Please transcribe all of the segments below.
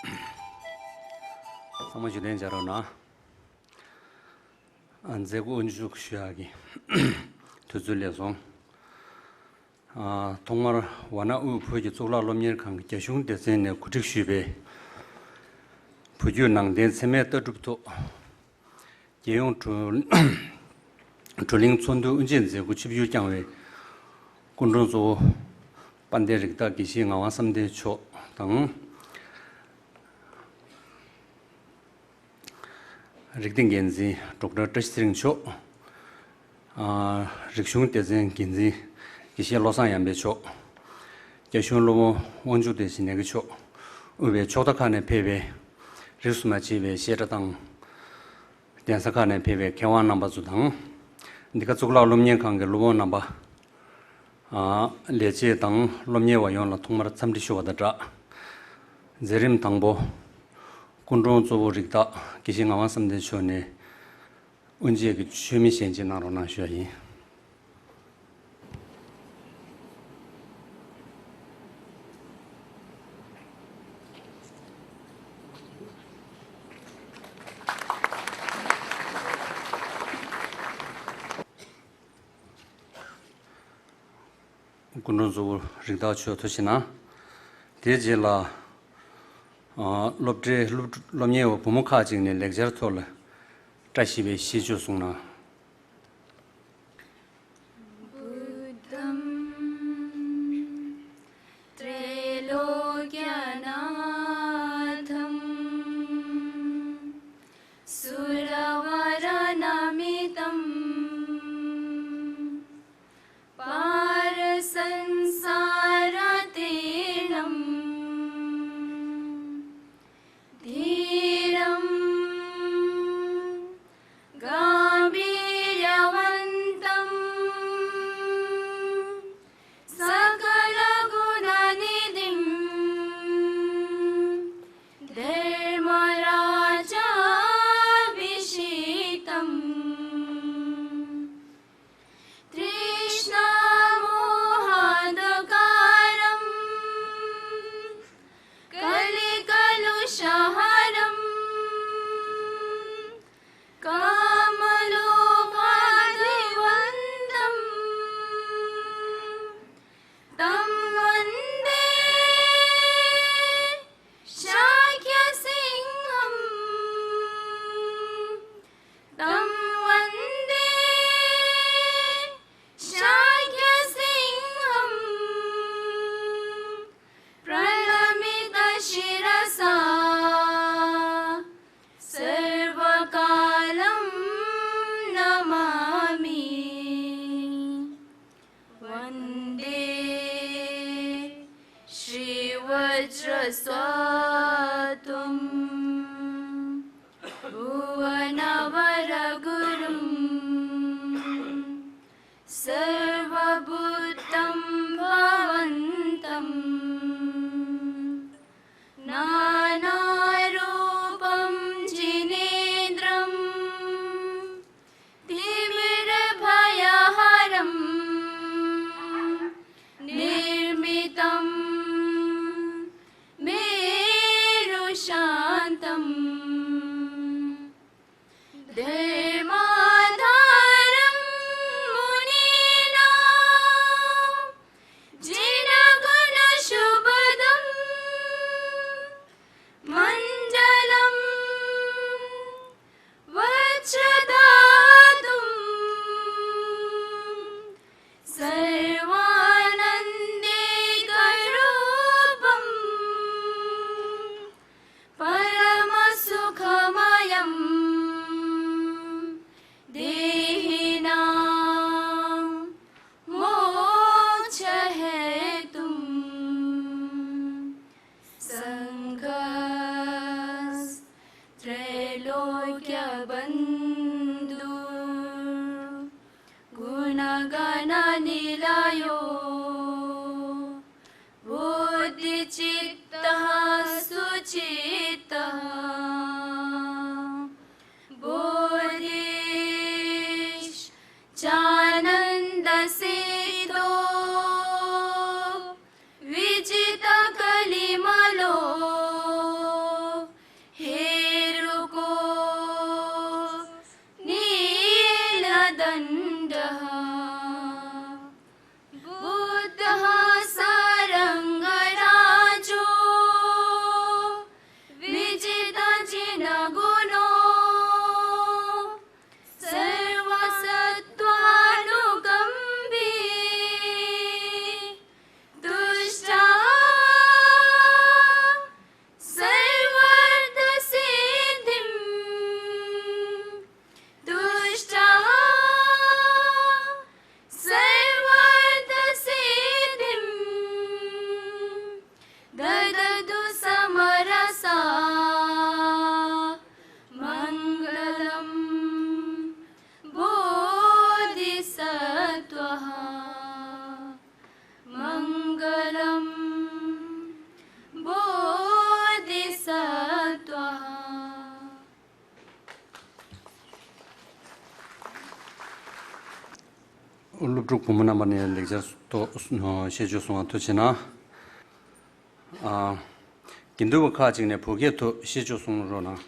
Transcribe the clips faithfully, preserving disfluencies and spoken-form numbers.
ཚང་མ་བཞུགས་གདན་འཇགས་རོགས་གནང་། ཨ། མཛད་སྒོ་དབུ་འཛུགས་ཞུ་ཡག་གི་དུས་ཚོད་སླེབས་སོང་། ཨ། ཐོག་མར་ཝཱ་ཎ་དབུས་བོད་ཀྱི་གཙུག་ལག་སློབ་གཉེར་ཁང་གི་རྒྱ་གཞུང་སྡེ་ཚན་ནས་གོ་སྒྲིག་ཞུས་པའི་བོད་བརྒྱུད་ནང་བསྟན་འཚེ་མེད་ལྟ་གྲུབ་ཐོག་རྒྱལ་ཡོངས་བགྲོ་བགྲོ་གླེང་ཚོགས་འདུའི་དབུ་འབྱེད་མཛད་སྒོ་ཆིབས་བསྒྱུར་བསྐྱངས་པའི་སྐུ་མགྲོན་གཙོ་བོ་དཔལ་ལྡན་རིགས་བདག་དགེ་བཤེས་ངག་དབང་བསམ་གཏན་མཆོག་དང་། རིགས་སྡེ་འགན་འཛིན་ཌོག་ཊར་བཀྲ་ཤིས་ཚེ་རིང་མཆོག་ཨ། རིག་གཞུང་སྡེ་ཚན་འགན་འཛིན་དགེ་བཤེས་བློ་བཟང་ཡར་འཕེལ་མཆོག་རྒྱ་གཞུང་སློབ་དཔོན་དབང་ཕྱུག་བདེ་ཆེན་ནེ་གི་མཆོག་དབུས་པའི་ཕྱོགས་མཐའ་ཁག་ནས་ཕེབས་པའི་རིས་སུ་མ་ཆད་པའི་བཤད་གྲྭ་དང་། གདན་ས་ཁག་ནས་ཕེབས་པའི་མཁས་དབང་རྣམ་པ་ཚོ་དང་། འདི་ག་གཙུག་ལག་སློབ་གཉེར་ཁང་གི་སློབ་དཔོན་རྣམ་པ། ཨ། ལས་བྱེད་དང་སློབ་གཉེར་བ་ཡོངས་ལ་ཐོག་མར་འཚམས་འདྲི་ཞུ་བ་དང་སྦྲགས། མཛད་རིམ་དང་པོ། སྐུ་མགྲོན་གཙོ་བོ་རིགས་བདག་དགེ་བཤེས་ངག་དབང་བསམ་གཏན་མཆོག་ནས་དབུ་འབྱེད་ཀྱི་མཆོད་མེ་སྤྱན་འབུལ་གནང་རོགས་གནང་ཞུ་བ་ཡིན། སྐུ་མགྲོན་གཙོ་བོ་རིགས་བདག་མཆོག་ཐུགས་རྗེ་གནང་། དེའི་རྗེས་ལ། ཨ། སློབ་གྲྭའི་སློབ་སློབ་གཉེར་བ་བུ་མོ་ཁག་ཅིག་ནས་ལེགས་སྦྱར་ཐོག་ལ་བཀྲ་ཤིས་པའི་ཤིས་བརྗོད་གསུང་གནང་། बुद्धं त्रैलोक्यनाथं सुरवरनमितं पारसंसारातीतं धीरं गाम्भीर्यवन्तं सकलगुणनिधिं धर्मराजाभिषिक्तम्। तृष्णामोहान्धकारं कलिकलुषहरं कामलोभादिवन्तं तं वन्दे शाक्यसिंहम्। तं वन्दे शाक्यसिंहम्। प्रणमितशिरसा सर्वकालं नमामि। वन्दे श्रीवज्रस्वात्वं भुवनवरगुरुम्। सर्वभूतं भवन्तं नानारूपं जिनेन्द्रं तिमिरभयहरं निर्मितं मेरुशान्तम्। धर्माधारं मुनीनां जिनगुणशुभदं मण्डलं वज्रधातुं सर्वानन्देकरूपं परमसुखमयं देहिनां मोक्षहेतुं। सङ्घस्त्रैलोक्यबन्धुर्गुणगणनिलयो बोधिचित्तः सुचित्तः बोधिश्चानन्दसिद्धो विजितकलिमलो སློབ་ཕྲུག་བུ་མོ་རྣམ་པ་ནས་ལེགས་སྦྱར་ཐོག་ཤེས་བརྗོད་གསུང་བ་ཐུགས་རྗེ་གནང་། ཨ། དགེ་འདུན་པ་ཁག་ཅིག་ནས་བོད་སྐད་ཐོག་ཤེས་བརྗོད་གསུང་རོགས་གནང་།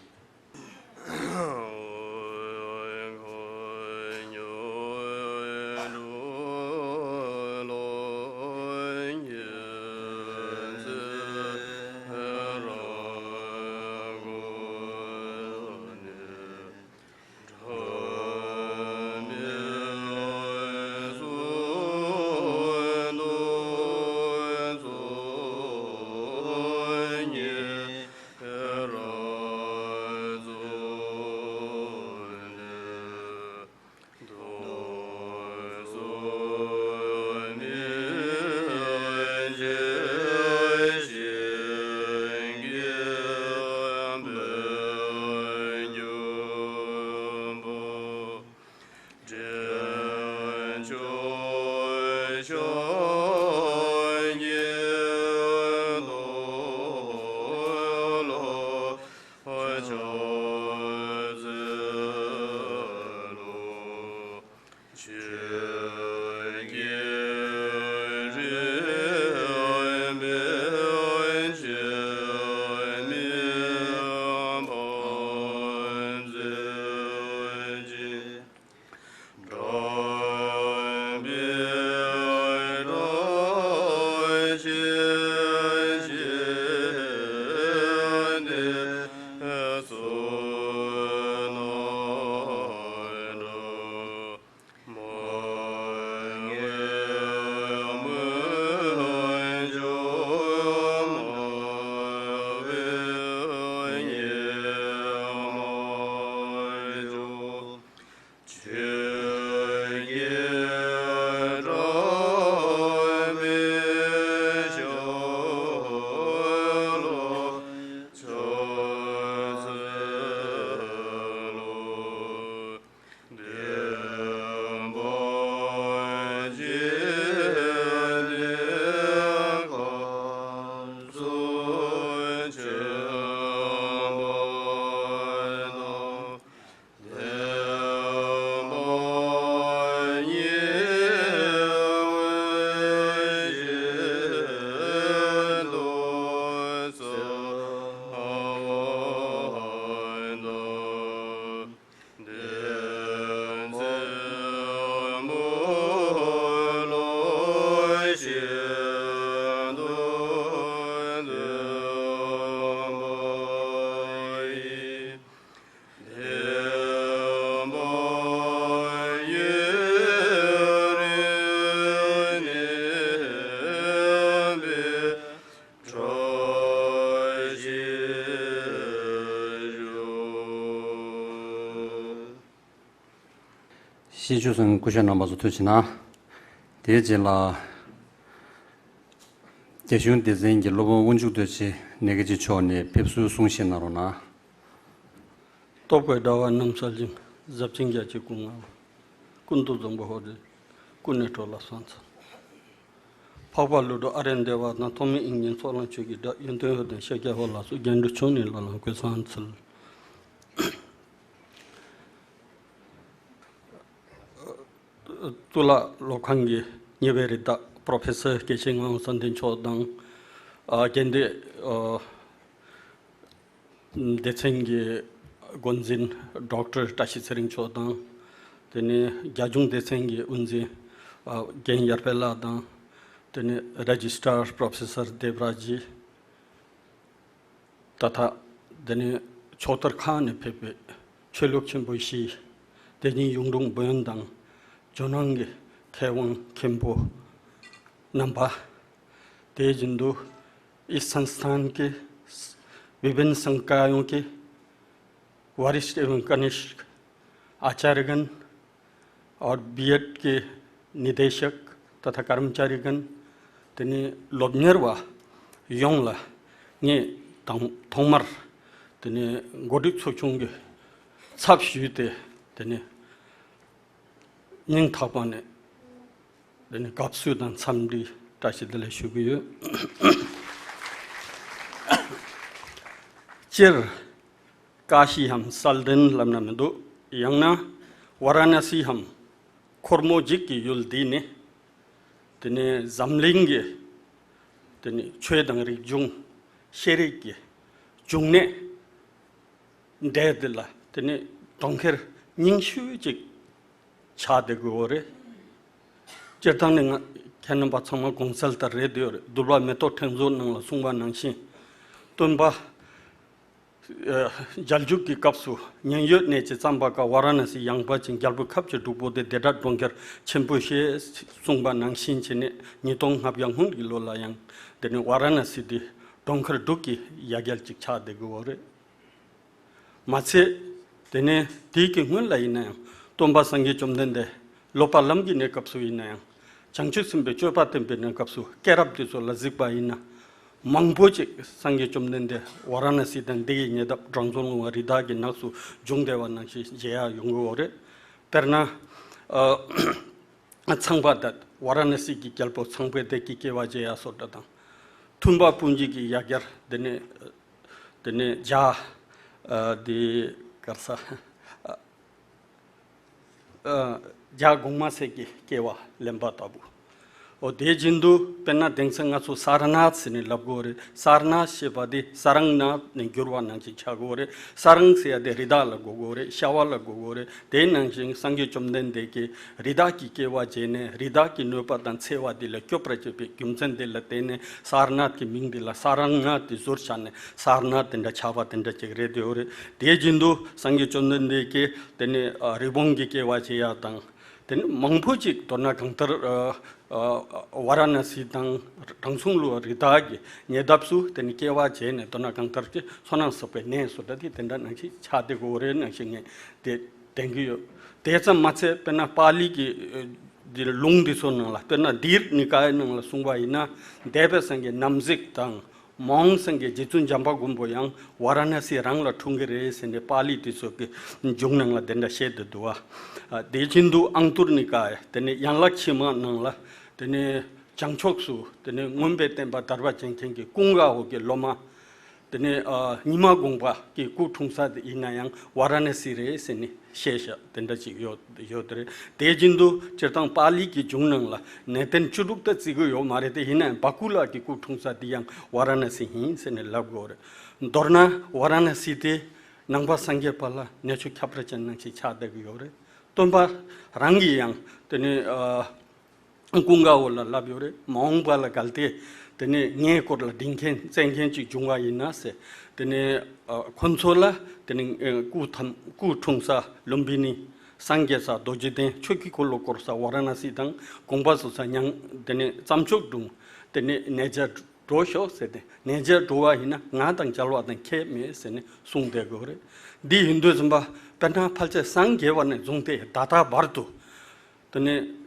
ཤེས་བྱ་གསུང་སྐུ་ཞབས་རྣམ་པ་ཚོ་ཐུགས་རྗེ་གནང་། དེའི་རྗེས་ལ། རྒྱ་གཞུང་སྡེ་ཚན་གྱི་སློབ་དཔོན་དབང་ཕྱུག་རྡོ་རྗེ་ནེ་ག་ཅི་མཆོག་ནས་ཕེབས་བསུའི་གསུང་བཤད་གནང་རོགས་གནང་། སྟོབས་དགའི་དྲ་བ་རྣམ་གསལ་ཞིང་། ཟབ་ཅིང་རྒྱ་ཆེའི་སྐུ་ལྔ་པོ། ཀུན་ཏུ་བཟང་པོ་ཧོ་རེ། ཀུན་ནས་གྲོལ་ལ་སོགས་འཚལ། འཕགས་པ་ཀླུ་སྒྲུབ་ཨ་རེ་འདས་པ་དང་། ཐོགས་མེད་དབྱིག་གཉེན་ཚོགས་ལ་མཆོད་ཀྱི་སྒྲ། ཡོན་ཏན་འོད་ལྡན་ཤཱཀྱ་ཧོ་ལ་སོགས། རྒྱན་དྲུག་མཆོག་ནི་ལ་ལ་གུས་པས་འཚལ། གཙུག་ལག་སློབ་ཁང་གི་ཉེ་བའི་རི་དྭགས་པྲོ་ཕེ་སར་དགེ་བཤེས་ངག་དབང་བསམ་གཏན་མཆོག་དང་། ཨ། དགེ་འདུན་ཨ་སྡེ་ཚན་གྱི་འགོ་འཛིན་ཌོག་ཊར་བཀྲ་ཤིས་ཚེ་རིང་མཆོག་དང་། དེ་ནས་རྒྱ་གཞུང་སྡེ་ཚན་གྱི་དབུ་འཛིན་ཨ་རྒན་ཡར་འཕེལ་ལགས་དང་། དེ་ནས་རེ་ཇི་སི་ཊར་པྲོ་ཕེ་སར་དེབ་རཱ་ཇི། ད་ལྟ་འདི་ནས་ཕྱོགས་གཏོགས་ཁག་ནས་ཕེབས་པའི་ཆོས་ལུགས་ཆེན་པོ་བཞི། དེ་བཞིན་གཡུང་དྲུང་བོན་དང་ཇོ་ནང་གི་མཁས་དབང་མཁན་པོ་རྣམ་པ། དེ་བཞིན་དུ་इस संस्थान के विभिन्न संकायों के वरिष्ठ एवं कनिष्ठ आचार्यगण और बीएड के निदेशक तथा कर्मचारीगण, དེ་ནས་སློབ་གཉེར་བ་ཡོངས་ལ་ངས་དང་ཐོག་མར་དེ་ནས་འགོ་ཁྲིད་ཚོགས་ཆུང་གི་ཚབ་ཞུས་ཏེ། དེ་ནས་སྙིང་ཐག་པ་ནས་དེ་ནས་དགའ་བསུ་དང་འཚམས་འདྲི་བཀྲ་ཤིས་བདེ་ལེགས་ཞུ་གི་ཡོད། སྤྱིར། ཀ་ཤི་འམ་གསལ་ལྡན་ལབ་ན་མི་འདུག། ཡང་ན་ཝ་ར་ཎ་སི་འམ་ འཁོར་མོ་འཇིག་གི་ཡུལ་འདི་ནི། དེ་ནས་འཛམ་གླིང་གི། དེ་ནས་ཆོས་དང་རིག་གཞུང་། ཤེས་རིག་གི་འབྱུང་གནས་འདྲ་འདི་ལ། དེ་ནས་གྲོང་ཁྱེར་རྙིང་ཤོས་ཅིག་ཆགས་བསྡད་ཀྱི་ཡོད་རེད། སྤྱིར་བཏང་ནས་ང་ཁྱེད་རྣམ་པ་ཚང་མ་དགོངས་གསལ་ལྟར་རེད་འདོད་རེད། འདུལ་བ་མེ་ཏོག་ཕྲེང་རྩལ་ནང་ལ་གསུངས་པ་ནང་བཞིན། སྟོན་པ་རྒྱལ་བཞུགས་ཀྱི་སྐབས་སུ་མཉན་ཡོད་གནས་ཀྱི་ཙམ་པ་ཀ་ཝཱ་ར་ཎ་སི་ཡངས་པ་ཅན་རྒྱལ་པོའི་ཁབ་ཀྱི་འབྲུག་པོ་སྟེ་བདེ་དྲག་གྲོང་ཁྱེར་ཆེན་པོ་ཞེས་གསུངས་པ་ནང་བཞིན་བྱས་ནས། ཉིས་སྟོང་ལྔ་བརྒྱ་སྔོན་གྱི་ལོ་ལ་ཡང་དེ་ནི་ཝཱ་ར་ཎ་སི་དེ་གྲོང་ཁྱེར་འབྲུག་གི་ཡ་གྱལ་ཅིག་ཆགས་བསྡད་ཀྱི་ཡོད་རེད། མ་ཚད། དེ་ནས་དེའི་གི་སྔོན་ལ་ཡིན་ན་ཡང་སྟོན་པ་སངས་རྒྱས་བཅོམ་ལྡན་འདས་སློབ་པ་ལམ་གྱི་གནས་སྐབས་སུ་ཡིན་ན་ཡང་། བྱང་ཆུབ་སེམས་དཔའི་སྤྱོད་པ་བསྟན་པའི་གནས་སྐབས་སུ་སྐྱེས་རབས་དེ་ཚོ་ལ་གཟིགས་པ་ཡིན་ན། མང་པོ་ཅིག་སངས་རྒྱས་བཅོམ་ལྡན་འདས་ཝཱ་ར་ཎ་སི་དང་དེ་ཡི་ཉེ་འདབས་དྲང་སྲོང་ལུང་བ་རི་དྭགས་ཀྱི་ནགས་སུ་བྱུང་བསྡད་པ་ནང་བཞིན་མཇལ་ཡ་ཡོང་གི་ཡོད་རེད། དཔེར་ན། ཨ། ཚངས་པ་དང་ཝཱ་ར་ཎ་སི་གི་རྒྱལ་པོ་ཚངས་པའི་སྡེ་གི་སྐྱེ་བ་མཇལ་ཡ་སོགས་འདྲ་དང་། མཐུན་པ་སྤུན་མཆེད་ཀྱི་ཡ་གྱལ་དེ་ནས། དེ་ནས་རྒྱ། ཨ། དེ་ག་རེ་ཟ། ཨ། རྒྱ་གོང་མ་སྲས་ཀྱི་སྐྱེ་བ་ལེན་པ་ལྟ་བུ། འོ་དེ་བཞིན་དུ་དཔེར་ན་དེང་སང་ང་ཚོ་སར་ནཱཐ་ཟེར་ནས་ལབ་དགོས་རེད། སར་ནཱཐ་ཞེས་པ་དེ་ས་རང་ནཱཐ་ནས་བསྒྱུར་བ་ནང་བཞིན་ཆགས་དགོས་རེད། ས་རང་ཟེར་ཡ་དེ་རི་དྭགས་ལ་གོ་དགོས་རེད། ཤ་བ་ལ་གོ་དགོས་རེད། དེ་ནང་བཞིན་སངས་རྒྱས་བཅོམ་ལྡན་འདས་ཀྱིས་རི་དྭགས་ཀྱི་སྐྱེ་བ་བྱས་ནས་རི་དྭགས་ཀྱི་གནོད་པ་དང་འཚེ་བ་དེ་ལས་སྐྱོབ་པར་བྱེད་པའི་རྒྱུ་མཚན་དེ་ལ་བརྟེན་ནས་སར་ནཱཐ་ཀྱི་མིང་དེ་ལ་ས་རང་ནཱཐ་དེ་ཟུར་བཞག་ནས་སར་ནཱཐ་དེ་འདྲ་ཆགས་པ་དེ་འདྲ་ཅིག་རེད་འདོད་རེད། དེ་བཞིན་དུ་སངས་རྒྱས་བཅོམ་ལྡན་འདས་ཀྱིས་དེ་ནས། ཨ། རི་བོང་གི་སྐྱེ་བ་བྱེད་ཡ་དང་། དེ་ནས་མང་པོ་ཅིག་མདོར་ན་གང་ལྟར། ཨ། ཨ། ཝཱ་ར་ཎ་སི་དང་དྲང་སྲོང་ལུང་བ་རི་དྭགས་ཀྱི་ཉེ་འདབས་སུ་དེ་ནས་སྐྱེ་བ་བྱས་ནས་མདོར་ན་གང་ལྟར་གྱི་བསོད་ནམས་བསགས་པའི་གནས་སུ་འདྲ་དེ་དེ་འདྲ་ནང་བཞིན་ཆགས་བསྡད་ཀྱི་ཡོད་རེད་ནང་བཞིན་ངས་དེ་དྲན་གྱི་ཡོད། དེ་ཙམ་མ་ཚད་དཔེར་ན་པཱ་ལི་གི། ཨ། འདི་ལུང་འདི་ཚོ་ནང་ལ། དཔེར་ན་དིར་ནི་ཀ་ཡའི་ནང་ལ་གསུངས་པ་ཡིན་ན། འདས་པའི་སངས་རྒྱས་རྣམ་གཟིགས་དང་། མ་འོངས་སངས་རྒྱས་རྗེ་བཙུན་འཇམ་དཔལ་མགོན་པོ་ཡང་ཝཱ་ར་ཎ་སི་རང་ལ་འཁྲུངས་ཀྱི་རེད་ཟེར་ནས་པཱ་ལི་དེ་ཚོ་གི་འབྱུང་ནང་ལ་དེ་འདྲ་བཤད་དེ་འདུག་བ། ཨ། དེ་བཞིན་དུ་ཨང་ཏུར་ནི་ཀ་ཡ། དེ་ནས་ཡན་ལག་ཕྱི་མ་ནང་ལ། དེ་ནས་བྱང་ཕྱོགས་སུ་དེ་ནས་མངོན་པར་བསྟན་པ་དར་བ་བྱེད་མཁན་གྱི་ཀུན་དགའ་བོ་གི་སློབ་མ། དེ་ནས། ཨ། ཉི་མ་དགོངས་པ་གི་སྐུ་འཁྲུངས་ས་དེ་ཡིན་ན་ཡང་ཝཱ་ར་ཎ་སི་རེད་ཟེར་ནས་བཤད་བཞག་དེ་འདྲ་ཅིག་ཡོད་ཡོད་དེ་རེད། དེ་བཞིན་དུ་སྤྱིར་བཏང་པཱ་ལི་གི་འབྱུང་ནང་ལ་གནས་བརྟན་བཅུ་དྲུག་ད་བརྩི་གི་ཡོད་མ་རེད། དེ་ཡིན་ན་ཡང་བ་ཀུ་ལ་གི་སྐུ་འཁྲུངས་ས་དེ་ཡང་ཝཱ་ར་ཎ་སི་ཡིན་ཟེར་ནས་ལབ་དགོས་རེད། མདོར་ན་ཝཱ་ར་ཎ་སི་དེ་ནང་པ་སངས་རྒྱས་པ་ལ་གནས་མཆོག་ཁྱད་པར་ཅན་ནང་བཞིན་ཆགས་བསྡད་ཀྱི་ཡོད་རེད། སྟོན་པ་རང་གིས་ཡང་དེ་ནས། ཨ། ཀུན་དགའ་བོ་ལ་ལབ་ཡོད་རེད། མ་འོངས་པ་ལ་གལ་ཏེ་དེ་ནས་ངའི་སྐོར་ལ་འདྲི་མཁན་བཙལ་མཁན་ཅིག་བྱུང་བ་ཡིན་ན་ཟེར། དེ་ནས། ཨ། ཁོ་ཚོ་ལ་དེ་ནས། ཨ། སྐུ་ཐམ་སྐུ་འཁྲུངས་ས་ལུམ་བི་ནི་སངས་རྒྱས་ས་རྡོ་རྗེ་གདན་ཆོས་ཀྱི་འཁོར་ལོ་བསྐོར་ས་ཝཱ་ར་ཎ་སི་དང་། དགོངས་པ་རྫོགས་ས་མྱང་། དེ་ནས་རྩྭ་མཆོག་གྲོང་། དེ་ནས་གནས་མཇལ་འགྲོ་ཤོག་ཟེར་ཏེ། གནས་མཇལ་འགྲོ་བ་ཡིན་ན་ང་དང་མཇལ་བ་དང་ཁྱད་མེད་ཟེར་ནས་གསུངས་བསྡད་ཀྱི་ཡོད་རེད། འདི་ཡིན་དུས་ཙམ་པ་དཔེར་ན་ཕལ་ཆེར་སངས་རྒྱས་པ་ནས་བཟུང་སྟེ་ད་ལྟ་བར་དུ། དེ་ནས་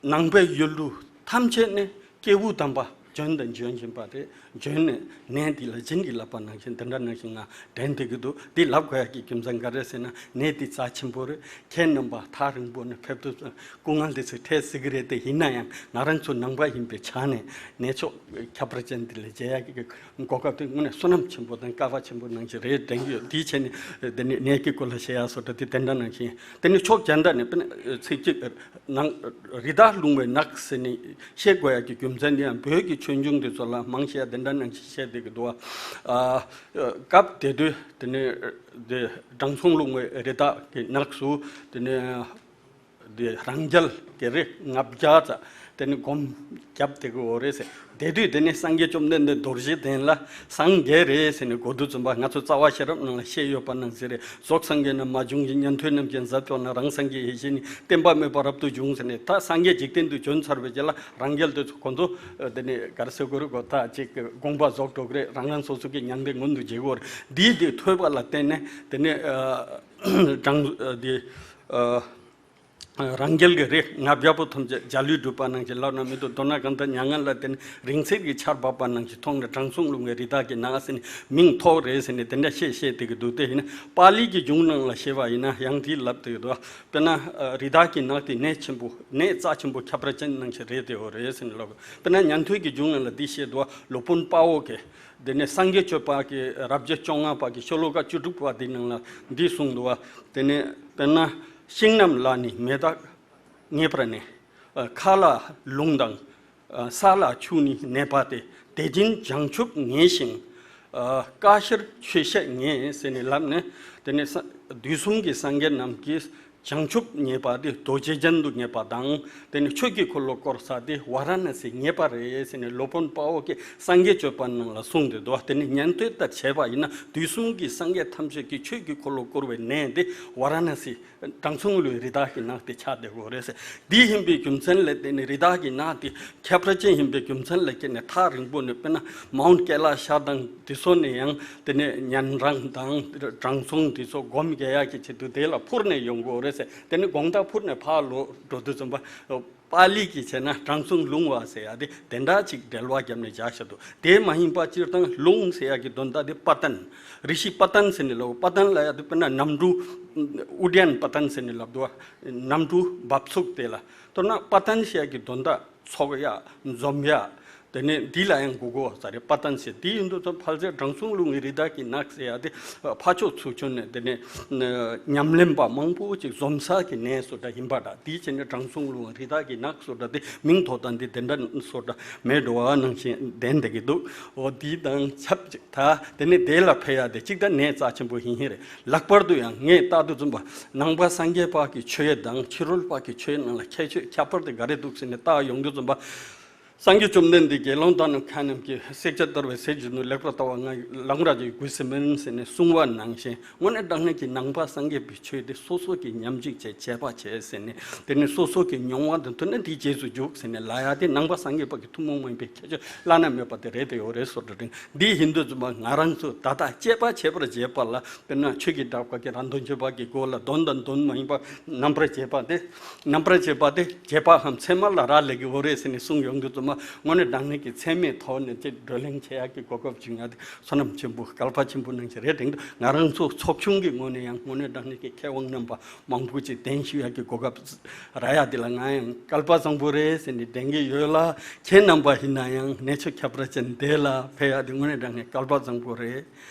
ནང་པའི་ཡུལ་གྲུ་ཐམས་ཅད་ནས་སྐྱེས་བུ་དམ་པ་བྱོན་དང་འབྱོན་བཞིན་པ་རེད། བྱོན་ནས་གནས་འདི་ལ་བྱིན་གྱིས་བརླབས་པ་ནང་བཞིན་དེ་འདྲ་ནང་བཞིན་ང་དྲན་བསྡད་ཀྱི་འདུག་འདི་ལབ་དགོས་ཡག་གི་རྒྱུ་མཚན་ག་རེ་ཟེར་ན། གནས་འདི་རྩ་ཆེན་པོ་རེད། ཁྱེད་རྣམ་པ་ཐག་རིང་པོ་ནས་ཕེབས་ཐུབ། སྐུ་ངལ་འདི་ཚོ་འཕྲད་སྲིད་ཀྱི་རེད། དེ་ཡིན་ན་ཡང་ང་རང་ཚོ་ནང་པ་ཡིན་པའི་ཆ་ནས་གནས་མཆོག་ཁྱད་པར་ཅན་འདི་ལ་མཇལ་ཡག་གི་གོ་སྐབས་དེ་དངོས་གནས་བསོད་ནམས་ཆེན་པོ་དང་སྐལ་བ་ཆེན་པོ་ནང་བཞིན་རེད་དྲན་གྱི་ཡོད། དེའི་ཆ་ནས་དེ་ནས་གནས་ཀྱི་སྐོར་ལ་བཤད་ཡ་སོགས་འདྲ་དེ་དེ་འདྲ་ནང་བཞིན། དེ་ནས་ཕྱོགས་གཞན་དག་ནས་དཔེར་ན་ཚིག་གཅིག་ནང་རི་དྭགས་ལུང་བའི་ནགས་ཟེར་ནས་བཤད་དགོས་ཡ་གི་རྒྱུ་མཚན་དེ་ཡང་བོད་ཀྱི་ཆོས་འབྱུང་དེ་ཚོ་ལ་མང་ཆེ་བ་དེ་འདྲ་ནང་བཞིན་བཤད་བསྡད་ཀྱི་འདུག་བ། ཨ། སྐབས་དེ་དུས་དེ་ནས་དེ་དྲང་སྲོང་ལུང་བའི་རི་དྭགས་ཀྱི་ནགས་སུ་དེ་ནས། དེ་རང་རྒྱལ་གྱི་རི་ལྔ་བརྒྱ་ཙམ་དེ་ནི་སྒོམ་བརྒྱབ་བསྡད་ཀྱི་ཡོད་རེད་ཟེར། དེ་དུས་དེ་ནི་སངས་རྒྱས་བཅོམ་ལྡན་འདས་རྡོ་རྗེ་གདན་ལ་སངས་རྒྱས་རེད་ཟེར་ནས་གོ་དུས་ཙམ་པ་ང་ཚོ་རྩ་བ་ཤེས་རབ་ནང་ལ་བཤད་ཡོད་པ་ནང་བཞིན་རེད། རྫོགས་སངས་རྒྱས་རྣམས་མ་བྱུང་ཞིང་། ཉན་ཐོས་རྣམས་ཀྱང་ཟད་འགྲོ་ན། རང་སངས་རྒྱས་ཡེ་ཤེས་ནི། བསྟན་པ་མེད་པར་རབ་ཏུ་བྱུང་ཟེར་ནས། ད་སངས་རྒྱས་འཇིག་རྟེན་དུ་བྱོན་ཚར་བའི་རྗེས་ལ་རང་རྒྱལ་དེ་ཚོ་ཁོ་ཚོ་དེ་ནི་ག་རེ་ཟེར་དགོས་རེད། གོ་ད་ཅིག་དགོངས་པ་རྫོགས་འགྲོ་གི་རེད། རང་རང་སོ་སོ་གི་མྱང་འདས་མངོན་དུ་བྱེད་དགོས་རེད། འདིའི་དེ་ཐོས་པ་ལ་བརྟེན་ནས་དེ་ནི་དྲང་དེ། རང་རྒྱལ་གྱི་རི་ལྔ་བརྒྱ་པོ་ཐམས་ཅད་འཇའ་ལུས་གྲུབ་པ་ནང་བཞིན་ལབ་ན་མི་འདུག་མདོར་ན་གང་ལྟར་མྱ་ངན་ལས་འདས་ནས་རིང་བསྲེལ་གྱི་ཆར་བབས་པ་ནང་བཞིན་མཐོང་ནས་དྲང་སྲོང་ལུང་བའི་རི་དྭགས་ཀྱི་ནགས་ཟེར་ནས་མིང་ཐོགས་རེད་ཟེར་ནས་དེ་འདྲ་བཤད་བཤད་བསྡད་ཀྱི་འདུག་དེ་ཡིན་ན་པཱ་ལི་གི་འབྱུང་ནང་ལ་བཤད་པ་ཡིན་ན་ཡང་དེ་ལབ་བསྡད་ཀྱི་འདུག་དཔེར་ན་རི་དྭགས་ཀྱི་ནགས་དེ་གནས་ཆེན་པོ་གནས་རྩ་ཆེན་པོ་ཁྱད་པར་ཅན་ནང་བཞིན་རེད་བསྡད་ཡོད་རེད་ཟེར་ནས་ལབ། དཔེར་ན་ཉན་ཐོས་ཀྱི་འབྱུང་ནང་ལ་འདི་བཤད་འདུག་སློབ་དཔོན་དཔའ་བོ་གིས། དེ་ནས་སངས་རྒྱས་སྤྱོད་པ་གི་རབ་བྱེད་བཅོ་ལྔ་པ་གི་ཤོ་ལོ་ཀ་བཅུ་དྲུག་པ་དེ་ནང་ལ་འདི་གསུངས་འདུག་བ། དེ་ནས་དཔེར་ན་ཤིང་རྣམས་ལ་ནི་མེ་སྟག་ངེས་པར་ནས། ཨ། མཁའ་ལ་ལུང་དང་། ཨ། ས་ལ་ཆུ་ནི་གནས་པ་སྟེ། དེ་བཞིན་བྱང་ཆུབ་ངེས་ཤིང་། ཨ། བཀའ་ཤེར་ཆོས་བཤད་ངེས་ཟེར་ནས་ལབ་ནས། དེ་ནས་ས། དུས་གསུམ་གྱི་སངས་རྒྱས་རྣམས་ཀྱིས་བྱང་ཆུབ་ངེས་པ་དེ་རྡོ་རྗེ་ཅན་དུ་ངེས་པ་དང་། དེ་ནས་ཆོས་ཀྱི་འཁོར་ལོ་བསྐོར་ས་དེ་ཝཱ་ར་ཎ་སི་ངེས་པ་རེད་ཟེར་ནས་སློབ་དཔོན་དཔའ་བོ་གིས་སངས་རྒྱས་སྤྱོད་པ་ནང་ལ་གསུངས་ཏེ་འདུག་དེ་ནས་ཉན་ཐོས་ལྟར་བྱས་པ་ཡིན་ན། དུས་གསུམ་གྱི་སངས་རྒྱས་ཐམས་ཅད་ཀྱིས་ཆོས་ཀྱི་འཁོར་ལོ་བསྐོར་བའི་གནས་དེ་ཝཱ་ར་ཎ་སི། དྲང་སྲོང་ལུས་རི་དྭགས་ཀྱི་ནགས་དེ་ཆགས་བསྡད་ཡོད་རེད་ཟེར། འདི་ཡིན་པའི་རྒྱུ་མཚན་ལས། དེ་ནི་རི་དྭགས་ཀྱི་ནགས་དེ་ཁྱད་པར་ཅན་ཡིན་པའི་རྒྱུ་མཚན་ལས་བརྟེན་ནས། ཐག་རིང་པོ་ནས། དཔེར་ན་མའུན་ཀེ་ལ་ཤ་དང་དེ་ཚོ་ནས་ཡང་། དེ་ནས་ཉན་རང་དང་དྲང་སྲོང་དེ་ཚོ་སྒོམ་རྒྱག་ཡག་གི་ཆེད་དུ་དེ་ལ་འཕུར་ནས་ཡོང་དགོས་རེད་ཟེར། དེ་ནི་དགོང་དག་འཕུར་ནས་ཕར་ལོག་འགྲོ་དུས་ཙམ་པ། པཱ་ལི་གིས་བྱས་ན་དྲང་སྲོང་ལུང་བ་ཟེར་ཡ་དེ་དེ་འདྲ་ཅིག་འགྲེལ་བ་བརྒྱབ་ནས་བཞག་བཞག་འདུག་དེ་མ་ཡིན་པ། སྤྱིར་བཏང་ལུང་ཟེར་ཡ་གི་དོན་དག་དེ་པ་ཏན། རི་ཤི་པ་ཏན་ཟེར་ནས་ལབ། པ་ཏན་ལབ་ཡ་དེ་དཔེར་ན་གནམ་གྲུ། ཨུ་ཌི་ཡན་པ་ཏན་ཟེར་ནས་ལབ་འདུག་གནམ་གྲུ་འབབ་ཚུགས་དེ་ལ། མདོར་ན་པ་ཏན་ཟེར་ཡ་གི་དོན་དག་ཚོགས་ཡ། འཛོམས་ཡ། དེ་ནས་འདི་ལ་ཡང་གོ་དགོས་ས་རེད། པ་ཏན་ཟེར་དེ་ཡིན་དུས་ཙམ། ཕལ་ཆེར་དྲང་སྲོང་ལུང་བའི་རི་དྭགས་ཀྱི་ནགས་ཟེར་ཡ་དེ་ཕར་ཕྱོགས་ཚུར་ཕྱོགས་ནས། དེ་ནས་ཉམས་ལེན་པ་མང་པོ་ཅིག་འཛོམས་ས་གི་གནས་བཟོ་འདྲ་ཡིན་པ་འདྲ། དེའི་ཆ་ནས་དྲང་སྲོང་ལུང་བའི་རི་དྭགས་ཀྱི་ནགས་བཟོ་འདྲ་དེ་མིང་ཐོགས་སྟངས་དེ་དེ་འདྲ་བཟོ་འདྲ་མེད་འགྲོ་བ་ནང་བཞིན་ལྡན་བསྡད་ཀྱི་འདུག་འོ། དེ་དང་ཆབས་ཅིག་ད་དེ་ནས་དེ་ལ་ཕེབས་ཡ་དེ་གཅིག་ད་གནད་རྩ་ཆེན་པོ་ཡིན་ཡིན་རེད། ལྷག་པར་དུ་ཡང་ངས་ལྟ་དུས་ཙམ་པ། ནང་པ་སངས་རྒྱས་པ་གི་ཆོས་དང་ཕྱི་རོལ་པ་གི་ཆོས་ནང་ལ་ཁྱད་ཆོས་ཁྱད་པར་དེ་ག་རེ་འདུག་ཟེར་ནས་ལྟ་ཡོང་དུས་ཙམ་པ། སངས་རྒྱས་བཅོམ་ལྡན་འདས་དགེ་སློང་དག་རྣམས་ཁ་རྣམས་ཀྱིས། བསྲེགས་བཅད་བརྡར་བའི་ཟས་བཞིན་དུ། ལེགས་པར་ལྟ་བ་ང་ལ་ངོ་ར་ཅིག་དགོས་ཟེར་མིན་ཟེར་ནས་གསུངས་པ་ནང་བཞིན། དངོས་གནས་དྲང་གནས་ཀྱི་ནང་པ་སངས་རྒྱས་པའི་ཆོས་དེ་སོ་སོ་གིས་ཉམས་ཞིབ་བྱས། དཔྱད་པ་བྱས་ཟེར་ནས། དེ་ནས་སོ་སོ་གི་མྱོང་བ་དང་མཐུན་ན་དེའི་རྗེས་སུ་འཇུག་ཟེར་ནས་ལབ་ཡ་དེ་ནང་པ་སངས་རྒྱས་པ་གི་ཐུན་མོང་མ་ཡིན་པའི་ཁྱད་ཆོས་བླ་ན་མེད་པ་དེ་རེད་དེ་ཡོད་རེད་ཟེར་འདྲ་དྲན། འདི་ཡིན་དུས་ཙམ་པ་ང་རང་ཚོ་ད་ལྟ་དཔྱད་པ་བྱེད་པར་བྱེད་པ་ལ། དཔེར་ན་ཆོས་ཀྱི་གྲགས་པ་གིས་རང་དོན་བྱེད་པ་གི་སྒོ་ལ་དོན་དང་དོན་མ་ཡིན་པ་རྣམ་པར་འབྱེད་པ་དེ། རྣམ་པར་འབྱེད་པ་དེ་བྱེད་པའམ་ཚད་མ་ལ་རག་ལས་ཀྱི་ཡོད་རེད་ཟེར་ནས་གསུངས་ཡོང་དུས་ཙམ་པ། དངོས་གནས་དྲང་གནས་ཀྱི་ཚད་མའི་ཐོག་ནས་ཅིག་བགྲོ་གླེང་བྱེད་ཡག་གི་གོ་སྐབས་བྱུང་ཡ་དེ་བསོད་ནམས་ཆེན་པོ། སྐལ་པ་ཆེན་པོ་ནང་བཞིན་རེད་དྲན་འདུག་ང་རང་ཚོ་ཚོགས་ཆུང་གི་ངོས་ནས་ཡང་དངོས་གནས་དྲང་གནས་ཀྱི་མཁས་དབང་རྣམ་པ་མང་པོ་ཅིག་གདན་ཞུ་ཡག་གི་གོ་སྐབས་རག་ཡ་དེ་ལ་ང་ཡང་སྐལ་པ་བཟང་པོ་རེད་ཟེར་ནས་དྲན་གྱི་ཡོད་ལ། ཁྱེད་རྣམ་པ་ཡིན་ན་ཡང་གནས་ཆུང་ཁྱད་པར་ཅན་དེ་ལ་ཕེབས་ཡ་དེ་དངོས་གནས་དྲང་གནས་སྐལ་པ་བཟང་པོ་རེད།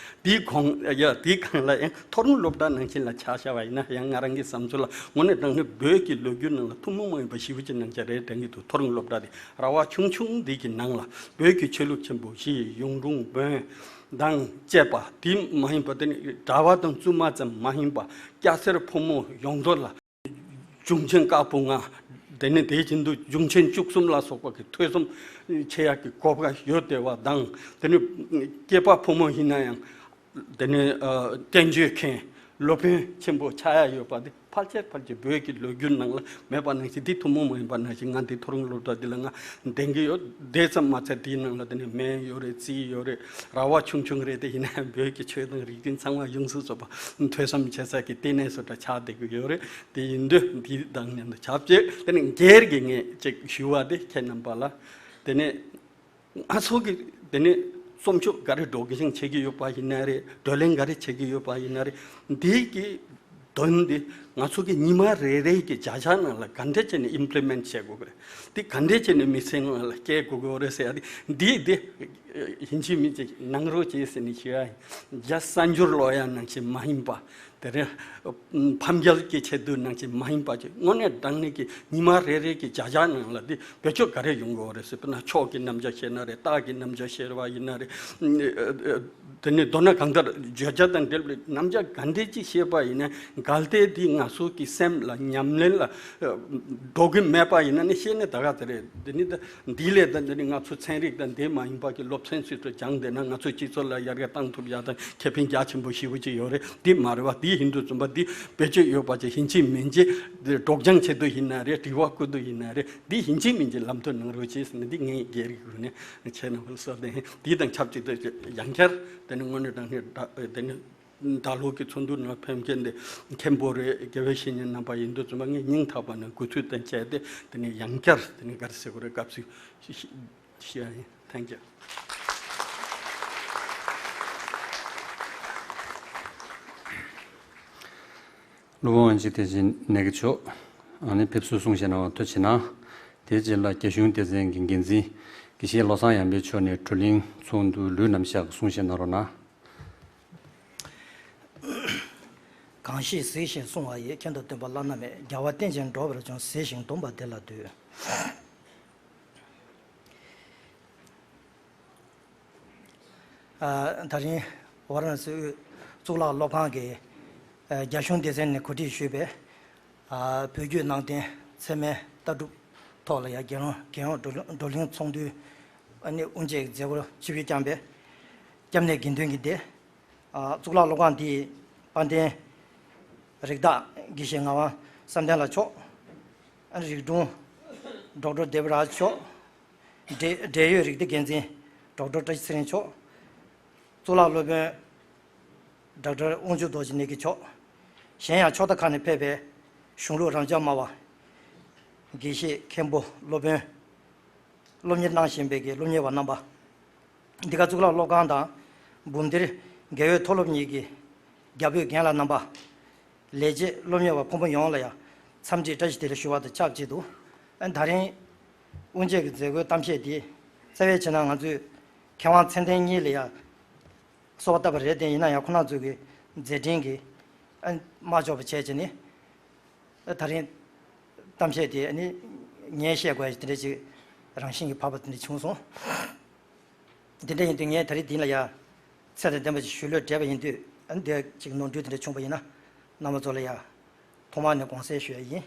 དེའི་གོང་། ཡ། དེའི་སྒང་ལ་ཡང་ཐོ་རངས་སློབ་གྲྭ་ནང་བཞིན་ལ་ཆ་བཞག་པ་ཡིན་ན། ཡང་ང་རང་གི་བསམ་ཚུལ་ལ། དངོས་གནས་དྲང་གནས་བོད་ཀྱི་ལོ་རྒྱུས་ནང་ལ་ཐུན་མོང་མ་ཡིན་པ་ཞེ་པོ་ཅིག་ནང་བཞིན་རེད་དྲན་གྱི་འདུག་ཐོ་རངས་སློབ་གྲྭ་དེ་ར་བ་ཆུང་ཆུང་འདི་གི་ནང་ལ་བོད་ཀྱི་ཆོས་ལུགས་ཆེན་པོ་བཞི། གཞུང་དྲུང་བོན་དང་བཅས་པ། དེ་མ་ཡིན་པ་དེ་ནི་གྲྭ་པ་དང་བཙུན་མ་ཙམ་མ་ཡིན་པ། སྐྱ་སེར་ཕོ་མོ་ཡོངས་རྫོགས་ལ། གཞུང་ཆེན་བཀའ་པོད་ལྔ། དེ་ནས་དེའི་རྗེས་སུ་གཞུང་ཆེན་བཅུ་གསུམ་ལ་སོགས་པ་གི་ཐོས་བསམ་བྱེད་ཡག་གི་གོ་སྐབས་ཡོད་བསྡད་པ་དང་། དེ་ནས་སྐྱེས་པ་ཕོ་མོ་ཡིན་ན་ཡང་། དེ་ནས་ཨ་བསྟན་བཅོས་མཁན། སློབ་དཔོན་ཆེན་པོ་ཆགས་ཡ་ཡོད་པ་དེ་ཕལ་ཆེར་ཕལ་ཆེར་བོད་ཀྱི་ལོ་རྒྱུས་ནང་ལ་མེད་པ་ནང་བཞིན། དེ་ཐུན་མོང་མ་ཡིན་པ་ནང་བཞིན། ང་འདི་ཐོ་རངས་སློབ་གྲྭ་འདི་ལ་ང་ལྡན་གྱི་ཡོད། དེ་ཙམ་མ་ཚད་དེའི་ནང་ལ་དེ་ནས་སྨན་ཡོད་རེད། རྩིས་ཡོད་རེད། ར་བ་ཆུང་ཆུང་རེད། དེ་ཡིན་ན་ཡང་བོད་ཀྱི་ཆོས་དང་རིག་གཞུང་ཚང་མ་ཡོངས་སུ་རྫོགས་པ་ཐོས་བསམ་བྱེད་ས་གི་ལྟེ་གནས་སུ་འདྲ་ཆགས་བསྡད་ཀྱི་ཡོད་རེད། དེ་ཡིན་དུས་འདི་དང་མཉམ་དུ་ཆབས་ཅིག་དེ་ནས་སྒེར་གྱི་ངས་ཅིག་ཞུ་བ་དེ་ཁྱེད་རྣམ་པ་ལ། དེ་ནས་ང་ཚོ་གི་དེ་ནས་རྩོམ་ཤོག་ག་རེ་སྒྲོག་གི་ཤིང་བྱེད་ཀྱི་ཡོད་པ་ཡིན་ན་རེད། བགྲོ་གླེང་ག་རེ་བྱེད་ཀྱི་ཡོད་པ་ཡིན་ན་རེད། འདི་གི་དོན་འདི་ང་ཚོ་གི་ཉི་མ་རེ་རེ་གི་བྱ་གཞག་ནང་ལ་ག་འདྲ་བྱས་ནས་ཨིམ་པི་ལི་མེན་ཊི་བྱེད་དགོས་ཀྱི་རེད། འདི་ག་འདྲ་བྱས་ནས་མི་ཚེ་ནང་ལ་སྐྱེལ་དགོས་ཀྱི་ཡོད་རེད་ཟེར་ཡ་འདི། འདི་འདི་ཡིན་གཅིག་མིན་གཅིག་གནང་རོགས་བྱེད་ཟེར་ནས་ཞུ་ཡ་ཡིན། རྒྱ་གསར་འབྱོར་ལོག་ཡ་ནང་བཞིན་མ་ཡིན་པ། དེ་རིང་ཕམ་རྒྱལ་གྱི་ཆེད་དུ་ནང་བཞིན་མ་ཡིན་པ་ཅིག་དངོས་གནས་དྲང་གནས་ཀྱི་ཉི་མ་རེ་རེ་གི་བྱ་གཞག་ནང་ལ་འདི་བེད་སྤྱོད་ག་རེ་ཡོང་གི་ཡོད་རེད་ཟེར་བ་ན། ཕྱོགས་ཀྱི་རྣམ་གཞག་བཤད་ན་རེད། རྟགས་ཀྱི་རྣམ་གཞག་བཤད་པ་ཡིན་ན་རེད། དེ་ནས་མདོར་ན་གང་ལྟར་བརྗོད་བྱ་དང་འབྲེལ་བའི་རྣམ་གཞག་ག་འདྲས་ཅིག་བཤད་པ་ཡིན་ན། གལ་ཏེ་འདི་ང་ཚོ་གི་སེམས་ལ་ཉམས་ལེན་ལ་འགྲོ་གི་མེད་པ་ཡིན་ན་ནི། བཤད་ན་ད་ག་ཚོད་རེད། འདི་ནི་ད་འདི་ལས་ད་འདི་ནི་ང་ཚོ་ཚན་རིག་དང་འདི་མ་ཡིན་པ་གི་སློབ་ཚན་སུ་ཚོ་སྦྱངས་བསྡད་ན་ང་ཚོའི་སྤྱི་ཚོགས་ལ་ཡར་རྒྱས་བཏང་ཐུབ་ཡ་དང་ཁེ་ཕན་རྒྱ་ཆེན་པོ་ཞེ་པོ་ཅིག་ཡོད་རེད། འདི་མ་རེད་བ། འདི་ཡིན་དུས་ཙམ་པ་འདི་བེད་སྤྱོད་ཡོད་པ་ཅིག་ཡིན་གཅིག་མིན་གཅིག་འདི་སྒྲོག་སྦྱང་བྱེད་དུས་ཡིན་ན་རེད། དྲི་བ་བཀོད་དུས་ཡིན་ན་རེད། འདི་ཡིན་གཅིག་མིན་གཅིག་ལམ་སྟོན་གནང་རོགས་བྱེད་ཟེར་ནས་འདི་ངས་སྒེར་གྱི་ངོས་ནས་ཁྱེད་རྣམ་པ་ལ་གསོལ་འདེབས། འདི་དང་ཆབས་ཅིག་ཏུ་ཡང་བསྐྱར་དེ་ནི་དངོས་གནས་དྲང་གནས་དེ་ནི་ད་ལོ་གི་ཚོགས་འདུ་ནང་ཕེབས་མཁན་དེ་མཁན་པོ་རེད། དགེ་བའི་བཤེས་གཉེན་རྣམ་པ་ཡིན་དུས་ཙམ་པ་ངས་སྙིང་ཐག་པ་ནས་གུས་བཏུད་དང་བཅས་ཏེ་དེ་ནི་ཡང་བསྐྱར་དེ་ནི་ག་རེ་ཟེར་དགོས་རེད། དགའ་བསུ་ཞུ་ཞུ་ཡ་ཡིན། Thank you། སློབ་དཔོན་དབང་ཆེན་བསྟན་འཛིན་ནེ་གི་མཆོག་ཨ་ནི་ཕེབས་བསུ་གསུང་བཤད་གནང་བར་ཐུགས་རྗེ་གནང་། དེའི་རྗེས་ལ་རྒྱ་གཞུང་སྡེ་ཚན་གྱི་འགན་འཛིན་དགེ་བཤེས་བློ་བཟང་ཡར་འཕེལ་མཆོག་ནས་བགྲོ་གླེང་ཚོགས་འདུའི་ལུས་རྣམ་གཞག་གསུང་བཤད་གནང་རོགས་གནང་། གང་ཞིག་གཟིགས་ཤིང་བསྲུང་བ་ཡིས། ཁྱོད་དང་བསྟུན་པ་བླ་ན་མེད། རྒྱལ་བ་རྟེན་ཅིང་འགྲོགས་པར་འབྱུང་། གཟིགས་ཤིང་འདུམ་པ་དེ་ལ་འདུད། ཨ། ད་རིང་ཝཱ་ར་ཎ་སི་དབུས་གཙུག་ལག་སློབ་ཁང་གི་ཨ་རྒྱ་གཞུང་སྡེ་ཚན་ནས་གོ་སྒྲིག་ཞུས་པའི་ཨ་བོད་བརྒྱུད་ནང་བསྟན་ཚད་མའི་ལྟ་གྲུབ་ཐོག་ལ་ཡང་རྒྱལ་ཡོངས་རྒྱལ་ཡོངས་བགྲོ་གླེང་ཚོགས་འདུའི་ཨ་ནི་དབུ་འབྱེད་ཀྱི་མཛད་སྒོར་ཆིབས་བསྒྱུར་བསྐྱངས་པའི་སྐྱབས་གནས་དགེ་འདུན་གྱི་སྡེ། ཨ་གཙུག་ལག་སློབ་ཁང་འདིའི་དཔལ་ལྡན་རིགས་བདག་དགེ་བཤེས་ངག་དབང་བསམ་གཏན་ལགས་མཆོག། ཨ་ནི་རིག་དྲུང་ཌོག་ཊར་ཌེ་བིཌ་རཱཇ་མཆོག། འབྲེལ་འབྲེལ་ཡོད་རིག་སྡེ་འགན་འཛིན་ཌོག་ཊར་བཀྲ་ཤིས་ཚེ་རིང་མཆོག། གཙུག་ལག་སློབ་དཔོན་ཌོག་ཊར་དབང་ཕྱུག་རྡོ་རྗེ་ནེ་གི་མཆོག། གཞན་ཡང་ཕྱོགས་མཐའ་ཁག་ནས་ཕེབས་པའི་གཞུང་ལུགས་རབ་འབྱམས་སྨྲ་བ་དགེ་བཤེས་མཁན་པོ་སློབ་དཔོན། སློབ་གཉེར་གནང་བཞིན་པའི་གི་སློབ་གཉེར་བ་རྣམ་པ། འདི་ག་གཙུག་ལག་སློབ་ཁང་དང་འབུམ་སྡེར་དགེ་འོས་མཐོ་སློབ་གཉིས་ཀྱི་རྒྱ་བོད་རྒན་ལགས་རྣམ་པ། ལས་བྱེད་སློབ་གཉེར་བ་ཕོ་མོ་ཡོངས་ལ་ཡང་འཚམས་འདྲི་བཀྲ་ཤིས་བདེ་ལེགས་ཞུ་བ་དང་ཆབས་ཅིག་ཏུ། ཨ་ད་རིང་དབུ་འབྱེད་ཀྱི་མཛད་སྒོའི་གཏམ་བཤད་འདི་རྩ་བའི་ཆ་ནས་ང་ཚོས་མཁས་དབང་ཚད་ལྡན་གཉིས་ལ་ཡང་གསོལ་བ་བཏབ་པ་རེད་དེ། ཡིན་ན་ཡང་ཁོང་རྣམ་ཚོའི་གི་མཛད་འཕྲིན་གྱི་ཨ་མ་ལྕོགས་པ་བྱས་བྱས་ནས། ད་རིང་གཏམ་བཤད་དེ་ནི་ངས་བཤད་དགོས་ཡ་དེ་འདྲ་ཅིག་རང་བཞིན་གྱིས་བབས་པ་དེ་འདྲ་བྱུང་སོང་། དེ་འདྲ་ཡིན་དུས་ངས་ད་རིང་འདི་ལ་ཡ་ཚད་དང་ལྡན་པ་ཅིག་ཞུ་ལོས་བྲེལ་བ་ཡིན་དུས། ཨ་ནི་འདི་ཅིག་ནོར་འཁྲུལ་དེ་འདྲ་བྱུང་བ་ཡིན་ན་རྣམ་པ་ཚོ་ལ་ཡ་ཐོག་མར་ནས་དགོངས་སེལ་ཞུ་ཡ་ཡིན།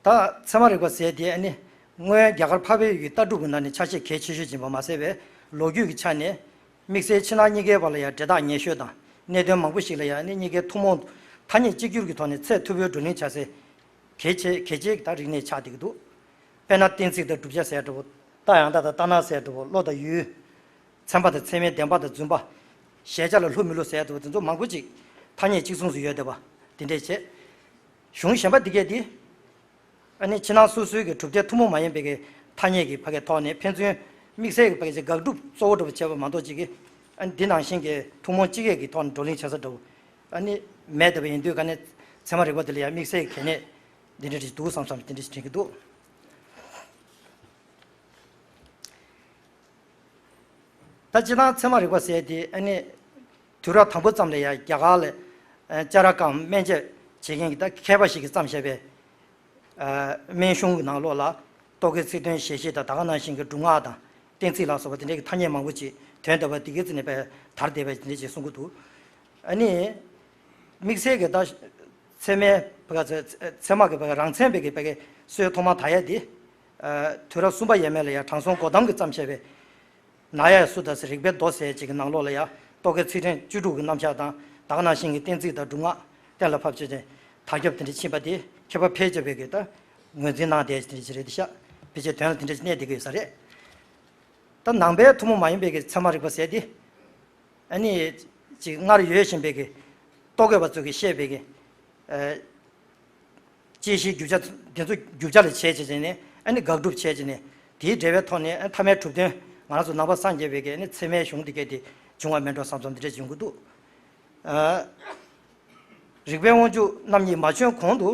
ད་ཚད་མ་རིག་པ་ཟེར་དེ་ཨ་ནི་སྔོན་རྒྱ་གར་འཕགས་པའི་ཡུལ་གྱི་ལྟ་གྲུབ་ཀྱི་ནང་ནས་ཆ་ཤས་གལ་ཆེ་ཤོས་ཡིན་པ་མ་ཟད་པའི་ལོ་རྒྱུས་ཀྱི་ཆ་ནས་དམིགས་བསལ་ཕྱི་ནང་གཉིས་ཀའི་བར་ལ་ཡང་འབྲེལ་ཐག་ཉེ་ཤོས་དང་། གནད་དོན་མང་པོ་ཞིག་ལ་ཡང་ཨ་ནི་གཉིས་ཀའི་ཐུན་མོང་ཐ་སྙད་གཅིག་གྱུར་གྱི་ཐོག་ནས་ཚད་མཐོ་པོའི་བགྲོ་གླེང་བྱ་སའི་གལ་ཆེ་གལ་ཆེའི་ད་རིག་གནས་ཆགས་བསྡད་ཀྱི་འདུག་དཔེར་ན་གཏན་ཚིགས་དང་བསྒྲུབ་བྱ་ཟེར་འདྲ་བོ། རྟགས་ཡང་དག་དང་ལྟར་སྣང་ཟེར་འདྲ་བོ། བློ་དང་ཡུལ། ཚད་མ་དང་ཚད་མིན་བདེན་པ་དང་རྫུན་པ། གཞལ་བྱ་ལ་བསླུ་མི་བསླུ་ཟེར་འདྲ་བོ་དེ་ཚོ་མང་པོ་ཅིག་ཐ་སྙད་གཅིག་མཚུངས་སུ་ཡོད་བསྡད་པ་དེ་འདྲས་བྱས། གཞུང་གཞན་པ་འདི་གས་འདི། ཨ་ནི་ཕྱི་ནང་སོ་སོའི་གི་གྲུབ་མཐའི་ཐུན་མོང་མ་ཡིན་པའི་གི་ཐ་སྙད་ཀྱི་ཕ་གི་ཐོག་ནས་ཕན་ཚུན་དམིགས་བསལ་གྱི་ཕ་གི་ཅིག་དགག་སྒྲུབ་གཙོ་བོ་འདྲ་བོ་བྱས་པ་མ་གཏོགས་ཅིག་གི། ཨ་ནི་འདི་ནང་བཞིན་གྱི་ཐུན་མོང་སྤྱི་སྐད་ཀྱི་ཐོག་ནས་བགྲོ་གླེང་བྱེད་ས་འདྲ་བོ་ཨ་ནི་མེད་བསྡད་པ་ཡིན་དུས། ག་ནས་ཚད་མ་རིག་པ་འདི་ལ་ཡང་དམིགས་བསལ་གྱི་གལ་གནད་འདི་འདྲ་ཅིག་འདུག་བསམ་བསམ་དེ་འདྲ་ཞིག་དྲན་གྱི་འདུག་ད་སྤྱིར་བཏང་ཚད་མ་རིག་པ་ཟེར་དེ་ཨ་ནི་དུས་རབས་དང་པོ་ཙམ་ལ་ཡང་རྒྱ་གར་ལ་ཨ་ཅ་ར་ཀམ་སྨན་དཔྱད་བྱེད་མཁན་གྱི་ད་མཁས་པ་ཞིག་གིས་བརྩམས་བཞག་པའི་ཨ་སྨན་གཞུང་གི་ནང་ལོགས་ལ་རྟོག་གེའི་ཚིག་དོན་ཞལ་བཞེས་དང་། ད་ག་ནང་བཞིན་གྱི་སྒྲུབ་ངག་དང་གཏན་ཚིགས་ལ་སོགས་པ་དེ་འདྲའི་གི་ཐ་སྙད་མང་པོ་ཅིག་དོན་དམ་པ་དེ་གའི་རྩིས་ནས་པའི་དར་བསྡད་པ་དེ་འདྲ་ཅིག་གསུང་གི་འདུག་ཨ་ནི་དམིགས་བསལ་གྱི་ད་ཚད་མའི་བ་ག་ཚད་མ་གི་བ་ག་རང་མཚན་པའི་གི་བ་ག་སྲོལ་ཐོག་མར་དར་ཡ་དེ། ཨ་དུས་རབས་གསུམ་པ་ཡས་མས་ལ་ཡང་དྲང་སྲོང་གོ་ཏམ་གྱིས་བརྩམས་བཞག་པའི་ན་ཡ་སུ་ཏཱ་ཟེར་རིག་པའི་མདོ་ཟེར་ཅིག་གི་ནང་ལོགས་ལ་ཡང་རྟོག་གེའི་ཚིག་དོན་བཅུ་དྲུག་གི་རྣམ་གཞག་དང་། ད་ག་ནང་བཞིན་གྱི་གཏན་ཚིགས་དང་སྒྲུབ་ངག་གཏན་ལ་ཕབ་བྱས་ཏེ་དར་ཁྱབ་དེ་འདྲ་ཕྱིན་པ་དེ་མཁས་པ་ཕལ་ཆེ་བས་ཀྱིས་ད་ངོས་འཛིན་གནང་བསྡད་དེ་འདྲ་ཅིག་རེད་དེ་ཤག་ཕལ་ཆེར་དོན་ལ་དེ་འདྲ་ཅིག་གནས་བསྡད་ཀྱི་ཡོད་ས་རེད། ད་ནང་པའི་ཐུན་མོང་མ་ཡིན་པའི་གི་ཚད་མ་རིག་པ་ཟེར་དེ། ཨ་ནི་ཅིག་སྔར་ཡོད་བཞིན་པའི་གི་རྟོག་གེ་པ་ཚོས་ཀྱིས་བཤད་པའི་གི་ཨ་དཔྱད་གཞིའི་རྒྱུ་ཆ་དེ་ཚོ་རྒྱུ་ཆ་ལ་བྱས་བྱས་བྱས་ནས། ཨ་ནི་དགག་སྒྲུབ་བྱས་བྱས་ནས་དེའི་འབྲེལ་བའི་ཐོག་ནས་ཨ་ཐ་མའི་གྲུབ་དོན་ང་རང་ཚོ་ནང་པ་སངས་རྒྱས་པའི་གི་ཨ་ནི་ཚད་མའི་གཞུང་འདི་གས་དེ་བྱུང་བ་མིན་འགྲོ་བསམ་བསམ་འདི་འདྲས་ཡོང་གི་འདུག་ཨ། རིག་པའི་དབང་ཕྱུག་རྣམ་གཉིས་མ་བྱོན་གོང་དུ་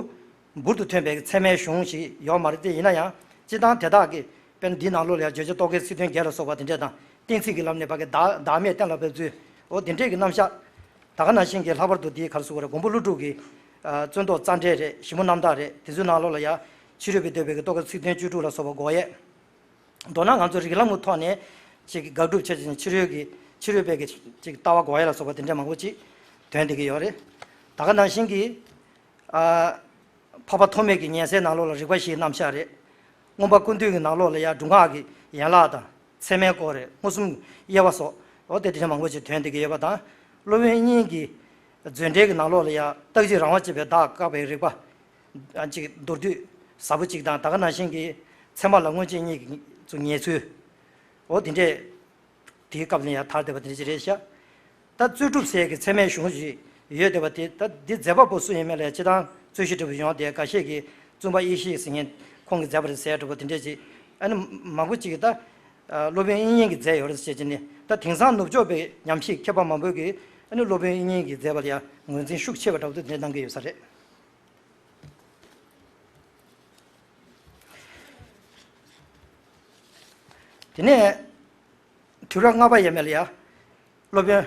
འབུར་དུ་ཐོན་པའི་ཚད་མའི་གཞུང་ཞིག་ཡོད་མ་རེད་དེ། ཡིན་ན་ཡང་སྤྱིར་བཏང་དེ་དག་གི་དཔེར་ན་འདིའི་ནང་ལོགས་ལ་ཡང་བརྗོད་བྱ་རྟོག་གེའི་ཚིག་དོན་བརྒྱད་ལ་སོགས་པ་དེ་འདྲས་དང་། གཏན་ཚིགས་ཀྱི་ལམ་ནས་ཕ་གི་བདག་བདག་མེད་གཏན་ལ་ཕབ་ཚུལ། འོ་དེ་འདྲས་ཀྱི་རྣམ་གཞག་ད་ག་ནང་བཞིན་གྱི་ལྷག་པར་དུ་འདིའི་ག་རེ་ཟེར་དགོས་རེད། མགོན་པོ་ཀླུ་སྒྲུབ་ཀྱི་ཨ་བརྩོན་ཐོག་རྩ་འགྲེལ་རེད། ཞིབ་མོ་རྣམ་དག་རེད། དེ་ཚོའི་ནང་ལོགས་ལ་ཡང་ཕྱི་རོལ་པས་འདོད་པའི་གི་རྟོག་གེའི་ཚིག་དོན་བཅུ་དྲུག་ལ་སོགས་པ་འགོག་ཡས། མདོར་ན་ང་ཚོ་རིགས་ལམ་གྱི་ཐོག་ནས་ཅིག་དགག་སྒྲུབ་བྱེད་ཅིང་ཕྱི་རོལ་གྱི་ཕྱི་རོལ་པའི་གི་ཅིག་ལྟ་བ་འགོག་ཡ་ལ་སོགས་པ་དེ་འདྲ་མང་པོ་ཅིག་ཐོན་བསྡད་ཀྱི་ཡོད་རེད། ད་ག་ནང་བཞིན་གྱི་ཨ་འཕགས་པ་ཐོགས་མེད་ཀྱི་ཉན་གསན་ནང་ལོགས་ལ་རིགས་པ་བཞིའི་རྣམ་གཞག་རེད། མངོན་པ་ཀུན་བཏུས་ཀྱི་ནང་ལོགས་ལ་ཡང་སྒྲུབ་ངག་གི་ཡན་ལག་དང་། ཚད་མའི་སྐོར་རེད། མངོན་སུམ་དབྱེ་བ་སོགས། འོ་དེ་དེ་འདྲ་མང་པོ་ཅིག་ཐོན་བསྡད་ཀྱི་ཡོད་པ་དང་། སློབ་དཔོན་དབྱིག་གཉེན་གྱི་མཛོད་འགྲེལ་གྱི་ནང་ལོགས་ལ་ཡང་རྟག་གཅིག་རང་དབང་གཅིག་པའི་བདག་བཀག་པའི་རིགས་པ། ཨ་ཅིག་མདོར་བསྡུས་ཟབ་པོ་ཅིག་དང་། ད་ག་ནང་བཞིན་གྱི་ཚད་མ་ལ་དངོས་རྗེན་གཉིས་ཀྱི་ཚུལ་ངེས་ཚུལ། འོ་དེ་འདྲས་དེའི་སྐབས་ལ་ཡང་དར་བསྡད་པ་དེ་འདྲ་ཅིག་རེད་ཤག་ད་རྩོད་སྒྲུབ་ཟེར་གྱི་ཚད་མའི་གཞུང་ཞིག་ཡོད་བསྡད་པ་དེ། ད་འདི་མཛད་པ་པོ་སུ་ཡིན་མིན་ལ་ཡང་སྤྱིར་བཏང་རྩོད་གཞི་འདྲ་བོ་ཡོང་སྟེ། འགའ་ཤས་ཀྱིས་བཙུན་པ་ཡེ་ཤེས་ཟེར་མཁན་ཁོང་གིས་མཛད་པ་རེད་ཟེར་འདྲ་བོ་དེ་འདྲས་ཅིག་ཨ་ནི་མང་པོ་ཅིག་གིས་ད་ཨ་སློབ་དཔོན་དབྱིག་གཉེན་གྱིས་མཛད་ཡོད་རེད་ཟེར་བྱས་ནས། ད་དེང་སང་ནུབ་ཕྱོགས་པའི་ཉམས་ཞིབ་མཁས་པ་མང་པོ་གིས་ཨ་ནི་སློབ་དཔོན་དབྱིག་གཉེན་གྱིས་མཛད་པ་ལ་ཡང་ངོས་འཛིན་ཤུགས་ཆེ་བ་འདྲ་བོ་དེ་འདྲ་གནང་གི་ཡོད་ས་རེད། དེ་ནས་དུས་རབས་ལྔ་པ་ཡས་མས་ལ་ཡ་སློབ་དཔོན་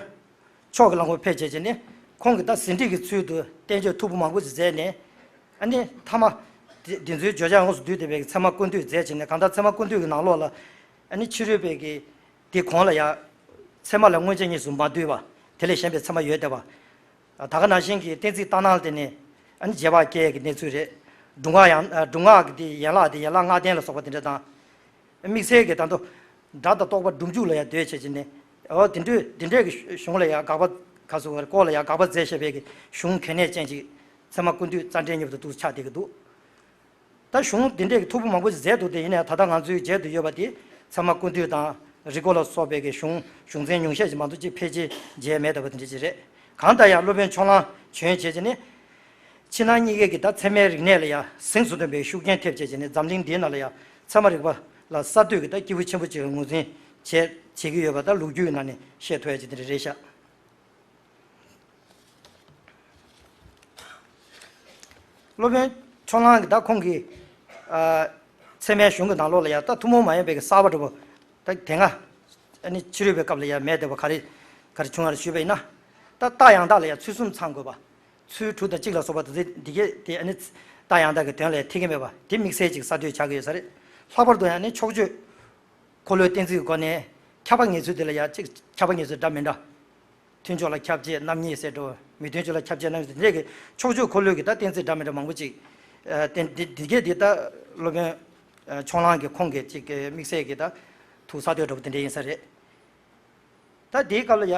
ཕྱོགས་ཀྱི་ལམ་ཁར་ཕེབས་བྱས་བྱས་ནས་ཁོང་གིས་ད་ཟིན་བྲིས་ཀྱི་ཚུལ་དུ་བསྟན་བཅོས་མཐུག་པོ་མང་པོ་ཞིག་མཛད་ནས། ཨ་ནི་མཐའ་མ་དེ་དེ་ཚོའི་བརྗོད་བྱ་ཡོངས་སུ་བསྡུས་བསྡད་པའི་ཚད་མ་ཀུན་བཏུས་མཛད་བྱས་ནས། གང་ལྟར་ཚད་མ་ཀུན་བཏུས་ཀྱི་ནང་ལོགས་ལ་ཨ་ནི་ཕྱི་རོལ་པའི་གི་དེ་གོང་ལ་ཡང་ཚད་མ་ལ་མངོན་རྗེས་གཉིས་སུ་མ་འདུས་པ། དེ་ལས་གཞན་པའི་ཚད་མ་ཡོད་བསྡད་པ། ད་ག་ནང་བཞིན་གྱི་གཏན་ཚིགས་ལྟར་སྣང་དེ་ནི་ཨ་ནི་རྗེས་དཔག་སྐྱེ་ཡས་ཀྱི་གནས་ཚུལ་རེད། སྒྲུབ་ངག་ཡང་སྒྲུབ་ངག་གི་དེ་ཡན་ལག་དེ་ཡན་ལག་ལྔ་ལྡན་ལ་སོགས་པ་དེ་འདྲ་དང་། དམིགས་བསལ་གྱི་ད་དུང་སྒྲ་དང་རྟོག་པ་སྒྲུབ་འཇུག་ལ་ཡང་ཟློས་བྱེད་ཀྱི་ནི། འོ་དེ་འདྲའི་དེ་འདྲའི་གི་གཞུང་ལ་ཡང་དགག་པ། ག་ཟེར་དགོས་རེད། སྐོར་ལ་ཡང་དགག་པ་མཛད་བཞག་པའི་གི་གཞུང་གལ་གནད་ཅན་ཅིག་ཚད་མ་ཀུན་བཏུས་རྩ་འགྲེལ་གཉིས་པོ་དང་ཐུག་ཆགས་བསྡད་ཀྱི་འདུག། ད་གཞུང་དེ་འདྲའི་གི་མཐུག་པོ་མང་པོ་ཞིག་མཛད་འདུག་སྟེ། ཡིན་ནའང་ད་ལྟ་ང་ཚོའི་མཇལ་དུ་ཡོད་པ་དེ་ཚད་མ་ཀུན་བཏུས་དང་རིགས་སྒོ་ལ་སོགས་པའི་གི་གཞུང་གཞུང་ཚན་ཉུང་ཤས་ཤིག་མ་གཏོགས་ཅིག་ཕལ་ཆེར་མཇལ་མེད་བསྡད་པ་དེ་འདྲ་ཅིག་རེད། གང་ལྟར་ཡང་སློབ་དཔོན་ཕྱོགས་གླང་བྱོན་བྱས་བྱས་ནས། ཕྱི་ནང་གཉིས་ཀའི་གི་ད་ཚད་མའི་རིག་གནས་ལ་ཡང་གཟེངས་སུ་ཐོན་པའི་ཤུགས་རྐྱེན་ཐེབས་བྱས་བྱས་ནས། འཛམ་གླིང་འདིའི་ནང་ལ་ཡང་ཚད་མ་རིག་པ་ལ་གསར་གཏོད་ཀྱི་ད་སྐྱེས་བུ་ཆེན་པོ་ཅིག་ལ་ངོས་འཛིན་བྱས་བྱེད་ཀྱི་ཡོད་པ་ད་ལོ་རྒྱུས་ཀྱི་ནང་ནས་ཤེས་ཐུབ་ཡ་ཅིག་དེ་འདྲ་རེད་ཤག། སློབ་དཔོན་ཕྱོགས་གླང་གིས་ད་ཁོང་གི་ཨ་ཚད་མའི་གཞུང་གི་ནང་ལོགས་ལ་ཡང་ད་ཐུན་མོང་མ་ཡིན་པའི་གི་གསར་པ་འདྲ་པོ་ད་དེ་སྔ་ཨ་ནི་ཕྱི་རོལ་པའི་སྐབས་ལ་ཡང་མེད་བསྡད་པ་ག་རེ་ག་རེ་བྱུང་བ་རེད་ཞུས་པ་ཡིན་ན། ད་རྟགས་ཡང་དག་ལ་ཡང་ཚུལ་གསུམ་ཚང་དགོས་པ། ཚུལ་དྲུག་དང་གཅིག་ལ་སོགས་པ་དེ་ཚོ་འདི་གས་དེ་ཨ་ནི་རྟགས་ཡང་དག་གི་དོན་ལ་ཡང་ཐེ་གི་མེད་པ་དེ་དམིགས་བསལ་ཅིག་གསར་གཏོད་བྱ་གི་ཡོད་ས་རེད། ལྷག་པར་དུ་ཡང་ནི་ཕྱོགས་ཆོས་འཁོར་ལོའི་གཏན་ཚིགས་ཀྱི་སྒོ་ནས་ཁྱབ་པ་ངེས་ཚུལ་དེ་ལ་ཡང་གཅིག་ཁྱབ་པ་ངེས་ཚུལ་འདྲ་མི་འདྲ། མཐུན་ཕྱོགས་ལ་ཁྱབ་བྱེད་རྣམ་གཉིས་ཟེར་འགྲོ། མི་མཐུན་ཕྱོགས་ལ་ཁྱབ་བྱེད་རྣམ་གཉིས་ཟེར། འདི་འདྲས་ཀྱི་ཕྱོགས་ཆོས་འཁོར་ལོའི་གི་ད་གཏན་ཚིགས་འདྲ་མི་འདྲ་མང་པོ་ཅིག་ཨ་བསྟན་འདི་འདི་གས་འདི་ད་སློབ་དཔོན་ཨ་ཕྱོགས་གླང་གི་ཁོང་གི་ཅིག་གི་དམིགས་བསལ་གྱི་ད་ཐུགས་གསར་གཏོད་འདྲ་པོ་དེ་འདྲས་ཡིན་ས་རེད། ད་དེའི་སྐབས་ལ་ཡ་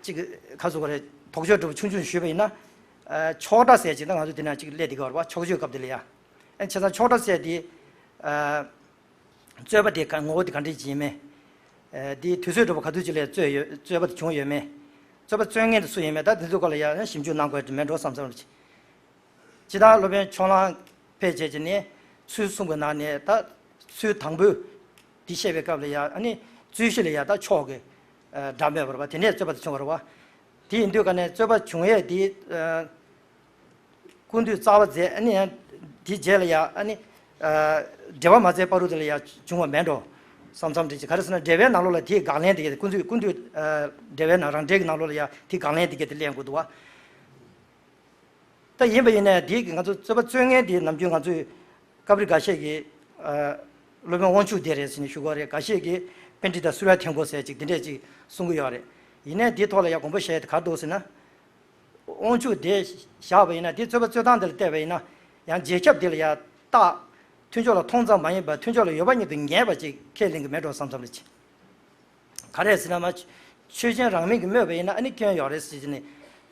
ཅིག་ག་ཟེར་དགོས་རེད། དོགས་གཅོད་འདྲ་པོ་ཆུང་ཆུང་ཞུས་པ་ཡིན་ན། ཨ་ཕྱོགས་སྒྲ་ཟེར་ཅིག་ད་ང་ཚོ་འདི་ན་ཅིག་སླེབས་བསྡད་ཀྱི་ཡོད་རེད་པ། ཕྱོགས་ཆོས་སྐབས་དེ་ལ་ཡ། ཨ་བྱས་ཙང་ཕྱོགས་སྒྲ་ཟེར་དེ་ཨ་རྩོད་པ་དེ་ག་ངོ་བོ་དེ་ག་འདྲས་ཅིག་ཡིན་མིན། ཨ་དེ་དུས་ཚོད་འདྲ་པོ་ག་དུས་ཅིག་ལ་རྩོད་ཡོད། རྩོད་པ་དེ་བྱུང་ཡོད་མེད། རྩོད་པ་རྩོད་མཁན་དེ་སུ་ཡིན་མིན། ད་དེ་ཚོའི་སྐོར་ལ་ཡ་ཞིབ་འཇུག་གནང་དགོས་དེ་མེད་འགྲོ་བསམ་བསམ་རེད། སྤྱིར་བཏང་སློབ་དཔོན་ཕྱོགས་གླང་ཕལ་ཆེར་གྱིས་ནི་ཚུལ་གསུམ་གྱི་ནང་ནས་ད་ཚུལ་དང་པོ་འདི་བཤད་པའི་སྐབས་ལ་ཡང་ཨ་ནི་རྩོད་གཞི་ལ་ཡང་ད་ཕྱོགས་ཀྱི་ཨ་སྒྲ་མེད་པ་རེད་པ། དེ་ནས་རྩོད་པ་དེ་བྱུང་བ་རེད་པ། དེ་ཡིན་དུས་ག་ནས་རྩོད་པ་བྱུང་ཡས་དེ་ཨ་ཀུན་བཏུས་རྩ་བ་མཛད། ཨ་ནི་ཡང་དེ་རྗེས་ལ་ཡང་ཨ་ནི་ཨ་འགྲེལ་པ་མ་མཛད་བར་དུ་དེ་ལ་ཡང་བྱུང་བ་མེད་འགྲོ་བསམ་བསམ་དེ་ཅིག། ག་རེ་ཟེར་ན་འགྲེལ་པའི་ནང་ལོགས་ལ་དེའི་དགག་ལན་དེ་གས། ཀུན་བཏུས་ཀུན་བཏུས་ཨ་འགྲེལ་པའི་ནང་རང་འགྲེལ་གྱི་ནང་ལོགས་ལ་ཡང་དེའི་དགག་ལན་དེ་གས་དེ་གླེང་དགོས་འདུག་བ། ད་ཡིན་པ་ཡིན་ནའི་དེའི་གི་ང་ཚོ་རྩོད་པ་རྩོད་མཁན་དེ་ནམ་རྒྱུན་ང་ཚོས་སྐབས་རེ་འགའ་ཤས་ཀྱིས་ཨ་སློབ་དཔོན་དབང་ཕྱུག་སྡེ་རེད་ཟེར་ནས་ཞུ་གི་ཡོད་རེད། འགའ་ཤས་ཀྱིས་པཎྜི་ཏ་སུརྱ་ཐེང་པོ་ཟེར་ཅིག་དེ་འདྲས་ཅིག་གསུང་གི་ཡོད་རེད། ཡིན་ནའི་དེའི་ཐོག་ལ་ཡང་དགོངས་པ་བཞེས་དེ་ག་རེ་འདུག་ཟེར་ན། དབང་ཕྱུག་སྡེ་བཞག་པ་ཡིན་ན་དེ་རྩོད་པ་རྩོད་སྟངས་དེ་ལ་བལྟས་པ་ཡིན་ན། ཡང་རྗེས་ཁྱབ་དེ་ལ་ཡང་རྟགས་མཐུན་ཕྱོགས་ལ་མཐོང་ཙམ་མ་ཡིན་པར་མཐུན་ཕྱོགས་ལ་ཡོད་པ་ཉིད་དུ་ངེས་པ་ཅིག་ཁས་ལེན་གྱི་མེད་འགྲོ་བསམ་བསམ་རེད་ཅིག། ག་རེ་ཟེར་ན་མ། ཆོས་ཅན་རང་མིང་གིས་སྨོས་པ་ཡིན་ན་ཨ་ནི་སྐྱོན་ཡོད་རེད་ཟེར་གྱི་ནི།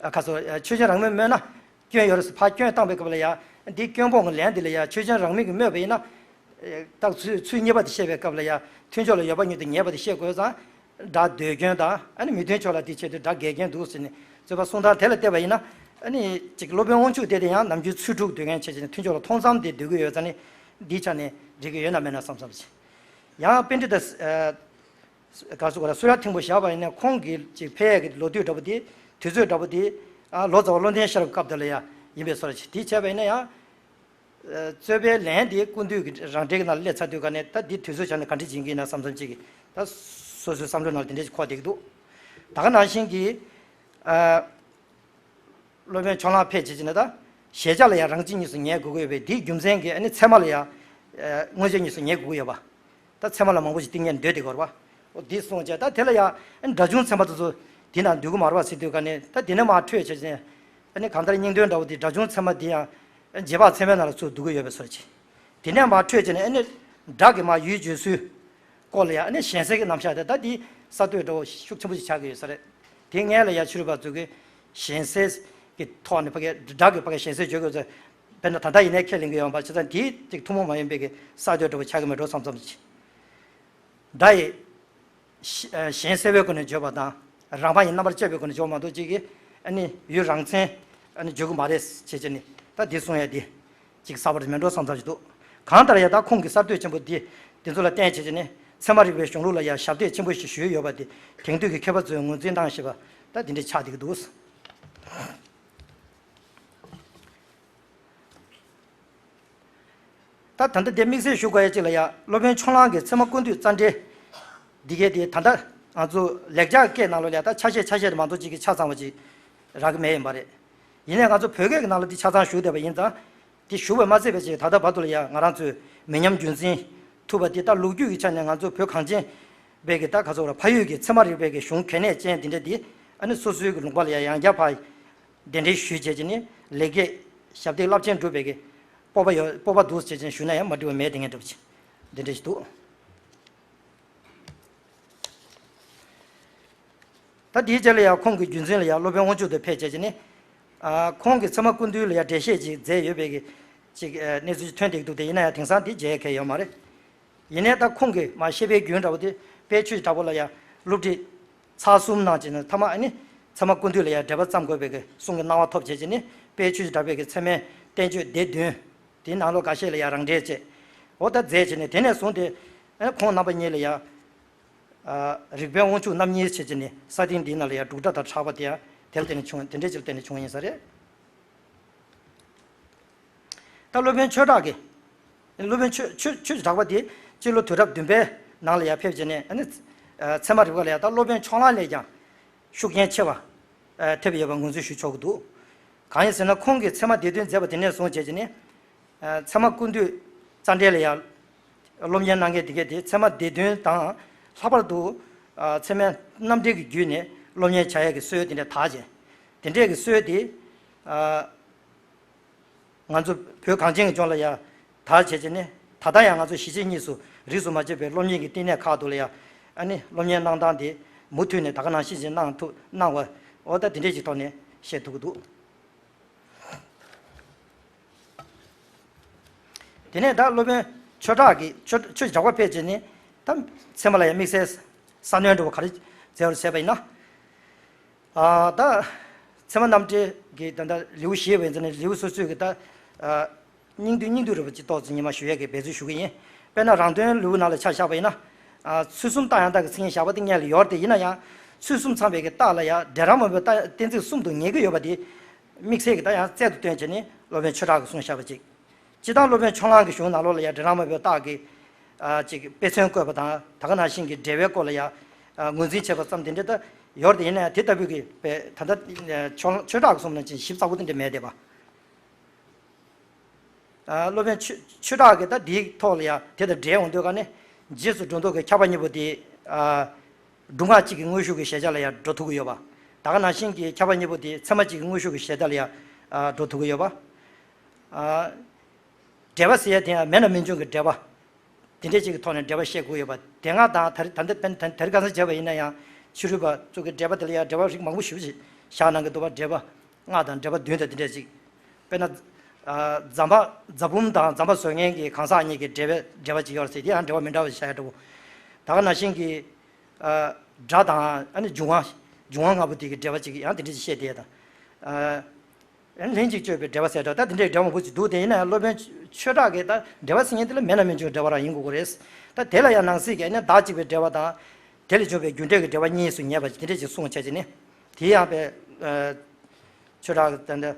ཨ་ཁ་སོ། ཨ་ཆོས་ཅན་རང་མིང་སྨོས་ན་སྐྱོན་ཡོད་རེད་ཟེར། ཕར་སྐྱོན་བཏང་པའི་སྐབས་ལ་ཡ། འདི་སྐྱོན་སྤོང་གི་ལན་འདི་ལ་ཡ་ཆོས་ཅན་རང་མིང་གིས་སྨོས་པ་ཡིན་ན། ཨ་ད་ཚུལ་ཚུལ་གཉིས་པ་དེ་བཤད་པའི་སྐབས་ལ་ཡ་མཐུན་ཕྱོགས་ལ་ཡོད་པ་ཉིད་དུ་ངེས་པ་དེ་བཤད་དགོས་ཙང་། སྒྲ་ཟློས་སྐྱོན་དང་ཨ་ནི་མི་མཐུན་ཕྱོགས་ལ་དེའི་ཆེད་དུ་སྒྲ་འགེལ་སྐྱོན་འདུག་ཟེར་ནས་རྩོད་པ་གསུང་སྟངས་དེ་ལ་བལྟས་པ་ཡིན་ན། ཨ་ནི་ཅིག་སློབ་དཔོན་དབང་ཕྱུག་སྡེ་དེ་ཡང་ནམ་རྒྱུན་ཚུལ་དྲུག་ཟློས་མཁན་བྱས་བྱས་ནས་མཐུན་ཕྱོགས་ལ་མཐོང་ཙམ་དེ་ཟློས་ཀྱི་ཡོད་ཙང་ནི། འདིའི་ཆ་ནས་འགྲིག་གི་ཡོད་ན་མེད་ན་བསམ་བསམ་བྱས། ཡང་པཎྜི་ཏ། ཨ། ག་རེ་ཟེར་དགོས་རེད། སུརྱ་ཐེང་པོ་བཞག་པ་ཡིན་ན་ཁོང་གི་ཅིག་ཕེབས་ཡས་ཀྱི་ལོ་དུས་འདྲ་པོ་དེ། དུས་ཚོད་འདྲ་པོ་དེ། ཨ་ལོ་ཙཱ་བ་བློ་ལྡན་ཤེས་རབ་སྐབས་དེ་ལ་ཡ་ཡིན་པའི་བཟོ་འདྲ་ཅིག། དེ་བྱས་པ་ཡིན་ན་ཡང་། ཨ་རྩོད་པའི་ལན་དེ་ཀུན་བཏུས་ཀྱི་རང་འགྲེལ་གྱི་ནང་ལ་སླེབས་ཚར་དུས་ག་ནས་ད་འདི་དུས་ཚོད་ཆ་ནས་ག་འདྲ་ཅིག་ཡིན་གྱི་ཡིན་ན་བསམ་བསམ་ཅིག་གིས་ད་སོ་སོའི་བསམ་བློའི་ནང་ལ་དེ་འདྲ་ཅིག་འཁོར་བསྡད་ཀྱི་འདུག། ད་ག་ནང་བཞིན་གྱི། ཨ། སློབ་དཔོན་ཕྱོགས་གླང་ཕལ་ཆེར་གྱིས་ནི་ད། གཞལ་བྱ་ལ་ཡང་རང་མཚན་གཉིས་སུ་ངེས་དགོས་ཀྱི་ཡོད་པས། དེའི་རྒྱུ་མཚན་གྱིས་ཨ་ནི་ཚད་མ་ལ་ཡང་། ཨ་མངོན་རྗེས་གཉིས་སུ་ངེས་དགོས་ཀྱི་ཡོད་པ། ད་ཚད་མ་ལ་མང་པོ་ཞིག་ཏིང་ངེ་འདོད་དེ་གོ་རེད་པ། འོ་འདི་གསུངས་བྱས་ད་དེ་ལ་ཡང་ཨ་ནི་སྒྲ་བྱུང་ཚད་མ་དེ་ཚོ་དེ་ནང་འདུས་ཀྱི་མ་རེད་པ་ཟེར་དུས་ག་ནས་ད་དེ་ནས་མར་འཕྲོས་བྱས་ཅིང་། ཨ་ནི་གང་ལྟར་སྙིང་དོན་འདྲ་པོ་དེ་སྒྲ་བྱུང་ཚད་མ་དེ་ཡང་རྗེས་དཔག་ཚད་མའི་ནང་ལ་ཚུར་འདུ་གི་ཡོད་པའི་བཟོ་འདྲ་ཅིག། དེ་ནས་མར་འཕྲོས་བྱས་ནས་ཨ་ནི་སྒྲ་གི་མར་ཡུལ་བརྗོད་ཚུལ་སྐོར་ལ་ཡང་ཨ་ནི་ཞེན་སེལ་གྱི་རྣམ་གཞག་དེ་ད་འདི་གསར་གཏོད་འདྲ་པོ་ཤུགས་ཆེན་པོ་ཞིག་ཆགས་ཀྱི་ཡོད་ས་རེད། དེ་སྔོན་ལ་ཡང་ཕྱི་རོལ་པ་ཚོ་གིས་ཞེན་སེལ་གྱི་ཐོག་ནས་ཕ་གིའི་སྒྲ་གི་ཕ་གིའི་ཞེན་སེལ་བརྗོད་དགོས་ཚུལ། དཔེར་ན་ད་ལྟ་ཡིན་ནའི་ཁས་ལེན་གྱི་ཡོད་པ། བྱས་ཙང་འདི་ཅིག་ཐུན་མོང་མ་ཡིན་པའི་གི་གསར་གཏོད་འདྲ་པོ་ཆགས་ཀྱི་མེད་འགྲོ་བསམ་བསམ་ཅིག། སྒྲ་ཡི་ཞེན་སེལ་བའི་སྒོ་ནས་བརྗོད་པ་དང་། རང་དབང་ཡི་རྣམ་པར་དཔྱད་པའི་སྒོ་ནས་བརྗོད་མ་གཏོགས་ཅིག་གིས་ཨ་ནི་ཡུལ་རང་མཚན་ཨ་ནི་བརྗོད་ཀྱི་མ་རེད་ཅེས་བྱས་ནས་ད་འདི་གསུང་ཡ་འདི་ཅིག་གསར་པ་རེད་མེད་འགྲོ་བསམ་བསམ་ཞིག་འདུག། གང་ལྟར་ཡང་ད་ཁོང་གི་གསར་གཏོད་ཆེན་པོ་འདི་འདི་ཚོ་ལ་བརྟེན་བྱས་བྱས་ནས་ཚད་མ་རིག་པའི་གཞུང་ལུགས་ལ་ཡང་ཞབས་འདེགས་ཆེན་པོ་ཞིག་ཞུས་ཡོད་པ་དེ་དེང་དུས་ཀྱི་མཁས་པ་ཚོས་ངོས་འཛིན་གནང་བཞིན་པ་ད་འདི་འདྲ་ཆགས་བསྡད་ཀྱི་འདུག། ད་ད་ལྟ་དེ་དམིགས་བསལ་ཞུ་དགོས་ཡ་གཅིག་ལ་ཡ། སློབ་དཔོན་ཕྱོགས་གླང་གི་ཚད་མ་ཀུན་བཏུས་རྩ་འགྲེལ་འདི་གའི་དེ་ད་ལྟ་ ང་ཚོ་ལེགས་སྦྱར་སྐད་ནང་ལོགས་ལ་ཡང་ད་ཆ་ཤས་ཆ་ཤས་དེ་མ་གཏོགས་གཅིག་གིས་ཆ་ཚང་བ་ཅིག་རག་གི་མེད་ཡིན་པ་རེད། ཡིན་ནའི་ང་ཚོ་བོད་སྐད་ཀྱི་ནང་ལ་འདི་ཆ་ཚང་ཞུགས་བསྡད་པ་ཡིན་ཙང་། འདི་ཞུགས་པ་མ་ཚད་པ་ཅིག་ད་ལྟ་བར་དུ་ལ་ཡང་ང་རང་ཚོའི་མི་ཉམས་རྒྱུན་འཛིན་ཐུབ་པ་འདི་ད་ལོ་རྒྱུས་ཀྱི་ཆ་ནས་ང་ཚོ་བོད་གངས་ཅན་པའི་གི་ད་ག་ཚོད་ར་ཕ་ཡུལ་གྱི་ཚད་མ་རིག་པའི་གི་གཞུང་གལ་གནད་ཅན་འདི་འདྲ་འདི་ཨ་ནི་སོ་སོའི་གི་ལུང་པ་ལ་ཡང་ཡང་བསྐྱར་ཕར་གདན་འདྲེན་ཞུས་བྱས་ཀྱི་ནི་ལེགས་སྐྱེས་ཞབས་བརྟན་རླབས་ཆེན་བསྒྲུབས་པའི་གི་སྤོབས་པ་ཡོད་སྤོབས་པ་འདུག་ཟེར་ཅིང་ཞུས་ན་ཡང་མ་འགྲིག་པ་མེད་དེ་ངས་འགྲུབ་ཅིང་འདི་འདྲ་ཞིག་འདུག་ད་དེའི་རྗེས་ལ་ཡང་ཁོང་གི་རྒྱུད་འཛིན་ལ་ཡང་སློབ་དཔོན་དབང་ཕྱུག་ཏུ་ཕེབས་བྱས་ཀྱི་ནི། ཨ་ཁོང་གི་ཚད་མ་ཀུན་བཏུས་ལ་ཡང་འགྲེལ་བཤད་ཅིག་མཛད་ཡོད་པའི་གི་ཅིག་ཨ་གནས་ཚུལ་ཅིག་ཐོན་བསྡད་འདུག་དེ་ཡིན་ན་ཡང་དེང་སང་དེ་མཇལ་མཁན་ཡོད་མ་རེད། ཡིན་ནའི་ད་ཁོང་གི་མ་བཤད་པའི་རྒྱུན་འདྲ་པོ་དེ་དཔལ་ཆོས་ཀྱི་བྲག་ཕུག་ལ་ཡང་སློབ་ཁྲིད་ཚར་གསུམ་གནང་བྱས་ནས་མཐའ་མ་ཨ་ནི་ཚད་མ་ཀུན་བཏུས་ལ་ཡང་འགྲེལ་པ་བརྩམས་དགོས་པའི་གི་གསུང་གི་གནང་བ་ཐོབ་བྱས་ཀྱི་ནི་དཔལ་ཆོས་ཀྱི་བྲག་ཕུག་གི་ཚད་མའི་བསྟན་བཅོས་སྡེ་བདུན། དེའི་ནང་ལོགས་འགའ་ཤས་ལ་ཡང་རང་འགྲེལ་བྱས། འོ་ད་མཛད་བྱས་ནས་དེ་ནས་བཟུང་སྟེ་ཨ་ཁོང་རྣམ་པ་གཉིས་ལ་ཡང་། ཨ་རིག་པའི་དབང་ཕྱུག་རྣམ་གཉིས་བྱས་བྱས་ནས་ས་སྟེང་འདིའི་ནང་ལ་ཡང་འབྲུག་སྒྲ་དང་གྲགས་པ་དེ་ཡང་དེ་ལ་བརྟེན་ནས་བྱུང་དེ་འདྲའི་ཅིག་ལ་བརྟེན་ནས་བྱུང་བ་ཡིན་ས་རེད། ད་སློབ་དཔོན་ཆོས་གྲགས་ཀྱིས། སློབ་དཔོན་ཆོས་ཆོས་ཆོས་ཀྱི་གྲགས་པ་དེ་སྤྱི་ལོ་དུས་རབས་བདུན་པའི་ནང་ལ་ཡང་ཕེབས་བྱས་ནས་ཨ་ནི་ཨ་ཚད་མ་རིག་པ་ལ་ཡང་ད་སློབ་དཔོན་ཕྱོགས་གླང་ལས་ཀྱང་ཤུགས་རྐྱེན་ཆེ་བ་ཨ་ཐེབས་ཡོད་པ་ངོས་འཛིན་ཞུ་ཆོག་གི་འདུག་གང་ཡིན་ཟེར་ན་ཁོང་གིས་ཚད་མ་སྡེ་བདུན་མཛད་པ་དེ་ནས་བཟུང་བྱས་བྱས་ནས། ཨ་ཚད་མ་ཀུན་བཏུས་རྩ་འགྲེལ་ལ་ཡང་སློབ་གཉེར་གནང་མཁན་དེ་གས་དེ་ཚད་མ་སྡེ་བདུན་དང་ལྷག་པར་དུ་ཨ་ཚད་མའི་རྣམ་འགྲེལ་གྱི་བརྒྱུད་ནས་སློབ་གཉེར་བྱ་ཡས་ཀྱི་སྲོལ་དེ་འདྲ་དར་བྱས། དེ་འདྲས་ཀྱི་སྲོལ་དེ་ཨ་ང་ཚོ་བོད་གངས་ཅན་གྱི་ལྗོངས་ལ་ཡང་དར་བྱས་བྱས་ནས་ད་ལྟ་ཡང་ང་ཚོ་གཞིས་བྱེས་གཉིས་སུ་རིས་སུ་མ་ཆད་པའི་སློབ་གཉེར་གྱི་བསྟི་གནས་ཁག་ཏུ་ལ་ཡང་ཨ་ནི་སློབ་གཉེར་གནང་སྟངས་དེ་མུ་མཐུད་ནས་ད་ག་ནང་བཞིན་ཅིག་གནང་ཐུབ་གནང་བ་འོ་ད་དེ་འདྲས་ཀྱི་ཐོག་ནས་བཤད་ཐུབ་ཀྱི་འདུག་དེ་ནས་ད་སློབ་དཔོན་ཆོས་གྲགས་ཀྱིས་ཆོས་ཆོས་ཀྱི་གྲགས་པ་ཕེབས་བྱས་ནས་ད་ཚད་མ་ལ་ཡང་དམིགས་བསལ་ས་གནོན་འགྲོ་བ་ག་རེ་མཛད་པར་བྱས་པ་ཡིན་ན། ཨ་ད་ཚད་མ་རྣམ་འགྲེལ་གྱི་ད་ལྟ་ལེའུ་བཞི་ཡོད་པ་ཡིན་ཙང་ནས་ལེའུ་སོ་སོའི་གི་ད་ཨ་སྙིང་བསྡུས་སྙིང་བསྡུས་རེད་པ་ཅིག་ཏོག་ཙམ་ཉི་མ་ཞུ་ཡས་ཀྱི་འབད་བརྩོན་ཞུ་གི་ཡིན། དཔེར་ན་རང་དོན་ལེའུ་ནང་ལ་ཆ་བཞག་པ་ཡིན་ན། ཨ་ཚུལ་གསུམ་རྟགས་ཡང་དག་གི་མཚན་ཉིད་བཞག་པ་དེ་སྔོན་ལ་ཡོད་རེད་དེ་ཡིན་ན་ཡང་ཚུལ་གསུམ་ཚང་བའི་གི་རྟགས་ལ་ཡང་འབྲས་རང་མ་བུ་རྟགས་གཏན་ཚིགས་གསུམ་དུ་ངེས་ཀྱི་ཡོད་པ་དེ། དམིགས་བསལ་གྱི་ད་ཡང་རྩལ་དུ་བཏོན་བྱས་ནས་སློབ་དཔོན་ཆོས་གྲགས་ཀྱིས་གསུངས་བཞག་པ་ཅིག་སྤྱིར་བཏང་སློབ་དཔོན་ཕྱོགས་གླང་གི་གཞུང་ནང་ལོགས་ལ་ཡང་འབྲས་རང་མ་བུའི་རྟགས་ཀྱི་ཨ་ཅིག་དཔེ་མཚོན་བཀོད་པ་དང་ད་ག་ནང་བཞིན་གྱི་འགྲེལ་པའི་སྐོར་ལ་ཡང་ཨ་ངོས་འཛིན་བྱས་པ་ཙམ་དེ་འདྲ་ད་ཡོད་རེད་དེ་ཡིན་ན་ཡང་དེ་ལྟ་བུའི་གི་དཔེ་ད་ལྟ་ཨ་ཕྱོགས་ཆོས་གྲགས་ཀྱིས་གསུངས་པ་ནང་བཞིན་ཞིབ་ཚགས་པོ་དེ་འདྲ་མེད་བསྡད་པ། ཨ་སློབ་དཔོན་ཆོས་ཆོས་གྲགས་ཀྱིས་ད་འདིའི་ཐོག་ལ་ཡང་དེ་དང་འབྲེལ་འོང་དུས་ག་ནས་རྗེས་སུ་འགྲོ་ལྡོག་གི་ཁྱབ་པ་གཉིས་པོ་དེ་ཨ་སྒྲུབ་ངག་གཅིག་གི་དངོས་ཤུགས་ཀྱི་གཞལ་བྱ་ལ་ཡང་འགྲོ་ཐུབ་ཀྱི་ཡོད་པ། ད་ག་ནང་བཞིན་གྱི་ཁྱབ་པ་གཉིས་པོ་དེ་ཚད་མ་གཅིག་གི་དངོས་ཤུགས་ཀྱི་གཞལ་བྱ་ལ་ཡང་ཨ་འགྲོ་ཐུབ་ཀྱི་ཡོད་པ། ཨ་འབྲེལ་བ་ཟེར་ཡ་དེ་ཡང་མེད་ན་མི་འབྱུང་གི་འབྲེལ་བ། དེ་འདྲས་ཅིག་གི་ཐོག་ནས་འབྲེལ་བ་བཤད་དགོས་ཡོད་པ་དེ་སྔ་དང་ད་རེས་ད་ལྟ་དཔེར་ན་ད་རེས་ཁ་སང་བྱས་པ་ཡིན་ན་ཡང་ཕྱི་རོལ་པ་ཚོ་གི་འགྲེལ་པ་དེ་ལ་ཡང་འགྲེལ་པ་རིགས་མང་པོ་ཞེ་པོ་ཅིག་བཞག་གནང་གི་འདུག་པ། འགྲེལ་པ་ལྔ་དང་འགྲེལ་པ་བདུན་དང་དེ་འདྲས་ཅིག་དཔེར་ན། ཨ་ཛམ་བྷ་ཛ་བྷུམ་དང་ཛམ་བྷ་བཟོ་མཁན་གྱི་གང་ཟག་གཉིས་ཀྱི་འགྲེལ་པ་འགྲེལ་པ་ཅིག་ཡོད་རེད་ཟེར་དེ་ཡང་འགྲེལ་པ་མི་འདྲ་བ་ཞིག་བཞག་ཡ་འདྲ་བོ། ད་ག་ནང་བཞིན་གྱི་ཨ་སྒྲ་དང་ཨ་ནི་འབྱུང་བ་འབྱུང་བ་ལྔ་པོ་དེ་གི་འགྲེལ་པ་ཅིག་ཡང་དེ་འདྲས་ཅིག་བཤད་བསྡད་ཡ་དང་། ཨ། ལྷན་ཅིག་དཔྱོད་པའི་འགྲེལ་པ་ཟེར་འདྲ་ད་དེ་འདྲའི་འགྲེལ་པ་མང་པོ་ཅིག་འདུག་དེ་ཡིན་ན་ཡང་སློབ་དཔོན་ཆོས་གྲགས་ཀྱིས་ད་འགྲེལ་པ་ཟེར་མཁན་དེ་ལ་མེད་ན་མི་འབྱུང་འགྲེལ་པ་རང་ཡིན་དགོས་ཀྱི་རེད། ད་དེ་ལ་ཡང་ནང་གསེས་ཀྱི་ཨ་ནི་བདག་གཅིག་པའི་འགྲེལ་པ་དང་། དེ་ལས་བྱུང་བའི་རྒྱུ་འབྲས་ཀྱི་འགྲེལ་པ་གཉིས་སུ་ངེས་པ་ཅིག་དེ་འདྲ་ཅིག་གསུངས་བྱས་ཅིག་ནི། དེ་ཡང་པའི་ཨ་ཆོས་གྲགས་ཀྱིས་ད་འདི།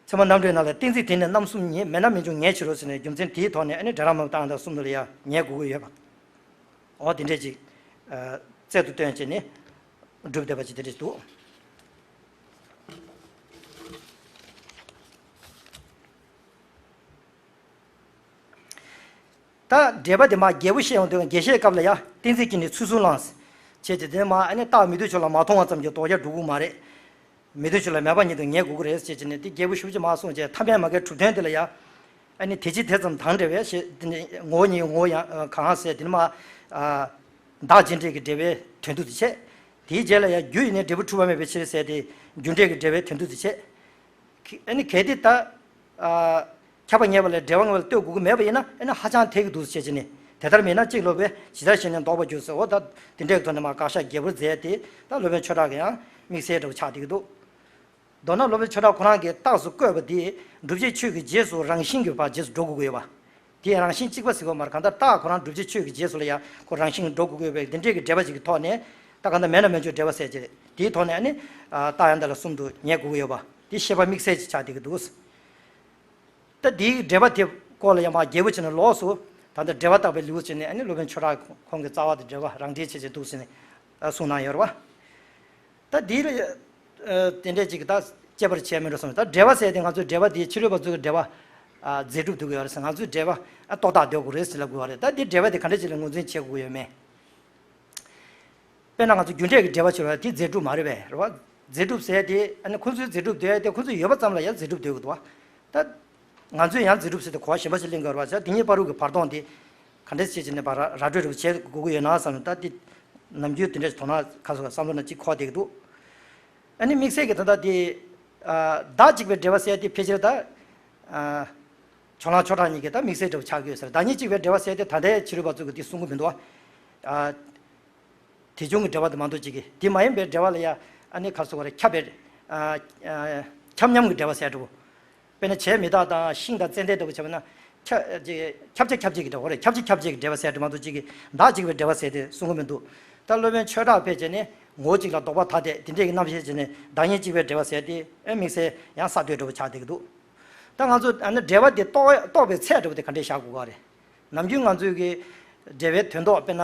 ཚད་མ་རྣམ་འགྲེལ་ནང་ལ་གཏན་ཚིགས་དེ་ནི་རྣམ་གསུམ་ཉིད་མེད་ན་མི་འབྱུང་ངེས་ཕྱིར་རོ་ཟེར་ནས་རྒྱུ་མཚན་དེའི་ཐོག་ནས་ཨ་ནི་འབྲས་རང་མ་བུ་རྟགས་ཡང་དག་གསུམ་དུ་ལ་ཡང་ངེས་དགོས་ཀྱི་ཡོད་པ། འོ་དེ་འདྲས་ཅིག་ཨ་རྩལ་དུ་བཏོན་བྱས་ནས་སྒྲུབ་བསྡད་པ་ཅིག་དེ་འདྲས་འདུག་ད་འགྲེལ་པ་དེ་མར་རྒྱས་པོ་བཤད་ཡོང་དུས་རྒྱས་བཤད་སྐབས་ལ་ཡང་གཏན་ཚིགས་ཀྱིས་ནི་ཚུལ་གསུམ་བླངས། བྱས་ཏེ་དེ་མར་ཨ་ནི་རྟགས་མི་མཐུན་ཕྱོགས་ལ་མ་མཐོང་བ་ཙམ་གྱིས་ལྡོག་རྒྱག་འགྲུབ་ཀྱི་མ་རེད། མི་མཐུན་ཕྱོགས་ལ་མེད་པ་ཉིད་དུ་ངེས་དགོས་ཀྱི་རེད་ཟེར་བྱས་ནས་དེ་རྒྱས་པོ་ཞེ་པོ་ཅིག་མར་གསུངས་བྱས་ཐ་མལ་མ་རྒན་གྲུབ་དོན་དེ་ལ་ཡང་། ཨ་ནི་དེ་ཕྱི་དེ་ཙམ་དང་འབྲེལ་བའི་ཞེས་དེ་ནི་ངོ་བོ་ཉིད་ངོ་བོ་ཡང་གང་ཟེར་དེ་ནི་མ། ཨ་བདག་རྗེས་འབྲེལ་གྱི་འབྲེལ་བའི་དོན་དུ་དེ་བྱས། དེའི་རྗེས་ལ་ཡང་རྒྱུ་ཡིས་ནི་འབྲས་བུ་འཁྲུལ་པ་མེད་པའི་ཕྱིར་ཟེར་ཏེ་རྒྱུ་འབྲས་ཀྱི་འབྲེལ་བའི་དོན་དུ་དེ་བྱས། ཨ་ནི་གལ་ཏེ་ད། ཨ་ཁྱབ་པ་ངེས་པ་ལས་འབྲེལ་བ་ངེས་པ་ལ་ལྟོས་དགོས་ཀྱི་མེད་པ་ཡིན་ན་ཨ་ནི་ཧ་ཅང་འཐད་ཀྱི་འདུག་ཟེར་བྱས་ནས་དེ་ལྟར་མིན་ན་གཅིག་སློབ་པས་ཇི་ལྟར་ཞེན་ནས་ལྡོག་པར་འགྱུར་ཟེར། འོ་ད་དེ་འདྲའི་ཐོག་ནས་མར་དགག་བཞག་རྒྱས་པོར་མཛད་དེ་ད་སློབ་དཔོན་ཆོས་གྲགས་ཀྱི་ཡང་དམིགས་བསལ་འདྲ་བོ་ཆགས་བསྡད་ཀྱི་འདུག་མདོར་ན་སློབ་དཔོན་ཆོས་གྲགས་ཁོ་རང་གིས་རྟགས་སུ་བཀོད་པ་འདི་བསྒྲུབ་བྱའི་ཆོས་ཀྱི་རྗེས་སུ་རང་བཞིན་གྱིས་ཕར་རྗེས་སུ་འགྲོ་དགོས་ཀྱི་ཡོད་པ། དེ་ཡང་རང་བཞིན་གཅིག་པ་ཟེར་དགོས་མ་རེད། གང་ལྟར་རྟགས་ཁོ་རང་བསྒྲུབ་བྱའི་ཆོས་ཀྱི་རྗེས་སུ་ལ་ཡང་ཁོ་རང་བཞིན་གྱིས་འགྲོ་དགོས་ཀྱི་ཡོད་པའི་འདི་འདྲའི་གི་འགྲེལ་པ་ཅིག་གི་ཐོག་ནས་ད་གང་ལྟར་མེད་ན་མི་འབྱུང་འགྲེལ་པ་ཟེར་གྱི་རེད། དེའི་ཐོག་ནས་ཨ་ནི་རྟགས་ཡང་དག་ལ་གསུམ་དུ་ངེས་དགོས་ཀྱི་ཡོད་པ་འདི་བཤད་པ་དམིགས་བསལ་ཅིག་ཆགས་བསྡད་ཀྱི་འདུག་ད་འདིའི་འགྲེལ་པ་དེ་སྐོར་ལ་ཡང་མར་རྒྱས་པོ་བྱས་ནས་ལོགས་སུ་ ད་ལྟ་འགྲེལ་པ་བརྟག་པའི་ལེའུ་བྱས་ནས་ཨ་ནི་སློབ་དཔོན་ཆོས་གྲགས་ཁོང་གི་རྩ་བ་དེ་འགྲེལ་པ་རང་འགྲེལ་བྱས་བྱས་འདུག་ཟེར་ནས་གསུངས་གནང་ཡོད་རེད་བ། ད་འདི་ལ་དེ་འདྲས་ཅིག་ད་དཔྱད་པར་བྱས་མི་འགྲོ་བསམ། ད་འགྲེལ་པ་ཟེར་དེ་ང་ཚོའི་འགྲེལ་པ་དེ་ཕྱི་རོལ་པ་ཚོ་གི་འགྲེལ་པ་རྫས་གྲུབ་འདུག་གི་ཡོད་རེད་ཟེར། ང་ཚོའི་འགྲེལ་པ་རྟོག་བཏགས་འདོད་དགོས་རེད་ཟེར་ལབ་དགོས་པ་རེད། ད་འདི་འགྲེལ་པ་དེ་ག་འདྲས་ཅིག་ལ་ངོས་འཛིན་བྱེད་དགོས་ཡོད་མེད། དཔེར་ན་ང་ཚོ་རྒྱུ་འབྲས་ཀྱི་འགྲེལ་པ་བྱེད་པ་དེ་རྫས་གྲུབ་མ་རེད་པས། རེད་བ། རྫས་གྲུབ་ཟེར་དེ་ཨ་ནི་ཁོ་ཚོའི་རྫས་གྲུབ་འདོད་དེ་ཁོ་ཚོ་ཡོད་པ་ཙམ་ལ་ཡང་རྫས་གྲུབ་འདོད་ཀྱི་འདུག་བ། ད་ང་ཚོས་ཡང་རྫས་གྲུབ་ཟེར་དེ་གོ་བ་གཞན་པ་ཞིག་ལེན་དགོས་རེད་བ། དེ་གཉིས་བར་དུ་གི་བར་སྟོང་དེ་ག་འདྲས་བྱེད་ཅིག་ནས་བར་ར་སྤྲོད་རེ་བྱེད་དགོས་ཀྱི་ཡོད་ན་བསམ། ད་དེ་ནམ་རྒྱུན་དེ་འདྲས་དོ་སྣང་ཁ་སོ་བསམ་བློ་ན་གཅིག་འཁོར་བསྡད་ཀྱི་འདུག་ཨ་ནི་དམིགས་བསལ་གྱི་ད་ལྟ་དེ་བདག་གཅིག་པའི་འགྲེལ་པ་ཟེར་དེ་ཕལ་ཆེར་ད་ཕྱོགས་གླང་ཆོས་གྲགས་གཉིས་ཀྱི་ད་དམིགས་བསལ་འགྲེལ་པ་ཆགས་ཀྱི་ཡོད་ཟེར། བདག་ཉིད་གཅིག་པའི་འགྲེལ་པ་ཟེར་དེ་ད་ལྟའི་ཕྱི་རོལ་པ་ཚོ་གི་དེ་གསུང་གི་མི་འདུག་བ། དེ་བྱུང་གི་འགྲེལ་པ་དེ་མ་གཏོགས་གཅིག་གི་དེ་མ་ཡིན་པའི་འགྲེལ་པ་ལ་ཡང་ཨ་ནི་ག་རེ་ཟེར་དགོས་རེད། ཁྱབ་པའི་ཨ་ཨ་ཁྱབ་མཉམ་གྱི་འགྲེལ་པ་ཟེར་འགྲོ། དཔེར་ན་བྱས་མི་རྟག་དང་ཤིང་དང་ཙན་དན་འདྲ་པོ་བྱས་པ་ན་ཁྱབ་ཅིག་ཁྱབ་བྱ་ཁྱབ་བྱེད་ཀྱི་འགྲེལ་པ་རེད། ཁྱབ་བྱེད་ཁྱབ་བྱེད་ཀྱི་འགྲེལ་པ་ཟེར་འགྲོ་མ་གཏོགས་གཅིག་གི་བདག་གཅིག་པའི་འགྲེལ་པ་ཟེར་དེ་གསུང་གི་མི་འདུག་ད་སློབ་དཔོན་ཆོས་གྲགས་ཕལ་ཆེར་ནི་ངོ་བོ་གཅིག་ལ་ལྡོག་པ་ཐ་དད་དེ་འདྲས་ཀྱི་རྣམ་བཤད་བྱས་ནས་བདག་ཉིད་གཅིག་པའི་འགྲེལ་པ་ཟེར་དེ་ཨེ་དམིགས་བསལ་ཡང་གསར་གཏོད་འདྲ་པོ་ཆགས་བསྡད་ཀྱི་འདུག་ད་ང་ཚོ་ཨ་ནི་འགྲེལ་པ་དེ་རྟོགས་རྟོགས་པའི་ཚད་འདྲ་པོ་དེ་ག་འདྲས་བཞག་དགོས་ག་རེད། ནམ་རྒྱུན་ང་ཚོའི་གི་འགྲེལ་པའི་དོན་རྟོགས་དཔེར་ན།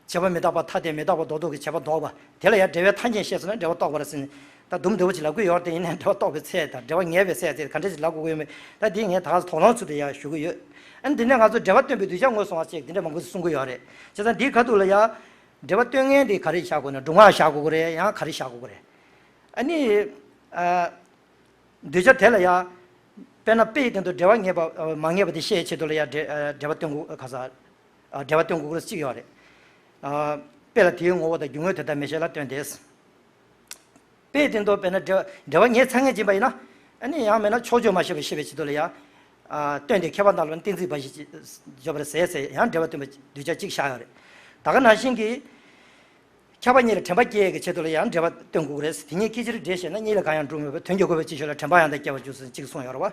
བྱས་པ་མི་རྟག་པ་ཐ་དད་མི་རྟག་པ་ལྡོག་ལྡོག་གི་བྱས་པ་ལྡོག་པ་དེ་ལ་ཡང་འགྲེལ་པའི་ཐ་སྙད་བཤད་སོང་ན་འགྲེལ་པ་རྟོགས་པ་རེད་ཟེར་ནས་ད་དུམ་བདེ་པོ་ཅིག་ལབ་ཀྱི་ཡོད་རེད། དེ་ཡིན་ནའི་འགྲེལ་པ་རྟོགས་པའི་ཚད་དང་འགྲེལ་པ་ངེས་པའི་ཚད་དེ་ག་འདྲ་ཞིག་ལབ་དགོས་ཀྱི་ཡོད་མེད་ད་དེ་ངས་ད་ག་ས་དོགས་སློང་ཚུལ་དེ་ཡང་ཞུ་གི་ཡོད། ཨ་ནི་དེ་ནས་ང་ཚོ་འགྲེལ་པ་སྟོན་པའི་གདུལ་བྱ་ངོས་བཟུང་བ་ཅིག་དེ་འདྲ་མང་པོ་ཞིག་གསུང་གི་ཡོད་རེད། བྱས་ཙང་འདིའི་ཁ་ཐུག་ལ་ཡང་འགྲེལ་པ་སྟོན་མཁན་དེ་ག་རེ་བཞག་དགོས་ན་སྒྲུབ་ངག་བཞག་དགོས་ཀྱི་རེད། ཡང་ག་རེ་བཞག་དགོས་ཀྱི་རེད། ཨ་ནི་ཨ། གདུལ་བྱ་དེ་ལ་ཡང་། དཔེར་ན་དཔེའི་སྟེང་དུ་འགྲེལ་པ་ངེས་པ་མ་ངེས་པ་དེ་ཤེས་ཆེད་དུ་ལ་ཡང་འགྲེལ་འགྲེལ་པ་སྟོན་དགོས་ག་ས། འགྲེལ་པ་སྟོན་དགོས་ཀྱི་རེད་གཅིག་ཡོད་རེད། དཔེ་ལ་དེའི་ངོ་བོ་དང་རྒྱུ་དངོས་དེ་ལྟར་མི་བྱེད་ལ་སྟོན་ཏེ། དཔེའི་སྟེང་དུ་དཔེར་ན་འགྲེལ་འགྲེལ་པ་ངེས་ཚང་ངེས་ཀྱིན་པ་ཡིན་ན། ཨ་ནི་ཡང་མིན་ན་ཕྱོགས་ཆོས་མ་ཤེས་པ་ཤེས་པའི་ཆེད་དུ་ལ་ཡང་། སྟོན་ཏེ་ཁྱད་པར་སྣ་ལ་གཏན་ཚིགས་འབའ་ཞིག་བརྗོད་པར་ཟད་ཟེར་ཡང་འགྲེལ་པ་སྟོན་པ་གདུལ་བྱ་གཅིག་བཞག་ཡོད་རེད། ད་ག་ནང་བཞིན་གྱི། ཁྱབ་པ་གཉིས་ལ་དྲན་པ་སྐྱེ་ཡས་ཀྱི་ཆེད་དུ་ལ་ཡང་འགྲེལ་པ་སྟོན་དགོས་ཀྱི་རེད། དེ་གཉིས་སྐད་ཅིག་འདྲེས་བྱས་ན་གཉིས་ལ་གང་ཡང་འགྲུབ་མེད་པར་དོན་གྱིས་གོས་པའི་ཅིག་ཤོས་ལ་དྲན་པ་ཡང་དག་སྐྱེ་བར་འགྱུར་ཟེར་ཅིག་གསུངས་ཡོད་རེད་བ།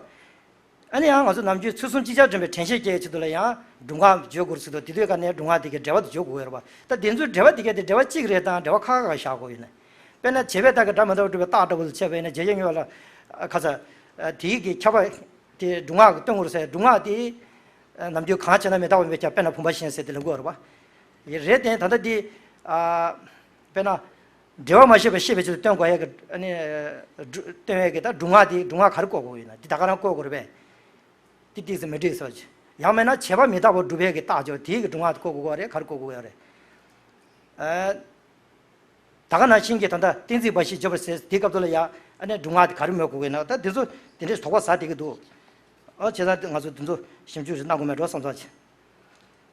ཨ་ནི་ཡང་ང་ཚོ་ནམ་རྒྱུན་ཚུལ་གསུམ་ཅིག་ཅར་དྲན་པའི་དྲན་ཤེས་སྐྱེ་ཡས་ཆེད་དུ་ལ་ཡང་སྒྲུབ་ངག་བརྗོད་དགོས་རེད་ཟེར་དུས་དེ་དུས་ཀ་ནས་སྒྲུབ་ངག་དེ་གའི་འགྲེལ་པ་དེ་བརྗོད་དགོས་ཀྱི་རེད་བ། ད་དེ་ཚོའི་འགྲེལ་པ་དེ་གའི་འགྲེལ་པ་གཅིག་རེད་དང་འགྲེལ་པ་ཁག་ཁག་བཞག་དགོས་ཡོད་ན། དཔེར་ན་བྱས་པའི་རྟགས་ཀྱིས་སྒྲ་མི་འདྲ་བ་སྒྲུབ་པའི་རྟགས་འདྲ་བོ་ལ་བྱས་པ་ཡིན་ན་བྱས་རྗེས་སྨྱོ་བ་ལ་ཁ་ཚ། དེའི་གི་ཁྱབ་པ། དེ་སྒྲུབ་ངག་གིས་སྟོན་དགོས་རེད་ཟེར། སྒྲུབ་ངག་དེ། ནམ་རྒྱུན་གང་བྱས་ན་མི་རྟག་པ་མེད་ཀྱང་དཔེར་ན་བུམ་པ་བཞིན་ཟེར་དེ་ལ་དགོས་རེད་པ། ཡིན་རེད་དེ་ད་ལྟ་འདི། དཔེར་ན། འགྲེལ་པ་མ་ཤེས་པ་ཤེས་པའི་ཆེད་དུ་སྟོན་དགོས་ཡ་གི་ཨ་ནི། སྒྲུ་སྟོན་ཡ་གི་ད་སྒྲུབ་ངག་དེ་སྒྲུབ་ངག་ག་རེ་བཀོད་དགོས་ཡོད་ན་དེ་ད་ག་རང་བཀོད་དགོས་རེད་པས། དེ་ཏིག་ཙམ་མི་འགྲིག་ཟེར་བ་ཅིག་ཡང་མིན་ན་བྱས་པ་མི་རྟག་པར་སྒྲུབ་ཡ་གི་རྟགས་ཅིག་དེའི་གི་སྒྲུབ་ངག་དེ་བཀོད་དགོས་ཀྱི་རེད། ག་རེ་བཀོད་དགོས་ཀྱི་ཡོད་རེད། ཨ། ད་ག་ནང་བཞིན་གྱི་ད་ལྟ་གཏན་ཚིགས་འབའ་ཞིག་བརྗོད་པར་ཟད་དེའི་སྐབས་དུ་ལ་ཡ་ཨ་ནི་སྒྲུབ་ངག་དེ་ག་རེ་སྨོས་དགོས་ཀྱི་ན་ད་དེ་ཚོ་དེ་འདྲའི་དོགས་པ་ཟ་བསྡད་ཀྱི་འདུག་ཨ་བྱས་ཙང་ང་ཚོ་དེ་ཚོ་ཞིབ་འཇུག་རེ་གནང་དགོས་མེད་འགྲོ་བསམ་བསམ་བྱས།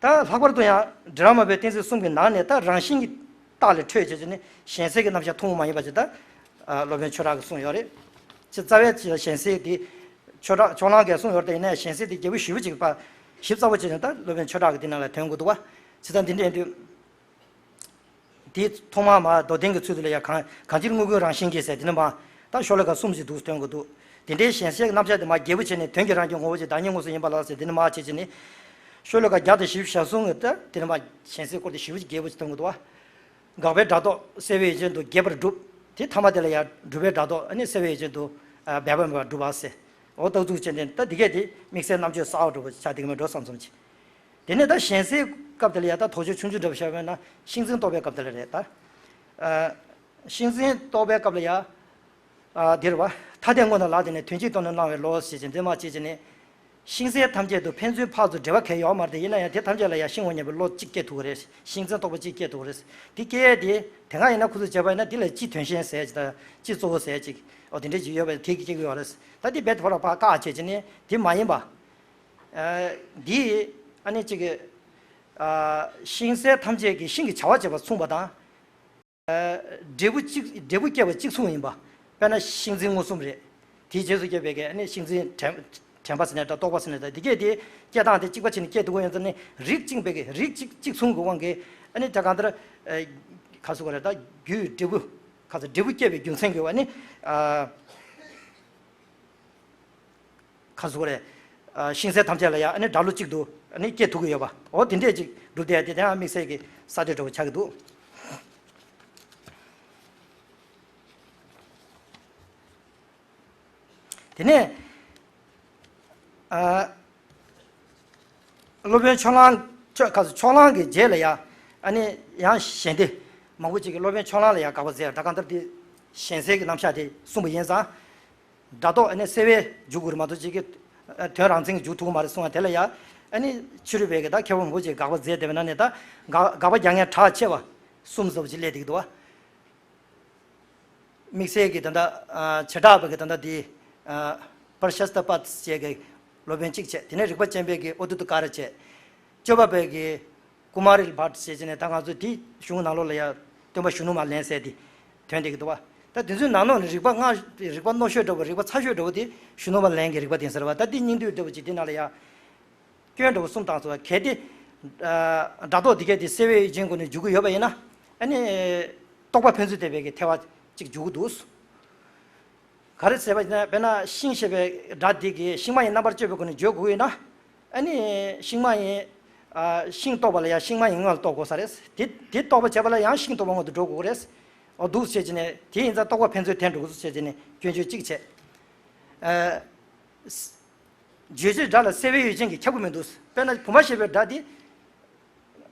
ད་ལྷག་པར་དུ་ཡང་འབྲི་ར་མ་པའི་གཏན་ཚིགས་གསུམ་གྱི་ནང་ནས་ད་རང་བཞིན་གྱི་རྟགས་ལས་འཕྲོས་བྱས་ཀྱི་ནི་གཞན་སེལ་གྱི་རྣམ་གཞག་ཐུན་མོང་མ་ཡིན་པ་ཅིག་ད་སློབ་དཔོན་ཆོས་གྲགས་ཀྱིས་གསུངས་ཡོད་རེད། ཅི་རྩ་བའི་ཆ་ལ་གཞན་སེལ་དེ་ཆོས་གྲགས་ཕྱོགས་གླང་གིས་གསུངས་ཡོད་རེད། ཡིན་ནའི་གཞན་སེལ་དེ་རྒྱས་པོ་ཞེ་པོ་ཅིག་པ་ཞིབ་ཚགས་པོ་བྱས་ནས་ད་སློབ་དཔོན་ཆོས་གྲགས་ཀྱིས་དེ་ནང་ལ་དོན་དགོས་འདུག་བ། བྱས་ཙང་འདི་འདྲ་ཡིན་དུས། དེ་ཐོག་མར་མར་མདོར་བསྟན་གྱི་ཚུལ་དུ་ལ་ཡང་གང་གང་ཅིར་དངོས་ཀུན་རང་བཞིན་གྱིས་ཟེར་དེ་ནི་མ། ད་ཤོ་ལོ་ཀ་གསུམ་ཞིག་འདུག་སྟོན་དགོས་འདུག་དེ་འདྲའི་གཞན་སེལ་རྣམ་གཞག་དེ་མ་རྒྱས་པོ་བྱས་ནས་དོན་གྱིས་རང་གི་ངོ་བོ་ཅིག་བདག་ཉིད་མངོན་སུམ་ཡིན་པ་ལ་ཟེར་དེ་ནི་མ་བྱས་བྱས་ནས། ཤོ་ལོ་ཀ་བརྒྱ་དང་བཞི་བཅུ་ཞེ་གསུམ་གྱི་ད་དེ་ནི་མ་གཞན་སེལ་སྐོར་དེ་ཞེ་པོ་ཅིག་རྒྱས་པོ་ཅིག་སྟོན་དགོས་འདུག་བ། དགག་པའི་སྒྲ་རྟོག་སེལ་བའི་ཡུལ་ཅན་དུ་རྒྱས་པར་སྒྲུབ། དེ་ཐ་མ་དེ་ལ་ཡང་སྒྲུབ་པའི་སྒྲ་རྟོག་ཨ་ནི་སེལ་བའི་ཡུལ་ཅན་དུ་འབད་པ་མེད་པར་སྒྲུབ་པ་ཟེར། འོ་རྟགས་འཛུགས་བྱས་ནས་ད་འདི་གས་དེ་དམིགས་བསལ་རྣམ་དཔྱོད་གསར་པ་འགྲུབ་པ་ཆགས་བསྡད་ཀྱི་མེད་འགྲོ་བསམ་བསམ་བྱས། དེ་ནས་ད་གཞན་སེལ་སྐབས་དེ་ལ་ཡང་ད་དོགས་གཅོད་ཆུང་ཆུང་འདྲ་པོ་བྱས་པ་ཡིན་ན་ཤིང་འཛིན་རྟོག་པའི་སྐབས་དེ་ལ་རེད་ད། ཨ། ཤིང་འཛིན་རྟོག་པའི་སྐབས་ལ་ཡང་། ཨ། འདིར་བ། ཐ་དད་དངོས་རྣམས་ལ་བརྟེན་ནས་དོན་གཅིག་ཏུ་ནི་སྣང་བའི་བློ་ཞེས་བྱ་འདི་མ་བྱེད་ཅིང་ནི། ཤིང་གསལ་ཐམས་ཅད་དུ་ཕན་ཚུན་ཕར་ཚུར་འབྲེལ་བ་གང་ཡང་ཡོད་མ་རེད་དེ་ཡིན་ན་ཡང་དེ་ཐམས་ཅད་ལ་ཡང་ཤིང་འོ་སྙམ་པའི་བློ་གཅིག་སྐྱེ་ཐུབ་ཀྱི་རེད། ཤིང་འཛིན་རྟོག་པ་གཅིག་སྐྱེ་ཐུབ་ཀྱི་རེད། དེ་སྐྱེ་ཡས་དེ་དེ་སྔ་ཡིན་ན་ཁོ་ཚོས་བྱས་པ་ཡིན་ན་འདི་ལ་སྤྱི་དོན་གཞན་ཟེར་ཅིག་དང་སྤྱི་གཙོ་བོ་ཟེར་ཅིག་འོ་དེ་འདྲས་ཅིག་ཡོད་པས་དེ་གི་སྐྱེ་གི་ཡོད་རེད། ད་དེ་རྦད་དེ་ཕར་ཕར་བཀག་བྱས་ཅིག་ནི་དེ་མ་ཡིན་པ། ཨ། འདི། ཨ་ནི་གཅིག་གི། ཨ། ཤིང་གསལ་ཐམས་ཅད་ཀྱི་ཤིང་གི་བྱ་བ་བྱེད་པ་མཚུངས་པ་དང་། ཨ། འབྲས་བུ་གཅིག་འབྲས་བུ་སྐྱེ་བ་གཅིག་མཚུངས་ཡིན་པ། དཔེར་ན་ཤིང་འཛིན་མངོན་སུམ་རེད། དེའི་རྗེས་སུ་སྐྱེས་པའི་གི་ཨ་ནི་ཤིང་འཛིན་དྲན་དྲན་པ་ཟེར་ནའི་འདྲ་རྟོག་པ་ཟེར་ནའི་འདྲ་འདི་གས་དེ་སྐྱེ་སྟངས་དེ་གཅིག་པ་བྱས་ནས་སྐྱེ་ཐུབ་ཀྱི་ཡོད་ཙང་ནི་རིགས་གཅིག་པའི་གི་རིགས་གཅིག་གཅིག་མཚུངས་ཀྱི་དབང་གིས་ཨ་ནི་ད་གང་ལྟར། ཨ། ག་ཟེར་དགོས་རེད་ད་རྒྱུའི་འབྲས་བུ། ག་ཟེར་འབྲས་བུ་སྐྱེ་བའི་རྒྱུ་མཚན་གྱིས་ཨ་ནི། ཨ། ག་ཟེར་དགོས་རེད། ཨ། ཤིང་གསལ་ཐམས་ཅད་ལ་ཡང་ཨ་ནི་སྒྲ་བློ་གཅིག་ཏུ་ཨ་ནི་སྐྱེ་ཐུབ་ཀྱི་ཡོད་པ། འོ་དེ་འདྲས་ཅིག་སྒྲུབ་བསྡད་དེ་དེའང་དམིགས་བསལ་གྱི་གསར་གཏོད་འདྲ་བོ་ཆགས་ཀྱི་འདུག་དེ་ནས། ཨ། སློབ་དཔོན་ཕྱོགས་གླང་ཕྱོགས་ཁ་སོ་ཕྱོགས་གླང་གི་རྗེས་ལ་ཡ། ཨ་ནི་ཡང་གཞན་སྡེ་མང་པོ་ཅིག་གིས་སློབ་དཔོན་ཕྱོགས་གླང་ལ་ཡ་དགག་པ་མཛད། སྒྲ་གང་ལྟར་དེ་གཞན་སེལ་གྱི་རྣམ་གཞག་དེ་གསུངས་པ་ཡིན་ཙང་། སྒྲ་རྟོག་ཨ་ནི་སེལ་བའི་འཇུག་དགོས་རེད་མ་གཏོགས་ཅིག་གིས་དོན་རང་མཚན་གྱི་འཇུག་ཐུབ་ཀྱི་མ་རེད་གསུངས་པ་དེ་ལ་ཡ། ཨ་ནི་ཕྱི་རོལ་པའི་གི་ད་མཁས་པ་མང་པོ་ཅིག་དགག་པ་མཛད་བསྡད་པའི་ནང་ནས་ད་དགག་དགག་པ་རྒྱག་མཁན་གྲགས་ཆེ་བ་གསུམ་ཙམ་ཅིག་སླེབས་བསྡད་ཀྱི་འདུག་བ། དམིགས་བསལ་གྱི་ད་ལྟ་ཨ་བྱེ་བྲག་པ་གི་ད་ལྟ་འདི་ཨ་པར་ཤ་སྟ་པཱད་ཅེས་ཀྱི་སློབ་དཔོན་གཅིག་བྱས། དེ་ནས་རིག་པ་ཅན་པའི་གི་ཨོ་ཏུ་ཏུ་ཀ་ར་བྱས། སྤྱོད་པ་པའི་གི་ཀུ་མཱ་རི་ལ་བྷཊ་ཟེར་བྱས་ནས་ད་ང་ཚོ་འདི་གཞུང་ནང་ལོགས་ལ་ཡ་སྟོན་པ་གཞོན་ནུ་མ་ལེན་ཟེར་འདི་ཐོན་བསྡད་ཀྱི་འདུག་བ། ད་དེ་ཚོའི་ནང་ལོགས་ནས་རིག་པ་སྔ་རིག་པ་རྣོ་ཤོས་འདྲ་བོ་རིག་པ་ཚ་ཤོས་འདྲ་བོ་དེ་གཞོན་ནུ་མ་ལེན་གྱི་རིག་པ་དེ་ཟེར་བ། ད་འདི་སྙིང་བསྡུས་འདྲ་བོ་ཅིག་འདི་ནང་ལ་ཡ། སྐྱོན་འདྲ་བོ་གསུམ་བཏང་སོང་བ། གལ་ཏེ་ཨ་སྒྲ་རྟོག་འདི་གས་དེ་སེལ་བའི་ཡུལ་ཅན་སྒོ་ནས་འཇུག་གི་ཡོད་པ་ཡིན་ན། ཨ་ནི་རྟོག་པ་ཕན་ཚུན་བརྟེན་པའི་གི་ཐལ་བ་གཅིག་འཇུག་གི་འདུག། ག་རེ་ཟེར་བ་ཡིན་ན། དཔེར་ན་ཤིང་ཞེས་པའི་སྒྲ་འདི་གིས་ཤིང་མ་ཡིན་རྣམ་པར་དཔྱོད་པའི་སྒོ་ནས་བརྗོད་དགོས་ཡོད་ན། ཨ་ནི་ཤིང་མ་ཡིན་ཨ་ཤིང་རྟོགས་པ་ལ་ཡང་ཤིང་མ་ཡིན་དངོས་ལ་རྟོགས་དགོས་ས་རེད། དེ་དེ་རྟོགས་པ་བྱེད་པ་ལ་ཡང་ཤིང་རྟོགས་པ་སྔོན་དུ་འགྲོ་དགོས་རེད། འོ་འདུག་བྱས་བྱས་ནས་དེ་ཡིན་ཙང་རྟོག་པ་ཕན་ཚུན་བརྟེན་འགྲོ་དགོས་བྱས་བྱས་ནས་སྐྱོན་བརྗོད་གཅིག་བྱས། ཨ། རྗོད་བྱེད་སྒྲ་ལ་སེལ་བའི་ཡུལ་ཅན་གྱིས་ཁྱབ་ཀྱི་མི་འདུག། དཔེར་ན་བུམ་པ་ཞེས་པའི་སྒྲ་འདི་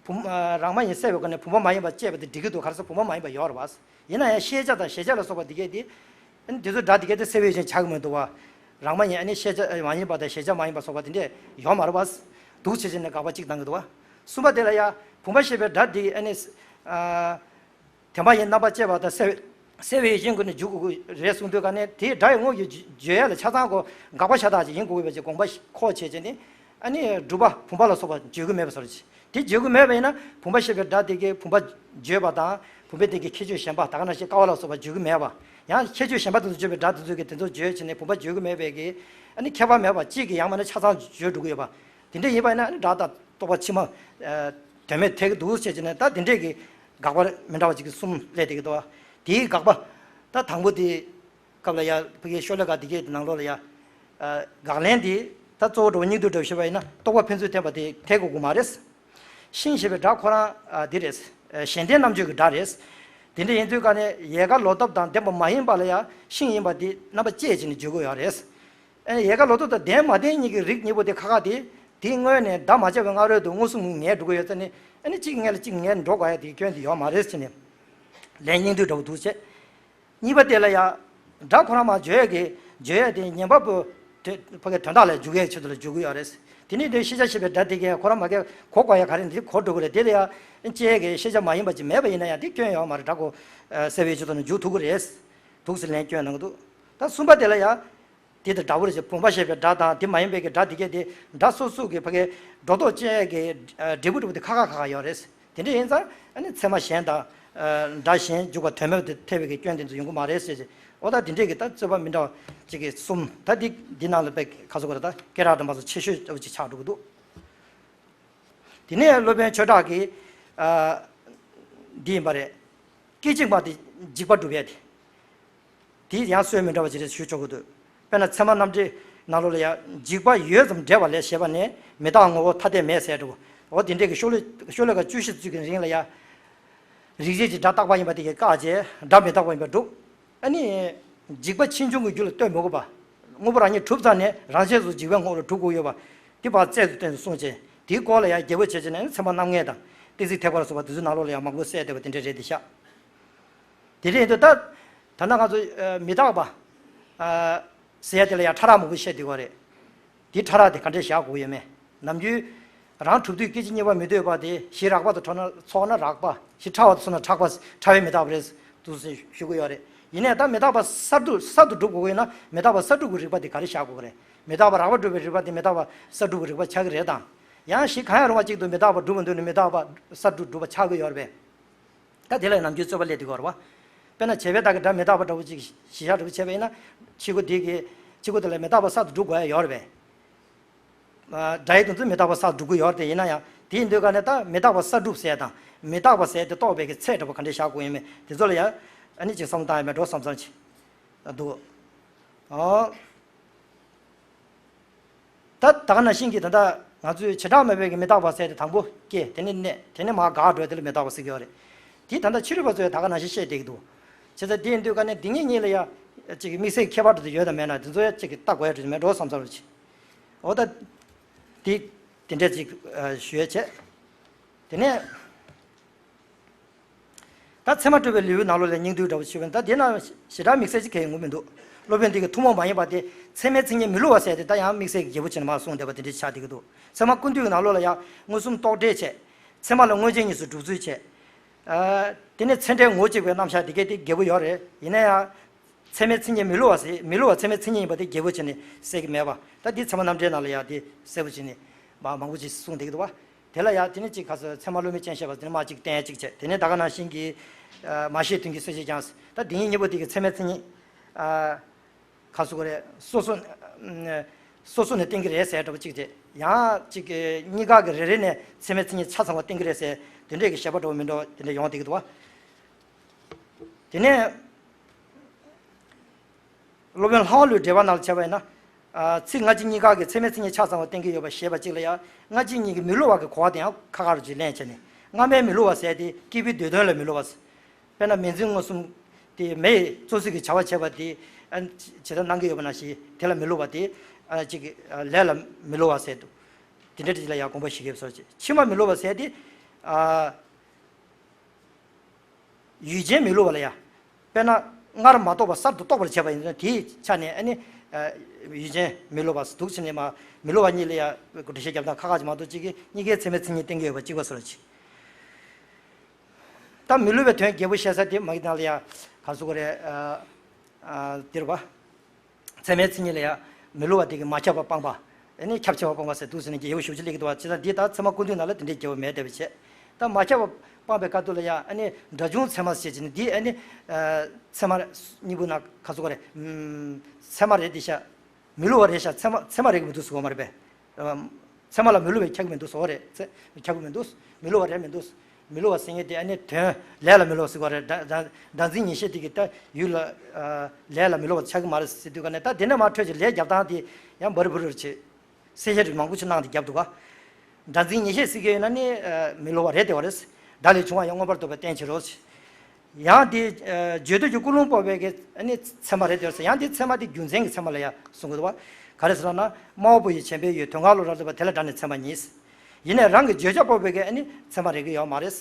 བུམ་ཨ་རང་མ་ཡིན་སེལ་བའི་སྒོ་ནས་བུམ་པ་མ་ཡིན་པ་བཅད་པ་དེ་འགྲིག་གི་འདུག། ག་རེ་ཟེར་བུམ་པ་མ་ཡིན་པ་ཡོད་རེད་བ། ཡིན་ན་ཡང་ཤེས་བྱ་དང་གཞལ་བྱ་ལ་སོགས་པ་འདི་གས་དེ། ཨ་ནི་དེ་ཚོའི་སྒྲ་འདི་གས་དེ་སེལ་བའི་ཡུལ་ཅན་ཆགས་ཀྱི་མི་འདུག་བ། རང་མ་ཡིན་ཨ་ནི་ཤེས་བྱ་མ་ཡིན་པ་དང་གཞལ་བྱ་མ་ཡིན་པ་སོགས་པ་དེ་འདྲས་ཡོད་མ་རེད་བ། འདུག་བྱས་བྱས་ནས་དགག་པ་གཅིག་བཏང་གི་འདུག་བ། གསུམ་པ་དེ་ལ་ཡང་བུམ་པ་ཞེས་པའི་སྒྲ་འདི་ཨ་ནི་ཨ། བདེན་པ་ཡིན་རྣམ་པར་དཔྱད་པ་དང་སེལ་བའི་སེལ་བའི་ཡུལ་ཅན་སྒོ་ནས་འཇུག་དགོས་རེད་གསུངས་དུས་ག་ནས་དེའི་སྒྲ་ཡི་དངོས་ཀྱི་བརྗོད་ཡ་ལ་ཆ་ཚང་གོ་འགག་པ་ཤ་སྟག་ཅིག་ཡིན་དགོས་པའི་དགོངས་པ་ཁོག་བྱས་བྱས་ནས། ཨ་ནི་སྒྲུབ་པ་བུམ་པ་ལ་སོགས་པ་བརྗོད་ཀྱི་མེད་པ་བཟོ་འདྲ་ཅིག། དེ་བརྗོད་ཀྱི་མེད་པ་ཡིན་ན་བུམ་པ་ཞེས་པའི་སྒྲ་དེ་གའི་བུམ་པ་བརྗོད་པ་དང་བུམ་པའི་སྟེང་གི་ཁྱད་ཆོས་གཞན་པ་ད་ག་ནང་བཞིན་ཀ་བ་ལ་སོགས་པ་བརྗོད་ཀྱི་མེད་པ། ཡང་ཁྱད་ཆོས་གཞན་པ་དེ་ཚོ་བརྗོད་པའི་སྒྲ་དེ་ཚོ་གིས་དེ་ཚོ་བརྗོད་བྱས་ནས་བུམ་པ་བརྗོད་ཀྱི་མེད་པའི་གི། ཨ་ནི་ཁྱད་པར་མེད་པ་གཅིག་གིས་ཡང་མིན་ན་ཆ་ཚང་བརྗོད་འགྲོ་གི་ཡོད་པ། དེ་འདྲ་ཡིན་པ་ཡིན་ན་ཨ་ནི་སྒྲ་དང་རྟོག་པ་ཕྱི་མ་དོན་མེད་ཐལ་གྱི་འདུག་ཟེར་བྱས་ནས། ད་དེ་འདྲས་ཀྱི་དགག་པ་མི་འདྲ་བ་ཅིག་གསུམ་སླེབས་བསྡད་ཀྱི་འདུག། དེའི་དགག་པ། ད་དང་པོ་དེ་སྐབས་ལ་ཡ་ཕ་གིའི་ཤོ་ལོ་ཀ་འདི་གའི་ནང་ལོགས་ལ་ཡ། ཨ་དགག་ལན་འདི་ད་གཙོ་བོ་འགྲོ་བ་སྙིང་བསྡུས་འགྲོ་བ་ཞེས་པ་ཡིན་ན་རྟོག་པ་ཕན་ཚུན་བརྟེན་པ་དེ་ཐལ་དགོས་ཀྱི་མ་རེད། ཤིང་ཞེས་པའི་སྒྲ་ཁོ་རང་ཨ་འདི་རེད། ཨ་གཞན་ལྡན་རྣམ་བརྗོད་ཀྱི་སྒྲ་རེད། དེ་འདྲ་ཡིན་དུས་ག་ནས་ཡལ་ག་ལོ་འདབ་དང་ལྡན་པ་མ་ཡིན་པ་ལ་ཡ་ཤིང་ཡིན་པ་འདི་རྣམ་པ་བཅད་བྱས་ནས་བརྗོད་དགོས་ཡོད་རེད། ཨ་ཡལ་ག་ལོ་འདབ་དང་ལྡན་མ་ལྡན་གཉིས་ཀྱི་རིགས་གཉིས་པོ་དེ་ཁ་ཁ་དེ། དེའི་སྔོན་ནས་བརྡ་མ་བྱས་པའི་སྔ་རོལ་དུ་མངོན་སུམ་ངེས་འགྲོ་གི་ཡོད་ཙང་ནི། ཨ་ནི་གཅིག་སྔོན་ལ་གཅིག་ངེས་འགྲོ་དགོས་ཡ་དེའི་སྐྱོན་དེ་ཡོད་མ་རེད་ཟེར་ནས། ལན་སྙིང་བསྡུས་འདྲ་བོ་འདུག་བྱས། གཉིས་པ་དེ་ལ་ཡ། སྒྲ་ཁོ་རང་མར་བརྗོད་ཡ་གི་བརྗོད་ཡ་དེ་ཉན་པ་པོ་དེ་ཕ་གི་དོན་དག་ལ་འཇུག་ཡའི་ཆེད་དུ་ལ་འཇུག་གི་ཡོད་རེད། དེ་ནས་དེ་ཤེས་བྱ་ཞེས་པའི་སྒྲ་དེ་གས་ཁོ་རང་མ་གས་གོ་དགོས་ཡ་ག་རེ་འདི་གོ་འགྲོ་གི་རེད། དེ་ལ་ཡ་དཔྱད་ཡ་གི་ཤེས་བྱ་མ་ཡིན་པ་ཅིག་མེད་པ་ཡིན་ན་ཡང་དེ་སྐྱོན་ཡོད་མ་རེད། སྒྲ་གོ་སེལ་བའི་ཆེད་དུ་ནི་འཇུག་ཐུབ་ཀྱི་རེད། འདུག་ཟེར་ལན་སྐྱོན་གནང་གི་འདུག། ད་གསུམ་པ་དེ་ལ་ཡ། དེ་དང་འདྲ་བོ་རེད་ཅེས། བུམ་པ་ཞེས་པའི་སྒྲ་དང་དེ་མ་ཡིན་པའི་གི་སྒྲ་དེ་གས་དེ་སྒྲ་སོ་སོ་གི་ཕ་གའི་སྒྲོ་འདོགས་བཅད་ཀྱི་འབྲས་བུ་འདྲ་བོ་དེ་ཁ་ཁ་ཁ་ཁ་ཡོད་རེད། དེ་འདྲ་ཡིན་ཙང་ཨ་ནི་ཚད་མ་གཞན་དང་སྒྲ་གཞན་འཇུག་པ་དོན་མེད་དུ་ཐལ་བའི་གི་སྐྱོན་དེ་ཚོ་ཡོང་གི་མ་རེད་ཟེར་ཅེས། འོ་ད་དེ་འདྲས་ཀྱི་ད་རྩོད་པ་མི་འདྲ་བ་ཅིག་གི་གསུམ། ད་འདི་འདི་ནང་ལ་དཔེ་ཁ་སོ་གོ་རེད། ད་སྐད་གྲགས་འདྲ་མ་སོགས་ཆེ་ཤོས་ལྟ་བུ་ཅིག་ཆགས་འགྲོ་གི་འདུག། དེ་ནས་སློབ་དཔོན་ཆོས་གྲགས་ཀྱིས་ཨ་འདི་ཡིན་པ་རེད། སྐད་ཅིག་མ་དེ་འཇིག་པ་སྒྲུབ་ཡས་དེ། དེ་ཡང་སྲོལ་མི་འདྲ་བ་ཅིག་རེད་ཞུ་ཆོག་གི་འདུག། དཔེར་ན་ཚད་མ་རྣམ་འགྲེལ་ནང་ལོགས་ལ་ཡང་འཇིག་པ་ཡོད་ཙམ་འདྲེས་པ་ལས་ཞེས་པ་ནས་མི་རྟག་ངོ་བོ་ཐ་དད་མེད་ཟེར་འདྲ་བོ། འོ་དེ་འདྲས་ཀྱི་ཤོ་ལོ་ཤོ་ལོ་ཀ་བཅུ་བཞི་ཚུལ་གྱི་རིང་ལ་ཡང་། རིགས་ཅན་གྱི་སྒྲ་རྟག་པ་ཡིན་པ་དེ་གས་བཀག་བྱས་སྒྲ་མི་རྟག་པ་ཡིན་པར་སྒྲུབ། ཨ་ནི། འཇིག་པ་ཕྱིས་འབྱུང་གི་རྒྱུ་ལ་ལྟོས་མི་དགོས་པ། དངོས་པོ་རང་ཉིད་གྲུབ་ཙམ་ནས་རང་ཆས་སུ་འཇིག་པའི་ངོ་བོ་ལ་གྲུབ་དགོས་ཡོད་པ། དེ་བར་རྩལ་དུ་བཏོན་ཏེ་གསུངས་བྱས། དེའི་སྐོར་ལ་ཡང་རྒྱས་པོ་བྱས་བྱས་ནས་ཚད་མ་རྣམ་ངེས་དང་ཏིང་འཛིན་ཐེག་པ་ལ་སོགས་པ་དེ་ཚོའི་ནང་ལོགས་ལ་ཡང་མང་པོ་གསལ་བསྡད་པ་དེ་འདྲ་རེད་དེ་ཤག། དེ་འདྲ་ཡིན་དུས་ད། ད་ལྟ་ང་ཚོ་ཨ་མི་རྟག་པ། ཨ་ཟེར་ཡ་དེ་ལ་ཡང་ཕྲ་རགས་མང་པོ་བཤད་བསྡད་ཀྱི་ཡོད་རེད། དེ་ཕྲ་རགས་དེ་ག་འདྲས་བཞག་དགོས་ཡོད་མེད། ནམ་རྒྱུན་རང་གྲུབ་དུས་སྐད་ཅིག་གཉིས་པ་མི་སྡོད་པ་དེ་གཞི་རགས་པ་དང་ཕྲ་ན་ཚོགས་ན་རགས་པ། གཞི་ཕྲ་བ་དང་ཚོགས་ན་ཕྲ་བ། ཕྲ་བའི་མི་རྟག་པ་རེད་འདུག་ཟེར་ཞུ་གི་ཡོད་རེད། ཡིན་ནའི་ད་མི་རྟག་པ་གསར་དུ་གསར་དུ་སྒྲུབ་དགོས་ཀྱི་ཡོད་ན་མི་རྟག་པ་གསར་སྒྲུབ་ཀྱི་རིགས་པ་དེ་ག་རེ་བཞག་དགོས་ཀྱི་རེད། མི་རྟག་པ་རགས་པ་སྒྲུབ་པའི་རིགས་པ་དེ་མི་རྟག་པ་གསར་སྒྲུབ་ཀྱི་རིགས་པ་ཆགས་ཀྱི་རེད་དང་། ཡང་གཞི་གང་ཡང་རུང་བ་གཅིག་ཏུ་མི་རྟག་པ་སྒྲུབ་མི་འདོད་ན་མི་རྟག་པ་གསར་སྒྲུབ་སྒྲུབ་པ་ཆགས་ཀྱི་ཡོད་རེད་པས། ད་དེ་ལ་ནམ་རྒྱུན་རྩོད་པ་སླེབས་བསྡད་ཀྱི་ཡོད་རེད་པ། དཔེར་ན་བྱེད་པའི་བདག་གི་སྒྲ་མི་རྟག་པ་འདྲ་བོ་ཅིག་གཞི་བཞག་འདྲ་བོ་བྱས་པ་ཡིན་ན། ཕྱི་སྒོ་དེ་གི་ཕྱི་སྒོ་དེ་ལ་མི་རྟག་པ་གསར་དུ་སྒྲུབ་དགོས་ཡ་ཡོད་རེད་པས། སྒྲ་ཡི་དོན་ཚུལ་མི་རྟག་པ་གསར་སྒྲུབ་ཀྱི་ཡོད་རེད་དེ། ཡིན་ན་ཡང་དེ་ཡིན་དུས་ག་ནས་ད་མི་རྟག་པ་གསར་སྒྲུབ་ཟེར་དང་མི་རྟག་པ་ཟེར་དེ་རྟོགས་པའི་གི་ཚད་འདྲ་པོ་ག་འདྲས་བཞག་དགོས་ཡོད་མེད་དེ་ཚོ་ལ་ཡང་ཨ་ནི་ཅིག་བསམ་བློ་བཏང་ཡ་མེད་འགྲོ་བསམ་བསམ་ཅིག་འདུག། ཨོ། ད་ད་ག་ནང་བཞིན་གྱི་ད་ལྟ་ང་ཚོས་བྱེ་བྲག་སྨྲ་བའི་གི་མི་རྟག་པ་ཟེར་དེ་དང་པོ་སྐྱེས། དེ་ནས་གནས། དེ་ནས་མར་འགག་འགྲོ་དེ་ལ་མི་རྟག་པ་ཟེར་གྱི་ཡོད་རེད། དེ་ད་ལྟ་ཕྱི་རོལ་པ་ཚོས་ད་ག་ནང་བཞིན་བཤད་བསྡད་ཀྱི་འདུག། བྱས་ཙང་དེ་ཡིན་དུས་ག་ནས་འདི་གཉིས་གཉིས་ལ་ཡ་ཅིག་དམིགས་བསལ་ཁྱད་པར་དེ་ཡོད་དམ་མེད་ན་དེ་ཚོ་ཡ་ཅིག་གི་ལྟ་དགོས་ཡ་དེ་མེད་འགྲོ་བསམ་བསམ་རེད་ཅིག། འོ་ད། དེ། དེ་འདྲས་ཅིག་ཞུ་ཡས་བྱས། དེ་ནས་ད་ཚད་མ་སྤྲོས་པའི་ལེའུའི་ནང་ལོགས་ལ་སྙིང་བསྡུས་འདྲ་པོ་ཞུས་པ་ཡིན། ད་དེ་ན་ཞེ་དྲག་དམིགས་བསལ་ཅིག་གང་ཡང་ཡོང་གི་མི་འདུག་སློབ་དཔོན་འདི་གི་ཐུན་མོང་མ་ཡིན་པ་དེ་ཚད་མའི་མཚན་ཉིད་མི་བསླུ་བ་ཟེར་དེ་ད་ཡང་དམིགས་བསལ་གྱི་རྒྱལ་པོ་བྱས་ནས་མར་གསུངས་བསྡད་པ་དེ་འདྲ་ཆགས་བསྡད་ཀྱི་འདུག་ཚད་མ་ཀུན་བཏུས་ཀྱི་ནང་ལོགས་ལ་ཡང་མངོན་སུམ་རྟོག་བྲལ་བྱས། ཚད་མ་ལ་མངོན་རྗེས་གཉིས་སུ་སྒྲུབ་ཚུལ་བྱས། ཨ། དེ་ནས་ཚད་འབྲས་ངོ་བོ་གཅིག་པའི་རྣམ་གཞག་དེ་གས་དེ་རྒྱལ་པོ་ཡོད་རེད། ཡིན་ན་ཡང་། ཚད་མའི་མཚན་ཉིད་མི་བསླུ་བ་ཟེར། མི་བསླུ་བ་ཚད་མའི་མཚན་ཉིད་ཡིན་པ་དེ་རྒྱལ་པོ་བྱས་ནས་གསལ་གྱི་མེད་པ། ད་འདི་ཚད་མ་རྣམ་འགྲེལ་ནང་ལ་ཡང་དེ་གསལ་པོ་བྱས་ནས་མ་མང་པོ་ཅིག་གསུངས་བསྡད་ཀྱི་འདུག་བ། དེ་ལ་ཡང་དེ་ནས་ཅིག་ག་ཚོད་ཚད་མ་བསླུ་མེད་ཅན་བཤད་པ་དེ་ནས་མ་གཅིག་བསྟན་གཅིག་བྱས། དེ་ནས་ད་ག་ནང་བཞིན་གྱི། ཨ། མ་ཤེས་དོན་གྱི་སེམས་ཤེས་ཀྱང་། ད་འདི་གཉིས་གཉིས་པོ་དེ་གི་ཚད་མའི་མཚན་ཉིད། ཨ། ག་ཟེར་དགོས་རེད། སོ་སོ། ཨ། སོ་སོ་ནས་བསྟན་གྱི་རེད་ཟེར་འདྲ་པོ་གཅིག་བྱས། ཡང་ཅིག་གི་གཉིས་ཀ་གི་རེ་རེ་ནས་ཚད་མའི་མཚན་ཉིད་ཆ་ཚང་བ་བསྟན་གྱི་རེད་ཟེར་དེ་འདྲས་ཀྱི་བཤད་པ་འདྲ་པོ་མི་འདྲ་བ་དེ་འདྲ་ཡོང་བསྡད་ཀྱི་འདུག་བ། དེ་ནས་སློབ་དཔོན་ལྷ་དབང་བློའི་འགྲེལ་པ་ནང་ལ་བྱས་པ་ཡིན་ན། ཨ། ཚིག་སྔ་ཕྱི་གཉིས་ཀ་གི་ཚད་མའི་མཚན་ཉིད་ཆ་ཚང་བ་བསྟན་གྱི་ཡོད་པ་ཞེས་པ་གཅིག་ལ་ཡང་སྔ་ཕྱི་གཉིས་ཀྱི་མི་བསླུ་བ་གི་གོ་བ་དེ་ཡང་ཁ་ཁ་རུ་ཅིག་ལེན་བྱས་ནས། སྔ་མའི་མི་བསླུ་བ་ཟེར་དེ་སྐྱེས་བུའི་འདོད་དོན་ལ་མི་བསླུ་བ་ཟེར། དཔེར་ན་མེ་འཛིན་མངོན་སུམ་དེ་མེ་ཡིས་གཙོ་བཟུང་གི་བྱ་བ་བྱས་པ་དེ། ཨ། ཇི་ལྟར་སྣང་གི་ཡོད་པ་ནང་བཞིན་དེ་ལ་མི་བསླུ་བ་དེ། ཨ། གཅིག་གི། ཨ། ལས་ལ་མི་བསླུ་བ་ཟེར་འདུག་དེ་འདྲ་ཅིག་ལ་ཡང་དགོངས་པ་བཞེས་ཀྱི་ཡོད་པའི་བཟོ་ཅིག་ཕྱི་མ་མི་བསླུ་བ་ཟེར་དེ། ཨ། ཡུལ་ཅན་མི་བསླུ་བ་ལ་ཡང་། དཔེར་ན་སྔར་མ་རྟོགས་པ་གསར་དུ་རྟོགས་པར་བྱེད་པ་ཡིན་ཙང་དེའི་ཆ་ནས། ཨ་ནི། ཨ། ཡུལ་ཅན་མི་བསླུ་བ་འདུག་ཕྱི་ནས་མ་མི་བསླུ་བ་གཉིས་ལ་ཡང་འགྲེལ་བཤད་རྒྱབ་སྟངས་ཁ་ཁ་ཅིག་མ་གཏོགས་གཅིག་གིས་གཉིས་ཀའི་ཚད་མའི་མཚན་ཉིད་བསྟན་གྱི་ཡོད་པ་གཅིག་པ་བཟོ་ཅིག་ད་མི་བསླུ་བའི་དོན་རྒྱལ་པོ་བཤད་ས་དེ་མ་གི་ནང་ལ་ཡང་ག་ཟེར་དགོས་རེད། ཨ། ཨ། འདིར་བ། ཚད་མའི་མཚན་ཉིད་ལ་ཡང་མི་བསླུ་བ་དེ་གིས་མ་ཁྱབ་པ་སྤངས་པ། ཨ་ནི་ཁྱབ་ཆེ་བ་སྤངས་པ་ཟེར་འདུག་ཟེར་ནས་རྒྱལ་པོ་ཞེ་པོ་ཅིག་སླེབས་ཀྱི་འདུག་བ། བྱས་ཙང་འདི་ལྟར་ཚད་མ་ཀུན་བཏུས་ནང་ལ་དེ་འདྲའི་རྒྱལ་པོ་མེད་བསྡད་པ་བྱས། ད་མ་ཁྱབ་པ་སྤངས་པའི་སྐབས་དུ་ལ་ཡང་། ཨ་ནི་སྒྲ་བྱུང་ཚད་མ་ཟེར་བྱས་ནས་འདི། ཨ་ནི། ཨ། ཚད་མ་གཉིས་པོ་ནང་ག་ཟེར་དགོས་རེད། ཨམ། ཚད་མ་རེད་དེ་ཤ། མི་བསླུ་བ་རེད་ཤག་ཚད་མ་ཚད་མ་རེད་གི་མི་འདུག་ཟེར་གོ་མ་རེད་པས། ཨམ། ཚད་མ་ལ་མི་བསླུ་བས་ཁྱབ་གི་མི་འདུག་ཟེར་བ་རེད། ཚད་ཁྱབ་གི་མི་འདུག་མི་བསླུ་བ་རེད་མི་འདུག་མི་བསླུ་བ་ཟེར་མཁན་དེ་ཨ་ནི་དོན་ལས་ལ་མི་བསླུ་བ་ཟེར་བ་རེད། སྒྲ་སྒྲ་སྒྲ་འཛིན་ཉན་ཤེས་དེ་གི་ད་ཡུལ་ལ། ཨ། ལས་ལ་མི་བསླུ་བ་ཆགས་གི་མ་རེད་ཟེར་དུས་ག་ནས། ད་དེ་འདྲ་མ་འཕྲོད་ཅིག་ལས་རྒྱབ་སྟངས་དེ་ཡང་འབར་འབུར་རུ་བྱེད། གསལ་བཤད་རིགས་མང་པོ་ཅིག་གནང་སྟེ་རྒྱབ་འདུག་ག་སྒྲ་འཛིན་ཉན་ཤེས་ཟེར་གི་ཡོད་ན་ནི། ཨ། མི་བསླུ་བ་རེད་བསྡད་པ་རེད། སྒྲ་ལས་བྱུང་བ་ཡང་མངོན་པར་རྟོགས་པའི་རྟེན་ཕྱིར་རོ། ཡང་དེ། ཨ། བརྗོད་འདོད་ཀྱི་ཀུན་སློང་སྤོབས་པའི་གི་ཨ་ནི་ཚད་མ་རེད་དེ་ཟེར། ཡང་དེ་ཚད་མ་དེ་རྒྱུ་མཚན་གྱི་ཚད་མ་ལ་ཡང་གསུང་གི་འདུག་བ། ག་རེ་ཟེར་ན། སྨྲ་བ་པོ་ཡིས་བྱམས་པའི་ཡུལ་དོན་གང་བློ་རབ་རྟོགས་པ་དེ་ལ་སྒྲ་ནི་ཚད་མ་ཉིད། ཡིན་ནའི་རང་གི་བརྗོད་བྱ་སྤོབས་པའི་གི་ཨ་ནི་ཚད་མ་རེག་གི་ཡོད་མ་རེད།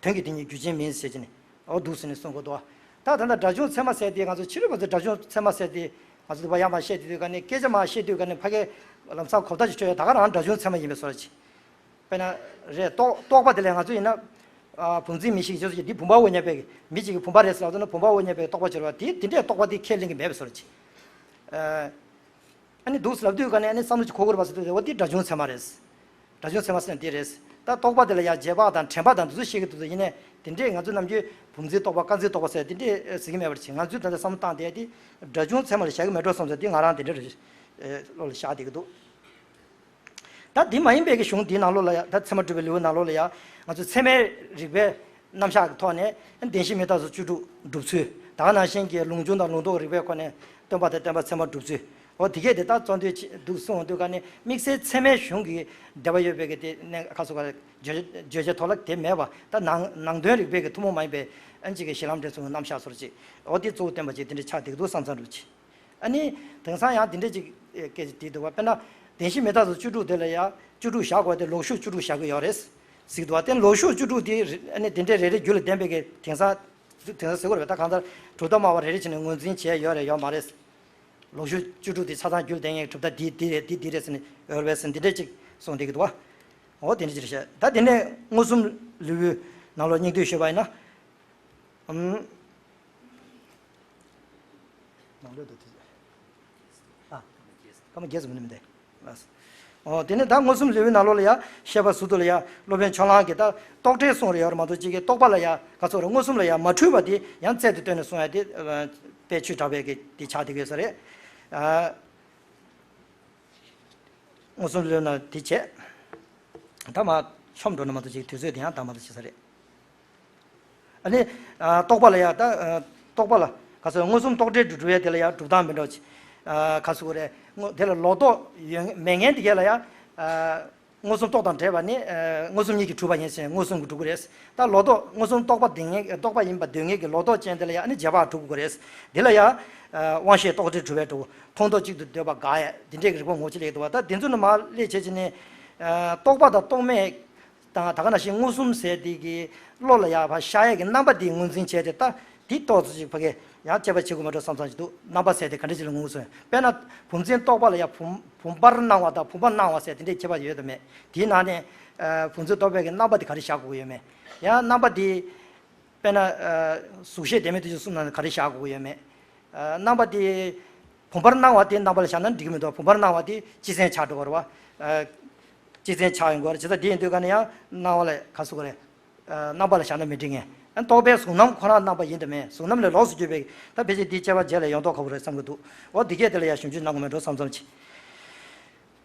དོན་གྱི་དེ་ཉིད་རྒྱུ་ཅན་མིན་ཟེར་གྱི་ནི། འོ་འདུག་ཟེར་ནས་གསུང་གི་འདུག་བ། ད་ད་ལྟ་སྒྲ་བྱུང་ཚད་མ་ཟེར་དེ་ང་ཚོ་ཕྱི་རོལ་པ་ཚོས་སྒྲ་བྱུང་ཚད་མ་ཟེར་དེ་ང་ཚོ་འདུག་བ། ཡང་མ་བཤད་དུས་ག་ནས། སྐད་ཆ་མ་བཤད་དུས་ག་ནས་ཕ་གི་ལམ་སང་གོ་བརྡ་ཅིག་འཕྲོད་ཡ། ད་ག་རང་སྒྲ་བྱུང་ཚད་མ་ཡིན་པའི་བཟོ་འདྲ་ཅིག་དཔེར་ན། རེད། རྟོག་རྟོག་པ་དེ་ལས་ང་ཚོ་ཡིན་ན། ཨ། བུམ་འཛིན་མིག་ཤེས་ཀྱི་ཆོས་སུ་འདི་བུམ་པ་འོ་བརྙས་པའི་མི་གཅིག་གིས་བུམ་པ་རེད་ཟེར་ལབ་ན་བུམ་པ་འོ་བརྙས་པའི་རྟོག་པ་སྦྱོར་བ་དེ་དེ་འདྲའི་རྟོག་པ་དེ་ཁས་ལེན་གྱི་མེད་པའི་བཟོ་འདྲ་ཅིག་ཨ་ནི་འདུག་ཟེར་ལབ་དུས་ག་ནས་ཨ་ནི་བསམ་བློ་ཅིག་འཁོར་དགོས་རེད་པ་ཟེར་དུས། འོ་དེ་སྒྲ་བྱུང་ཚད་མ་རེད། སྒྲ་བྱུང་ཚད་མ་ཟེར་ན་དེ་རེད། ད་རྟོག་པ་དེ་ལ་ཡང་རྗེས་དཔག་དང་དྲན་པ་དང་འདི་ཚོ་བཤད་ཀྱི་འདུག་ཟེར། ཡིན་ནའི་དེ་འདྲས་ང་ཚོ་ནམ་རྒྱུན་བུམ་འཛིན་རྟོག་པ་རྐང་འཛིན་རྟོག་པ་ཟེར་དེ་འདྲས་ཟེར་གྱི་མེད་པ་ཅིག་ང་ཚོས་ད་ལྟ་བསམ་བློ་བཏང་བསྡད་དེ་སྒྲ་བྱུང་ཚད་མ་ལ་བཞག་གི་མེད་འགྲོ་བསམ་ཟེར་དེ་ང་རང་དེ་འདྲས་རེད། ཨེ། བློ་ལ་བཞག་བསྡད་ཀྱི་འདུག་ད་དེ་མ་ཡིན་པའི་གི་གཞུང་དེའི་ནང་ལོགས་ལ་ཡང་། ད་ཚད་མ་སྤྲོས་པའི་ལེའུའི་ནང་ལོགས་ལ་ཡང་ང་ཚོས་ཚད་མའི་རིགས་པའི་རྣམ་གཞག་གི་ཐོག་ནས་བདེན་བཞི་མི་རྟག་སོགས་བཅུ་དྲུག་སྒྲུབ་ཚུལ། ད་ག་ནང་བཞིན་གྱི་ལུང་འབྱུང་དང་ལུང་རྟོགས་རིགས་པའི་སྒོ་ནས་སྟོན་པ་དང་བསྟན་པ་ཚད་མར་སྒྲུབ་ཚུལ། འོ་དེ་གས་དེ་ད་གཙོ་འདོན་བྱེད་འདུག་གསུངས་འོང་དུས་ག་ནས་དམིགས་བསལ་ཚད་མའི་གཞུང་གི་འགྲེལ་པ་ཡོད་པའི་གི་དེ་གནད་ཁ་སོ་ག་བརྗོད་བརྗོད་བྱའི་ཐོག་ལ་དེ་མེད་པ། ད་ནང་ནང་དོན་རིགས་པའི་གི་ཐུན་མོང་མ་ཡིན་པའི་ཨ་ནི་གཅིག་གི་གཞི་ལམ་འབྲས་གསུམ་གྱི་རྣམ་གཞག་སོགས་ཅིག་འོ་དེ་གཙོ་བོ་བསྟན་པ་ཅིག་དེ་འདྲ་ཆགས་བསྡད་ཀྱི་འདུག་བསམ་བསམ་འདྲ་ཅིག་ཨ་ནི་དེང་སང་ཡང་དེ་འདྲ་ཅིག་སྐད་ཆ་དྲིས་འདུག་བ། དཔེར་ན་བདེན་བཞི་མི་རྟག་སོགས་བཅུ་དྲུག་དེ་ལ་ཡང་བཅུ་དྲུག་བཞག་དགོས་ཏེ་ལོག་ཤུགས་བཅུ་དྲུག་བཞག་གི་ཡོད་རེད་ཟེར་གྱི་འདུག་བ། དེ་ལོག་ཤུགས་བཅུ་དྲུག་དེ་ཨ་ནི་དེ་འདྲའི་རེ་རེ་རྒྱུད་ལ་ལྡན་པའི་གི་དེང་སང་དེང་སང་ཟེར་དགོས་རེད་པས། ད་གང་ལྟར་གྲུབ་མཐའ་སྨྲ་བ་རེ་རེ་བྱས་ནས་ངོས་འཛིན་བྱས་ཡོད་རེད་ཡོད་མ་རེད། ལོག་ཤུགས་བཅུ་དྲུག་དེ་ཆ་ཚང་རྒྱུད་ལ་ལྡན་མཁན་གྱི་གྲུབ་མཐའ་འདི་འདི་རེད་འདི་འདི་རེད་ཟེར་ནས་ཡོད་རེད་པས་ཟེར་འདི་འདྲ་ཅིག་གསུངས་བསྡད་ཀྱི་འདུག་བ། འོ་དེ་འདྲ་ཅིག་རེད་ཤག་ད་དེ་ནས་མངོན་སུམ་ལེའུའི་ནང་ལོགས་སྙིང་བསྡུས་ཞུས་པ་ཡིན་ན། ཨམ། ནང་ལོགས་དུ་དེ། ཨ། སྐར་མ་བརྒྱད་ཙམ་མིན་མི་འདུག་ཨོ། དེ་ནས་ད་མངོན་སུམ་ལེའུའི་ནང་ལོགས་ལ་ཡང་བཤད་པ་ཟུར་དུ་ལ་ཡང་སློབ་དཔོན་ཕྱོགས་གླང་གིས་ད་རྟོག་བྲལ་གསུངས་རེ་ཡོད་རེད་མ་གཏོགས་ཅིག་གི་རྟོག་པ་ལ་ཡང་ག་ཚོད་རེད། མངོན་སུམ་ལ་ཡང་མ་འཁྲུལ་བ་དེ་ཡང་རྩལ་དུ་བཏོན་ནས་གསུང་ཡ་དེ་དཔེ་ཆོས་གྲགས་པའི་གི་དེ་ཆགས་བསྡད་ཀྱི་ཡོད་ས་རེད། ཨ། མངོན་སུམ་ལེའུ་ནང་དེ་བྱས། ད་མ་ཆོམ་འགྲོ་ན་མ་གཏོགས་ཅིག་དུས་ཚོད་དེ་ཡང་ད་མ་གཏོགས་བྱེད་ས་རེད། ཨ་ནི། ཨ། རྟོག་པ་ལ་ཡང་ད། ཨ། རྟོག་པ་ལ་ག་ཚོད་མངོན་སུམ་རྟོག་བྲལ་དུ་གྲུབ་པའི་དེ་ལ་ཡང་སྒྲུབ་སྟངས་མི་འདྲ་བ་ཅིག་ཨ། ག་ཚོད་རེད། དངོས་དེ་ལ་ལོག་རྟོག་ཡོད་མེད་མཁན་དེ་གས་ལ་ཡང་། ཨ། མངོན་སུམ་རྟོག་དང་བྲལ་བ་ནི། ཨ། མངོན་སུམ་ཉིད་ཀྱིས་གྲུབ་པ་ཡིན་ཞེས་མངོན་སུམ་གྱིས་གྲུབ་ཀྱི་རེད། ད་ལོག་རྟོག་མངོན་སུམ་རྟོག་པ་ལྡན་མཁན་རྟོག་པ་ཡིན་པ་འདོད་མཁན་གྱི་ལོག་རྟོག་ཅན་དེ་ལ་ཡང་ཨ་ནི་རྗེས་དཔག་གྲུབ་དགོས་རེད། དེ་ལ་ཡང་། ཨ། དབང་ཤེས་རྟོག་བྲལ་གྲུབ་པའི་འགྲོ་བ་མཐོང་ལྡོག་གཅིག་ཏུ་འདོད་པ་དགག་ཡ་དེ་འདྲའི་རིགས་པ་ངོ་ཅིག་སླེབས་འདུག་བ། ད་དེ་ཚོ་ནི་མར་སླེབས་བྱས་ཀྱི་ནི། རྟོག་པ་དང་རྟོག་མེད་དང་ད་ག་ནང་བཞིན་མངོན་སུམ་ཟེར་དེ་གི་བློ་ལ་ཡང་ཕར་ཤར་ཡས་ཀྱི་རྣམ་པ་དེ་ངོས་འཛིན་བྱས་ཏེ། ད་དེ་ཏོག་ཙམ་ཅིག་ཕ་གི་ཡང་དཔྱད་པ་བྱེད་དགོས་མ་འགྲོ་བསམ་བསམ་ཞིག་འདུག་རྣམ་པ་ཟེར་དེ་ག་འདྲ་ཅིག་ལ་ངོས་འཛིན། དཔེར་ན་བུམ་འཛིན་རྟོག་པ་ལ་ཡང་བུམ་བུམ་པར་སྣང་བ་དང་བུམ་པར་སྣང་བ་ཟེར་དེ་འདྲའི་ཁྱད་པར་ཡོད་དམ་མེད། དེའི་ནང་ནས་བུམ་འཛིན་རྟོག་པའི་གི་རྣམ་པ་དེ་ག་རེ་བཞག་དགོས་ཀྱི་ཡོད་མེད། ཡང་རྣམ་པ་དེ་དཔེར་ན་གཟུགས་ཤེས་བདེན་མེད་དུ་ཞིག་གསུམ་ནང་ནས་ག་རེ་བཞག་དགོས་ཀྱི་ཡོད་མེད། རྣམ་པ་དེ་བུམ་པར་སྣང་བ་དེ་རྣམ་པ་ལ་བཞག་ན་འགྲིག་གི་མི་འདུག་བུམ་པར་སྣང་བ་དེ་སྤྱི་མཚན་ཆགས་འགྲོ་བ་རེད་བ། སྤྱི་མཚན་ཆགས་ཡོང་གི་རེད། བྱས་ཙང་དེ་ཡིན་དུས་ག་ནས་ཡང་སྣང་བ་ལ་ག་ཟེར་དགོས་རེད། རྣམ་པ་ལ་བཞག་ན་མི་འགྲིག་ངེས། རྟོག་པའི་གཟུང་རྣམ་ཁོ་ན་རྣམ་པ་ཡིན་དམ་མེད། གཟུང་རྣམ་ལས་ལོགས་སུ་གྱུར་པའི་ད་ཕལ་ཆེར་འདིའི་དཔྱད་པ་རྗེས་ལ་ཡོང་མདོག་ཁ་པོ་རེད་བསམ་གྱི་འདུག་འོ་འདི་སྐད་དེ་ལ་ཡང་ཞིབ་འཇུག་གནང་དགོས་མེད་འགྲོ་བསམ་བསམ་གྱིས།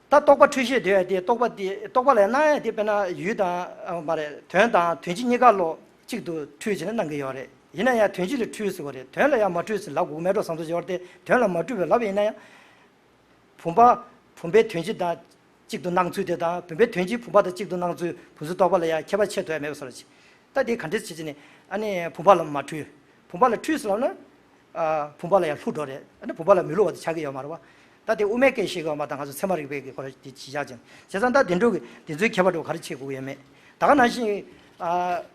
ད་རྟོག་པ་འཁྲུལ་ཤེས་འདོད་ཡ་དེ་རྟོག་པ་དེ་རྟོག་པ་ལ་སྣང་ཡ་དེ་དཔེར་ན་ཡུལ་དང་མ་རེད། དོན་དང་དོན་སྤྱི་གཉིས་ཀ་བློ་གཅིག་ཏུ་འཁྲུལ་བྱས་ནས་སྣང་གི་ཡོད་རེད། ཡིན་ན་ཡང་དོན་སྤྱི་ལ་འཁྲུལ་ཟེར་བ་རེད། དོན་ལ་ཡང་མ་འཁྲུལ་ཟེར་ལབ་དགོས་ཀྱི་མེད་འགྲོ་བསམ་ཚུལ་ཡོད་རེད་དེ། དོན་ལ་མ་འཁྲུལ་བའི་ལབ་ཡིན་ན་ཡང་། བུམ་པ། བུམ་པའི་དོན་སྤྱི་དང་གཅིག་ཏུ་སྣང་ཚུལ་དེ་དང་བུམ་པའི་དོན་སྤྱི་བུམ་པ་དང་གཅིག་ཏུ་སྣང་ཚུལ་བུམ་འཛིན་རྟོག་པ་ལ་ཡང་ཁྱད་པར་ཕྱེ་ཐུབ་ཡ་མེད་པ་བཟོ་འདྲ་ཅིག་ད་དེ་ག་འདྲས་བྱེད་ཅེ་ནས་ཨ་ནི་བུམ་པ་ལ་མ་འཁྲུལ། བུམ་པ་ལ་འཁྲུལ་ཟེར་ལབ་ན། ཨ། བུམ་པ་ལ་ཡང་ལྷུག་འགྲོ་རེད། ཨ་ནི་བུམ་པ་ལ་མི་སླུ་བ་དེ་ཆགས་ཀྱི་ཡོད་མ་རེད་བ། ད་དེ་དབུ་མའི་སྐད་བཤད་ཀྱི་ཡོད་མ་ད་ང་ཚོ་ཚད་མ་རིག་པའི་གི་སྐོར་དེ་ཅི་བཞག་ཅིང་བྱས་ཙང་ད་དེ་འདྲ་གི་དེ་ཚོའི་ཁྱད་པར་འགྲོ་ག་རེ་བྱེད་དགོས་ཀྱི་ཡོད་མེད། ད་ག་ནང་བཞིན། ཨ།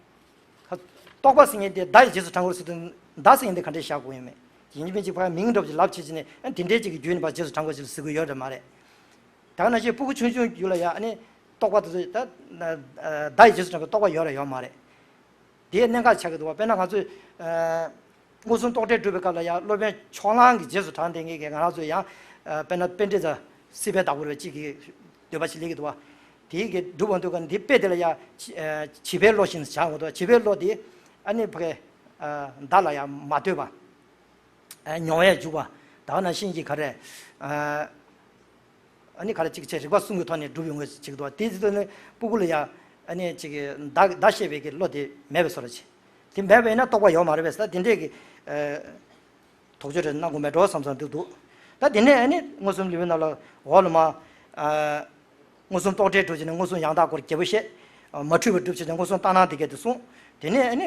རྟོག་པ་ཟེར་མཁན་དེ་མདའ་ཡི་རྗེས་སུ་འབྲང་དགོས་ཟེར་དུས་མདའ་ཟེར་མཁན་དེ་ག་འདྲས་བཞག་དགོས་ཡོད་མེད། ཡིན་གཅིག་མིན་གཅིག་ཕར་མིང་འདྲ་པོ་ཅིག་ལབ་བྱེད་ཅེ་ནས་ཨ་ནི་དེ་འདྲའི་ཅིག་གི་རྒྱུད་ནས་ཕར་རྗེས་སུ་འབྲང་དགོས་ཅིག་ལ་ཟེར་དགོས་ཡོད་རེད་མ་རེད། ད་ག་ནང་བཞིན་སྤུ་གུ་ཆུང་ཆུང་རྒྱུད་ལ་ཡང་ཨ་ནི་རྟོག་པ་དེ་ཚོ་ད་མདའ་ཡི་རྗེས་སུ་འབྲང་པའི་རྟོག་པ་ཡོད་རེད་ཡོད་མ་རེད། དེའི་གནད་འགག་ཆགས་ཀྱི་འདུག་བ། དཔེར་ན་ང་ཚོས་ཨ་མངོན་སུམ་རྟོག་བྲལ་སྒྲུབ་པའི་སྐབས་ལ་ཡང་སློབ་དཔོན་ཕྱོགས་གླང་གི་རྗེས་སུ་འབྲང་བསྡད་མཁན་གྱི་ང་རང་ཚོས་ཡང་ཨ་དཔེར་ན་པཎྜི་ཏ་སྲིད་པའི་བདག་པོ་རེད་པ་གཅིག་གི་འདོད་པ་ཞིག་སླེབས་ཀྱི་འདུག་བ། དེའི་གི་སྒྲུབ་པ་འདུག་ག་ནི་དེ་དཔེ་དེ་ལ་ཡང་བྱིས་པའི་བློ་བཞིན་བྱ་འོང་འདུག་བྱིས་པའི་བློ་དེ་ཨ་ནི་ཕ་གི་མདའ་ལ་ཡང་མ་ལྟོས་པ། མྱོང་བས་འཇུག་པ། ད་ག་ནང་བཞིན་གྱི་ག་རེ། ཨ་ནི་ག་རེ་གཅིག་བྱས་རིགས་པ་གསུམ་གྱི་ཐོག་ནས་སྒྲུབ་ཡོང་བའི་ཅིག་འདུག་བ། དེ་ཚོ་ནི་སྤུ་གུ་ལ་ཡང་ཨ་ནི་ཅིག་གི་མདའ་མདའ་བཤད་པའི་གི་བློ་དེ་མེད་པའི་བཟོ་འདྲ་ཅིག་དེ་མེད་པ་ཡིན་ན་རྟོག་པ་ཡོད་མ་རེད་པས། ད་དེ་འདྲས་ཀྱི་དོགས་གཅོད་རེ་གནང་དགོས་མེད་འགྲོ་བསམ་བསམ་འདུག་འདུག་ད་དེ་ནས་ཨ་ནི་མངོན་སུམ་ལུས་པའི་ནང་ལ་འོག་ལ་མ། མངོན་སུམ་རྟོག་བྲལ་སྒྲུབ་བྱས་ནས་མངོན་སུམ་ཡང་དག་སྐོར་རྒྱས་པོ་བཤད། མ་འཁྲུལ་བ་སྒྲུབ་བྱས་ནས་མངོན་སུམ་ལྟར་སྣང་དེ་སྐད་དུ་གསུངས། དེ་ནས་ཨ་ནི།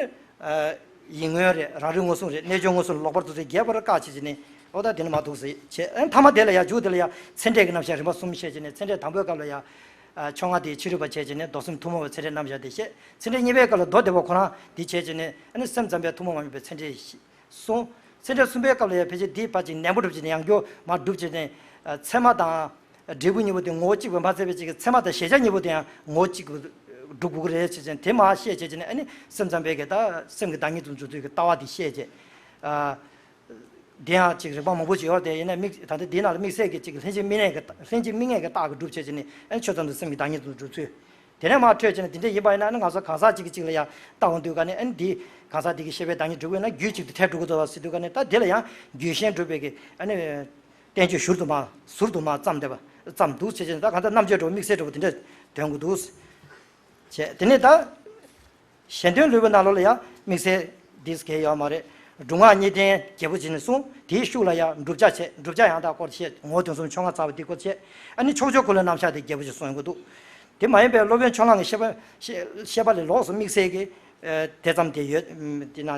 ཡིད་མངོན་རེད། རང་རིག་མངོན་སུམ་རེད། རྣལ་འབྱོར་མངོན་སུམ་ལོག་པར་རྟོག་ཚུལ་རྒྱས་པར་བཀག་བྱས་བྱས་ནས་འོ་ད་དེ་ནི་མ་འདུག་ཟེར་བྱས། ཨ་ནི་ཐ་མ་དེ་ལ་ཡང་མཇུག་དེ་ལ་ཡང་ཚད་འབྲས་ཀྱི་རྣམ་གཞག་རིམ་པ་གསུམ་བཤད་བྱས་ནས་ཚད་འབྲས་དང་པོའི་སྐབས་ལ་ཡང་། ཕྱོགས་སྔ་དེའི་ཕྱི་རོལ་པ་བྱས་བྱས་ནས་མདོ་སེམས་ཐུན་མོང་བའི་ཚད་འབྲས་རྣམ་གཞག་དེ་བཤད། ཚད་འབྲས་གཉིས་པའི་སྐབས་ལ་མདོ་སྡེ་པ་ཁོ་རང་དེ་བྱས་བྱས་ནས་ཨ་ནི་སེམས་ཙམ་པའི་ཐུན་མོང་མ་ཡིན་པའི་ཚད་འབྲས་གསུངས། ཚད་འབྲས་གསུམ་པའི་སྐབས་ལ་ཡང་ཕལ་ཆེར་འདིའི་བར་གྱི་ནན་པོ་སྒྲུབ་བྱས་ནས་ཡང་སྐྱོ་མ་སྒྲུབ་བྱས་ནས་ཚད་མ་དང་། འབྲས་བུ་གཉིས་པོ་དེ་ངོ་བོ་གཅིག་པས་མ་ཚད་པའི་ཅིག་གི་ཚད་མ་དང་གཞལ་བྱ་གཉིས་པོ་དེ་ཡང་ངོ་བོ་གཅིག་པུ་སྒྲུབ་དགོས་ཀྱི་རེད་ཅེས་བྱས་དེ་མར་བཤད་བྱས་བྱས་ནས་ཨ་ནི་སེམས་ཙམ་པའི་གི་ད་སེམས་ཀྱི་བདག་ཉིད་དུ་འཇུག་ཚུལ་གྱི་ལྟ་བ་དེ་བཤད་བྱས། ཨ། དེ་ཡང་ཅིག་རིགས་པ་མང་པོ་ཅིག་ཡོད་རེད་དེ། ཡིན་ན་དམིགས་ད་ལྟ་འདི་ནང་ལ་དམིགས་བསལ་གྱི་ཅིག་ལྷན་ཅིག་དམིགས་ངེས་ཀྱི་ལྷན་ཅིག་དམིགས་ངེས་ཀྱི་རྟགས་ཀྱི་སྒྲུབ་བྱས་བྱས་ནས་ཨ་ནི་ཆོས་ཙམ་དུ་སེམས་ཀྱི་བདག་ཉིད་དུ་འཇུག་ཚུལ། དེ་ནས་མར་འཕྲོས་བྱས་ནས་དེ་འདྲ་ཡིན་པ་ཡིན་ན་ཨ་ནི་ང་ཚོ་གང་ཟག་གཅིག་གིས་གཅིག་ལ་ཡང་ལྟ་འོང་དུས་ག་ནས་ཨ་ནི་འདི་གང་ཟག་འདི་གི་ཤེས་པའི་བདག་ཉིད་སྒྲུབ་དགོས་ན་རྒྱུད་གཅིག་ཏུ་ཐལ་འགྲོ་གི་འདུག་ཟེར་དུས་ག་ནས་ད་དེ་ལ་ཡང་རྒྱུད་གཞན་སྒྲུབ་པའི་གི་ཨ་ནི། བསྟན་བཅོས་ཞུར་དུ་མ་ཟུར་དུ་མ་བརྩམས་བསྡད་པ་བརྩམས་འདུག་ཅེས་བྱས་ནས་ད་གང་ལྟར་རྣམ་དཔྱོད་འགྲོ་དམིགས་བསལ་འགྲོ་བ་དེ་འདྲ་འདོན་དགོས་འདུག་ཅེས། དེ་ནས་ད་གཞན་དོན་ལུས་པའི་ནང་ལོགས་ལ་ཡང་དམིགས་བསལ་འདི་གས་ཡོད་མ་རེད། སྒྲུབ་ངག་གཉིས་ལྡན་རྒྱས་པོ་བྱས་ནས་གསུངས། དེའི་ཤུགས་ལ་ཡང་བསྒྲུབ་བྱ་བྱས། བསྒྲུབ་བྱ་ཡང་དག་སྐོར་བཤད། ངོ་བོ་དོན་གསུམ་ཕྱོགས་སྔ་རྩ་བ་འདི་སྐོར་བཤད། ཨ་ནི་ཕྱོགས་ཆོས་འཁོར་ལོའི་རྣམ་གཞག་དེ་རྒྱས་པོ་ཞིག་གསུངས་ཡོང་གི་འདུག་དེ་མ་ཡིན་པའི་སློབ་དཔོན་ཕྱོགས་གླང་གི་བཤད་པ་བཤད་བཤད་པ་ལས་ལོགས་སུ་དམིགས་བསལ་གྱི་དེ་ཙམ་དེ་ཡོད་དེ་ན།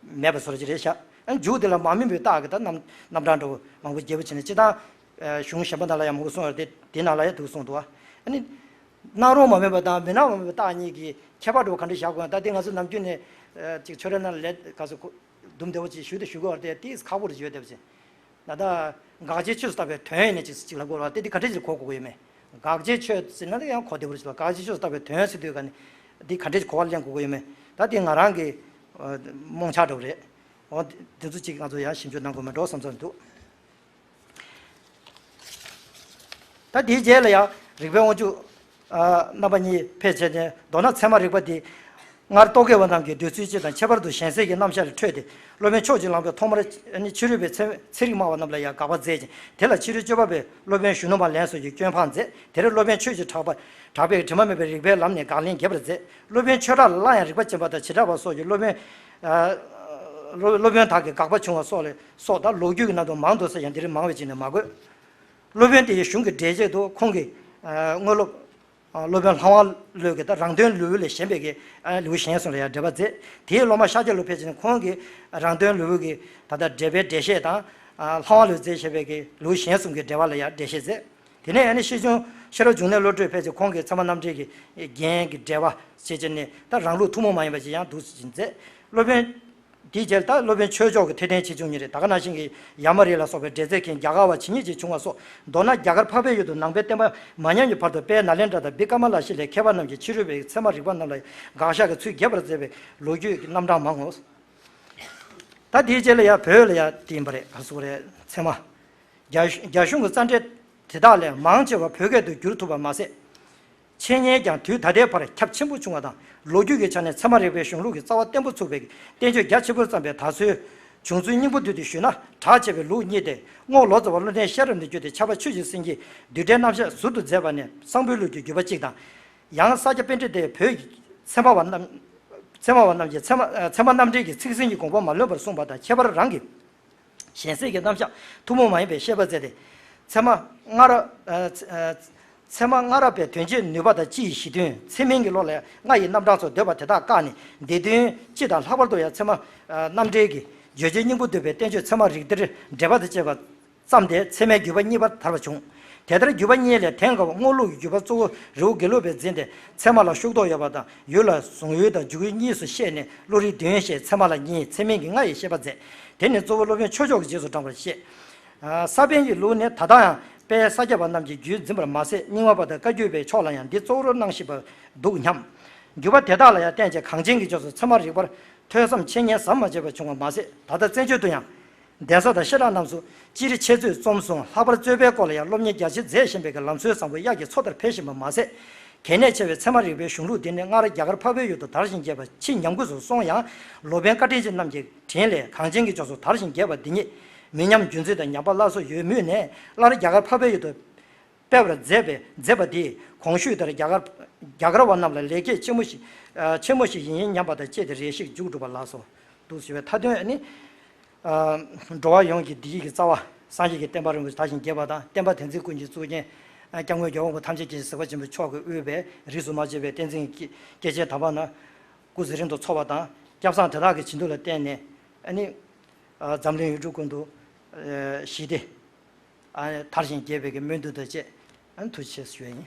མེད་པ་བཟོ་འདྲ་ཅིག་རེད་ཤག་ཨ་མཇུག་དེ་ལ་མ་སྨིན་པའི་རྟགས་ཀྱི་ད་རྣམ་རྣམ་གྲངས་འདྲ་བོ་མང་པོ་རྒྱས་པོ་བྱས་ནས་སྤྱིར་བཏང་གཞུང་གཞན་པ་ནང་ལ་ཡང་མང་པོ་གསུངས་ཡོད་རེད་དེ། དེ་ནང་ལ་ཡང་འདུག་གསུངས་འདུག་ཨ་ནི་སྣང་རུང་མ་སྨིན་པ་དང་མི་སྣང་བ་མིན་པའི་རྟགས་གཉིས་ཀྱི་ཁྱད་པར་འདྲ་བོ་ག་འདྲ་བཞག་དགོས་ཡང་ད་དེ་ང་ཚོ་ནམ་རྒྱུན་ནས་ཅིག་ཆོས་ར་ནང་ལ་ལས་ག་ཚོད་སྡུམ་བདེ་བོ་ཅིག་ཞུ་དེ་ཞུ་དགོས་པ་རེད་དེ། ཏིས་ཁག་པོ་རེ་བརྗོད་བསྡད་པ་ཅིག་ད་ལྟ་དགག་བྱའི་ཆོས་སུ་བཏགས་པའི་དོན་ཡིན་ནས་ཅིག་ཅིག་ལབ་དགོས་རེད་བ། དེ་འདི་ག་འདྲ་ཅིག་གོ་དགོས་ཀྱི་ཡོད་མེད། དགག་བྱའི་ཆོས་ཟེར་ན་ཡང་གོ་བདེ་བོ་ཅིག་ལ། དགག་བྱའི་ཆོས་སུ་བཏགས་པའི་དོན་ཟེར་དུས་ག་ནི་འདི་ག་འདྲ་ཅིག་གོ་བ་ལེན་དགོས་ཀྱི་ཡོད་མེད། ད་དེ་ང་རང་གི་རྨོངས་ཆ་འདྲ་བོ་རེད། འོ་དེ་ཚོ་ཅིག་ང་ཚོ་ཡང་ཞིབ་འཇུག་གནང་དགོས་མེད་འགྲོ་བསམ་བསམ་འདུག་ད་དེའི་རྗེས་ལ་ཡང་རིགས་པའི་དབང་ཕྱུག་རྣམ་པ་གཉིས་ཕེབས་བྱས་ནས། མདོར་ན་ཚད་མ་རིག་པ་འདི་སྔར་རྟོག་གེ་བ་རྣམས་ཀྱིས་འདོད་ཚུལ་གཅིག་དང་ཁྱད་པར་དུ་གཞན་སེལ་གྱི་རྣམ་གཞག་ལས་འཕྲོས་ཏེ། སློབ་དཔོན་ཕྱོགས་ཀྱི་གླང་པོས་ཐོག་མར་ཕྱི་རོལ་པའི་ཚད་ཚན་རིག་སྨྲ་བ་རྣམས་ལ་ཡང་དགག་པ་མཛད་ཅིང་། དེ་ལ་ཕྱི་རོལ་སྤྱོད་པ་པས་སློབ་དཔོན་གཞོན་ནུ་མ་ལན་གསུམ་གྱིས་སྐྱོན་སྤངས་མཛད། དེར་སློབ་དཔོན་ཆོས་ཀྱི་གྲགས་པ་གྲགས་པས་དྲི་མ་མེད་པའི་རིགས་པའི་ལམ་ནས་དགག་ལན་རྒྱབ་པར་མཛད། སློབ་དཔོན་ཆོས་གྲགས་ལ་སླར་ཡང་རིགས་པ་ཅན་པ་དང་བྱེ་བྲག་པ་སོགས་ཀྱིས་སློབ་དཔོན། སློབ་སློབ་དཔོན་དག་གིས་དགག་པ་བྱུང་བ་སོགས་ལས་སོགས་དང་ལོ་རྒྱུས་ཀྱི་ནང་དུ་མང་དུ་གསལ་ཡང་འདིར་མང་བས་བྱས་ནས་མ་འགོད། སློབ་དཔོན་དེ་ཡི་གཞུང་གི་འགྲེལ་བྱེད་དུ་ཁོང་གིས་དངོས་སློབ། སློབ་དཔོན་ལྷ་དབང་བློ་གིས་ད་རང་དོན་ལུས་ལས་གཞན་པའི་གི་ལེའུ་གཞན་གསུམ་ལ་ཡང་འགྲེལ་པ་མཛད། དེའི་སློབ་མ་ཤཱཀྱ་ལུ་ཕེབས་ཀྱིན་ཁོང་གིས་རང་དོན་ལུས་ཀྱི་ད་ལྟ་འགྲེལ་པའི་འགྲེལ་བཤད་དང་། ལྷ་དབང་བློས་མཛད་བྱས་པའི་གི་ལེའུ་གཞན་གསུམ་གྱི་འགྲེལ་པ་ལ་ཡང་འགྲེལ་བཤད་མཛད། དེ་ནས་ཡང་ནི་ཤེར་ཕྱིན་ ཤེས་རབ་འབྱུང་གནས་བློ་གྲོས་ཕལ་ཆེར་ཁོང་གི་ཚད་མ་རྣམ་འགྲེལ་གྱི་རྒྱན་གྱི་འགྲེལ་པ་བྱེད་ཀྱི་ནས་ད་རང་ལུགས་ཐུན་མོང་མ་ཡིན་པ་ཞིག་ཡང་འདུག་སེ་མཛད། སློབ་དཔོན་དེའི་རྗེས་ལ་ད་སློབ་དཔོན་ཆོས་མཆོག་གི་ཐེག་ཆེན་ཆེ་ཆུང་གཉིས་རེད། ད་ག་ནང་བཞིན་གྱི་ཡ་མ་རི་ལ་སོགས་པའི་འགྲེལ་མཛད་མཁན་རྒྱ་གར་བ་ཇི་སྙེད་ཅིག་བྱུང་བ་སོགས། མདོར་ན་རྒྱ་གར་འཕགས་པའི་ཡུལ་དུ་ནང་པའི་བསྟན་པ་མ་ཉམས་ཀྱི་བར་དུ་དཔལ་ནཱ་ལེནྡྲ་དང་བི་ཀ་མ་ལ་ཤཱི་ལའི་མཁས་པ་རྣམས་ཀྱིས་ཕྱི་རོལ་པའི་ཚད་མ་རིག་པ་རྣམས་ལ་དགག་བཞག་གི་ཚུལ་རྒྱས་པར་མཛད་པའི་ལོ་རྒྱུས་ཀྱི་རྣམ་གྲངས་མང་ངོ་། ད་དེའི་རྗེས་ལ་ཡང་བོད་ལ་ཡང་དེ་ཡིན་པ་རེད། ག་ཟེར་དགོས་རེད། ཚད་མ། རྒྱ་རྒྱ་གཞུང་གི་རྩ་འགྲེལ་དེ་དག་ལས་མང་ཆེ་བ་བོད་སྐད་དུ་བསྒྱུར་ཐུབ་པ་མ་ཟད། འཆད་ཉན་ཀྱང་དུས་ད་ལྟའི་བར་ཁྱབ་ཆེན་པོ་བྱུང་བ་དང་། ལོ་རྒྱུས་ཀྱི་ཆ་ནས་ཚད་མ་རིག་པའི་གཞུང་ལུགས་ཀྱི་རྩ་བ་བརྟན་པོ་ཚུགས་པའི་བསྟན་བཅོས་རྒྱ་ཆེ་པོར་བརྩམས་པའི་ད་གཟོད་བྱུང་ཚུལ་སྙིང་པོ་བསྡུས་ཏེ་ཞུས་ན། གྲགས་ཆེ་བའི་ལུགས་གཉིས་ཏེ། རྔོག་ལོ་ཙཱ་བ་ཀླུ་ཕྲན་ཤེས་རབ་ནས་བརྒྱུད་དེ་ཕྱྭ་པ་ཆོས་ཀྱི་སེང་གེས་བསྡུས་གྲྭའི་རྣམ་གཞག་ཟུར་དུ་མཛད་པ་ནས་གསང་ཕུའི་ལུགས་ཀྱི་བརྒྱུད་པ་གཅིག་དང་། ཡང་ས་སྐྱ་པཎྜི་ཏས་བོད་ཀྱི་ཚད་མ་བ་རྣམས་ཚད་མ་བ་རྣམས་ཀྱིས་ཚད་མ་ཚད་མ་རྣམ་འགྲེལ་གྱི་ཚིག་ཟིན་གྱི་དགོངས་པ་མ་ལོན་པར་གསུངས་པ་དང་། ཁྱད་པར་རང་གི་གཞན་སེལ་གྱི་རྣམ་གཞག་ཐུན་མོང་མ་ཡིན་པའི་བཤད་པ་མཛད་དེ། ཚད་མ་སྔ་རབས་ཨ་ཚ་ཨ་ཚད་མ་སྔ་རབས་པའི་དོན་བྱེད་ནུས་པ་དང་སྤྱི་ཡི་གཞི་དོན་ཚད་མིན་གྱི་བློ་ལ་ལྔ་ཡི་རྣམ་གྲངས་སུ་འདོད་པ་དེ་དག་བཀག་ནས་སྡེ་བདུན་སྤྱི་དང་། ལྷག་པར་དུ་ཡང་ཚད་མ་ཨ་རྣམ་འགྲེལ་གྱི་བརྗོད་བྱའི་སྙིང་པོ་བསྡུས་པའི་བསྟན་བཅོས་ཚད་མ་རིགས་གཏེར་འགྲེལ་པ་དང་བཅས་པ་བརྩམས་ཏེ་ཚད་མའི་བརྒྱུད་པ་གཉིས་པར་དར་བ་བྱུང་། དེ་ལྟར་བརྒྱུད་པ་གཉིས་ལས་དེང་སྐབས་རྔོག་ལུགས་ཀྱི་བརྒྱུད་པ་གཙོ་བོ་རི་བོ་དགེ་ལུགས་པས་འཛིན་ཏེ། ཚད་མ་ལ་ཤུགས་རྡོག་ཡོད་པ་དང་། ཡུལ་ལ་གཟུང་ཡུལ་དང་འཇུག་ཡུལ་གཉིས་སུ་ཤེས་ནས་བློ་རིགས་བདུན་ཞེས་ཚད་མ་ལ་གཉིས། ཚད་མིན་གྱི་ལྔ་ཡི་བཤད་པ་མཛད། དེ་ནི་གཙོ་བོ་སློབ་དཔོན་ཆོས་མཆོག་གི་རྗེས་སུ་འབྲངས་པར་བཤད། ཨ་ས་པཎ་གྱི་ལུགས་ནི་ད་ལྟ་ཡང་དཔལ་ས་སྐྱ་པ་རྣམས་ཀྱིས་བརྒྱུད་འཛིན་པར་མ་ཟད། རྙིང་མ་པ་དང་བཀའ་བརྒྱུད་པའི་ཕྱོགས་ལ་ཡང་འདི་གཙོ་བོར་སྣང་བཞིན་པ་འདུག་སྙམ། བརྒྱུད་པ་དེ་དག་ལ་ཡང་བརྟེན་བྱས་གངས་ཅན་གྱི་ཕྱོགས་སུ་ཚད་མ་རིག་པར་ཐོས་བསམ་འཆད་ཉན་ཟམ་མ་ཆད་པར་བྱུང་བ་མ་ཟད། ད་ལྟ་བཙན་བྱོལ་དུ་ཡང་གདན་ས་དང་བཤད་གྲྭ་རྣམས་སུ་སྤྱིར་འཆད་རྩོད་རྩོམ་གསུམ། ལྷག་པར་རྩོད་པའི་སྐོར་ལ་ཡང་སློབ་གཉེར་རྒྱ་ཆེར་མཛད་བཞིན་པའི་ལམ་སྲོལ་བཟང་པོ་དབྱར་གྱི་མཚོ་ལྟར་འཕེལ་བཞིན་པ་མ་ཟད། གལ་གནད་ཆེ་བའི་ཚད་མ་རིག་པའི་གཞུང་ལུགས་འདི་ནི་སྔར་རྒྱ་གར་འཕགས་པའི་ཡུལ་དུ་དར་ཞིང་རྒྱས་པ་ཕྱིས་ཉམས་རྒུད་དུ་སོང་ཡང་། ལོ་པཎ་བཀའ་དྲིན་ཅན་རྣམས་ཀྱི་དྲིན་ལས་གངས་ཅན་གྱི་ཕྱོགས་སུ་དར་ཞིང་རྒྱས་པ་འདི་ཉིད་མི་ཉམས་རྒྱུན་འཛིན་དང་ཉམས་པ་སླར་གསོ་ཡོད་མུས་ནས་སླར་རྒྱ་གར་འཕགས་པའི་ཡུལ་དུ་སྤེལ་བར་མཛད་པའི་མཛད་པ་འདིས་གོང་ཞུས་ལྟར་རྒྱ་གར་རྒྱ་གར་བ་རྣམས་ལ་ལེགས་སྐྱེས་ཆེན་མོ་ཞིག་ཨ་ཆེན་མོ་ཞིག་ཡིན་སྙམ་པ་དང་བཅས་ཏེ་རེ་ཞིག་མཇུག་སྒྲུབ་པ་ལགས་སོ། འདུག་ཞུ་བའི་མཐའ་དོན་ནི། ཨ་འགྲོ་བ་ཡོངས་ཀྱི་བདེ་སྐྱིད་ཀྱི་རྩ་བ་སངས་རྒྱས་ཀྱི་བསྟན་པ་རིན་པོ་ཆེ་དར་ཞིང་རྒྱས་པ་དང་། བསྟན་པ་དེང་འཛིན་ཀུན་གྱི་གཙུག་རྒྱན་སྐྱབས་མགོན་རྒྱལ་བ་དབང་པོ་ཐམས་ཅད་མཁྱེན་ཅིང་གཟིགས་པ་ཆེན་པོ་མཆོག་གིས་དབུས་པའི་རིས་སུ་མ་ཆད་པའི་བསྟན་འཛིན་གྱི་སྐྱེས་ཆེན་དམ་པ་རྣམས་སྐུ་ཚེ་རིང་དུ་འཚོ་བ་དང་། སྐྱབས་བཟང་དེ་དག་གི་བྱིན་མཐུ་ལ་བརྟེན་ནས་ཨ་ནི་འཛམ་གླིང་ཡུལ་གྲུ་ཀུན་ཏུ་ཞི་བདེ་དར་ཞིང་རྒྱས་པའི་གི་སྨོན་འདུན་དང་བཅས་ཨ་ནི་ཐུགས་རྗེ་ཆེ་ཞུ་ཡ་ཡིན།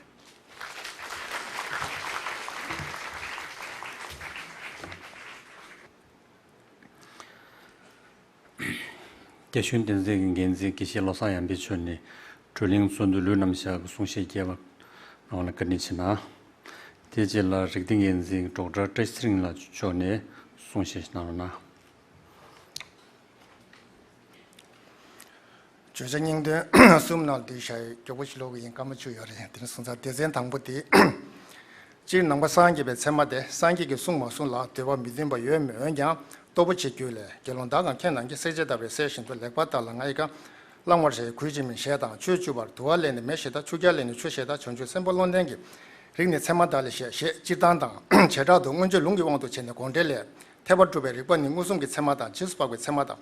རྒྱ་གཞུང་བསྟན་འཛིན་གྱི་འགན་འཛིན་དགེ་བཤེས་བློ་བཟང་ཡར་འཕེལ་མཆོག་ནས་བགྲོ་གླེང་གཙོ་འདུས་ལུས་རྣམ་གཞག་གི་གསུང་བཤད་རྒྱས་པ་གནང་བ་ལ་བཀའ་དྲིན་ཆེ་གནང་། དེ་རྗེས་ལ་རིག་སྟེགས་འགན་འཛིན་ཌོག་ཊར་བཀྲ་ཤིས་ཚེ་རིང་ལགས་མཆོག་ནས་གསུང་བཤད་གནང་རོགས་གནང་། བརྗོད་བྱ་སྙིང་དོན་གསུམ་ནང་བསྡུས་བཞག་ཡོད། མགྱོགས་པོ་ཞིག་ཀློག་གི་ཡིན། སྐར་མ་བཅུ་ཡོད་རེད། དེ་ནི་སོང་ཙང་སྡེ་ཚན་དང་པོ་དེ། སྤྱིར་ནང་པ་སངས་རྒྱས་པའི་ཚད་མ་དེ་སངས་རྒྱས་ཀྱིས་གསུངས་མ་གསུངས་ལ་འདོད་པ་མི་འདུན་པ་ཡོད་མོད། འོན་ཀྱང་སྟོབས་པོ་ཆེའི་རྒྱུད་ལས། དགེ་སློང་བདག་གམ་མཁྱེན་ནམ་མཁྱེན། བསྲེག་བཅད་བརྡར་བའི་གསེར་བཞིན་དུ། ལེགས་པར་བརྟགས་ལ་ང་ཡི་བཀའ། བླང་བར་བྱ་ཡི་གུས་ཕྱིར་མིན། ཞེས་དང་། ཆོས་བཅུ་པར་དུ་བ་ལས་ནི་མེ་ཞེས་དང་། ཆུ་རྐྱལ་ལས་ནི་ཆུ་ཞེས་དང་། བྱང་ཆུབ་སེམས་དཔའ་བློ་ལྡན་གྱི་རིགས་ནི་ཚད་མ་དག་ལས་ཞེས། ཞེས་སྤྱིར་བཏང་དང་། བྱེ་བྲག་ཏུ་མངོན་བརྗོད་ལུང་གི་དབང་དུ་བྱས་ནས་དགོངས་འགྲེལ་ལས། ཐེག་པ་སྒྲུབ་པའི་རིགས་པ་ནི། མངོན་སུམ་གྱི་ཚད་མ་དང་། རྗེས་སུ་དཔག་པའི་ཚད་མ་དང་།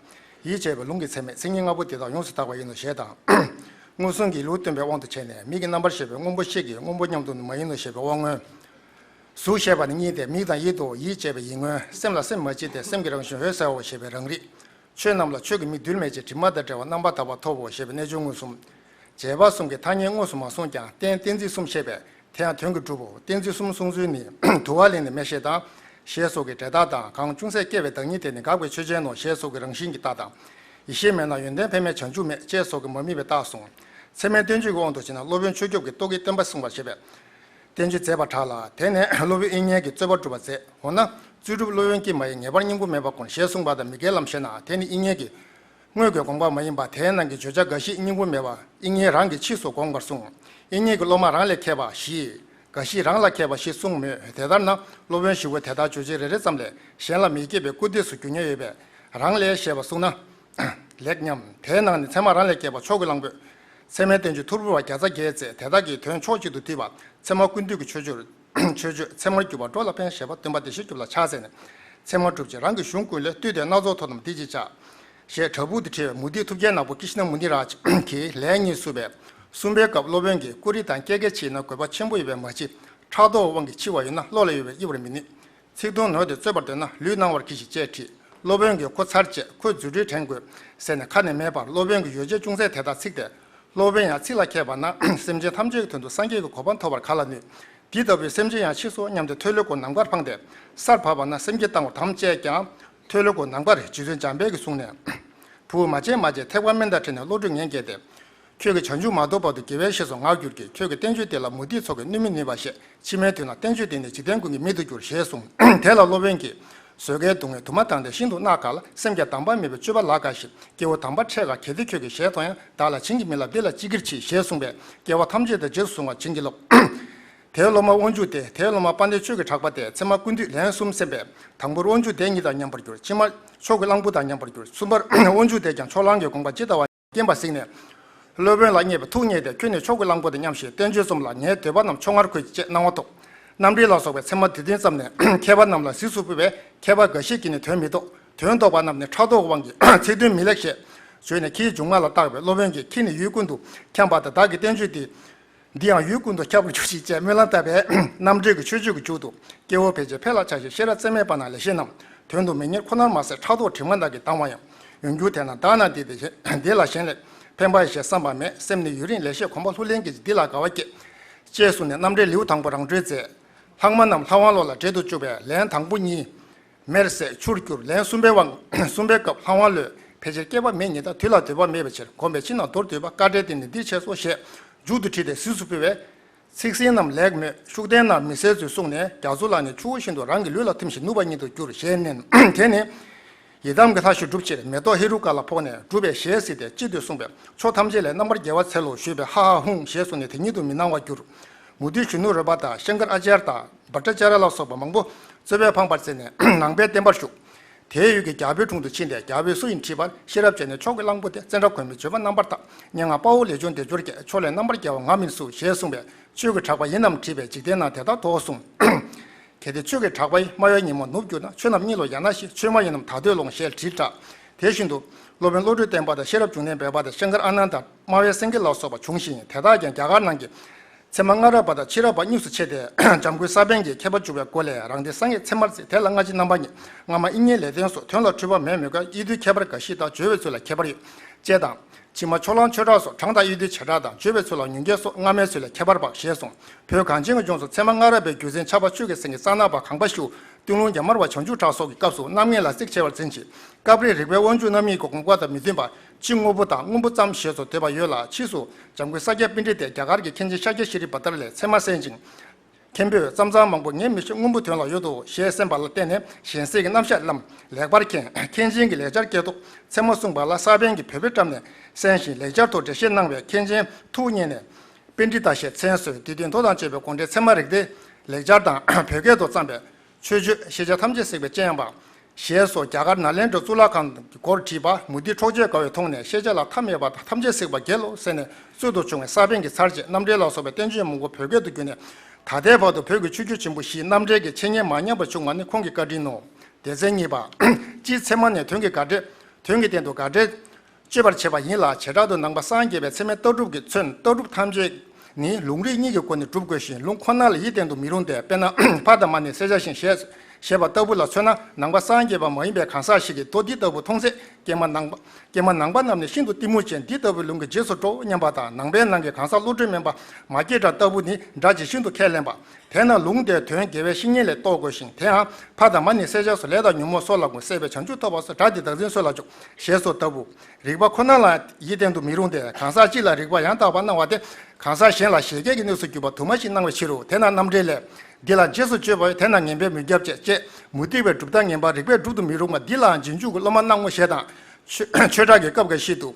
ཡིད་བྱེད་པའི་ལུང་གི་ཚད་མས། མཚན་ཉིད་ལྔ་པོ་དེ་དག་ཡོངས་སུ་དག་པ་ཡིན་ནོ། ཞེས་དང་། མངོན་སུམ་གྱི་ལུགས་སྟོན་པའི་དབང་དུ་བྱས་ནས། མིག་གི་རྣམ་པར་ཤེས་པའི་སྔོན་པོ་ཤེས་ཀྱི། སྔོན་པོ་མཉམ་དུ་ནི་མ་ཡིན་ནོ། ཞེས་པའི་དབང་མངོན། གཟུགས་ཞེས་པ་ནི་གཉིས་ཏེ། མིག་དང་ཡིད་དོ། ཡིད་ཅེས་པའི་ཡིད་མངོན། སེམས་ལ་སེམས་མ་མཆིས་ཏེ། སེམས་ཀྱི་རང་བཞིན་འོད་གསལ་བའོ། ཞེས་པའི་རང་རིག། ཆོས་རྣམས་ལ་ཆོས་ཀྱི་མིག་རྡུལ་མེད་ཅིང་། གྲིབ་མ་དང་བྲལ་བ་རྣམ་པར་དག་པ་ཐོབ་བོ། ཞེས་པའི་རྣལ་འབྱོར་མངོན་སུམ། རྗེས་དཔག་གསུམ་གྱི་ཐ་སྙད་དངོས་སུ་མ་གསུངས་ཀྱང་། རྟེན་གཏན་ཚིགས་གསུམ་བཤད་པས་དེ་ཡང་དོན་གྱིས་གྲུབ་བོ། གཏན་ཚིགས་གསུམ་གསུངས་ཚུལ་ནི། དུ་བ་ལས་ནི་མེ་ཞེས་དང་། ཞེས་སོགས་ཀྱི་འབྲས་རྟགས་དང་། གང་ཅུང་ཟད་སྐྱེ་བའི་བདག་ཉིད་དེ་ནི་འགག་པའི་ཆོས་ཅན་ནོ། ཞེས་སོགས་ཀྱི་རང་བཞིན་གྱི་རྟགས་དང་། ཡེ་ཤེས་མེད་ན་ཡོན་ཏན་འཕེལ་མེད་བྱང་ཆུབ་མེད། ཅེས་སོགས་ཀྱི་མ་དམིགས་པའི་རྟགས་གསུངས། ཚད་མའི་བསྟན་བཅོས་ཀྱི་དབང་དུ་བྱས་ན། སློབ་དཔོན་ཆོས་སྐྱོབ་ཀྱི་རྟོག་གེའི་བསྟན་པ་གསུངས་པར་བཤད་པས། བསྟན་བཅོས་མཛད་པར་གྲགས་ལ། དེ་ནས་སློབ་དཔོན་དབྱིག་གཉེན་གྱིས་རྩོད་པ་གྲུབ་པ་མཛད། འོ་ན། རྩོད་སྒྲུབ་སློབ་དཔོན་གྱིས་མ་ཡིན་ངེས་པར་སྙིང་པོ་མེད་པ་ཀུན། ཞེས་གསུངས་པ་དང་མི་འགལ་ལམ་ཞེ་ན། དེ་ནི་དབྱིག་གཉེན་གྱིས་དངོས་ཀྱི་དགོངས་པ་མ་ཡིན་པ་དེའི་ནང་གི་བརྗོད་བྱ་འགའ་ཞིག་སྙིང་པོ་མེད་པ་དབྱིག་གཉེན་རང་གིས་ཕྱིས་སུ་དགོངས་པར་གསུངས། དབྱིག་གཉེན་གྱི་སློབ་མ་རང་ལས་མཁས་པ་བཞིས་འགའ་ཞིག་རང་ལ་མཁས་པ་ཞིག་གསུངས་མོད། དེ་ལྟར་ན་སློབ་དཔོན་ཞི་བོས་དེ་ལྟར་བརྗོད་བྱའི་རེ་རེ་ཙམ་ལས་གཞན་ལ་མི་སྐྱེ་བའི་སྐུར་འདེབས་སུ་འགྱུར་ཉེན་ཡོད་པས་རང་ལས་ཞེས་པ་གསུངས་ན་ལེགས་སྙམ། དེའི་ནང་ནས་ཚད་མ་རང་ལས་མཁས་པ་མཆོག་གི་གླང་པོས་ཚད་མའི་བསྟན་བཅོས་ཐོར་བུ་བ་བརྒྱ་རྩ་བརྒྱད་མཛད། དེ་དག་གི་དོན་ཕྱོགས་གཅིག་ཏུ་བསྡུས་པ་ཚད་མ་ཀུན་བཏུས་ཀྱི་མཆོད་བརྗོད། མཆོད་བརྗོད་ཚད་མར་གྱུར་པ་འགྲོ་ལ་ཕན་ཞེས་པ་སྟོན་པ་བདེ་གཤེགས་སྐྱོབ་ལ་ཕྱག་འཚལ་ནས། ཚད་མ་སྒྲུབ་ཕྱིར་རང་གི་གཞུང་ཀུན་ལས། བཏུས་ཏེ་སྣ་ཚོགས་ཐོབ་རྣམས་དེ་ཅིག་བྱ། ཞེས་བྲག་ཕུག་ཏུ་ཁྲིད་པའི་མུ་སྟེགས་ཐུབ་རྒྱལ་ནག་པོ་ཀི་ཤི་ན་མུ་ནི་རཱ་ཇ་གིས་ལན་གཉིས་གསུངས་པས། གསུམ་པའི་སྐབས་སློབ་དཔོན་གྱིས་ཀུ་རི་དང་སྐྱེ་རྒ་ན་འཆི་ཡིན་ན་དགོས་པ་ཆེན་པོ་ཡོད་པས་མ་གཞི་ཕྲག་དོག་དབང་གིས་འཆི་བ་ཡིན་ན་བློ་ལ་ཡོད་པས་དབྱེ་བར་མི་ནུས། ཚིག་དོན་ནོར་ཏེ་རྩོད་པར་འདོད་ན་ལུས་གནང་བར་གྱིས་ཤིག་ཅེས་དྲིས། སློབ་དཔོན་གྱིས་ཁོ་ཚར་བཅད་ཁོས་རྫུ་འཕྲུལ་འགྲན་དགོས་ཟེར་ནས་ཁ་ནས་སྨྲས་པར། སློབ་དཔོན་གྱིས་ཡོ་བྱད་ཅུང་ཟད་དེ་དག་ཚིག་སྟེ། སློབ་དཔོན་ཡང་ཚིག་ལ་མཁས་པ་ན། སེམས་ཅན་ཐམས་ཅད་ཀྱི་དོན་དུ་སངས་རྒྱས་ཀྱི་གོ་འཕང་ཐོབ་པར་ག་ལ་ནུས། དེ་ལྟ་བུའི་སེམས་ཅན་ཡང་མཆིས་སོ་སྙམ་སྟེ་མཐོལ་ལོ་སྒོ་ནམ་མཁར་འཕངས་ཏེ། སར་བབས་པ་ན་སེམས་བསྐྱེད་བཏང་བར་དམ་བཅས་ཀྱང་། མཐོལ་ལོ་སྒོ་ནམ་མཁར་རྗེ་བཙུན་འཇམ་དཔལ་གྱི་གསུང་ནས། བུ་མ་བྱེད་མ་བྱེད་ཐེག་པ་དམན་དང་ཕྲད་ནས་བློ་གྲོས་ངན་སྐྱེས་ཏེ། ཁྱོད་ཀྱིས་བྱང་ཆུབ་མ་ཐོབ་བར་དུ་དགེ་བའི་བཤེས་སུ་ངར་གྱུར་གྱིས། ཁྱོད་ཀྱི་བསྟན་བཅོས་དེ་ལ་མུ་སྟེགས་ཚོགས་ཀྱིས་གནོད་མི་ནུས་པ་ཞེས། ཕྱི་མའི་དུས་ན་བསྟན་བཅོས་དེ་ནི་འཇིག་རྟེན་ཀུན་གྱི་མེ་དུ་འགྱུར་ཞེས་གསུངས། དེ་ལ་སློབ་དཔོན་གྱིས། བཟོད་དཀའི་སྡུག་བསྔལ་དུ་མ་བཏང་སྟེ་ཤིན་ཏུ་གནག་ག་ལ། སེམས་ཀྱང་དམ་པ་མེད་པའི་སྤྱོད་པ་ལགས་ག་ཞེས། སྐྱེ་བོ་དམ་པ་ཕྲད་ག་གལ་ཏེ་ཁྱོད་ཀྱིས་ཞེས་དང་ཡང་། བདག་ལ་བྱིན་གྱིས་མི་བརླབས་འདི་ལ་ཅི་བགྱིར་མཆིས་ཞེས་གསུངས་པས། སྐྱེ་བ་ཐམས་ཅད་དུ་རྗེས་སུ་བཟུང་བར་བྱིན་གྱིས་རློབས། དེའི་སློབ་མ་དབང་ཕྱུག་སྟེ། དེའི་སློབ་མ་དཔལ་ལྡན་ཆོས་ཀྱི་གྲགས་པ་སྟེ། ཚད་མ་ཀུན་བཏུས་ལན་གསུམ་གསན་པས། དང་པོར་དབང་ཕྱུག་སྡེ་གཉིས་དང་མཉམ་པར་གྱུར། ཕྱི་མར་ཕྱོགས་ཀྱི་གླང་པོ་དང་མཉམ་པར་གྱུར། གསུམ་པར་དབང་ཕྱུག་སྡེས་ཀྱང་ཕྱོགས་གླང་གི་དགོངས་པ་ཇི་ལྟ་བ་བསྟན་པ་གཟིགས་ནས། སློབ་དཔོན་ལ་བརྙས་པའི་ཐུགས་མཉེས་ཏེ། ཁྱོད་ནི་ཕྱོགས་ཀྱི་གླང་པོ་དང་མཉམ་ཞིང་། བསྟན་བཅོས་རྩོམ་ལ་ངའི་འདོད་པ་རྣམས་ཆོ་ངར་ཁོལ་ཅེས་གནང་བ་ཐོབ། རྣམ་འགྲེལ་ལ་སོགས་པའི་ཚད་མ་སྡེ་བདུན་བརྩམས་ནས། མཁས་པ་རྣམས་ལ་གཟིགས་སུ་ཕུལ་བས། མཁས་པ་འགའ་ཞིག་གིས་ནི་དོན་མི་རྟོགས། དོན་རྟོགས་པ་རྣམས་ནི་ཕྲག་དོག་དབང་གིས་ཚིག་དོན་མི་ལེགས་ཞེས་བརྗོད་ནས། ཁྱིའི་མཇུག་མ་ལ་བཏགས་པས། སློབ་དཔོན་གྱིས་ཁྱི་ནི་ཡུལ་ཀུན་ཏུ་འཁྱམས་པ་དང་། བདག་གི་བསྟན་བཅོས་འདི། འདི་ཡང་ཡུལ་ཀུན་ཏུ་ཁྱབ་པར་གྱུར་ཅིག་ཅེས་སྨོན་ལམ་བཏབ་པས། རྣམ་འགྲེལ་གྱི་མཆོད་བརྗོད་ཀྱི་མཇུག་ཏུ། སྐྱེ་བོ་ཕལ་ཆེར་ཕལ་ལ་ཆགས་ཤིང་། ཤེས་རབ་རྩལ་མེད་པ་ན་ལེགས་བཤད་རྣམས། དོན་དུ་མི་གཉེར་ཁོ་ནར་མ་ཟད། ཕྲག་དོག་དྲི་མ་དག་གིས་ལྡང་བ་ཡང་། ཡོངས་གྱུར་དེས་ན་བདག་ན་འདི་དེ་བཞིན། འདི་ལ་གཞན་ལས་ཕན་པ་ཞེས་བསམ་པ་མེད། སེམས་ནི་ཡུན་རིང་ལེགས་བཤད་གོམས་པ་ལྷུར་ལེན་གྱིས། འདི་ལ་དགའ་བ་སྐྱེ། ཅེས་གསུངས་ནས་རྣམ་འགྲེལ་ལེའུ་དང་པོ་རང་གྲོལ་མཛད། ལྷག་མ་རྣམས་ལྷ་དབང་བློ་ལ་འགྲེལ་དུ་བཅུག་པས། ལན་དང་པོ་གཉིས། མེར་བསྲེགས་ཆུར་བསྐྱུར། ལན་གསུམ་པའི་དབང་། གསུམ་པའི་སྐབས་ལྷ་དབང་བློས། ཕལ་ཆེར་སྐྱེས་པ་མེད་ཉིད་དང་། དུས་ལ་འདོད་པ་མེད་པའི་ཕྱིར། གོམས་པའི་ཕྱིར་ན་མདོར་བསྡུས་པ། དཀའ་འགྲེལ་དེ་ནི་འདི་བྱས་སོ་ཞེས་མཇུག་ཏུ་བྲིས་ཏེ་གཟིགས་སུ་ཕུལ་བས། ཚིག་ཟིན་རྣམས་ལེགས་མོད། ཤུགས་ལྡན་རྣམས་མི་གསལ་ཚུལ་གསུངས་ནས། རྒྱ་མཚོ་ལ་ནི་ཆུ་བོ་བཞིན་དུ། རང་གི་ལུས་ལ་ཐིམ་ཞིང་ནུབ་པ་ཉིད་དུ་འགྱུར་ཞེས་ནན། དེ་ནི། ཡི་དམ་གྱི་ལྷ་ཞིག་སྒྲུབ་ཕྱིར། མེ་ཏོག་ཧེ་རུ་ཀ་ལ་ཕོག་ནས། སྒྲུབ་པས་ཞལ་གཟིགས་ཏེ་སྤྱི་དུ་གསུངས་པས། ཕྱོགས་ཐམས་ཅད་ལས་རྣམ་པར་རྒྱལ་བར་འཚལ་ལོ་ཞུས་པས། ཧ་ཧ་ཧཱུྃ་ཞེས་གསུངས་ནས་དེ་ཉིད་དུ་མི་སྣང་བར་གྱུར། མུ་སྟེགས་གཞོན་ནུ་རོལ་པ་དང་། ཤང་ཀར་ཨ་ཙརྱ་དང་། བྷ་ཏྲ་ཙརྱ་ལ་སོགས་པ་མང་པོ་རྩོད་པས་འཕངས་པར་མཛད་ནས། ནང་པའི་བསྟན་པར་ཞུགས། དེའི་ཡུལ་གྱི་རྒྱལ་པོའི་དྲུང་དུ་ཕྱིན་ཏེ། རྒྱལ་པོས་སུ་ཡིན་དྲིས་པར། ཤེས་རབ་བྱས་ནས་ཕྱོགས་ཀྱི་གླང་པོ་སྟེ། ཙནྡྲ་གོས་མའི་བརྗོད་པ་རྣམ་པར་དག། སྙན་ངག་དཔའ་བོ་ལས་བྱུང་བདེ་སྦྱོར་སྐྱེས། ཕྱོགས་ལས་རྣམ་པར་རྒྱལ་བ་ང་མིན་སུ། ཞེས་གསུངས་པས། ཆོས་ཀྱི་གྲགས་པ་ཡིན་ནམ་དྲིས་པས། འཇིག་རྟེན་ན་དེ་དག་དོ་གསུངས། གལ་ཏེ་ཆོས་ཀྱི་གྲགས་པ་ཡིས། སྨྲ་བའི་ཉིན་མོ་ནུབ་གྱུར་ན། ཆོས་རྣམས་གཉིད་ལོག་ཡང་ན་ཤི། ཆོས་སྨྲ་ཡིན་ནམ་ད་གདོད་ལོང་། ཞེས་དྲིས་དྲགས། དེ་བཞིན་དུ། སློབ་དཔོན་བློ་གྲོས་བརྟན་པ་དང་། ཤེས་རབ་འབྱུང་གནས་བོད་པ་དང་། ཤང་ཀར་ཨ་ནནྡ། སྨྲ་བའི་སེང་གེ་ལ་སོགས་པ་བྱུང་ཞིང་། དེ་དག་ཀྱང་རྒྱ་གར་ནང་གི་ཚད་མ་སྔ་རབས་པ་དང་ཕྱི་རབས་པ་གཉིས་སུ་ཕྱེ་སྟེ། འཇམ་མགོན་ས་པཎ་གྱིས་མཁས་པར་གྱུར་པའི་སྒོ་ལས། རང་སྡེ་གསང་ཡིག་ཚད་མར་བརྩི། དེ་ལ་སྔ་ཕྱི་རྣམ་པ་གཉིས། སྔ་མ་དབྱིག་གཉེན་ལེགས་ལྡན་སོགས། དོན་ལ་འཁྲུལ་པ་མེད་མོད་ཀྱང་། དབྱེ་བསྡུའི་ཁྱད་པར་འགའ་ཞིག་དང་། བརྗོད་པའི་ཚུལ་ལ་ཁྱད་པར་ཡོད། ཅེས་དང་། ཕྱི་མ་ཕྱོགས་གླང་ཆོས་གྲགས་སོགས། གྲངས་དང་དབྱེ་བསྡུའི་བྱེ་བྲག་དང་། བརྗོད་པའི་ཚུལ་ལ་ཉུང་ཤས་སོགས། སྔ་མའི་ཚུལ་ལས་ཁྱད་པར་འཕགས། ཞེས་གསུངས། བོད་གངས་ཅན་གྱི་ལྗོངས་སུ་ཚད་མ་སྔ་རབས་པའི་བརྒྱུད་འཛིན་ཕྱྭ་པ་ཆོས་ཀྱི་སེང་གེ་གཙང་ནག་པ་གངས་པ་ཞུ། སྟོད་ལུང་རྒྱ་དམར་བ་བྱང་ཆུབ་གྲགས་སོགས་ཀྱི་སྐབས་སུ་རྣམ་ངེས་ལ་གཟིགས་ཆེ་བར་འཛིན་ཅིང་། སྐབས་རེ་རིག་པའི་དབང་ཕྱུག་རྣམ་གཉིས་ཀྱི་དགོངས་པ་དང་མི་མཐུན་པ། སྤྱི་དངོས་པོ་དང་དངོས་པོ་ཙམ་ཞེས་སུ་འདོད་པ་ཡོད་ལ། ཕྱིས་སུ་འཇམ་མགོན་ས་སྐྱ་པཎྜི་ཏས་རྒྱ་གར་གྱི་མཁན་ཆེན་ཤཱཀྱ་ཤྲཱི་བྷ་དྲ་ལས་ཚད་མ་གསན་ཅིང་། མཁན་པོས་ཙམ་ཙམ་མང་པོ་ངས་མི་ཤེས། དངོས་པོ་དོན་ལ་ཡོད་དོ་ཞེས་གསན་པ་ལ་བརྟེན་ནས་གཞན་སེལ་གྱི་རྣམ་གཞག་ལམ་ལེགས་པར་མཁྱེན། མཁན་ཆེན་གྱིས་ལེགས་སྦྱར་སྐད་ཐོག་ཚད་མ་གསུངས་པ་ལ་ས་པཎ་གྱིས་བོད་པའི་གྲམ་ནས་གསན་ཞིང་ལེགས་སྦྱར་ཐོག་འགྲེལ་བཤད་གནང་བས་མཁན་ཆེན་ཐུགས་མཉེས་ནས། པཎྜི་ཏ་ཞེས་མཚན་གསོལ། དེ་དུས་མདོ་དང་བཅས་པའི་དགོངས་འགྲེལ་ཚད་མ་རིགས་གཏེར་ལེགས་སྦྱར་དང་བོད་སྐད་དུ་བརྩམས་པའི་མཆོད་བརྗོད་ཤེས་བྱ་ཐམས་ཅད་གཟིགས་པའི་སྤྱན་དབྱངས་པ། ཞེས་སོགས་རྒྱ་གར་ནཱ་ལེནྡྲ་གཙུག་ལག་ཁང་གི་སྒོར་བྲིས་པ། མུ་སྟེགས་འཕྲོག་བྱེད་དགའ་བའི་མཐོང་ནས། ཤེས་བྱ་ལ་མཐའ་མེད་པ་དང་། ཐམས་ཅད་གཟིགས་པ་དགེ་ལོ་ཟེར་ནས་གསོལ་དུ་བྱུང་བས། ས་པཎ་གྱི་ཚར་བཅད་རྣམ་འགྲེལ་ལ་སོགས་པའི་བསྟན་བཅོས་མང་པོ་བོད་སྐད་དུ་བསྒྱུར་ནས། ད་ལྟའི་བར་དུ་བོད་ཀྱི་ཆོས་བརྒྱུད་ཆེན་པོ་བཞིའི་རྣམ་འགྲེལ་གྱི་འཆད་ཉན་མ་ཉམས་པར་བྱུང་བ་ནི་ཁོང་གི་བཀའ་དྲིན་ནོ། སྡེ་ཚན་གཉིས་པ། སྤྱིར་ཚད་མ་ནི་དོན་གྱི་དགག་སྒྲ། དོན་གྱི་སྟེང་དུ་དགག་སྒྲ། གཅོད་པར་བྱེད་པ་ཡིན་ལ། བྱེ་བྲག་ཏུ་ནང་པ་སངས་རྒྱས་པའི་ཚད་མའི་ལྟ་གྲུབ་ཀྱིས་མཚོན། ལྟ་གྲུབ་ཐམས་ཅད་ནི་ལུང་རིགས་གཉིས་ཀྱི་སྒོ་ནས་སྒྲུབ་དགོས་ཤིང་། ལུང་ཁོ་ན་ལ་ཡིད་བརྟན་དུ་མི་རུང་སྟེ། དཔེར་ན། ཕ་དང་མ་ནི་བསད་བྱ་བཞིན་ཞེས་ཞེས་པ་ལྟ་བུ་ལ་མཚོན་ན། ནང་པ་སངས་རྒྱས་པ་མ་ཡིན་པའི་གང་ཟག་ཞིག་གིས་མདོ་འདི་ལྟ་བུ་མཐོང་ཚེ། ཀྱེ་མ་ནང་པ། ཀྱེ་མ་ནང་པ་རྣམས་ནི་ཤིན་ཏུ་གཏི་མུག་ཅན། འདི་ལྟ་བུའི་ལུང་གི་རྗེས་སུ་འགྲོ་སྙམ་པ་དང་། ནང་པའི་ནང་གི་གང་ཟག་བློ་གྲོས་དམན་པ་མ་སྐྱེས་དགྲ་ལྟ་བུ་ནི་དགྲ་ཇི་བཞིན་དུ་ཁས་ལེན་པ། དེས་ན་ལུང་དེའི་དོན་དགེ་བའི་བཤེས་གཉེན་ལས་རྟོགས་དགོས་ཤིང་། དེའང་ཕ་དང་མ་ནི་བསད་བྱ་སོགས། ལས་དང་ཉོན་མོངས་སྲོག་ལ་འགོས། བསད་པས་བྱང་ཆུབ་ཐོབ་པ་སོགས། དགྲ་འདི་བདག་འཛིན་སྲོག་ལ་འཇོག་ཞེས་སོགས་ལྟ་བུ། རིགས་པ་ཁོ་ན་ལ་ཡིད་བརྟན་དུ་མི་རུང་སྟེ། གང་ཟག་གཅིག་ལ་རིགས་པ་ཡང་དག་པར་སྣང་བ་སྟེ། གང་ཟག་གཞན་ལ་བཞད་གད་ཀྱི་གནས་སུ་གྱུར་པ་དུ་མ་ཞིག་སྣང་བའི་ཕྱིར་རོ། དེས་ན་རྣམ་འགྲེལ་ལས། འདི་ལ་རྗེས་སུ་གཅོད་པ་ཡོད། དེས་ན་ངན་པས་མི་རྒྱབ་བྱེད། ཅེས་མུ་སྟེགས་པའི་གྲུབ་མཐའ་ངན་པ་རིགས་པས་སྒྲུབ་ཏུ་མི་རུང་བ་འདི་ལའང་རྗེས་འཇུག་གི་སློབ་མ་སྣང་ངོ་ཞེས་དང་། ཆོས་ཆོས་གྲགས་ཀྱི་སྐབས་འགའ་ཞིག་ཏུ།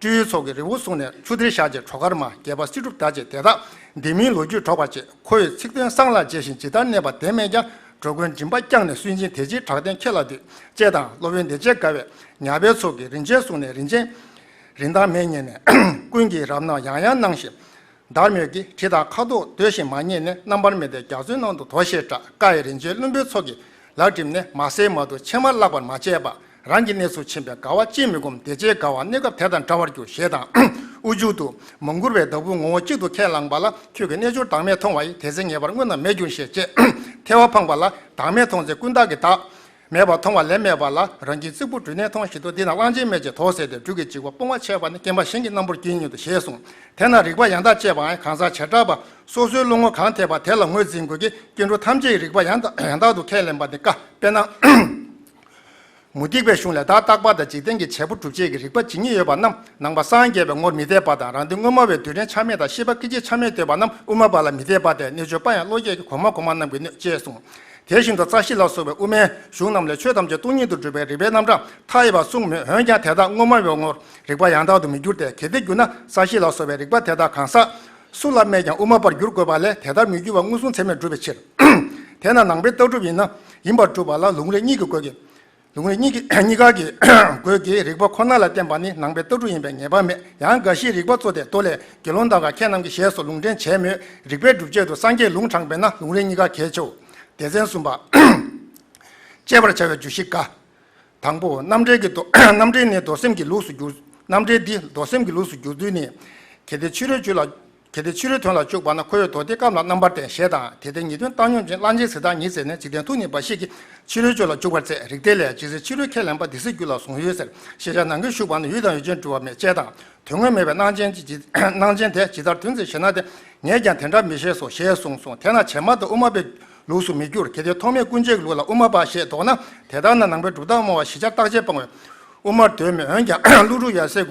སྤྲེའུའི་ཚོགས་ཀྱིས་རི་བོ་བཟུང་ནས་ཆུ་གཏེར་བཞག་ཅིང་། གྲོག་མཁར་མ་རྒྱལ་པོ་སྲིད་སྒྲུབ་དར་ཅིང་། དེ་དག་ལྡེ་མིག་ལོ་རྒྱུས་སྒྲོག་པར་བྱེད། ཁོ་ཡི་ཚིག་དོན་བསམ་ལ་འཇལ་ཞིང་ཇི་ལྟར་གནས་པ་དེ་མེད་ཀྱང་། འགྲོ་མགོན་མགྲིན་པ་བརྐྱངས་ནས་སུན་འབྱིན། དེ་ཕྱིར་གྲགས་ལྡན་ཁྱེད་ལ་འདུད། ཅེས་དང་། སློབ་དཔོན་བདེ་བྱེད་དགའ་བས་ཉ་པའི་ཚོགས་ཀྱིས་རིན་ཆེན་བཟུང་ནས། རིན་ཆེན་རིན་ཐང་མེད་བསྙད་ནས། ཀུན་གྱིས་རབ་སྣང་ཡང་ཡང་སྣང་ཞིང་། བདག་མོས་ཀྱིས་གྲི་དང་ཁ་དོག་འདོད་བཞིན་མ་རྙེད་ནས། རྣམ་པར་མི་ལྡན་རྒྱ་མཚོའི་ནང་དུ་དོར་ཞེས་གྲགས། ཀ་ཡི་རིན་ཆེན་བླུན་པོའི་ཚོགས་ཀྱིས་ལག་བསྒྲིམས་ནས། མ་བསད་མ་བཏུལ་ཕྱེ་མར་བརླག་པར་མ་བྱས་པ། རང་གི་གནས་སུ་ཕྱིན་པས་དགའ་བ་ཅིས་མི་སྒོམ། བདེ་བྱེད་དགའ་བ་གནས་སྐབས་དེ་དང་འདྲ་བར་འགྱུར། ཞེས་དང་། དབུ་མཇུག་ཏུ། མོན་གྷོ་བའི་བདག་པོས་ངོ་བོ་གཅིག་ཏུ་ཁས་བླངས་པ་ལ། ཁྱོད་ཀྱི་རྣལ་འབྱོར་བདག་མེད་མཐོང་བ་ཡིས། དེ་ཚེ་ངེས་པར་དངོས་རྣམས་མེད་འགྱུར་ཞེས། ཅེས་ཐལ་བ་འཕངས་པ་ལ། བདག་མེད་མཐོང་ཚེ་ཀུན་བཏགས་ཀྱི་བདག་མེད་པར་མཐོང་བ་ལས་མེད་པ་ལ། རང་གི་རྩིག་པ་དྲུད་ནས་མཐོང་བཞིན་དུ། འདི་ན་གླང་ཆེན་མེད་ཅེས་དོགས་ཟད་དེ། སྦྲུལ་གྱི་འཇིགས་པ་སྤོང་བར་བྱེད་པ་ནི། སྐེམ་པ་གཞན་གྱི་རྣམ་པར་གྱུར་ཉིད་དོ། ཞེས་གསུངས། དེས་ན་རིག་པ་ཡང་དག་ཅེས་པའང་གང་ཟག་བྱེ་བྲག་པ་སོ་སོའི་བློ་ངོར་གང་འཐད་པ་དེ་ལ་ངོས་འཛིན་དགོས་ཀྱི། སྐྱེ་འགྲོ་ཐམས་ཅད་ཀྱི་རིག་པ་ཡང་དག་ཡང་དག་ཏུ་ཁས་ལེན་པ་ནི་བཀའ། དཔེར་ན། མུ་སྟེགས་པའི་གཞུང་ལས། བདག་རྟག་པ་དང་འཇིག་རྟེན་གྱི་བྱེད་པོ་སྒྲུབ་བྱེད་ཀྱི་རིག་པ་ཇི་སྙེད་ཡོད་པ་རྣམས་ནང་པ་སངས་རྒྱས་པའི་ངོར་མི་འཐད་པ་དང་། རང་དོན་དངོས་སྨྲ་བའི་རྡུལ་ཕྲན་ཆ་མེད་དང་། ཤེས་པ་སྐད་ཅིག་ཆ་མེད་འདོད་པ་རྣམས་དབུ་མ་པ་ལ་མི་འཐད་པ་སྟེ། གནོད་བྱེད་པ་ཡང་བློ་སྐྱེས་ཀྱི་གོང་མ་གོང་མ་རྣམས་ཀྱིས་གནོད། ཅེས་གསུངས། དེ་བཞིན་དུ་རྩ་ཤེ་ལ་སོགས་པའི་དབུ་མའི་གཞུང་རྣམས་ལས་ཆོས་ཐམས་ཅད་སྟོང་ཉིད་དུ་གྲུབ་པའི་རིགས་པའི་རྣམ་གྲངས་མཐའ་ཡས་པ་གསུངས་མོད། འོན་ཀྱང་དེ་དག་དངོས་སྨྲ་བའི་ངོར་རིག་པ་ཡང་དག་ཏུ་མི་འགྱུར་ཏེ། གལ་ཏེ་གྱུར་ན་རྩ་ཤེ་ལ་སོགས་པའི་རིག་པ་དེ་དག་གང་ཟག་སུ་ལ་སྨྲས་ཀྱང་དབུ་མ་པར་འགྱུར་དགོས་པ་ལས། དེ་ལྟར་མི་འགྱུར་བ་མངོན་སུམ་ཚད་མས་གྲུབ་པའི་ཕྱིར། དེས་ན་ནང་པའི་ལྟ་གྲུབ་ཡིན་ན་ཡིན་པར་གྲུབ་པ་ལ་ལུང་རིགས་གཉིས་ཀྱིས་འགོད་ཀྱི། ལུང་རིགས་གཉིས་ཀྱི་གཉིས་ཀ་གིས་འགོད་ཀྱི་རིགས་པ་ཁོ་ན་ལ་བརྟེན་པ་ནི་ནང་པའི་ལྟ་གྲུབ་ཡིན་པས་ངེས་པ་མེད། ཡང་འགའ་ཞིག་རིགས་པ་གཙོ་དེ་མདོ་ལས། དགེ་སློང་དག་ག་ཁྱེད་རྣམས་ཀྱིས། ཞེས་སོགས་ལུང་འདྲེན་བྱས་མོད། རིགས་པའི་སྒྲུབ་བྱེད་དུ་སངས་རྒྱས་ལུང་དྲངས་པས་ན་ལུང་རིགས་གཉིས་ཀ་གལ་ཆེའོ། སྡེ་ཚན་གསུམ་པ། དཔྱད་པར་བྱ་བའི་བརྗོད་གཞི་འགའ། དང་པོ། རྣམ་འགྲེལ་གྱི་མདོ། རྣམ་འགྲེལ་ནི་མདོ་སེམས་ཀྱི་ལུགས་སུ་བསྒྱུར། རྣམ་འགྲེལ་འདི་མདོ་སེམས་ཀྱི་ལུགས་སུ་བསྒྱུར་ཚུལ་ནི། གལ་ཏེ་ཕྱི་རོལ་རྒྱུད་ལ། གལ་ཏེ་ཕྱི་རོལ་དོན་ལ་འཇུག་པ་ན། ཁོ་བོས་མདོ་སྡེ་རྐྱབ་ལ་རྣམ་པར་བསྟན། ཞེས་དང་། དེ་ལྟར་ངེས་དོན་བཏང་སྙོམས་ཅན། གླང་ཆེན་གཟེར་ཐག་ཉིད་ཟེར་ནས། འཇིག་རྟེན་ཐུག་ནི་འབའ་ཞིག་གིས་ཕྱི་རོལ་རྒྱུད་ལ་འཇུག་པར་མཛད། རིགས་གཏེར་ལས། ཇི་སྲིད་ཕྱི་རོལ་ཁས་ལེན་པ། དེ་སྲིད་རྒྱུད་ལ་གཟུང་ཡོད་ཟེར། ཤེས་བྱ་ནང་གི་ཞུགས་པ་ན། ཡུལ་དང་ཡུལ་ཅན་གྲུབ་པ་མེད། ཅེས་དང་། དོན་དངོས་མེད་པའི་སྣང་ཅན་ཇི། སྣང་ཅན་དེ་ཇི་ལྟར་དོན་ཟེར་ཞེ་ན། དེ་ངས་ཀྱང་དེ་འདྲ་མི་ཤེས་སོ། ཞེས་གསུངས་སོ། དེས་ན་བྱེ་སྨྲ་དང་དབུ་མ་པའི་ལུགས་སུ་མི་འགྱུར། གལ་ཏེ་ཐོགས་མེད་ཀུན་བྱེད་ཀྱི་ལུགས་ལ་དབུ་མ་པ་ཞེས་འདོགས་ན། དེ་ལྟར་ན་ནང་པའི་གྲུབ་མཐའ་སྨྲ་བ་བཞི་ཆར་བརྟག་དཔྱད་སྤང་བས་དབུ་མར་འདོད་མོད། འོན་ཀྱང་ཀླུ་སྒྲུབ་ཡབ་སྲས་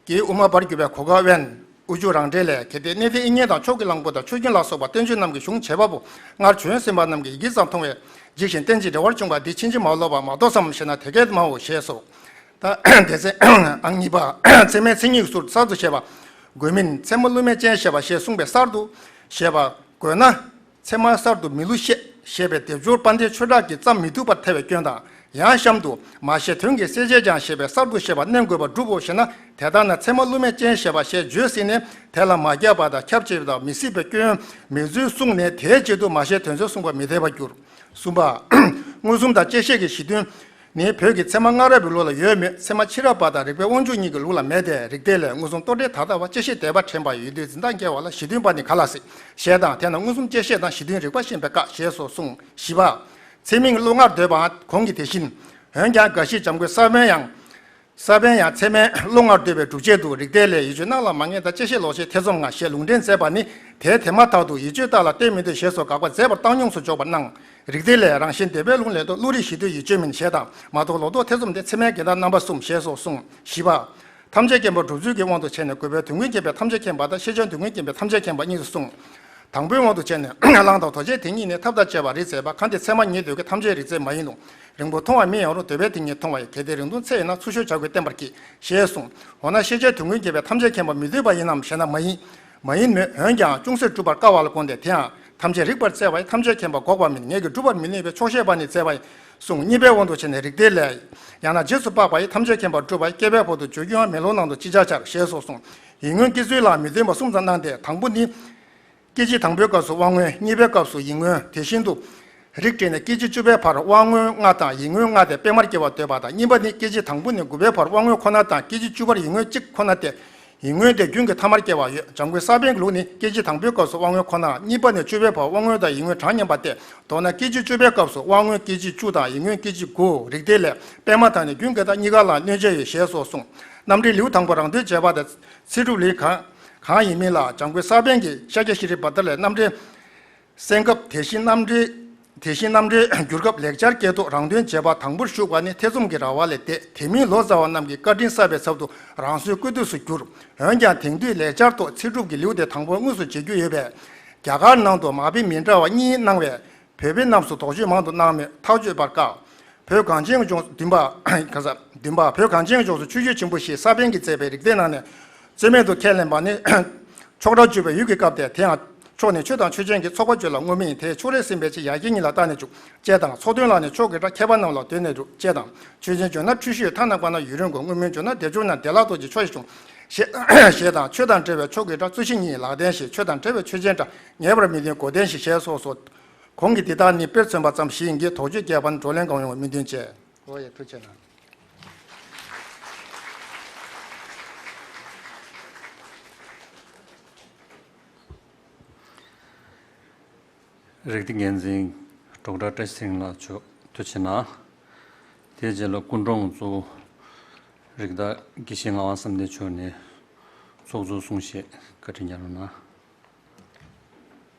ཀྱིས་དབུ་མ་པར་གྱུར་པའི་གོ་སྐབས་དབེན། དབུ་ཆུ་རང་འགྲེལ་ལས། གལ་ཏེ་གནས་བརྟན་དབྱིག་གཉེན་དང་ཕྱོགས་ཀྱི་གླང་པོ་དང་ཆོས་རྒྱུན་ལ་སོགས་པ་བསྟན་བཅོས་རྣམས་ཀྱི་གཞུང་བྱེད་པ་པོ་སྔར་བྱོན་ཟིན་པ་རྣམས་ཀྱིས་ཡི་གེ་ཙམ་མཐོང་བས་འཇིགས་ཤིང་རྟེན་ཅིང་འབྲེལ་བར་འབྱུང་བ་འདི་ཕྱིན་ཅི་མ་ལོག་པ་མ་རྟོགས་སམ་ཞེ་ན། དེ་སྐད་སྨྲའོ། ཞེས་སོ། ད་སྡེ་ཚན་ཨང་གཉིས་པ། ཚད་མའི་མཚན་ཉིད་ཀྱི་ཟུར་གསར་དུ་བཤད་པ། དགོས་མིན་ཚད་མ་བསླུ་མེད་ཅན་བཤད་པ་ཞེས་གསུངས་པས་གསར་དུ་བཤད་པ་དགོས་ན། ཚད་མ་གསར་དུ་མི་བསླུ་བཤད་ཞེས་པའི་སྡེབ་སྦྱོར་དཔལ་ལྡན་ཆོས་གྲགས་ཀྱིས་བརྩམས་མི་ཐུབ་པར་ཐལ་བའི་སྐྱོན་དང་། ཡང་གཤམ་དུ། མ་བཤད་དོན་གྱི་གསལ་བྱེད་ཀྱང་ཞེས་པས་གསར་དུ་བཤད་པ་བསྣན་དགོས་པར་སྒྲུབ་བོ་ཞེ་ན། དེ་ལྟར་ན་ཚད་མ་བསླུ་མེད་ཅན་ཞེས་པ་ཞེས་བརྗོད་ཟིན་ནས། དེ་ལ་མ་ཁྱབ་པ་དང་ཁྱབ་ཆེས་དང་མི་སྲིད་པའི་སྐྱོན་མེད་ཚུལ་གསུངས་ནས། དེའི་ཆེད་དུ་མ་བཤད་དོན་ཚུལ་གསུངས་པ་མི་འཐད་པར་འགྱུར། གསུམ་པ། མངོན་སུམ་དང་བཅད་ཤེས་ཀྱི་གཞི་མཐུན་ནི་བོད་ཀྱི་ཚད་མ་སྔ་རབས་པའི་ལུགས་ལ་ཡོད་མོད། ཚད་མ་ཕྱི་རབས་པ་དང་རིགས་པའི་དབང་ཕྱུག་གཉིས་ཀྱི་ལུགས་ལ་མེད་དེ། རིགས་གཏེར་ལས། མངོན་སུམ་རྟོག་བྲལ་དག་ལྟ་བ། བཅད་ཤེས་དད་པ་དྲན་པ་ཡོད་དུས་འཛིན་སྟངས་སྐྱེ་བ་ལ་གཞི་མཐུན་པ་ནི་ག་ལ་སྲིད། ཞེས་དང་། དེས་ན་མངོན་སུམ་བཅད་ཤེས་དང་གཞི་མཐུན་རིགས་པ་ཤེས་པའི་སྐབས། ཞེས་སོགས་གསུངས། བཞི་པ། ཚད་མིན་བློ་ལྔར་འདོད་པའང་གོང་གི་དེ་བཞིན། འོན་ཀྱང་འགའ་ཞིག་བྱམས་མགོན་ས་པཎ་ཡང་། ས་པཎ་ཡང་ཚད་མིན་བློ་ལྔར་འདོད་པའི་སྒྲུབ་བྱེད་དུ། རིགས་གཏེར་ལས། ཡིད་དཔྱོད་སྣང་ལ་མ་ངེས་དང་། བཅད་ཤེས་ལོག་ཤེས་ཐེ་ཚོམ་ལྔ། ཞེས་ལུང་འདྲེན་མཛད་པ་ནི། དེའི་དེ་མ་ཐག་ཏུ་ཡིད་དཔྱོད་ལྟར་ལ་ལྟོས་མི་འདོད། ཞེས་སོགས་དགག་པ་མཛད་པར་བཏང་སྙོམས་སུ་འཇོག་པར་སྣང་། རིགས་གཏེར་ལས། རང་བཞིན་བདེན་པའི་ལུང་ལས་ལྡོག། བློ་རིག་གཞི་མཐུན་ཡིད་དཔྱོད་མིན། ཞེས་དང་། མ་རྟོགས་ལོག་རྟོག་ཐེ་ཚོམ་སྟེ། ཚད་མའི་འགལ་ཟླ་རྣམ་པ་གསུམ། ཞེས་སོགས་གསུངས། བཞི་པ། ཐམས་ཅད་མཁྱེན་པ་སྒྲུབ་ཚུལ་གྱི་དབང་དུ་བྱས་ནས། རྒོལ་བས་དོན་ཀུན་མཁྱེན་པའི་ཐམས་ཅད་མཁྱེན་པ་དང་། ཤེས་བྱ་དོན་ཀུན་མཁྱེན་པའི་ཐམས་ཅད་མཁྱེན་པ་གཉིས་སུ་གསུངས། དང་པོའི་དབང་དུ་བྱས་ནས། གླང་དང་དོ་རྗེ་དེ་གཉིས་ནི་ཐབས་དང་བཅས་པ་རིགས་མཛད་པ། གང་དེ་ཚད་མ་ཉིད་འདོད་ཀྱི་ཐམས་ཅད་རིགས་མཛད་མ་ཡིན་ནོ། རིང་པོ་མཐོང་བ་མིན་ཡང་རུང་། འདོད་པས་དེ་ཉིད་མཐོང་བ་ཡིན། གལ་ཏེ་རིང་ཐུང་ཚད་ཡིན་ན། ཚུར་ཤོག་བྱ་དགོས་བསྟན་པར་གྱིས། ཞེས་གསུངས། འོ་ན་ཤེས་བྱ་དོན་ཀུན་མཁྱེན་པའི་ཐམས་ཅད་མཁྱེན་པ་མི་འདོད་པ་ཡིན་ནམ་ཞེ་ན། མ་ཡིན། མ་ཡིན་མོད། འོན་ཀྱང་ཅུང་ཟད་སྒྲུབ་པར་དཀའ་བ་ལ་དགོངས་ཏེ། དེའང་ཐམས་ཅད་རིག་པར་བཙལ་བ་ཡིས། ཐམས་ཅད་མཁྱེན་པ་འགོག་པ་མིན། ངེད་ཀྱིས་སྒྲུབ་པར་མི་ནུས་པས། ཆོག་ཤེས་པ་ནི་བཙལ་བ་ཡིན། གསུངས། གཉིས་པའི་དབང་དུ་བྱས་ནས། རིགས་གཏེར་ལས། ཡང་ན་རྗེས་སུ་དཔག་པ་ཡིས། ཐམས་ཅད་མཁྱེན་པར་སྒྲུབ་པ་ཡི། བསྐལ་པའི་བར་དུ་བརྗོད་རྒྱུའང་མེ་ལོང་ནང་དུ་ཅི་བྱར་འཆར། ཞེས་སོགས་གསུངས། ཡིད་མངོན་སྐྱེ་ཚུལ་ལའང་མི་མཐུན་པ་གསུམ་ཙམ་སྣང་སྟེ། དང་པོ་ནི། སྐད་ཅིག་དང་པོའི་སྐབས་སུ་དབང་མངོན། གཉིས་པའི་སྐབས་སུ་ཡིད་མངོན། དེ་བཞིན་དུ། རིགས་བསྒྲེས་ནས་སྐད་ཅིག་བཅུ་པའི་བར་དབང་མངོན་ལྔ་དང་ཡིད་མངོན་ལྔ་སྟེ་སྤེལ་མར་སྐྱེ་བར་འདོད་པ་དང་། གཉིས་པ་ནི་སྐད་ཅིག་དང་པོ་ནས་དགུ་པའི་བར་དབང་མངོན་ཁོ་ན་དང་། སྐད་ཅིག་བཅུ་པར་ཡིད་མངོན་གཅིག་ཁོ་ན་སྟེ། ཡིད་མངོན་དེ་རྒྱུན་གྱི་ཐ་མར་སྐྱེ་བ་ཡོད། འཇམ་མགོན་ས་པཎ་གྱི་ལུགས་ནི། སྐད་ཅིག་དང་པོའི་སྐབས་སུ་དབང་མངོན་ཁོ་ན། གཉིས་པ་ནས་བཅུ་པའི་བར་དབང་མངོན་དང་ཡིད་མངོན་གྲངས་མཉམ་པ་སྟེ། མདོར་ན་སྐད་ཅིག་བཅུ་པའི་སྐབས་སུ་དབང་མངོན་སྐད་ཅིག་བཅུ་དང་ཡིད་མངོན་སྐད་ཅིག་དགུའོ། རིགས་གཏེར་ལས། སྤེལ་མ་དང་ནི་རྒྱུན་གྱི་དང་གཉིས་ཀ་ལའང་གནོད་བྱ་ཡོད། ཞེས་སོགས་གསུངས། རྣམ་འགྲེལ་ལེའུ་དང་པོ་རང་དོན་བྱེད་པ་དང་ཚིག་གྲུབ་ལེའུ་གང་གང་ཡིན་མིན་ལ། འཇམ་མགོན་ས་པཎ་གྱིས་ཤཱཀྱ་ཤྲཱི་བྷ་དྲ་ལས་རྣམ་འགྲེལ་གསན་སྐབས། དེ་བཞིན་རྣམ་འགྲེལ། དེ་བཞིན་རྣམ་འགྲེལ་བསྒྱུར་སྐབས་ལེགས་སྦྱར་སྐད་དུ་རང་དོན་བྱེད་པ་དང་པོར་ཞུགས་པ་ནི་ཐེ་ཚོམ་གྱི་ར་བ་ལས་འདས། དེ་མིན་ལོ་ཙཱ་བ་རྣམས་ཀྱི་བཀའ་དྲིན་བསགས་པའི་ཚབ་ཏུ་རང་སོའི་བཀོད་བསྡུས་སུ་བསྒྱུར། འོན་ཀྱང་དེང་དུས་ལེགས་སྦྱར་ཐོག་ཚིག་གྲུབ་ཀྱི་ལེའུ་དེ་དང་པོར་དངོས་སུ་བྱེད་རྒྱུ་ཡོད་པས། རྒྱ་གར་ནང་དུ་མ་དཔེ་མི་འདྲ་བ་གཉིས་གནང་བས། བོད་པའི་རྣམས་སུ་དོགས་གཅོད་མང་དུ་གནང་མོད་ཐག་གཅོད་པར་དཀའ། བོད་གངས་ཅན་ལྗོངས་སུ་བདུན་པ། ག་ས། བདུན་པ། བོད་གངས་ཅན་ལྗོངས་སུ་ཆོས་བརྒྱུད་ཆེན་པོ་བཞི་ས་པཎ་གྱིས་མཛད་པའི་རིགས་གཏེར་ནང་ནས་རྩོད་མེད་དུ་ཁས་ལེན་པ་ནི། ཕྱོགས་སྒྲ་བརྗོད་པའི་ཡུལ་གྱི་སྐབས་ཏེ། དེ་ཡང་ཕྱོགས་ནི་ཆོས་དང་ཆོས་ཅན་གྱི་ཚོགས་པ་བརྗོད་ལ་དངོས་མིང་ཡིན། དེས་ཕྱོགས་རེས་ཟིན་པའི་ཕྱིར་ཡ་གྱལ་གཉིས་ལ་བརྟགས་ནས་འཇུག་ཅེས་དང་། ཚོགས་དོན་ལ་ནི་ཕྱོགས་ཀྱི་སྒྲ་མཁས་པ་རྣམས་ལ་ལྡོག་ནས་འཇུག་ཅེས་དང་། ཆོས་ཅན་བརྗོད་ན་འཁྲུལ་གཞི་ཡོད་ཐ་ན་བཀོད་ན་ཡུན་རིང་དགོས། དངོས་མིང་བརྗོད་ན་བདེ་འབྱུང་ན་བདེ་བླག་ཏུ་ཀྱི་ཕྱོགས་ཞེས་འབྱུང་། ཞེས་ཞེས་དང་། ཆོས་དང་འབྲེལ་བའི་ཕྱོགས་ཀྱི་སྒྲ་རྩོད་གཞི་གཉིས་ལག་ལྡན་ཞེས། ཆོས་དང་འབྲེལ་བའི་ཆོས་ཅན་སྒྲ་ངེས་པར་མི་ལྡན་གོ་ལྡན་ཞེས། ཞེས་སོགས་སོ། གོང་གི་འདི་དག་ནི་དཔེར་མཚོན་པ་ཙམ་ཞིག་ཡིན་གྱི། དོགས་གཅོད་བསྐྱལ་བ་ནི་བགྲོ་གླེང་གང་ཡོང་བའི་སྨོན་འདུན་བཅས། འོ་ཡ། ཐུགས་རྗེ་གནང་། རིགས་གཏེར་འགན་འཛིན་ཌོག་ཊར་བཀྲ་ཤིས་ཚེ་རིང་ལགས་མཆོག་ཐུགས་རྗེ་གནང་། དེའི་རྗེས་ལ་སྐུ་གྲོངས་གཙོ་བོ་རིགས་བདག་དགེ་བཤེས་ངག་དབང་བསམ་གཏན་མཆོག་ནས་ཚོགས་གཙོ་གསུང་བཤད་བཀའ་དྲིན་སྐྱོང་གནང་།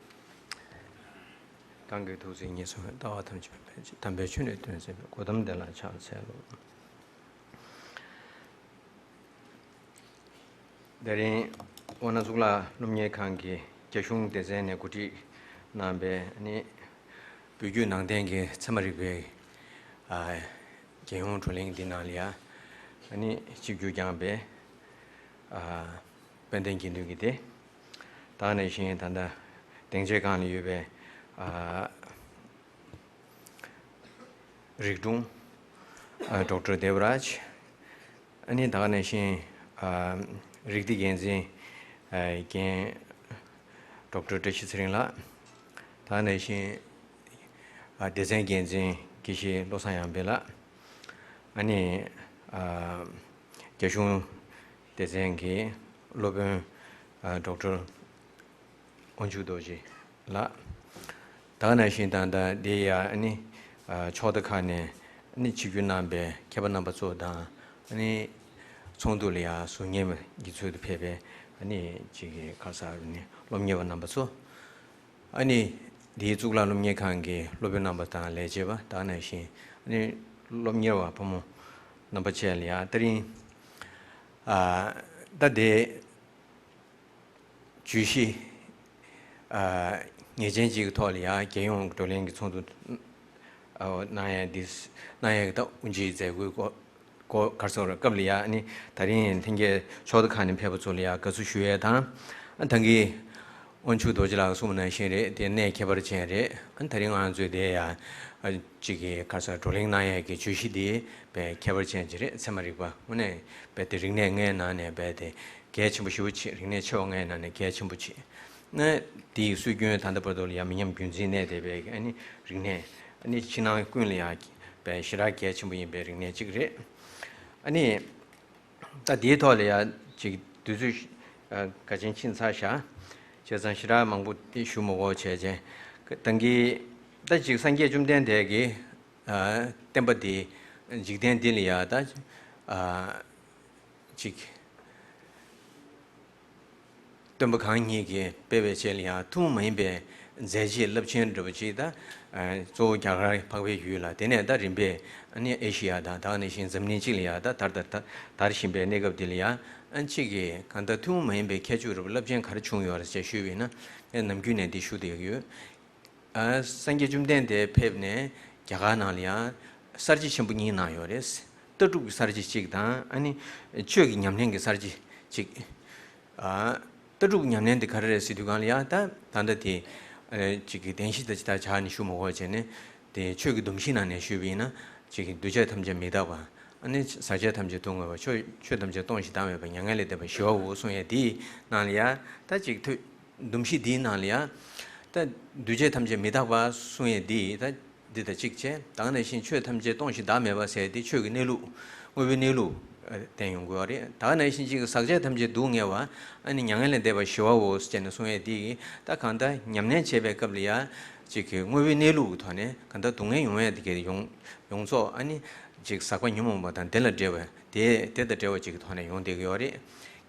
གང་གི་ཐུགས་བརྩེ་ཉེར་བཟུང་བའི། ལྟ་བ་ཐམས་ཅད་པའི་དཔལ་གྱིས། དམ་པའི་ཆོས་ནི་སྟོན་མཛད་པའི། གོ་ཏམ་དེ་ལ་ཕྱག་འཚལ་ལོ། དེ་རིང་ཝཱ་ཎ་གཙུག་ལག་སློབ་གཉེར་ཁང་གི་རྒྱ་གཞུང་སྡེ་ཚན་ནས་གོ་སྒྲིག་གནང་པའི་ནི་བོད་བརྒྱུད་ནང་བསྟན་གྱི་ཚད་མ་རིག་པའི་ཨ་རྒྱལ་ཡོངས་བགྲོ་གླེང་འདི་ནང་ལ་ཡ་ཨ་ནི་ཆིབས་བསྒྱུར་བསྐྱངས་པའི་ཨ་དཔལ་ལྡན་དགེ་འདུན་གྱི་སྡེ། ད་ག་ནང་བཞིན་ད་ལྟ་སྡིངས་ཆའི་སྒང་ལ་ཡོད་པའི་ཨ་རིག་དྲུང་ཨ་ཌོག་ཊར་དེ་བ་རཱཇ། ཨ་ནི་ད་ག་ནང་བཞིན་ཨ་རིགས་སྡེ་འགན་འཛིན་ཨ་རྒན་ཌོག་ཊར་བཀྲ་ཤིས་ཚེ་རིང་ལགས། ད་ག་ནང་བཞིན་ཨ་སྡེ་ཚན་འགན་འཛིན་དགེ་བཤེས་བློ་བཟང་ཡར་འཕེལ་ལགས། ཨ་ནི་ཨ་རྒྱ་གཞུང་སྡེ་ཚན་གྱི་སློབ་དཔོན་ཨ་ཌོག་ཊར་དབང་ཕྱུག་རྡོ་རྗེ་ལགས། ད་ག་ནང་བཞིན་ད་ལྟ་འདི་ཡ་ཨ་ནི་ཨ་ཕྱོགས་མཐའ་ཁག་ནས་ཨ་ནི་ཆིབས་བསྒྱུར་གནང་པའི་མཁས་པ་རྣམ་པ་ཚོ་དང་། ཨ་ནི་ཚོགས་འདུ་ལ་ཡ་ཟུར་ཉན་གྱི་ཚུལ་དུ་ཕེབས་པའི་ཨ་ནི་ཅིག་གི་ག་རེ་ཟེར་ནི་སློབ་གཉེར་བ་རྣམ་པ་ཚོ། ཨ་ནི་འདིའི་གཙུག་ལག་སློབ་གཉེར་ཁང་གི་སློབ་དཔོན་རྣམ་པ་དང་ལས་བྱེད་པ། ད་ག་ནང་བཞིན་ཨ་ནི་སློབ་གཉེར་བ་ཕོ་མོ་རྣམ་པ་བཅས་ལ་ཡ་དེ་རིང་ཨ་ད་དེ་བརྗོད་གཞི་ཨ་ངེས་ཅན་གཅིག་གི་ཐོག་ལ་ཡ་རྒྱལ་ཡོངས་བགྲོ་གླེང་གི་ཚོགས་འདུ་ཨ་གནང་ཡ་འདི་གནང་ཡ་གི་ད་དབུ་འབྱེད་མཛད་སྒོའི་སྐོར་སྐོར་ག་རེ་ཟེར་དགོས་རེད། སྐབས་ལ་ཡ་ཨ་ནི་ད་རིང་ལྷན་རྒྱས་ཕྱོགས་མཐའ་ཁག་ནས་ཕེབས་པ་ཚོ་ལ་ཡ་དགའ་བསུ་ཞུ་ཡས་དང་། ཨ་ད་གིན་དབང་ཕྱུག་རྡོ་རྗེ་ལགས་གསུངས་པ་ནང་བཞིན་རེད། དེ་གནད་ཁྱད་པར་ཅན་རེད། ཨ་ད་རིང་ང་ཚོས་དེ་ཡ་ཨ་ཅིག་གི་ག་རེ་ཟེར་བགྲོ་གླེང་གནང་ཡས་ཀྱི་བརྗོད་གཞི་འདི་དཔེ་ཁྱད་པར་ཅན་ཅིག་རེད། ཚད་མ་རིག་པ་དངོས་གནས་དཔེ་དེ་རིག་གནས་ལྔའི་ནང་ནས་དཔེ་དེ་གལ་ཆེན་པོ་ཞེ་པོ་ཅིག་རིག་གནས་ཆེ་བ་ལྔའི་ནང་ནས་གལ་ཆེན་པོ་ཅིག་ཨ་དེ་ཡི་སྲོལ་རྒྱུན་ད་ལྟ་བར་དུ་ལ་ཡ་མི་ཉམས་རྒྱུན་འཛིན་གནས་བསྡད་པའི་ཨ་ནི་རིག་གནས། ཨ་ནི་ཕྱི་ནང་ཀུན་ལ་ཡ་དཔེ་ཞེ་དྲག་གལ་ཆེན་པོ་ཡིན་པའི་རིག་གནས་གཅིག་རེད། ཨ་ནི་ད་དེའི་ཐོག་ལ་ཡ་ཅིག་དུས་ཚོད་ཨ་འགའ་ཅན་ཕྱིན་ཚར་བཞག་བྱས་ཙང་ཞེ་དྲག་མང་པོ་དེ་ཞུ་མི་དགོས་བྱས་བྱས། ད་གིན་ད་ཅིག་སངས་རྒྱས་བཅོམ་ལྡན་འདས་ཀྱི་ཨ་བསྟན་པ་འདི་འཇིག་རྟེན་འདི་ལ་ཡ་ད་ཨ་ཅིག་སྟོན་པ་གང་ཉིད་ཀྱིས་སྤེལ་བའི་ཆེད་ལ་ཡང་ཐུན་མོང་མ་ཡིན་པའི་མཛད་རྗེས་རླབས་ཆེན་འདྲ་བོ་ཅིག་ད་གཙོ་བོ་རྒྱ་གར་འཕགས་པའི་ཡུལ་ལ། དེ་ནས་ད་རིམ་པས་ཨ་ནི་ཨེ་ཤི་ཡ་དང་། ད་ག་ནང་བཞིན་འཛམ་གླིང་སྤྱི་ལ་ཡང་ད་དར་དར་དར་དར་བཞིན་པའི་གནས་སྐབས་འདི་ལ་ཡང་ཨ་ཅིག་གིས་གང་ལྟར་ཐུན་མོང་མ་ཡིན་པའི་ཁྱད་ཆོས་འདྲ་བོ་རླབས་ཆེན་ག་རེ་བྱུང་ཡོད་རེད་ཅེས་ཞུས་པ་ཡིན་ན། ངས་ནམ་རྒྱུན་ནས་འདི་ཞུ་བསྡད་ཀྱི་ཡོད། ཨ་སངས་རྒྱས་བཅོམ་ལྡན་འདས་ཕེབས་ནས་རྒྱ་གར་ནང་ལ་ཡང་གསར་བརྗེ་ཆེན་པོ་གཉིས་གནང་ཡོད་རེད། ལྟ་གྲུབ་ཀྱི་གསར་བརྗེ་གཅིག་དང་། ཨ་ནི་ཆོས་ཀྱི་ཉམས་ལེན་གྱི་གསར་བརྗེ་གཅིག་ཨ་ལྟ་གྲུབ་ཀྱི་ཉམས་ལེན་དེ་ག་རེ་རེད་ཟེར་དུས་སྒང་ལ་ཡང་ད་ད་ལྟ་དེ་ཨ་ཅིག་གི་བདེན་བཞི་དང་ཇི་ལྟར་བྱ་ནས་ཞུ་མ་དགོས་བྱས་ནས། དེ་ཆོས་ཀྱི་སྡོམ་བཞི་ནང་ནས་ཞུས་པ་ཡིན་ན། ཅིག་གི་འདུས་བྱས་ཐམས་ཅད་མི་རྟག་པ། ཨ་ནི་ཟག་བཅས་ཐམས་ཅད་སྡུག་བསྔལ་བ། ཆོས་ཆོས་ཐམས་ཅད་སྟོང་ཞིང་བདག་མེད་པ། མྱ་ངན་ལས་འདས་པ་ཞི་བའོ་གསུང་ཡས་དེའི་ནང་ལ་ཡང་ད་ཅིག་ཐོས། སྡོམ་བཞི་འདིའི་ནང་ལ་ཡང་ད་འདུས་བྱས་ཐམས་ཅད་མི་རྟག་པ་གསུང་ཡས་འདི་ད་འདི་དང་གཅིག་བྱས། ད་ག་ནང་བཞིན་ཆོས་ཐམས་ཅད་སྟོང་ཞིང་བདག་མེད་པ་ཟེར་དེ་ཆོས་ཀྱི་གནས་ལུགས། དངོས་པོའི་གནས་ལུགས་ཨ་བསྟན་ཡོང་དགོས་པ་རེད། ད་ག་ནང་བཞིན་ཅིག་ཟག་བཅས་ཐམས་ཅད་སྡུག་བསྔལ་བ། ཨ་ནི་མྱ་ངན་ལས་འདས་པ་ཞི་བའོ་ཟེར་ནས་གསུང་ཡས་འདི་ད་གང་ལྟར་ཉམས་ལེན་བྱེད་པའི་སྐབས་ལ་ཡང་ཅིག་གི་དངོས་པོའི་གནས་ལུགས་ཀྱི་ཐོག་ནས་གང་ལྟར་སྡུག་བསྔལ་ཡོང་ཡས་དེ་གའི་ཡོང་ཡོངས་རྫོགས་ཨ་ནི་ཅིག་ཟག་པ་ཉོན་མོངས་པ་དང་དེ་ལ་འབྲེལ་བ། དེ་དེ་དང་འབྲེལ་བ་ཅིག་གི་ཐོག་ནས་ཡོང་བསྡད་ཀྱི་ཡོད་རེད།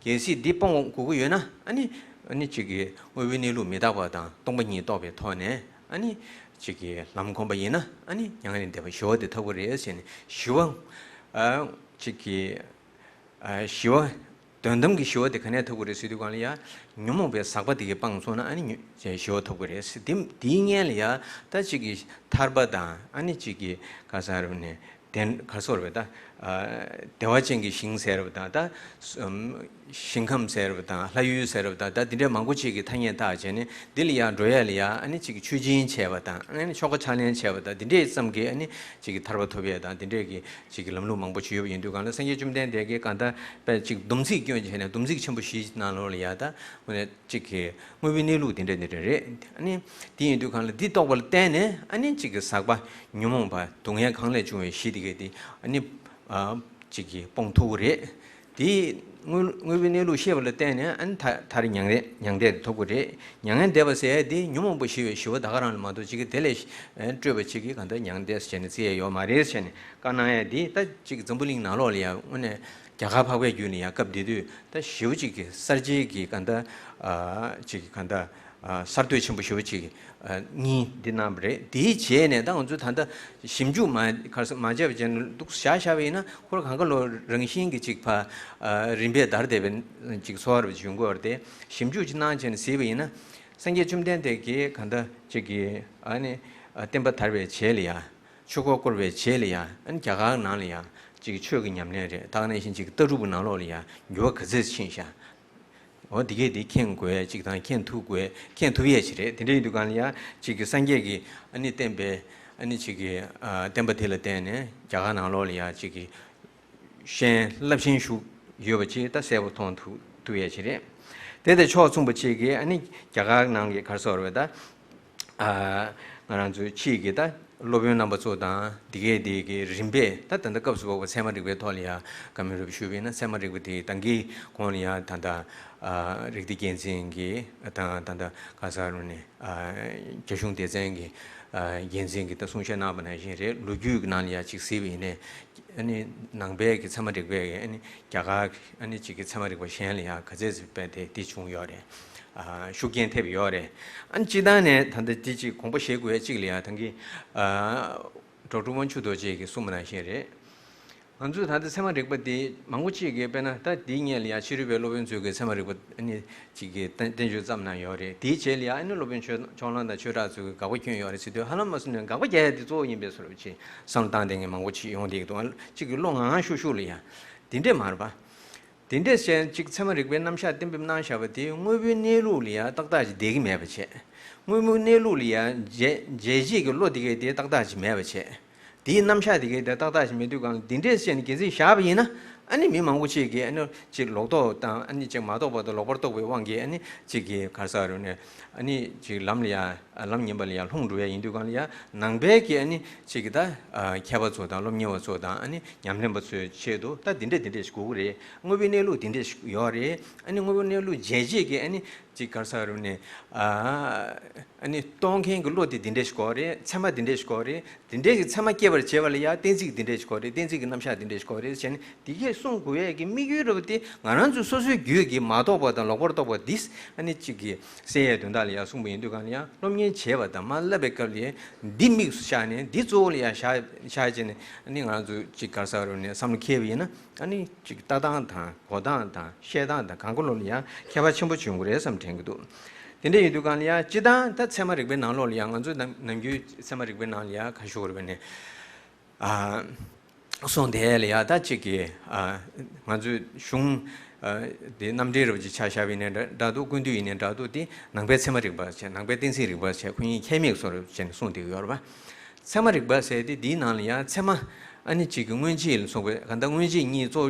གལ་སྲིད་འདི་སྤོང་དགོས་ཀྱི་ཡོད་ན། ཨ་ནི་ཨ་ནི་ཅིག་གི་དངོས་པོའི་གནས་ལུགས་མི་རྟག་པ་དང་སྟོང་པ་ཉིད་རྟོགས་པའི་ཐོག་ནས། ཨ་ནི་ཅིག་གི་ལམ་གོམས་པ་ཡིན་ན། ཨ་ནི་མྱ་ངན་ལས་འདས་པ་ཞི་བ་དེ་ཐོབ་ཀྱི་རེད་ཟེར་ནས། ཞི་བ་ཨ་ཅིག་གི་ཨ་ཞི་བ། དོན་དམ་གྱི་ཞི་བ་དེ་ག་ནས་ཐོབ་ཀྱི་རེད་ཟེར་དུས་སྒང་ལ་ཡང་ཉོན་མོངས་པའི་ཟག་པ་དེ་གིས་སྤངས་སོང་ན། ཨ་ནི་ཉོ་ཞི་བ་ཐོབ་ཀྱི་རེད་ཟེར། དེ་དེའི་སྔོན་ལ་ཡང་ད་ཅིག་གི་ཐར་པ་དང་། ཨ་ནི་ཅིག་གི་ག་རེ་ཟེར་ནས། དེ་ག་རེ་ཟེར་བ་ད། ཨ་བདེ་བ་ཅན་གྱི་ཞིང་ཟེར་བ་དང་། ད་ཞིང་ཁམས་ཟེར་བ་དང་། ལྷ་ཡུལ་ཟེར་བ་དང་། ད་དེ་འདྲའི་མང་པོ་ཅིག་གི་ཐ་སྙད་བཏགས་བྱས་ནས། འདི་ལ་ཡང་འགྲོ་ཡ་ལ་ཡང་ཨ་ནི་ཅིག་གི་མཆོད་སྦྱིན་བྱས་པ་དང་། ཨ་ནི་ཆོ་ག་ཕྱག་ལེན་བྱས་པ་དང་། འདི་འདྲའི་ཙམ་གྱིས་ཨ་ནི་ཅིག་གི་ཐར་པ་ཐོབ་ཡ་དང་། འདི་འདྲའི་གི་ཅིག་གི་ལམ་ལུགས་མང་པོ་ཅིག་ཡོད་པ་ཡིན་དུས་སྒང་ལ། སངས་རྒྱས་བཅོམ་ལྡན་འདས་ཀྱིས་གང་ལྟར་དཔེ་ཅིག་སྡོམ་ཚིག་སྐྱོན་བྱས་ནས། སྡོམ་ཚིག་ཆེན་པོ་བཞིའི་ནང་ལོགས་ལ་ཡ་ད་དངོས་གནས་ཅིག་གི་དངོས་པོའི་གནས་ལུགས་འདི་འདྲ་འདི་འདྲ་རེད། ཨ་ནི་དེ་ཡིན་དུས་སྒང་ལ་འདི་རྟོགས་པ་ལ་བརྟེན་ནས། ཨ་ནི་ཅིག་གི་ཟག་པ་ཉོན་མོངས་པ་སྡུག་བསྔལ་གང་ལས་བྱུང་བའི་གཞི་དེ་གའི་དེ་ཨ་ནི་ཨ་ཅིག་གི་སྤོང་ཐུབ་ཀྱི་རེད། དེའི་དངོས་དངོས་པོའི་གནས་ལུགས་ཤེས་པ་ལ་བརྟེན་ནས་ཨ་ནི་ཐ་མཐར་མྱང་འདས་མྱང་འདས་དེ་ཐོབ་ཀྱི་རེད། མྱ་ངན་འདས་པ་ཟེར་ཡ་དེ་ཉོན་མོངས་པ་ཞི་བའི་ཞི་བ་ད་ག་རང་ལ་མ་གཏོགས་ཅིག་གི་དེ་ལས་ཨ་སྤྲོས་པ་ཅིག་གི་གང་ལྟར་མྱང་འདས་ཟེར་ནས་བརྩི་ཡ་ཡོད་མ་རེད་ཟེར་ནས་བཀའ་གནང་ཡ་དེ། ད་ཅིག་འཛམ་བུ་གླིང་ནང་ལོགས་ལ་ཡ་དངོས་གནས་རྒྱ་གར་འཕགས་པའི་རྒྱུད་ལ་ཡ་སྐབས་དེ་དུས་ད་ཞེ་པོ་ཅིག་གི་གསར་བརྗེའི་གི་གང་ལྟར་ཨ་ཅིག་གི་གང་ལྟར་ཨ་གསར་གཏོད་ཆེན་པོ་ཞེ་པོ་ཅིག་ཨ་གཉིས་འདི་གནང་བ་རེད། དེའི་རྗེས་ནས་ད་ང་ཚོས་ད་ལྟ་ཞིབ་འཇུག་མ་ག་རེ་ཟེར་མ་བྱས་པ་བྱས་ན་འདུག་བཞག་བཞག་པ་ཡིན་ན་ཁོ་རང་གང་ག་ལོ་རང་བཞིན་གྱིས་ཅིག་ཕ་ཨ་རིམ་པས་དར་བསྡད་པའི་ཅིག་འཚོ་བ་རུ་བྱུང་གི་ཡོད་རེད་དེ། ཞིབ་འཇུག་ཅིག་གནང་བྱས་ནས་གཟིགས་པ་ཡིན་ན་སངས་རྒྱས་བཅོམ་ལྡན་འདས་ཀྱིས་གང་ལྟར་ཅིག་གི་ཨ་ནི་ཨ་བསྟན་པ་དར་བའི་རྗེས་ལ་ཡ་ཆོས་འཁོར་བསྐོར་བའི་རྗེས་ལ་ཡ་ཨ་ནི་རྒྱ་གར་ནང་ལ་ཡ་ཅིག་ཆོས་ཀྱི་ཉམས་ལེན་རེད། ད་ག་ནང་བཞིན་ཅིག་ལྟ་གྲུབ་ཀྱི་ནང་ལོགས་ལ་ཡ་འགྱུར་བ་ག་ཚོད་ཕྱིན་ཤག་འོ་འདི་གས་འདི་མཁྱེན་དགོས་ཅིག་དང་མཁྱེན་ཐུབ་དགོས། མཁྱེན་ཐུབ་ཡས་ཅིག་རེད། དེ་འདྲ་ཡིན་དུས་གང་ལ་ཡ་ཅིག་གི་སངས་རྒྱས་ཀྱིས་ཨ་ནི་བསྟན་པའི་ཨ་ནི་ཅིག་གི་ཨ་བསྟན་པ་དེ་ལ་བརྟེན་ནས་རྒྱ་གར་ནང་ལོགས་ལ་ཡ་ཅིག་གི་ཤན་རླབས་ཆེན་ཞུགས་ཡོད་པ་ཅིག་ད་གསལ་པོ་མཐོང་ཐུབ་ཐུབ་ཡས་ཅིག་རེད། དེ་དང་ཕྱོགས་མཚུངས་པ་ཅིག་གིས་ཨ་ནི་རྒྱ་གར་ནང་གི་ག་རེ་ཟེར་བ་རེད་ད། ཨ་ང་རང་ཚོའི་ཕྱིས་ཀྱི་ད་སློབ་དཔོན་རྣམ་པ་ཚོ་དང་དེ་གས་དེ་གི་རིམ་པས་ད་ད་ལྟ་སྐབས་སུ་བབས་པ་ཚད་མ་རིག་པའི་ཐོག་ལ་ཡ་བཀའ་མོལ་རེ་ཞུས་པ་ཡིན་ན། ཚད་མ་རིག་པ་དེ་ད་གིན་གོང་ལ་ཡ་ད་ལྟ་ཨ་རིགས་གཏེར་རྒྱལ་མཚན་གྱིས་དང་ད་ལྟ་ག་རེ་ཟེར་རུང་ནས་ཨ་རྒྱ་གཞུང་སྡེ་ཚན་གྱི་ཨ་རྒྱལ་མཚན་གྱིས་ད་གསུང་བཤད་གནང་བ་ནང་བཞིན་རེད། ལོ་རྒྱུས་ཀྱི་ནང་ལ་ཡ་ཅིག་གཟིགས་པ་ཡིན་ནའི་ཨ་ནི་ནང་པའི་གི་ཚད་མ་རིག་པའི་གི་ཨ་ནི་རྒྱ་གར་ཨ་ནི་ཅིག་གི་ཚད་མ་རིག་པ་གཞན་ལ་ཡ་ག་ཚད་ཅིག་དཔེ་དེ་དེ་བྱུང་ཡོད་རེད། ཨ་ཤུགས་རྐྱེན་ཐེབས་ཡོད་རེད། ཨ་ནི་སྤྱིར་བཏང་ནས་ད་ལྟ་དེ་ཅིག་དགོངས་པ་བཞེས་དགོས་ཡ་གཅིག་ལ་ཡ་ད་གིན་ཨ་ཌོག་ཊར་དབང་ཕྱུག་རྡོ་རྗེ་གིས་གསུངས་པ་ནང་བཞིན་རེད། ང་ཚོས་ད་ལྟ་ཚད་མ་རིག་པ་དེ་མང་པོ་ཅིག་གིས་དཔེར་ན་ད་དེའི་སྔོན་ལ་ཡ་ཕྱི་རོལ་པའི་སློབ་དཔོན་ཚོས་གི་ཚད་མ་རིག་པ་ཨ་ནི་ཅིག་གི་བསྟན་བསྟན་བཅོས་བརྩམས་གནང་ཡོད་རེད། དེའི་རྗེས་ལ་ཡ་ཨ་ནི་སློབ་དཔོན་ཕྱོགས་ཕྱོགས་གླང་དང་ཆོས་གྲགས་ཚོས་གི་དགག་པ་བསྐྱོན་ཡོད་རེད་ཟེར་དུས་ཧ་ལམ་མ་སོང་ནས་དགག་པ་རྒྱག་ཡ་དེ་གཙོ་བོ་ཡིན་པའི་བཟོ་འདྲ་ཅིག་བསམ་བློ་བཏང་བསྡད་མཁན་མང་པོ་ཅིག་ཡོང་བསྡད་ཀྱི་འདུག་ཨ་ཅིག་གི་ལོ་ང་ང་ཤུག་ཤུག་ལ་ཡ་དེ་འདྲས་མ་རེད་པ། དེ་འདྲས་བྱས་ཅིག་ཚད་མ་རིག་པའི་རྣམ་གཞག་གཏན་འབེབས་གནང་བཞག་པ་དེ་དངོས་པོའི་གནས་ལུགས་ལ་ཡང་ཏག་ཏག་ཅིག་བསྡད་ཀྱི་མེད་པ་བྱས། དངོས་པོའི་གནས་ལུགས་ལ་ཡང་འཇལ་འཇལ་བྱེད་ཀྱི་བློ་དེ་གས་དེ་ཏག་ཏག་ཅིག་མེད་པ་བྱས། དེའི་རྣམ་གཞག་དེ་གས་དེ་ཏག་ཏག་ཅིག་མེད་དུས་གང་ལ་དེ་འདྲས་བྱས་ནས་འགན་འཛིན་བཞག་པ་ཡིན་ན། ཨ་ནི་མི་མང་པོ་ཅིག་གིས་ཨ་ནི་ཅིག་ལོག་རྟོག་དང་ཨ་ནི་ཅིག་མ་རྟོགས་པ་དང་ལོག་པར་རྟོག་པའི་དབང་གིས་ཨ་ནི་ཅིག་གིས་ག་རེ་ཟེར་རུང་ནས་ཨ་ནི་ཅིག་ལམ་ལ་ཡང་ལམ་ངན་པ་ལ་ཡང་ལྷུང་འགྲོ་ཡ་ཡིན་དུས་གང་ལ་ཡང་ནང་པའི་གི་ཨ་ནི་ཅིག་གི་ད་མཁས་པ་ཚོ་དང་སློབ་གཉེར་བ་ཚོ་དང་ཨ་ནི་ཉམས་ལེན་པ་ཚོའི་ཆེད་དུ་ད་འདི་འདྲས་འདི་འདྲས་ཞིག་དགོས་ཀྱི་རེད། དངོས་པོའི་གནས་ལུགས་འདི་འདྲས་ཞིག་ཡོད་རེད། ཨ་ནི་དངོས་པོའི་གནས་ལུགས་འཇལ་བྱེད་ཀྱི་ཨ་ནི་ཅིག་ག་རེ་ཟེར་རུང་ནས་ཨ་ནི་རྟོགས་མཁན་གྱི་བློ་དེ་འདི་འདྲས་ཞིག་དགོས་རེད། ཚད་མ་འདི་འདྲས་ཞིག་དགོས་རེད། དེ་འདྲའི་གི་ཚད་མ་སྐྱེད་པར་བྱེད་པ་ལ་ཡང་གཏན་ཚིགས་འདི་འདྲས་ཞིག་དགོས་རེད། གཏན་ཚིགས་ཀྱི་རྣམ་གཞག་འདི་འདྲས་ཞིག་དགོས་རེད་ཟེར་ནས་དེ་གས་གསུང་དགོས་ཡས་ཀྱི་དམིགས་ཡུལ་རེད་པ། དེ་ང་རང་ཚོའི་སོ་སོའི་རྒྱུད་ཀྱི་མ་རྟོགས་པ་དང་ལོག་པར་རྟོག་པ་འདི་ཨ་ནི་གཅིག་གི་སེལ་ཡས་དོན་དག་ལ་ཡང་གསུངས་པ་ཡིན་དུས་གང་ལ་ཡང་སློབ་གཉེར་བྱེད་པ་དང་མ་བསླབ་པའི་སྐབས་ལ་འདི་དམིགས་སུ་བཞག་ནས་འདི་གཙོ་བོ་ལ་ཡང་བཞག་བཞག་བྱས་ནས་ཨ་ནི་ང་རང་ཚོ་གཅིག་ག་རེ་ཟེར་རུང་ནས་བསམ་བློ་འཁྱེར་བ་ཡིན་ན། ཨ་ནི་གཅིག་ལྟ་སྟངས་དང་གོ་སྟངས་དང་བཤད་སྟངས་དང་གང་ག་ལོག་ལ་ཡང་ཁྱད་པར་ཆེན་པོ་བྱུང་གི་རེད་བསམ་དྲན་གྱི་འདུག་དེ་འདྲ་ཡིན་དུས་གང་ལ་ཡང་སྤྱིར་བཏང་ད་ཚད་མ་རིག་པའི་ནང་ལོགས་ལ་ཡང་ང་ཚོ་ནམ་ནམ་རྒྱུན་ཚད་མ་རིག་པའི་ནང་ལ་ཡང་ག་ཞུ་དགོས་རེད་པས་ནས། ཨ། གསུངས་དེ་ལ་ཡ་ད་གཅིག་གིས་ཨ་ང་ཚོའི་གཞུང་ཨ་དེ་རྣམ་འགྲེལ་རབ་ཀྱི་ཆ་བཞག་པ་ཡིན་ནའི་འདྲ་འདྲ་འདུག་ཀུན་བཏུས་ཡིན་ནའི་འདྲ་འདུག་དེ་ནང་པའི་ཚད་མ་རིག་པ་བྱས། ནང་པའི་གཏན་ཚིགས་རིག་པ་བྱས། ཁོ་གཉིས་ཁྱད་མེད་བཟོ་འདྲ་བྱས་ནས་གསུངས་བསྡད་ཀྱི་ཡོད་རེད་པ། ཚད་མ་རིག་པ་ཟེར་དེ་དེའི་ནང་ལ་ཡ་ཚད་མ་ཨ་ནི་གཅིག་གི་མངོན་རྗེས་ལ་སོགས་པའི་གང་ལྟར་མངོན་རྗེས་གཉིས་གཙོ་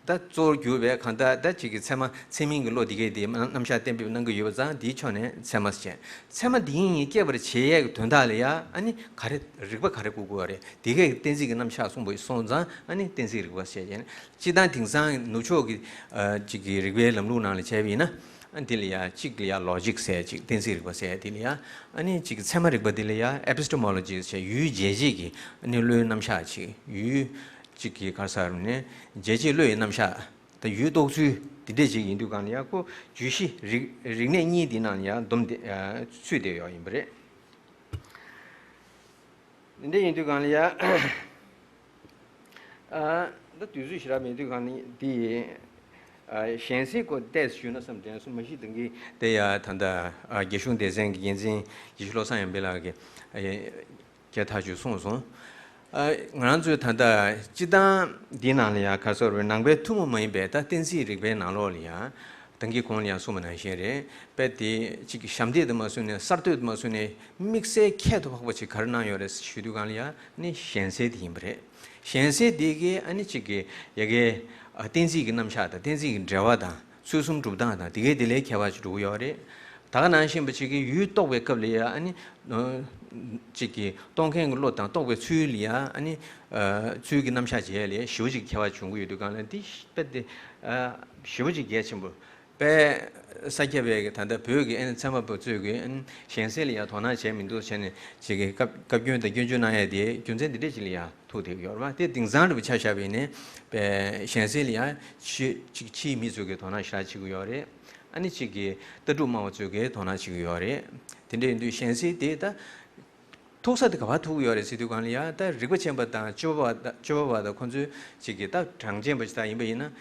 ད་གཙོ་བོར་གྱུར་པའི་གང་ལྟར་ད་གཅིག་གི་ཚད་མ་ཚད་མིན་གྱི་བློ་དེ་གས་དེ་རྣམ་གཞག་གཏན་འབེབས་གནང་གི་ཡོད་པ་ཙང་དེའི་ཕྱོགས་ནས་ཚད་མ་ཟེར། ཚད་མ་དེ་གཉིས་སྐྱེད་པར་བྱེད་ཡས་ཀྱི་དོན་དག་ལ་ཡ་ཨ་ནི་ག་རེ་རིགས་པ་ག་རེ་དགོས་དགོས་པ་རེད། དེ་གས་ཀྱི་གཏན་ཚིགས་ཀྱི་རྣམ་གཞག་གསུངས་པ་སོང་ཙང་ཨ་ནི་གཏན་ཚིགས་རིག་པ་ཟེར་བྱས་ནས། སྤྱིར་བཏང་དེང་སང་ནུབ་ཕྱོགས་ཀྱི་ཨ་གཅིག་གི་རིག་པའི་ལམ་ལུགས་ནང་ལ་བྱས་པ་ཡིན་ན། ཨ་འདི་ལ་ཡ་གཅིག་ལ་ཡ་ལོ་ཇིག་ཟེར་ཅིག་གཏན་ཚིགས་རིག་པ་ཟེར་དེ་ལ་ཡ། ཨ་ནི་གཅིག་གི་ཚད་མ་རིག་པ་དེ་ལ་ཡ་ཨེ་པི་སི་ཊེ་མོ་ལོ་ཇི་ཟེར་ཡུལ་འཇལ་བྱེད་ཀྱི་ཨ་ནི་བློའི་རྣམ་གཞག་ཅིག་ཡུལ་གཅིག་གི་ག་རེ་ཟེར་རུང་ནས་འཇལ་བྱེད་བློ་ཡི་རྣམ་གཞག་ད་ཡུལ་རྟོགས་ཚུལ་འདི་འདྲས་ཅིག་ཡིན་དུས་གང་ལ་ཡ་ཁོ་བརྗོད་གཞི་རིག་རིག་གནས་གཉིས་འདི་ནང་ལ་ཡ་འདུམ་སྟེ་ཚུད་བསྡད་ཡོད་ཡིན་པ་རེད། འདི་འདྲ་ཡིན་དུས་གང་ལ་ཡ། ཨ་ད་དུས་ཚོད་ཞེ་དྲག་མེད་དུས་གང་ལ་འདི་ཨ་གཞན་སེལ་སྐོར་ཏོག་ཙམ་ཞུས་ན་བསམ་དྲན་སོང་། མ་གཞི་ད་གིན་དེ་ཡ་ད་ལྟ་ཨ་རྒྱ་གཞུང་སྡེ་ཚན་གྱི་འགན་འཛིན་ཡེ་ཤེས་བློ་བཟང་ཡར་འཕེལ་ལགས་ཀྱིས་ཨ་སྐད་ཐག་ཆོད་གསུངས་སོང་། ཨ་ང་རང་ཚོས་ད་ལྟ་སྤྱིར་བཏང་འདིའི་ནང་ལ་ཡ་ག་རེ་ཟེར་རུང་ནང་པའི་ཐུན་མོང་མ་ཡིན་པའི་ད་གཏན་ཚིགས་རིག་པའི་ནང་ལོགས་ལ་ཡ། ད་གིན་གོང་ལ་ཡང་གསུངས་པ་ནང་བཞིན་རེད། དཔེ་དེ་གཅིག་གི་ཞབས་འདེགས་དུ་མ་བཟུང་ནས་གསར་གཏོད་དུ་མ་བཟུང་ནས་དམིགས་བསལ་ཁྱད་དུ་འཕགས་པ་ཅིག་ག་རེ་གནང་ཡོད་རེད་ཞུ་དུས་གང་ལ་ཡང་ནི་གཞན་སེལ་དེ་ཡིན་པ་རེད། གཞན་སེལ་དེ་གི་ཨ་ནི་གཅིག་གི་ཡ་གི་ཨ་གཏན་ཚིགས་ཀྱི་རྣམ་གཞག་དང་གཏན་ཚིགས་ཀྱི་འབྲེལ་བ་དང་ཚུལ་གསུམ་སྒྲུབ་སྟངས་དང་དེ་གའི་དེ་ལས་ཁྱད་པར་ཅིག་འགྲོ་གི་ཡོད་རེད། ད་ག་ནང་བཞིན་པ་ཅིག་གི་ཡུལ་རྟོགས་པའི་སྐབས་ལ་ཡང་ཨ་ནི། ཅིག་གི་རྟོགས་མཁན་གྱི་བློ་དང་རྟོགས་པའི་ཚུལ་ལ་ཡ་ཨ་ནི་ཚུལ་གྱི་རྣམ་གཞག་བྱེད་ཡ་ལ་ཞེ་པོ་ཅིག་ཁྱད་པར་བྱུང་གི་ཡོད་དུས་གང་ལ་འདི་དཔེ་དེ་ཞེ་པོ་ཅིག་གལ་ཆེན་པོ། དཔེ་ས་སྐྱ་པའི་ད་ལྟ་བོད་ཀྱི་ཨ་ནི་ཚན་པ་པོ་ཚོས་ཀྱི་ཨ་ནི་གཞན་སེལ་ལ་ཡ་དོ་སྣང་བྱས་མི་འདུག་བྱས་ནས་ཅིག་གི་བཀའ་བཀའ་བཀྱོན་དང་སྐྱོན་བརྗོད་གནང་ཡ་དེ་རྒྱུ་མཚན་འདི་འདྲས་ཅིག་ལ་ཡ་ཐུག་བསྡད་ཀྱི་ཡོད་རེད་པ། དེ་དེང་སང་འདྲ་པོ་ཆ་བཞག་པ་ཡིན་ནའི་དཔེ་གཞན་སེལ་ལ་ཡ་ཕྱི་ཅིག་ཕྱིའི་མི་ཚོས་ཀྱི་དོ་སྣང་ཞེ་དྲག་བྱེད་ཀྱི་ཡོད་རེད། ཨ་ནི་ཅིག་གི་ལྟ་གྲུབ་སྨྲ་བ་ཚོས་ཀྱི་དོ་སྣང་བྱེད་ཀྱི་ཡོད་རེད། དེ་འདྲ་ཡིན་དུས་གཞན་སེལ་དེ་ད་ཐུག་ས་དེ་ག་པར་ཐུག་གི་ཡོད་རེད་ཟེར་དུས་གང་ལ་ཡ་ད་རིག་པ་ཆེན་པོ་དང་སྤྱོད་པ་པ་དང་སྤྱོད་པ་པ་དང་ཁོང་ཚོའི་ཅིག་གི་ད་གྲངས་ཅན་པ་ཞིག་ད་ཡིན་པ་ཡིན་ན།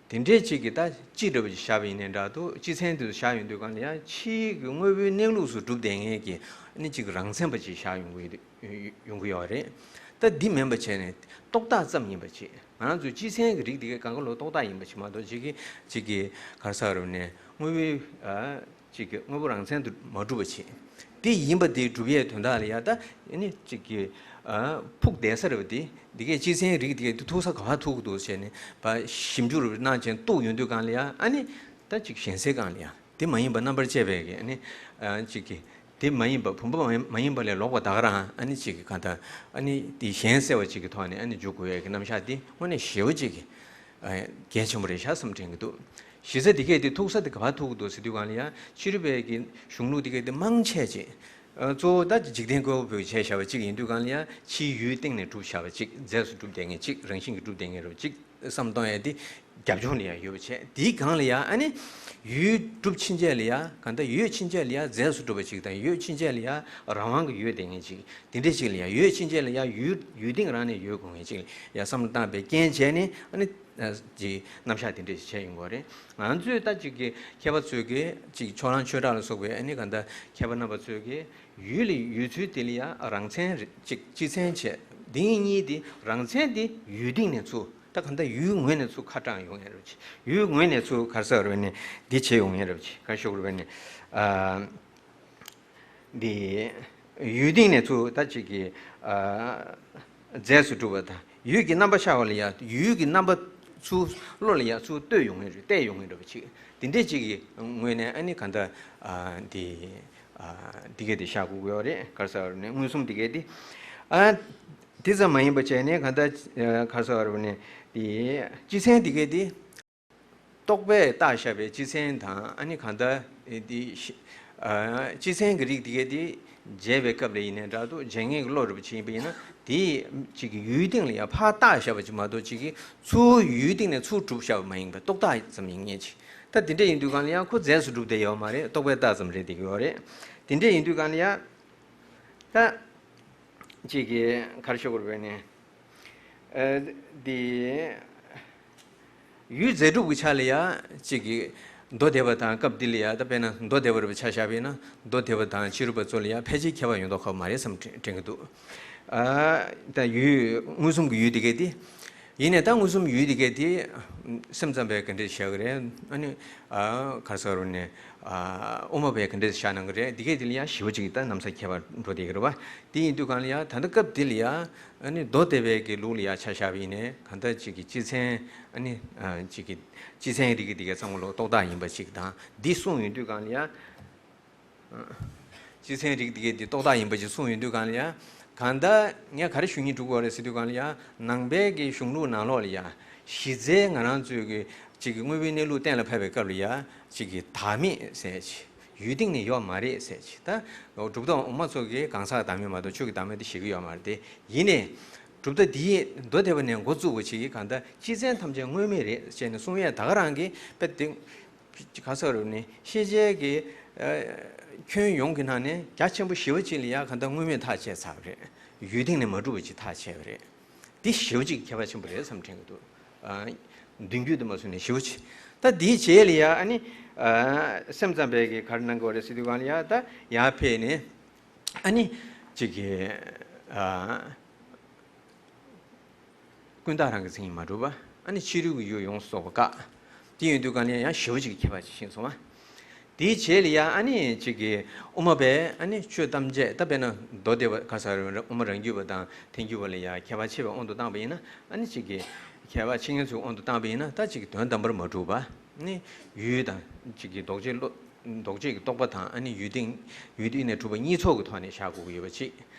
དེ་འདྲའི་ཅིག་གི་ད་སྤྱི་འདྲ་པོ་ཞིག་བཞག་པ་ཡིན་ནའི་འདྲ་འདུག་སྤྱི་མཚན་དུ་བཞག་ཡོང་དུས་གང་ལ་ཡ་ཕྱིའི་གི་དངོས་པོའི་གནས་ལུགས་སུ་གྲུབ་བསྡད་མཁན་གྱི་ཨ་ནི་ཅིག་རང་མཚན་པ་ཅིག་བཞག་ཡོང་གི་ཡོད་ཡོང་གི་ཡོད་རེད། ད་འདི་མིན་པ་བྱས་ནས་རྟོག་བཏགས་ཙམ་ཡིན་པ་ཅིག་ང་རང་ཚོའི་སྤྱི་མཚན་གྱི་རིགས་འདི་གའི་གང་ག་ལོ་རྟོག་བཏགས་ཡིན་པ་ཅིག་མ་གཏོགས་ཅིག་གི་ཅིག་གི་ག་རེ་ཟེར་རུང་ནས་དངོས་པོའི་ཨ་ཅིག་གི་དངོས་པོ་རང་མཚན་དུ་མ་གྲུབ་པ་ཅིག་དེ་ཡིན་པ་དེ་གྲུབ་ཡས་དོན་དག་ལ་ཡ་ད་ཨ་ནི་ཅིག་གི་ཨ་ཕུགས་བསྡད་ས་རེད་པ། དེ་འདི་གའི་སྤྱི་མཚན་རིགས་འདི་གའི་དེ་ཐུག་ས་ག་པར་ཐུག་གི་འདུག་ཟེར་ནས་ཕར་ཞིབ་འཇུག་རུ་གནང་བྱས་གཏུགས་ཡོང་དུས་གང་ལ་ཡ་ཨ་ནི་ད་ཅིག་གཞན་སེལ་སྒང་ལ་ཡ། དེ་མ་ཡིན་པ་རྣམ་པར་དཔྱད་པའི་གི་ཨ་ནི་ཨ་ཅིག་གི་དེ་མ་ཡིན་པ་བུམ་པ་མ་ཡིན་མ་ཡིན་པ་ལས་ལོག་པ་ད་ག་རང་ཨ་ནི་ཅིག་གི་གང་ལྟར་ཨ་ནི་དེ་གཞན་སེལ་བ་ཅིག་གི་ཐོག་ནས་ཨ་ནི་འཇུག་དགོས་ཡས་ཀྱི་རྣམ་གཞག་དེ་དངོས་གནས་ཞེ་པོ་ཅིག་གི་ཨ་གལ་ཆེན་པོ་རེད་ཤག་བསམ་དྲན་གྱི་འདུག་གཞི་རྩ་དེ་གས་དེ་ཐུག་ས་དེ་ག་པར་ཐུག་གི་འདུག་ཟེར་དུས་གང་ལ་ཡ་ཕྱི་རོལ་པའི་གི་གཞུང་ལུགས་དེ་གས་དེ་མང་ཆེ་ཅིག་ཨ་གཙོ་བོ་ད་འཇིག་རྟེན་བཀོད་པ་པོས་བྱས་བཞག་པ་ཅིག་ཡིན་དུས་གང་ལ་ཡ་ཕྱིའི་ཡུལ་སྟེང་ནས་གྲུབ་བཞག་པ་ཅིག་རྫས་སུ་གྲུབ་བསྡད་མཁན་ཅིག་རང་བཞིན་གྱིས་གྲུབ་བསྡད་མཁན་རེད་པ་ཅིག་བསམ་གཏོང་ཡ་དེ་རྒྱབ་ལྗོངས་ལ་ཡང་ཡོད་པ་བྱས། དེའི་སྒང་ལ་ཡང་ཨ་ནི་ཡུལ་གྲུབ་ཕྱིན་ཆད་ལ་ཡང་གང་ལྟར་ཡོད་ཕྱིན་ཆད་ལ་ཡང་རྫས་སུ་གྲུབ་པ་ཅིག་དང་ཡོད་ཕྱིན་ཆད་ལ་ཡང་རང་དབང་གི་ཡོད་བསྡད་མཁན་ཅིག་དེ་འདྲ་ཅིག་ལ་ཡང་ཡོད་ཕྱིན་ཆད་ལ་ཡང་ཡུལ་ཡུལ་སྟེང་རང་ནས་ཡོད་དགོས་མཁན་ཅིག་ལ་ཡང་བསམ་བློ་བཏང་བའི་རྐྱེན་བྱས་ནས་ཨ་ནི་ཅིག་རྣམ་གཞག་དེ་འདྲ་ཞིག་བྱས་ཡོང་གི་རེད། ང་ཚོས་ད་ཅིག་གི་མཁས་པ་ཚོས་གི་ཅིག་ཕྱོགས་གླང་ཆོས་གྲགས་ལ་སོགས་པའི་ཨ་ནི་གང་ལྟར་མཁས་པ་རྣམ་པ་ཚོས་གི་ཡུལ་ལ་ཡོད་ཚུལ་དེ་ལ་ཡང་རང་མཚན་རེད་ཅིག་སྤྱི་མཚན་བྱས། འདི་གཉིས་དེ་རང་མཚན་དེ་ཡུལ་སྟེང་ནས་ཚུར་ད་གང་ལྟར་ཡུལ་ངོས་ནས་ཚུར་ཁ་དྲངས་ཡོང་ཡ་རེད་ཅིག་ཡུལ་ངོས་ནས་ཚུར་ག་རེ་ཟེར་བ་རེད་ནས་འདི་བྱས་ཡོང་ཡ་རེད་ཅིག་ག་རེ་ཞུ་དགོས་རེད་ནས་ཨ་འདི་ཡུལ་སྟེང་ནས་ཚུར་ད་ཅིག་གི་ཨ་རྫས་སུ་གྲུབ་པ་དང་ཡུལ་གྱི་རྣམ་པ་ཤར་བ་ལ་ཡང་ཡུལ་གྱི་རྣམ་པ་ཚུར་བློ་ལ་ཡང་ཚུར་གཏོད་ཡོང་ཡ་རེད་བལྟས་ཡོང་ཡ་རེད་པ་ཅིག་དེ་འདྲས་ཅིག་གི་ངོས་ནས་ཨ་ནི་གང་ལྟར་ཨ་འདི། ཨ་འདི་གས་དེ་བཞག་དགོས་ཀྱི་ཡོད་རེད། ག་རེ་ཟེར་བ་རེད་ནས་མངོན་སུམ་འདི་གས་དེ། ཨ་དེ་ཙམ་མ་ཡིན་པ་བྱས་ནས་གང་ལྟར་ཨ་ག་རེ་ཟེར་བ་རེད་ནས་དེ་སྤྱི་མཚན་འདི་གས་དེ། རྟོག་པས་བཏགས་བཞག་པའི་སྤྱི་མཚན་དང་ཨ་ནི་གང་ལྟར་དེ་ཤི་ཨ་སྤྱི་མཚན་གྱི་རིགས་འདི་གས་དེ་འཇལ་བའི་སྐབས་ལ་ཡིན་ནའི་འདྲ་འདུག་འཇལ་མཁན་གྱི་བློ་རེད་པ་ཅིག་ཡིན་པ་ཡིན་ན་དེ་ཅིག་གི་ཡུལ་སྟེང་ལ་ཡང་ཕར་བཏགས་བཞག་པ་ཅིག་མ་གཏོགས་ཅིག་གི་ཚུར་ཡུལ་སྟེང་ནས་ཚུར་གྲུབ་བཞག་པ་མ་ཡིན་པའི་རྟོག་བཏགས་ཙམ་ཡིན་ངེས་ཅིག་ད་དེ་འདྲ་ཡིན་དུས་གང་ལ་ཡང་ཁོ་རྫས་སུ་གྲུབ་བསྡད་ཡོད་མ་རེད། རྟོག་པས་བཏགས་ཙམ་རེད་བསྡད་ཀྱི་ཡོད་རེད། དེ་འདྲ་ཡིན་དུས་གང་ལ་ཡང་ད་ཅིག་གི་ག་རེ་ཞུ་དགོས་རེད་ནས་ཨ་དེ་ཡུལ་རྫས་གྲུབ་ཀྱི་ཆ་ལ་ཡང་ཅིག་གི་མདོ་སྡེ་པ་དང་སྐབས་འདི་ལ་ཡང་ད་དཔེར་ན་མདོ་སྡེ་པ་རུ་ཆ་བཞག་པ་ཡིན་ན་མདོ་སྡེ་པ་དང་ཕྱི་རོལ་པ་ཚོ་ལ་ཡང་ཕལ་ཆེར་ཁྱད་པར་ཡོང་མདོག་ཁ་པོ་མ་རེད་བསམ་དྲན་དྲན་གྱི་འདུག་ཨ་ད་ཡུལ་མངོན་སུམ་གྱི་ཡུལ་དེ་གས་དེ། ཡིན་ནའི་ད་མངོན་སུམ་ཡུལ་དེ་གས་དེ་སེམས་ཙམ་པས་ག་འདྲས་བཞག་གི་རེད། ཨ་ནི་ཨ་ག་རེ་ཟེར་རུང་ནས་ཨ་དབུ་མ་པས་ག་འདྲས་བཞག་གནང་གི་རེད། དེ་གས་དེ་ལ་ཡང་ཞེ་པོ་ཅིག་ད་གནམ་ས་ཁྱད་པར་འགྲོ་བསྡད་ཀྱི་རེད་པ། དེ་ཡིན་དུས་གང་ལ་ཡང་ད་ལྟ་སྐབས་དེ་ལ་ཡང་ཨ་ནི་མདོ་སྡེ་པའི་གི་ལུགས་ལ་ཡང་ཆ་བཞག་པ་ཡིན་ནའི་གང་ལྟར་ཅིག་གི་སྤྱི་མཚན་ཨ་ནི་ཨ་ཅིག་གི་སྤྱི་མཚན་རིགས་ཀྱི་དེ་གས་ཚང་མ་ལོ་རྟོག་བཏགས་ཡིན་པ་ཅིག་དང་འདི་གསུངས་ཡོང་དུས་གང་ལ་ཡང་། སྤྱི་མཚན་རིགས་འདི་གས་འདི་རྟོག་བཏགས་ཡིན་པ་ཅིག་གསུངས་ཡོང་དུས་གང་ལ་ཡང་། གང་ལྟར་ངས་ག་རེ་ཞུ་སྙིང་བྲོ་གི་ཡོད་རེད་ཟེར་དུས་གང་ལ་ཡང་། ནང་པའི་གི་གཞུང་ལུགས་ནང་ལོགས་ལ་ཡང་། གཞི་རྩའི་ང་རང་ཚོའི་གི་ཅིག་གི་དངོས་པོའི་གནས་ལུགས་གཏན་ལ་ཕབ་པའི་སྐབས་ལ་ཡང་ཅིག་གི་བདག་མེད་ཟེར་ཅིག་ཡུལ་སྟེང་ནས་ཡོད་མ་རེད་ཟེར་ཅིག་ད་གྲུབ་མཐའ་འོག་མ་ཚོ་གི་གང་ཟག་བདག་མེད་མ་གཏོགས་ཆོས་ཀྱི་བདག་མེད་དེ་བཞེད་ཀྱི་ཡོད་མ་རེད་དེ། ཡིན་ནའི། གྲུབ་མཐའ་འདིའི་མདོ་སྡེ་པ་ནས་འགོ་བཙུགས་པ་ཅིག་གིས་གང་ལྟར་སྤྱི་མཚན་ཐམས་ཅད་དངོས་མེད་རེད་ཅེས་ནས་གསུང་ཡས་ད་ག་རང་གི་དཔེ་དེ། ག་རེ་ཟེར་རུང་ནི་ཤེས་བྱའི་གི་ཨ་ཁྱོན་ཡོངས་ཀྱི་ནང་ནས་རྒྱ་ཆེན་པོ་ཞེ་པོ་ཅིག་ལ་ཡང་གང་ལྟར་དངོས་མེད་ཐག་བཅད་ཚར་བ་རེད། ཡུལ་སྟེང་ནས་མ་གྲུབ་པ་ཅིག་ཐག་བཅད་པ་རེད། འདི་ཞེ་པོ་ཅིག་ཁྱད་པར་ཆེན་པོ་རེད་བསམ་དྲན་གྱི་འདུག་ཨ་མདུན་སྐྱོད་དུ་མ་སོང་ནས་ཞེ་པོ་ཅིག་ད་འདིའི་རྗེས་ལ་ཡང་ཨ་ནི་ཨ་སེམས་ཙམ་པས་གི་ག་རེ་གནང་དགོས་རེད་ཟེར་དུས་གང་ལ་ཡང་ད་ཡར་ཕེབས་ནས་ཨ་ནི་ཅིག་གི་ཨ། ཀུན་བརྟགས་རང་གི་མཚན་ཉིད་མ་གྲུབ་པ། ཨ་ནི་ཕྱི་རོལ་གྱི་ཡུལ་ཡོངས་སུ་རྫོགས་པ་བཀག་དེ་ཡིན་དུས་གང་ལ་ཡང་ཞེ་པོ་ཅིག་གི་ཁྱད་པར་ཅིག་ཕྱིན་སོང་བ། དེའི་རྗེས་ལ་ཡང་ཨ་ནི་ཅིག་གི་དབུ་མ་པས་ཨ་ནི་ཆོས་ཐམས་ཅད་ད་དཔེར་ན་མདོ་སྡེ་པ་ག་ས་རུ་དབུ་མ་རང་རྒྱུད་པ་དང་ཐལ་འགྱུར་བ་ལ་ཡང་ཁྱད་པར་ཕྱེ་བའི་དབང་དུ་བཏང་པ་ཡིན་ན་ཨ་ནི་ཅིག་གི་ཁྱད་པར་ཕྱེ་མཁན་ཚོའི་དབང་དུ་བཏང་པ་ཡིན་ན་ད་ཅིག་གི་དོན་དམ་པར་མ་གྲུབ་པ་ནི་ཡུལ་དང་ཅིག་གི་ལྡོག་ཕྱོགས་བློ། ལྡོག་ཆོས་ཀྱི་རྟོག་པ་དང་ཨ་ནི་ཡུལ་སྟེང་ཡུལ་སྟེང་ནས་གྲུབ་པ་གཉིས་ཚོགས་ཀྱི་ཐོག་ནས་བཞག་དགོས་ཀྱི་ཡོད་པ་གཅིག་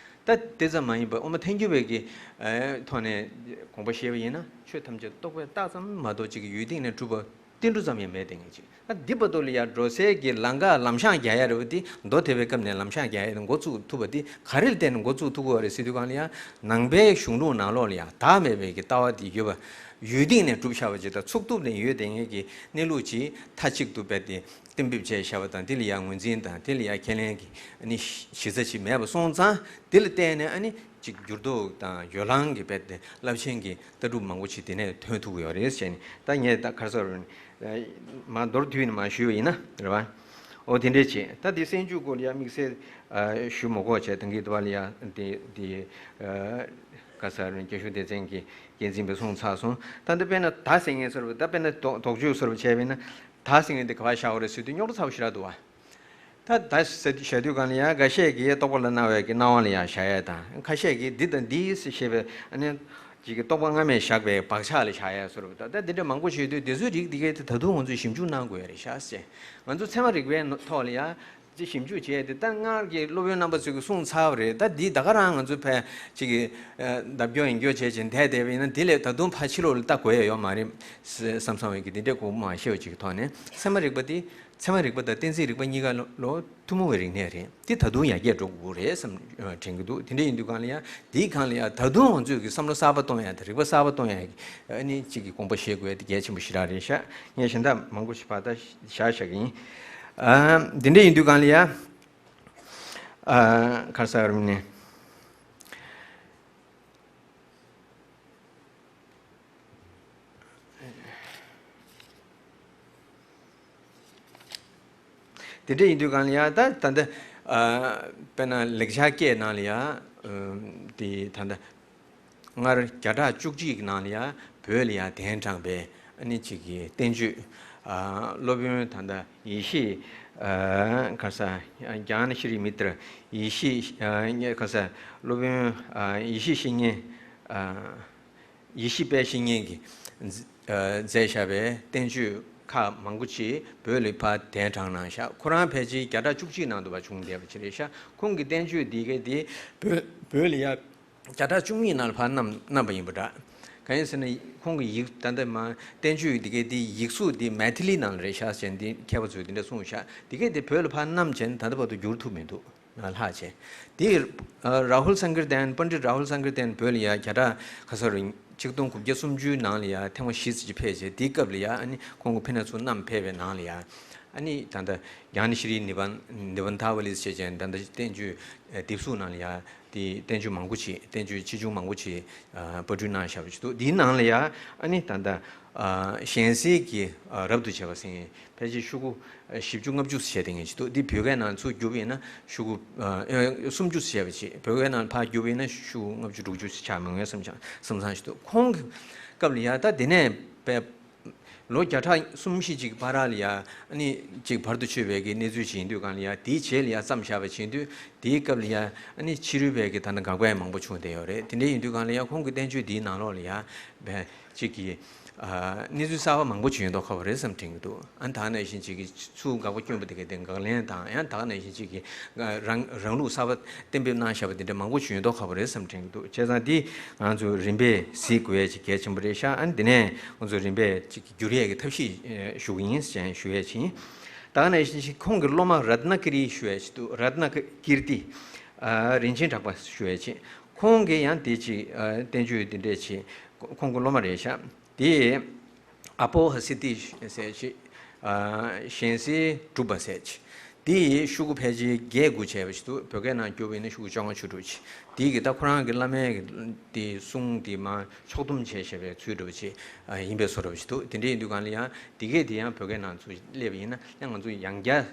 ད་དེ་ཙམ་མ་ཡིན་པར་དབུ་མ་ཐལ་འགྱུར་བའི་གི་ཐོག་ནས་དགོངས་པ་བཞེས་པ་ཡིན་ན། ཆོས་ཐམས་ཅད་རྟོག་པས་བཏགས་ཙམ་མ་གཏོགས་གཅིག་གི་ཡུལ་སྟེང་ནས་གྲུབ་པ་ཏིལ་འབྲུ་ཙམ་ཡང་མེད་དེ་ངེས་ཅིག་ད་འདི་བར་དུ་ལ་ཡང་འགྲོ་སའི་གི་ལམ་ཁ་ལམ་བཤང་རྒྱག་ཡ་རེད་བ། འདི་མདོ་སྡེ་པའི་སྐབས་ནས་ལམ་བཤང་རྒྱག་ཡ་འགོ་བཙུགས་ཐུབ་པ་འདི་ག་རེ་ལ་བརྟེན་ནས་འགོ་བཙུགས་ཐུབ་ཀྱི་ཡོད་རེད་ཟེར་དུས་གང་ལ་ཡང་ནང་པའི་གཞུང་ལུགས་ནང་ལོགས་ལ་ཡང་བདག་མེད་པའི་གི་ལྟ་བ་འདི་ཡོད་པ། ཡུལ་སྟེང་ནས་གྲུབ་བཞག་པ་ཅིག་དང་ཚུགས་ཐུབ་ནས་ཡོད་དེ་ངེས་ཀྱི་གནས་ལུགས་ཅིག་མཐའ་གཅིག་ཏུ་རྦད་དེ་གཏན་འབེབས་བྱས་བཞག་པ་དང་། དེ་ལ་ཡང་ངོས་འཛིན་དང་དེ་ལ་ཡང་ཁས་ལེན་གྱི་ཨ་ནི་གཞི་རྩ་ཅིག་མེད་པ་སོང་ཙང་། དེ་ལ་བརྟེན་ནས་ཨ་ནི་ཅིག་འགྱུར་ལྡོག་དང་ཡོ་ལང་གི་རྦད་དེ་རླབས་ཆེན་གྱི་ལྟ་གྲུབ་མང་པོ་ཅིག་དེ་ནས་ཐོན་ཐུབ་ཀྱི་ཡོད་རེད་ཟེར་ནས། ད་ངས་ད་ག་རེ་ཟེར་རུང་མ་མདོར་བསྡུས་ནས་མ་ཞུས་པ་ཡིན་ན་རེད་བ། འོ་དེ་འདྲས་བྱས། ད་དེ་སེང་ཆུ་སྐོར་ལ་ཡ་དམིགས་བསལ་ཞུ་མ་དགོས་བྱས། ད་གིན་དུ་བ་ལ་ཡ་དེ་དེ་ག་ས་རུང་རྒྱ་གཞུང་སྡེ་ཚན་གྱི་འགན་འཛིན་པས་གསུངས་ཚར་སོང་། ད་འདི་དཔེར་ན་ད་སེང་ངེ་ཟེར་བ། ད་དཔེར་ན་དོག་དོག་བཅོས་ཟེར་བ་བྱས་པས་ན། ད་སེང་ངེ་འདི་ག་བ་བཞག་པ་རེད་ཟེར་དུས་རྙོག་དྲ་ཚ་བོ་ཞེ་དྲག་འདུག་བ། ད་ད་ཟེར་དུས་བཤད་དུས་གང་ལ་ཡང་འགའ་ཤས་ཀྱིས་རྟོག་པ་ལ་སྣང་བའི་གི་སྣང་བ་ལ་ཡང་བཞག་ཡས་དང་། ཁ་ཤས་ཀྱིས་འདི་དང་འདི་ཞེས་པའི་ཨ་ནི་ཅིག་གི་རྟོག་པ་སྔ་མས་བཞག་པའི་བག་ཆགས་ལ་བཞག་ཡས་བཟོ་འདྲ་པོ། ད་ད་འདི་འདྲ་མང་པོ་བྱེད་དུས་འདི་ཚོའི་རིགས་འདི་གའི་དེ་ད་དུང་ང་ཚོས་ཞིབ་འཇུག་གནང་དགོས་ཡ་རེད་ཤག་ཟེར། ང་ཚོ་ཚད་མ་རིག་པའི་ཐོག་ལ་ཡང་ཅིག་ཞིབ་འཇུག་བྱས་ཏེ། ད་སྔར་གྱི་སློབ་དཔོན་རྣམ་པ་ཚོས་ཀྱི་གསུངས་ཚར་བ་རེད། ད་འདི་ད་ག་རང་ང་ཚོས་ཕར་ཅིག་གི་ལྡབ་སྐྱོར་ཡིན་སྐྱོར་བྱས་ཅིང་བསྡད་བསྡད་པ་ཡིན་ན། འདི་ལས་ད་དུང་ཕར་ཕྱི་ལོགས་ལ་ལྟ་དགོས་ཡ་ཡོད་མ་རེད་བསམ་བསམ་བའི་གི་འདི་འདྲའི་གོ་བ་མ་ཤེས་པ་ཅིག་གི་ཐོག་ནས། ཚད་མ་རིག་པ་འདི། ཚད་མ་རིག་པ་དང་གཏན་ཚིགས་རིག་པ་གཉིས་ཀ་ལོ་ལོ་ཐུན་མོང་བའི་རིག་གནས་རེད། འདི་ད་དུང་ཡར་རྒྱས་འགྲོ་དགོས་རེད་བསམ་དྲན་གྱི་འདུག་དེ་འདྲ་ཡིན་དུས་གང་ལ་ཡང་འདིའི་སྒང་ལ་ཡང་ད་དུང་ང་ཚོས་ཀྱི་བསམ་བློ་གསར་པ་གཏོང་ཡ་དང་རིག་པ་གསར་པ་གཏོང་ཡ་ཨ་ནི་གཅིག་གི་དགོངས་པ་བཞེས་དགོས་ཡ་དེ་གལ་ཆེན་པོ་ཞེ་དྲག་རེད་ཤག་ངས་གཞན་དག་མང་པོ་ཞིག་ཕར་ད་བཞག་བཞག་གི་ཡིན། ཨ། འདི་འདྲ་ཡིན་དུས་གང་ལ་ཡང་། ཨ། ག་རེ་ཟེར་རུང་ནས། དེ་འདྲ་ཡིན་དུས་གང་ལ་ཡང་ད་ད་ལྟ་ཨ་དཔེར་ན་ལེགས་སྦྱར་སྐད་ནང་ལ་ཡང་དེ་ད་ལྟ་སྔར་བརྒྱ་ཕྲག་བཅུ་གཅིག་གི་ནང་ལ་ཡང་བོད་ལ་ཡང་གདན་དྲངས་པའི་ཨ་ནི་གཅིག་གི་བསྟན་བཅོས། ཨ་སློབ་དཔོན་ད་ལྟ་ཡེ་ཤེས། ཨ་ག་རེ་ཟེར། ཛྙཱ་ན་ཤྲཱི་མི་ཏྲ། ཡེ་ཤེས། ཨ་ག་རེ་ཟེར། སློབ་དཔོན་ཨ་ཡེ་ཤེས་བཤེས་གཉེན། ཨ། ཡེ་ཤེས་དཔལ་བཤེས་གཉེན་གྱིས་མཛད་བཞག་པའི་བསྟན་བཅོས་ཁག་མང་པོ་ཅིག་བོད་ལ་ཕར་གདན་དྲངས་གནང་ཤག་ཁོ་རང་ཕལ་ཆེར་བརྒྱ་ཕྲག་བཅུ་གཅིག་ནང་དུ་ཕར་བྱུང་བསྡད་པ་ཅིག་རེད་ཤག་ཁོང་གི་བསྟན་བཅོས་འདི་གའི་དེ་བོད་བོད་ལ་ཡ་བརྒྱ་ཕྲག་བཅུ་གཉིས་ནང་ལ་ཕར་བསྣམས་བསྣམས་པ་ཡིན་པ་འདྲ། གང་ཡིན་ཟེར་ན་ཁོང་གི་ཡིག་ད་ལྟ་མ་བསྟན་བཅོས་འདི་གའི་དེ་ཡིག་གཟུགས་འདི་མཻ་ཐི་ལི་ནང་ལ་རེད་ཤག་ཟེར་འདི་མཁས་པ་ཚོས་འདི་འདྲ་གསུངས་ཤག་འདི་གའི་དེ་བོད་ལ་ཕར་བསྣམས་བྱས་ནས་ད་ལྟ་བར་དུ་བསྒྱུར་ཐུབ་མི་འདུག་ལྷག་བྱས། དེ་ཨ་རཱ་ཧུལ་སངྐིར་ཏན། པཎྜི་ཏ་རཱ་ཧུལ་སངྐིར་ཏན་བོད་ལ་ཡ་བརྒྱ་ཕྲག་ག་ས་རུ་ཆིག་སྟོང་དགུ་བརྒྱ་སུམ་ཅུའི་ནང་ལ་ཡ་ཐེངས་མ་བཞི་ཙམ་ཅིག་ཕེབས་བྱས། དེའི་སྐབས་ལ་ཡ་ཨ་ནི་ཁོང་གི་ཕི་ན་ཚུར་བསྣམས་ཕེབས་པའི་ནང་ལ་ཡ་ཨ་ནི་ད་ལྟ་ཛྙཱ་ན་ཤྲཱི་ནི་བན་ནི་བན་དྷ་ཝ་ལི་ཟེར་བྱས་ད་ལྟ་བསྟན་བཅོས་དེབ་གཟུགས་ནང་ལ་ཡ་དེ་བསྟན་བཅོས་མང་པོ་ཅིག་བསྟན་བཅོས་ཆེ་ཆུང་མང་པོ་ཅིག་ཨ་པར་སྐྲུན་གནང་བཞག་པ་ཅིག་འདུག་དེའི་ནང་ལ་ཡ་ཨ་ནི་ད་ལྟ་ཨ་གཞན་སེལ་གྱི་ཨ་རབ་ཏུ་བྱེད་པ་ཟེར་ཕལ་ཆེར་ཤོག་གུ་བཞི་བཅུ་ལྔ་བཅུ་ཟེར་བྱས་དེ་ངས་བྱེད་འདུག་འདི་བོད་སྐད་ནང་ཚུར་བསྒྱུར་བ་ཡིན་ན་ཤོག་གུ་ཨ་སུམ་ཅུ་ཟེར་བྱས་པ་ཅིག་བོད་སྐད་ནང་ཕར་བསྒྱུར་བ་ཡིན་ན་ཤོག་གུ་ལྔ་བཅུ་དྲུག་ཅུ་ཆགས་མི་འོས་བསམ་བྱ་བསམ་བསམ་ཞིག་འདུག་ཁོང་གི་སྐབས་ལ་ཡ་ད་དེ་ནས་པའི་ལོ་བརྒྱ་ཕྲག་གསུམ་བཞི་ཅིག་བར་ལ་ཡ་ཨ་ནི་ཅིག་བར་དུ་ཆོད་པའི་གི་གནས་ཚུལ་ཅིག་ཡིན་དུས་གང་ལ་ཡ་དེའི་རྗེས་ལ་ཡ་བརྩམས་བཞག་པ་ཅིག་ཡིན་དུས་དེའི་སྐབས་ལ་ཡ་ཨ་ནི་ཕྱི་རོལ་པའི་གི་ད་ནི་དགག་པ་ཡང་མང་པོ་བྱུང་བསྡད་ཡོད་རེད། དེ་འདྲ་ཡིན་དུས་གང་ལ་ཡ་ཁོང་གི་བསྟན་བཅོས་འདིའི་ནང་ལོགས་ལ་ཡ་པའི་གཅིག་གིས་ཨ་གནས་ཚུལ་གསར་པ་མང་པོ་བྱུང་མདོག་ཁ་པོ་རེད་བསམ་དྲན་གྱི་འདུག་ཨ་ད་ག་ནང་བཞིན་གཅིག་གིས་ཚུར་དགག་པ་བསྐྱོན་པ་དེ་གའི་དེ་དགག་ལན་དང་། ཡང་ད་ག་ནང་བཞིན་གཅིག་གིས་རང་རང་ལུགས་གསར་པ་གཏན་འབེབས་གནང་བཞག་པ་དེ་འདྲ་མང་པོ་བྱུང་མདོག་ཁ་པོ་རེད་བསམ་དྲན་གྱི་འདུག་བྱས་ཙང་འདི་ང་ཚོ་རིམ་པས་གཟིགས་དགོས་ཡས་ཅིག་གལ་ཆེན་པོ་རེད་ཤག་ཨ་ནི་དེ་ནས་ང་ཚོ་རིམ་པས་ཅིག་བསྒྱུར་ཡས་ཀྱི་ཐབས་ཤེས་ཞུ་གི་ཡིན་ཞེས་ཞུ་ཡས་ཅིག་ཡིན། ད་ག་ནང་བཞིན་གཅིག་ཁོང་གི་སློབ་མ་རཏྣ་ཀི་རི་ཞུ་ཡས་ཅིག་འདུག་རཏྣ་ཀི་ཀིརྟི། ཨ་རིན་ཆེན་གྲགས་པ་ཞུ་ཡས་ཅིག་ཁོང་གིས་ཡང་དེ་ཅིག་ཨ་བསྟན་བཅོས་དེ་འདྲས་ཅིག་ཁོང་གི་སློབ་མ་རེད་ཤག་དེ་ཨ་པོ་ཧ་སི་ཏི་ཟེར་ཅིག་ཨ་གཞན་སེལ་གྲུབ་པ་ཟེར་ཅིག་དེ་ཡི་ཤོག་གུ་ཕལ་ཆེར་བརྒྱད་དགུ་བྱས་པ་ཞིག་འདུག་བོད་སྐད་ནང་བསྒྱུར་བ་ཡིན་ན་ཤོག་གུ་བཅོ་ལྔ་བཅུ་དྲུག་ཅིག་དེ་གི་ད་ཁོ་རང་གི་བླ་མའི་གི་དེ་གསུང་དེ་མར་ཕྱོགས་བསྡོམས་བྱས་བྱས་པའི་ཚུལ་འདྲ་བོ་ཅིག་ཨ་ཡིན་པའི་བཟོ་འདྲ་བོ་ཞིག་འདུག་དེ་འདྲ་ཡིན་དུས་གང་ལ་ཡང་དེ་གས་དེ་ཡང་བོད་སྐད་ནང་ཚུར་སླེབས་པ་ཡིན་ན་ཡང་ང་ཚོ་ཡང་བསྐྱར་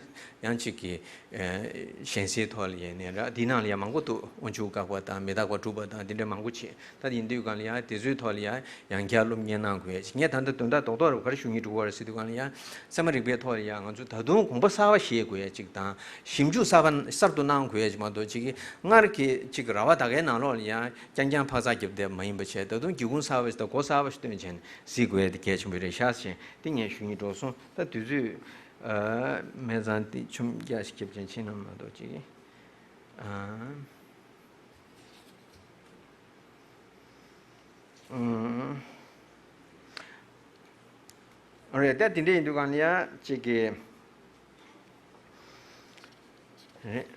ཡང་གཅིག་གི་ཨ་གཞན་སེལ་ཐོག་ལ་ཡིན་ནའི་ར། དེའི་ནང་ལ་ཡང་མང་པོ་འདུག་དབང་ཕྱུག་དགག་པ་དང་མི་རྟག་པ་སྒྲུབ་པ་དང་དེ་འདྲ་མང་པོ་བྱས། ད་ཡིན་དུས་གང་ལ་ཡང་དེ་ཚོའི་ཐོག་ལ་ཡང་ཡང་བསྐྱར་སློབ་གཉེར་གནང་དགོས་ཡ་ཅིག་ངས་ད་ལྟ་དོན་དག་རྡོག་རྡོག་རེ་བ་ག་རེ་ཞུ་སྙིང་བྲོ་བ་རེད་ཟེར་དུས་གང་ལ་ཡང་ཚད་མ་རིག་པའི་ཐོག་ལ་ཡང་ང་ཚོས་ད་དུང་དགོངས་པ་གསར་པ་བཞེས་དགོས་ཡ་ཅིག་དང་། ཞིབ་འཇུག་གསར་པ་གསར་དུ་གནང་དགོས་ཡ་ཅིག་མ་གཏོགས་ཅིག་གི་སྔར་གྱི་ཅིག་ར་བ་ད་གའི་ནང་ལོགས་ལ་ཡང་རྐྱང་རྐྱང་འཕག་འཚག་རྒྱབ་བསྡད་མ་ཡིན་པ་བྱས། ད་དུང་སྒེའུ་ཁུང་གསར་པ་ཞིག་དང་སྒོ་གསར་པ་ཞིག་བཏོན་བྱས་ནས་གཟིགས་དགོས་ཡ་དེ་གལ་ཆེན་པོ་རེད་ཤག་ཟེར་དེ་ངས་ཞུ་སྙིང་བྲོ་སོང་། ད་དུས་ཚོད་ ཨ། མེད་ཙང་དེ་ཆུམ་རྒྱག་ཞིག་ཁྱབ་ཅན་ཕྱིན་ན་མ་གཏོགས་ཅིག་ཨ། ཨུམ། རེད། ད་དེ་འདྲ་ཡིན་དུས་གང་ལ་ཡ་ཅིག་གི་རེད།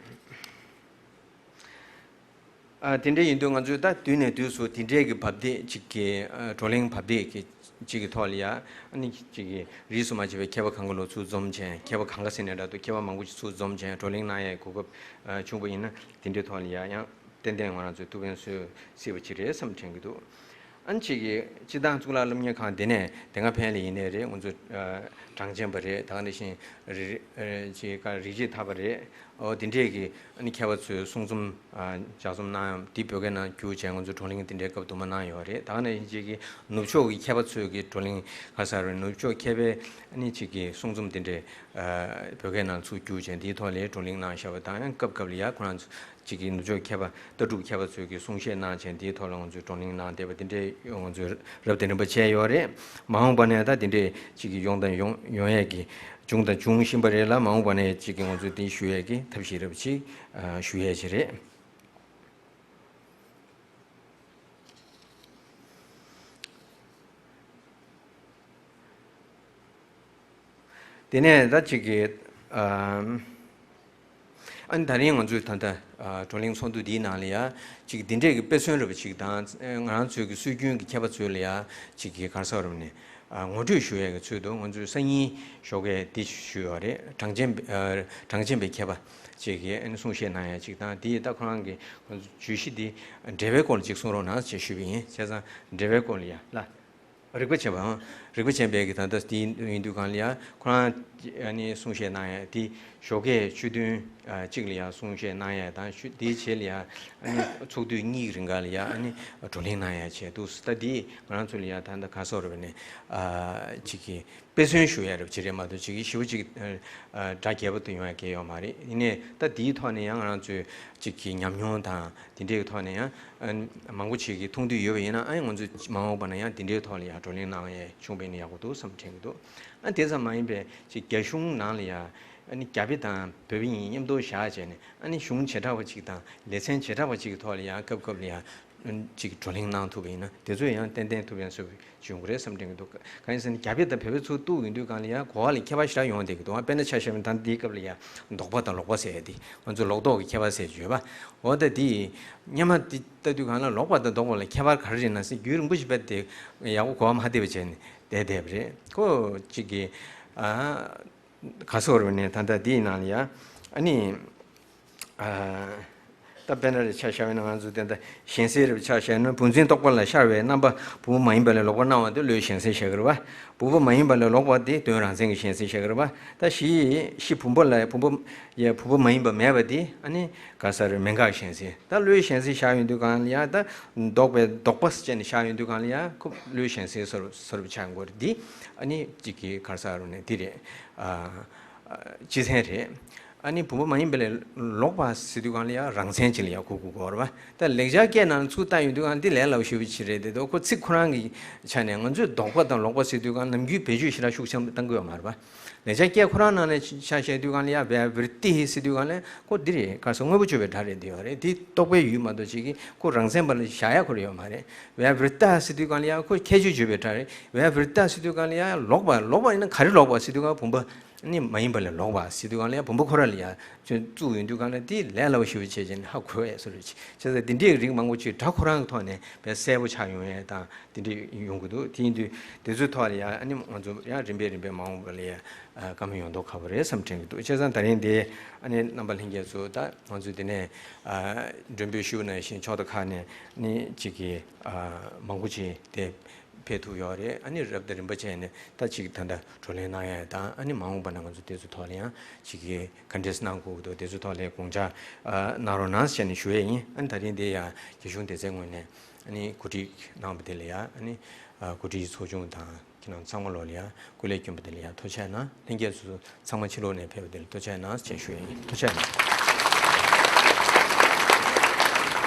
ཨ། དེ་འདྲ་ཡིན་དུས་ང་ཚོས་ད་དུས་ནས་དུས་སུ་དེ་འདྲའི་གི་བབ་སྡེ་ཅིག་གི་ཨ། བགྲོ་གླེང་བབ་སྡེ་གི་ཅིག་གི་ཐོག་ལ་ཡ། ཨ་ནི་ཅིག་གི་རིས་སུ་མ་ཆད་པའི་མཁས་པ་གང་ག་ལོ་ཚུར་འཛོམས་བྱས། མཁས་པ་གང་ག་ཟེར་ནས་འདྲ་འདུག་མཁས་པ་མང་པོ་ཅིག་ཚུར་འཛོམས་བྱས་བགྲོ་གླེང་གནང་ཡའི་གོ་སྐབས་ཨ། བྱུང་བ་ཡིན་ན། དེ་འདྲའི་ཐོག་ལ་ཡ་ཡང་ཏན་ཏན་ང་རང་ཚོས་ཐུགས་ཕན་གསོས་སྲིད་པ་ཅིག་རེད་བསམ་དྲན་གྱི་འདུག་ཨ་ནི་ཅིག་གི་སྤྱིར་བཏང་གཙུག་ལག་སློབ་གཉེར་ཁང་འདི་ནས་དེ་སྔ་ཕན་ལས་ཡིན་ནའི་རེད། ང་ཚོ་ཨ། གྲངས་ཅན་པ་རེད། ད་ག་ནང་བཞིན་རི་ཨ། ཅིག་ག་རིགས་བྱེད་ཐར་པ་རེད། ཨོ། དེ་འདྲས་ཀྱི་ཨ་ནི་མཁས་པ་ཚོའི་གསུང་རྩོམ་ཨ། ལྗགས་རྩོམ་གནང་ཡང་དེ་བོད་སྐད་ནང་བསྒྱུར་བྱས་ང་ཚོ་བགྲོ་གླེང་དེ་འདྲའི་སྐབས་དུ་མ་གནང་ཡོད་རེད། ད་ག་ནང་བཞིན་ཅིག་གི་ནུབ་ཕྱོགས་ཀྱི་མཁས་པ་ཚོའི་གི་བགྲོ་གླེང་ག་ས་རེད། ནུབ་ཕྱོགས་མཁས་པའི་ཨ་ནི་ཅིག་གི་གསུང་རྩོམ་དེ་འདྲས་ཨ། བོད་སྐད་ནང་ཚུར་བསྒྱུར་བྱས་དེའི་ཐོག་ལ་བགྲོ་གླེང་གནང་བཞག་པ་དང་། ཡང་སྐབས་སྐབས་ལ་ཡ་ཁོ་རང་ཚོ་ཅིག་གི་ནུབ་ཕྱོགས་མཁས་པ་ལྟ་གྲུབ་མཁས་པ་ཚོས་ཀྱི་གསུང་བཤད་གནང་བྱས་དེའི་ཐོག་ལ་ང་ཚོས་བགྲོ་གླེང་གནང་བསྡད་པ་དེ་འདྲའི་ང་ཚོས་རབ་དང་རིམ་པ་བྱས་ཡོད་རེད། མ་འོངས་པ་ནས་ད་དེ་འདྲའི་ཅིག་གི་ཡོང་དང་ཡོང་ཡོང་ཡས་ཀྱི་བྱུང་དང་འབྱུང་བཞིན་པ་རེད་ལ། མ་འོངས་པ་ནས་ཅིག་གི་ང་ཚོས་དེ་ཞུ་ཡས་ཀྱི་ཐབས་ཤེས་རབ་ཅིག་ཨ། ཞུ་ཡས་ཅིག་རེད། དེ་ནས་ད་ཅིག་གི་ཨ། ཨ་ནི་ད་རིང་ང་ཚོའི་ད་ལྟ་ཨ། བགྲོ་གླེང་ཚོགས་འདུ་འདིའི་ནང་ལ་ཡ་ཅིག་འདི་འདྲས་ཀྱི་དཔེ་མཚོན་རབ་ཅིག་དང་། ང་རང་ཚོའི་གི་སྲོལ་རྒྱུན་གྱི་མཁས་པ་ཚོས་ལ་ཡ་ཅིག་གི་ག་རེ་ཟེར་དགོས་རེད། ཨ། ངོ་སྤྲོད་ཞུ་ཡས་ཀྱི་ཚུལ་དུ་ང་ཚོའི་སང་ཉིན་ཞོགས་ཀས་འདི་ཞུས་ཡོད་རེད། གྲངས་ཅན་ཨ། གྲངས་ཅན་པའི་མཁས་པ་ཅིག་གིས་ཨ་ནི་གསུང་བཤད་གནང་ཡས་ཅིག་དང་། དེ་ད་ཁོ་རང་གི་ང་ཚོ་བརྗོད་གཞི་འདི་འབྲེལ་བའི་སྐོར་ལ་ཅིག་གསུང་རོགས་གནང་ཞེས་ཞུས་པ་ཡིན། བྱས་ཙང་འབྲེལ་བའི་སྐོར་ལ་ཡ་ལ། རིག་པ་ཆེན་པོའམ། རིག་པ་ཆེན་པོའི་གི་ད་ལྟ་དེ་ཡིན་དུས་གང་ལ་ཡ་ཁོ་རང་ཨ་ནི་གསུང་བཤད་གནང་ཡ་དེ་ཞོགས་ཀས་ཆུ་ཐུན་ཨ་གཅིག་ལ་ཡ་གསུང་བཤད་གནང་ཡ་དང་། ཆུ་དེའི་རྗེས་ལ་ཡ་ཨ་ནི་ཚོགས་དུས་གཉིས་ཀྱི་རིང་ག་ལ་ཡ་ཨ་ནི་བགྲོ་གླེང་གནང་ཡ་བྱས་འདུག་ད་དེ་ང་རང་ཚོ་ལ་ཡ་ད་ལྟ་ག་སོགས་རེད་པས་ནས་ཨ་ཅིག་གི་དཔེ་མཚོན་ཞུ་ཡ་རེད་པ་ཅིག་རེད་མ་གཏོགས་ཅིག་གི་ཞེ་པོ་ཅིག་ཨ་སྒྲ་རྒྱས་པོ་དུ་ཡོང་ཡ་གལ་ཡོད་མ་རེད། ཡིན་ནའི་ད་དེའི་ཐོག་ནས་ཡང་ང་རང་ཚོས་ཅིག་གི་ཉམས་མྱོང་དང་། དེ་འདྲའི་ཐོག་ནས་ཡང་ཨ་མང་པོ་ཞིག་གིས་མཐོང་འདོད་ཡོད་པ་ཡིན་ན། ཨ་ང་ཚོས་མ་འོངས་པ་ན་ཡང་དེ་འདྲའི་ཐོག་ལ་ཡང་བགྲོ་གླེང་གནང་ཡས་བྱུང་བ་ཡིན་ན་ཡག་པོ་འདུག་བསམ་དྲན་གྱི་འདུག་ཨ་དེ་ཙམ་མ་ཡིན་པའི་ཅིག་རྒྱ་གཞུང་ནང་ལ་ཡང་ཨ་ནི་རྒྱ་དཔེ་དང་བོད་དཔེ་གཉིས་མཉམ་དུ་བཞག་བྱས་ནས། ཨ་ནི་གཞུང་བྱེ་བྲག་པ་ཅིག་དང་ལེ་ཚན་བྱེ་བྲག་པ་ཅིག་གི་ཐོག་ལ་ཡང་སྐབས་སྐབས་ལ་ཡང་ཅིག་བགྲོ་གླེང་གནང་ཐུབ་པ་ཡིན་ན། དེ་ཚོས་ཡང་ཏན་ཏན་ཐུབ་ཡོང་ས་བྱུང་གི་རེད་བསམ་དྲན་གྱི་འདུག་གང་ཡིན་ཟེར་ན་རྒྱ་དཔེ་དང་བོད་དཔེ་ཚུར་གཏུག་ཡོང་དུས་གང་ལ་ཡང་གོ་བ་ལ་ཁྱད་པར་ཞེ་དྲག་ཡོང་བསྡད་ཀྱི་འདུག་དཔེར་ན་ཆ་བཞག་ན་ད་འདིའི་སྐབས་ལ་ཡང་ལྡོག་པ་དང་ལོག་པ་ཟེར་ཡ་དེ། ང་ཚོ་ལོག་རྟོག་གི་ཁྱད་པར་ཟེར་གྱི་ཡོད་པ། འོ་ད་དེ་སྔོན་མ་དེ་ལྟ་དུས་གང་ལ་ལོག་པ་དང་ལྡོག་པ་ལ་ཁྱད་པར་ག་རེ་རེད་ན་ཟེར། རྒྱུན་རིང་པོ་ཞིག་བས་དེ་ཡག་པོ་གོ་བ་མ་བདེ་བ་བྱས་ནས་བསྡད་བསྡད་པ་རེད། ཁོ་གཅིག་གིས་ཨ་ག་སོགས་རེད་ནས། ད་ལྟ་དེའི་ནང་ལ་ཡ་ཨ་ནི་ཨ་ད་དཔེར་ན་རེ་ཆ་བཞག་པ་ཡིན་ན། ང་ཚོ་དེ་འདྲ་གཞན་སེལ་རེ་ཆ་བཞག་ན། བུམ་འཛིན་རྟོག་པ་ལ་ཤར་བའི་རྣམ་པ་བུམ་པ་མ་ཡིན་པ་ལ་ལོག་པར་སྣང་བ་དེ་བློའི་གཞན་སེལ་བྱ་གི་རེད་པ། བུམ་པ་མ་ཡིན་པ་ལ་ལོག་པ་དེ་དོན་རང་མཚན་གྱི་གཞན་སེལ་བྱ་གི་རེད་པ། ད་གཞི་གཞི་བུམ་པ་ལ་བུམ་པ་ཡ་བུམ་པ་མ་ཡིན་པ་མེད་པ་དེ་ཨ་ནི་ག་ས་རེ་མན་ངག་གཞན་སེལ། ད་བློའི་གཞན་སེལ་བཞག་ཡོང་དུས་གང་ལ་ཡ། ད་ལྡོག་པའི་ལྡོག་པ་ཟེར་ནས་བཞག་ཡོང་དུས་གང་ལ་ཡ་ཁོ་བློའི་གཞན་སེལ་བཟོ་བཟོ་འདྲ་ཆགས་ཀྱི་ཡོད་རེད། འདི་ཨ་ནི་གཅིག་གི་ག་ས་རེ་ནས་འདི་རེད། ཨ་སྤྱི་མཚན་རེད། ཨ་ནི་བུམ་པ་མ་ཡིན་པ་ལས་ལོག་པ་ཟེར་དུས་གང་ལ་ཡང་རང་མཚན་ཅིག་ལ་ཡང་གོ་དགོས་ཀྱི་ཡོད་རེད་པ། ད་ལེགས་སྦྱར་སྐད་ནང་ཚུར་བལྟ་ཡོང་དུས་གང་འདི་ལས་སླ་པོ་ཞེ་པོ་ཅིག་རེད་དེ། ད་ཁོ་ཚིག་ཁོ་རང་གི་ཆ་ནས་ང་ཚོས་ལྡོག་པ་དང་ལོག་པ་ཟེར་དུས་གང་ནམ་རྒྱུན་བེད་སྤྱོད་ཞེ་དྲག་ཤུགས་ཆེན་པོ་བཏང་གི་ཡོད་མ་རེད་པ། ལེགས་སྦྱར་སྐད་ཁོ་རང་ནང་ནས་ཆ་བཞག་དུས་གང་ལ་ཡང་བེ་བྲི་ཏི་ཟེར་དུས་གང་ལ་ཁོ་འདི་རེད། ག་ས་དངོས་པོ་བརྗོད་པའི་སྒྲ་རེད་འདི་ཡོད་རེད། འདི་རྟོག་པའི་ཡུལ་མ་གཏོགས་ཅིག་གིས་ཁོ་རང་མཚན་པ་ལ་བཞག་ཡ་ཁོ་ར་ཡོད་མ་རེད། བེ་བྲི་ཏ་ཟེར་དུས་གང་ལ་ཡང་ཁོ་ཁྱད་ཆོས་བརྗོད་པའི་སྒྲ་རེད། བེ་བྲི་ཏ་ཟེར་དུས་གང་ལ་ཡང་ལོག་པ། ལོག་པ་ཡིན་ན་ག་རེ་ལོག་པ་ཟེར་དུས་གང་བུམ་པ་ནི་མ་ཡིན་པ་ལས་ལོག་པ་ཟེར་དུས་གང་ལ་ཡང་བུམ་པ་ཁོ་ར་ལ་ཡང་བཙུགས་ཡོང་དུས་གང་ལ་དེ་ལས་སླ་པོ་ཞེ་པོ་བྱས་བྱས་ནས་ཧ་གོ་ཡས་བཟོ་འདྲ་ཅིག་བྱས་ཙང་དེ་འདྲའི་རིགས་མང་པོ་ཅིག་སྒྲ་ཁོ་རང་གི་ཐོག་ནས་བས་གསལ་པོ་ཆགས་ཡོང་ཡས་དང་དེ་འདྲ་ཡོང་གི་འདུག་དེ་ཡིན་དུས་དེ་ཚོའི་ཐོག་ལ་ཡང་ཨ་ནི་ང་ཚོ་ཡང་རིམ་པས་རིམ་པས་མ་འོངས་པ་ལ་ཡང་བཀའ་མོལ་ཡོང་མདོག་ཁ་པོ་རེད་བསམ་དྲན་གྱི་འདུག་བྱས་ཙང་ད་རིང་འདི་ཨ་ནི་རྣམ་པ་ལྷན་རྒྱས་ཚོ་ད་ང་ཚོ་འདི་ནས་མགྲོན་འབོད་ཞུས་པ་ནང་བཞིན་ཕྱོགས་མཐའ་ཁག་ནས་ནི་གཅིག་གི་མང་པོ་ཅིག་དེ་ཕེབས་ཐུབ་ཡོད་རེད། ཨ་ནི་རབ་དང་རིམ་པ་བྱས་ནས་ད་ཅིག་ད་ལྟ་བགྲོ་གླེང་གནང་ཡ་དང་། ཨ་ནི་མ་འོངས་པ་ན་ང་ཚོ་དེ་ཚོའི་ཐོག་ལ་ཡང་ཅིག་གི་ག་འདྲས་གནང་དགོས་འདུག་དེ་ཚོའི་ཐོག་ལ་དགོངས་འཆར་གནང་རོགས་གནང་ཟེར་ནས་ཞུ་ཡས་ཡིན། ཨ་ནི་ད་རིང་དེ་ཡང་རྒྱ་གཞུང་སྡེ་ཚན་ངོས་ནས་ཨ་ནི་གོ་སྒྲིག་གནང་བ་དེ་ལ་ཡང་ཨ་ནི་གོ་སྒྲིག་ཚོགས་ཆུང་དང་ཁྱེད་རང་ཚང་མ་ལོག་ལ་ཡང་སྐུ་ལས་བསྐྱོན་པ་དེ་ལ་ཡང་ཐུགས་རྗེ་གནང་། ལྷན་རྒྱས་ཚོ་ཚང་མ་ཕྱི་ལོགས་ནས་ཕེབས་པ་དེ་ལ་ཐུགས་རྗེ་གནང་ཞེས་ཞུ་ཡས་ཡིན། ཐུགས་རྗེ་གནང་།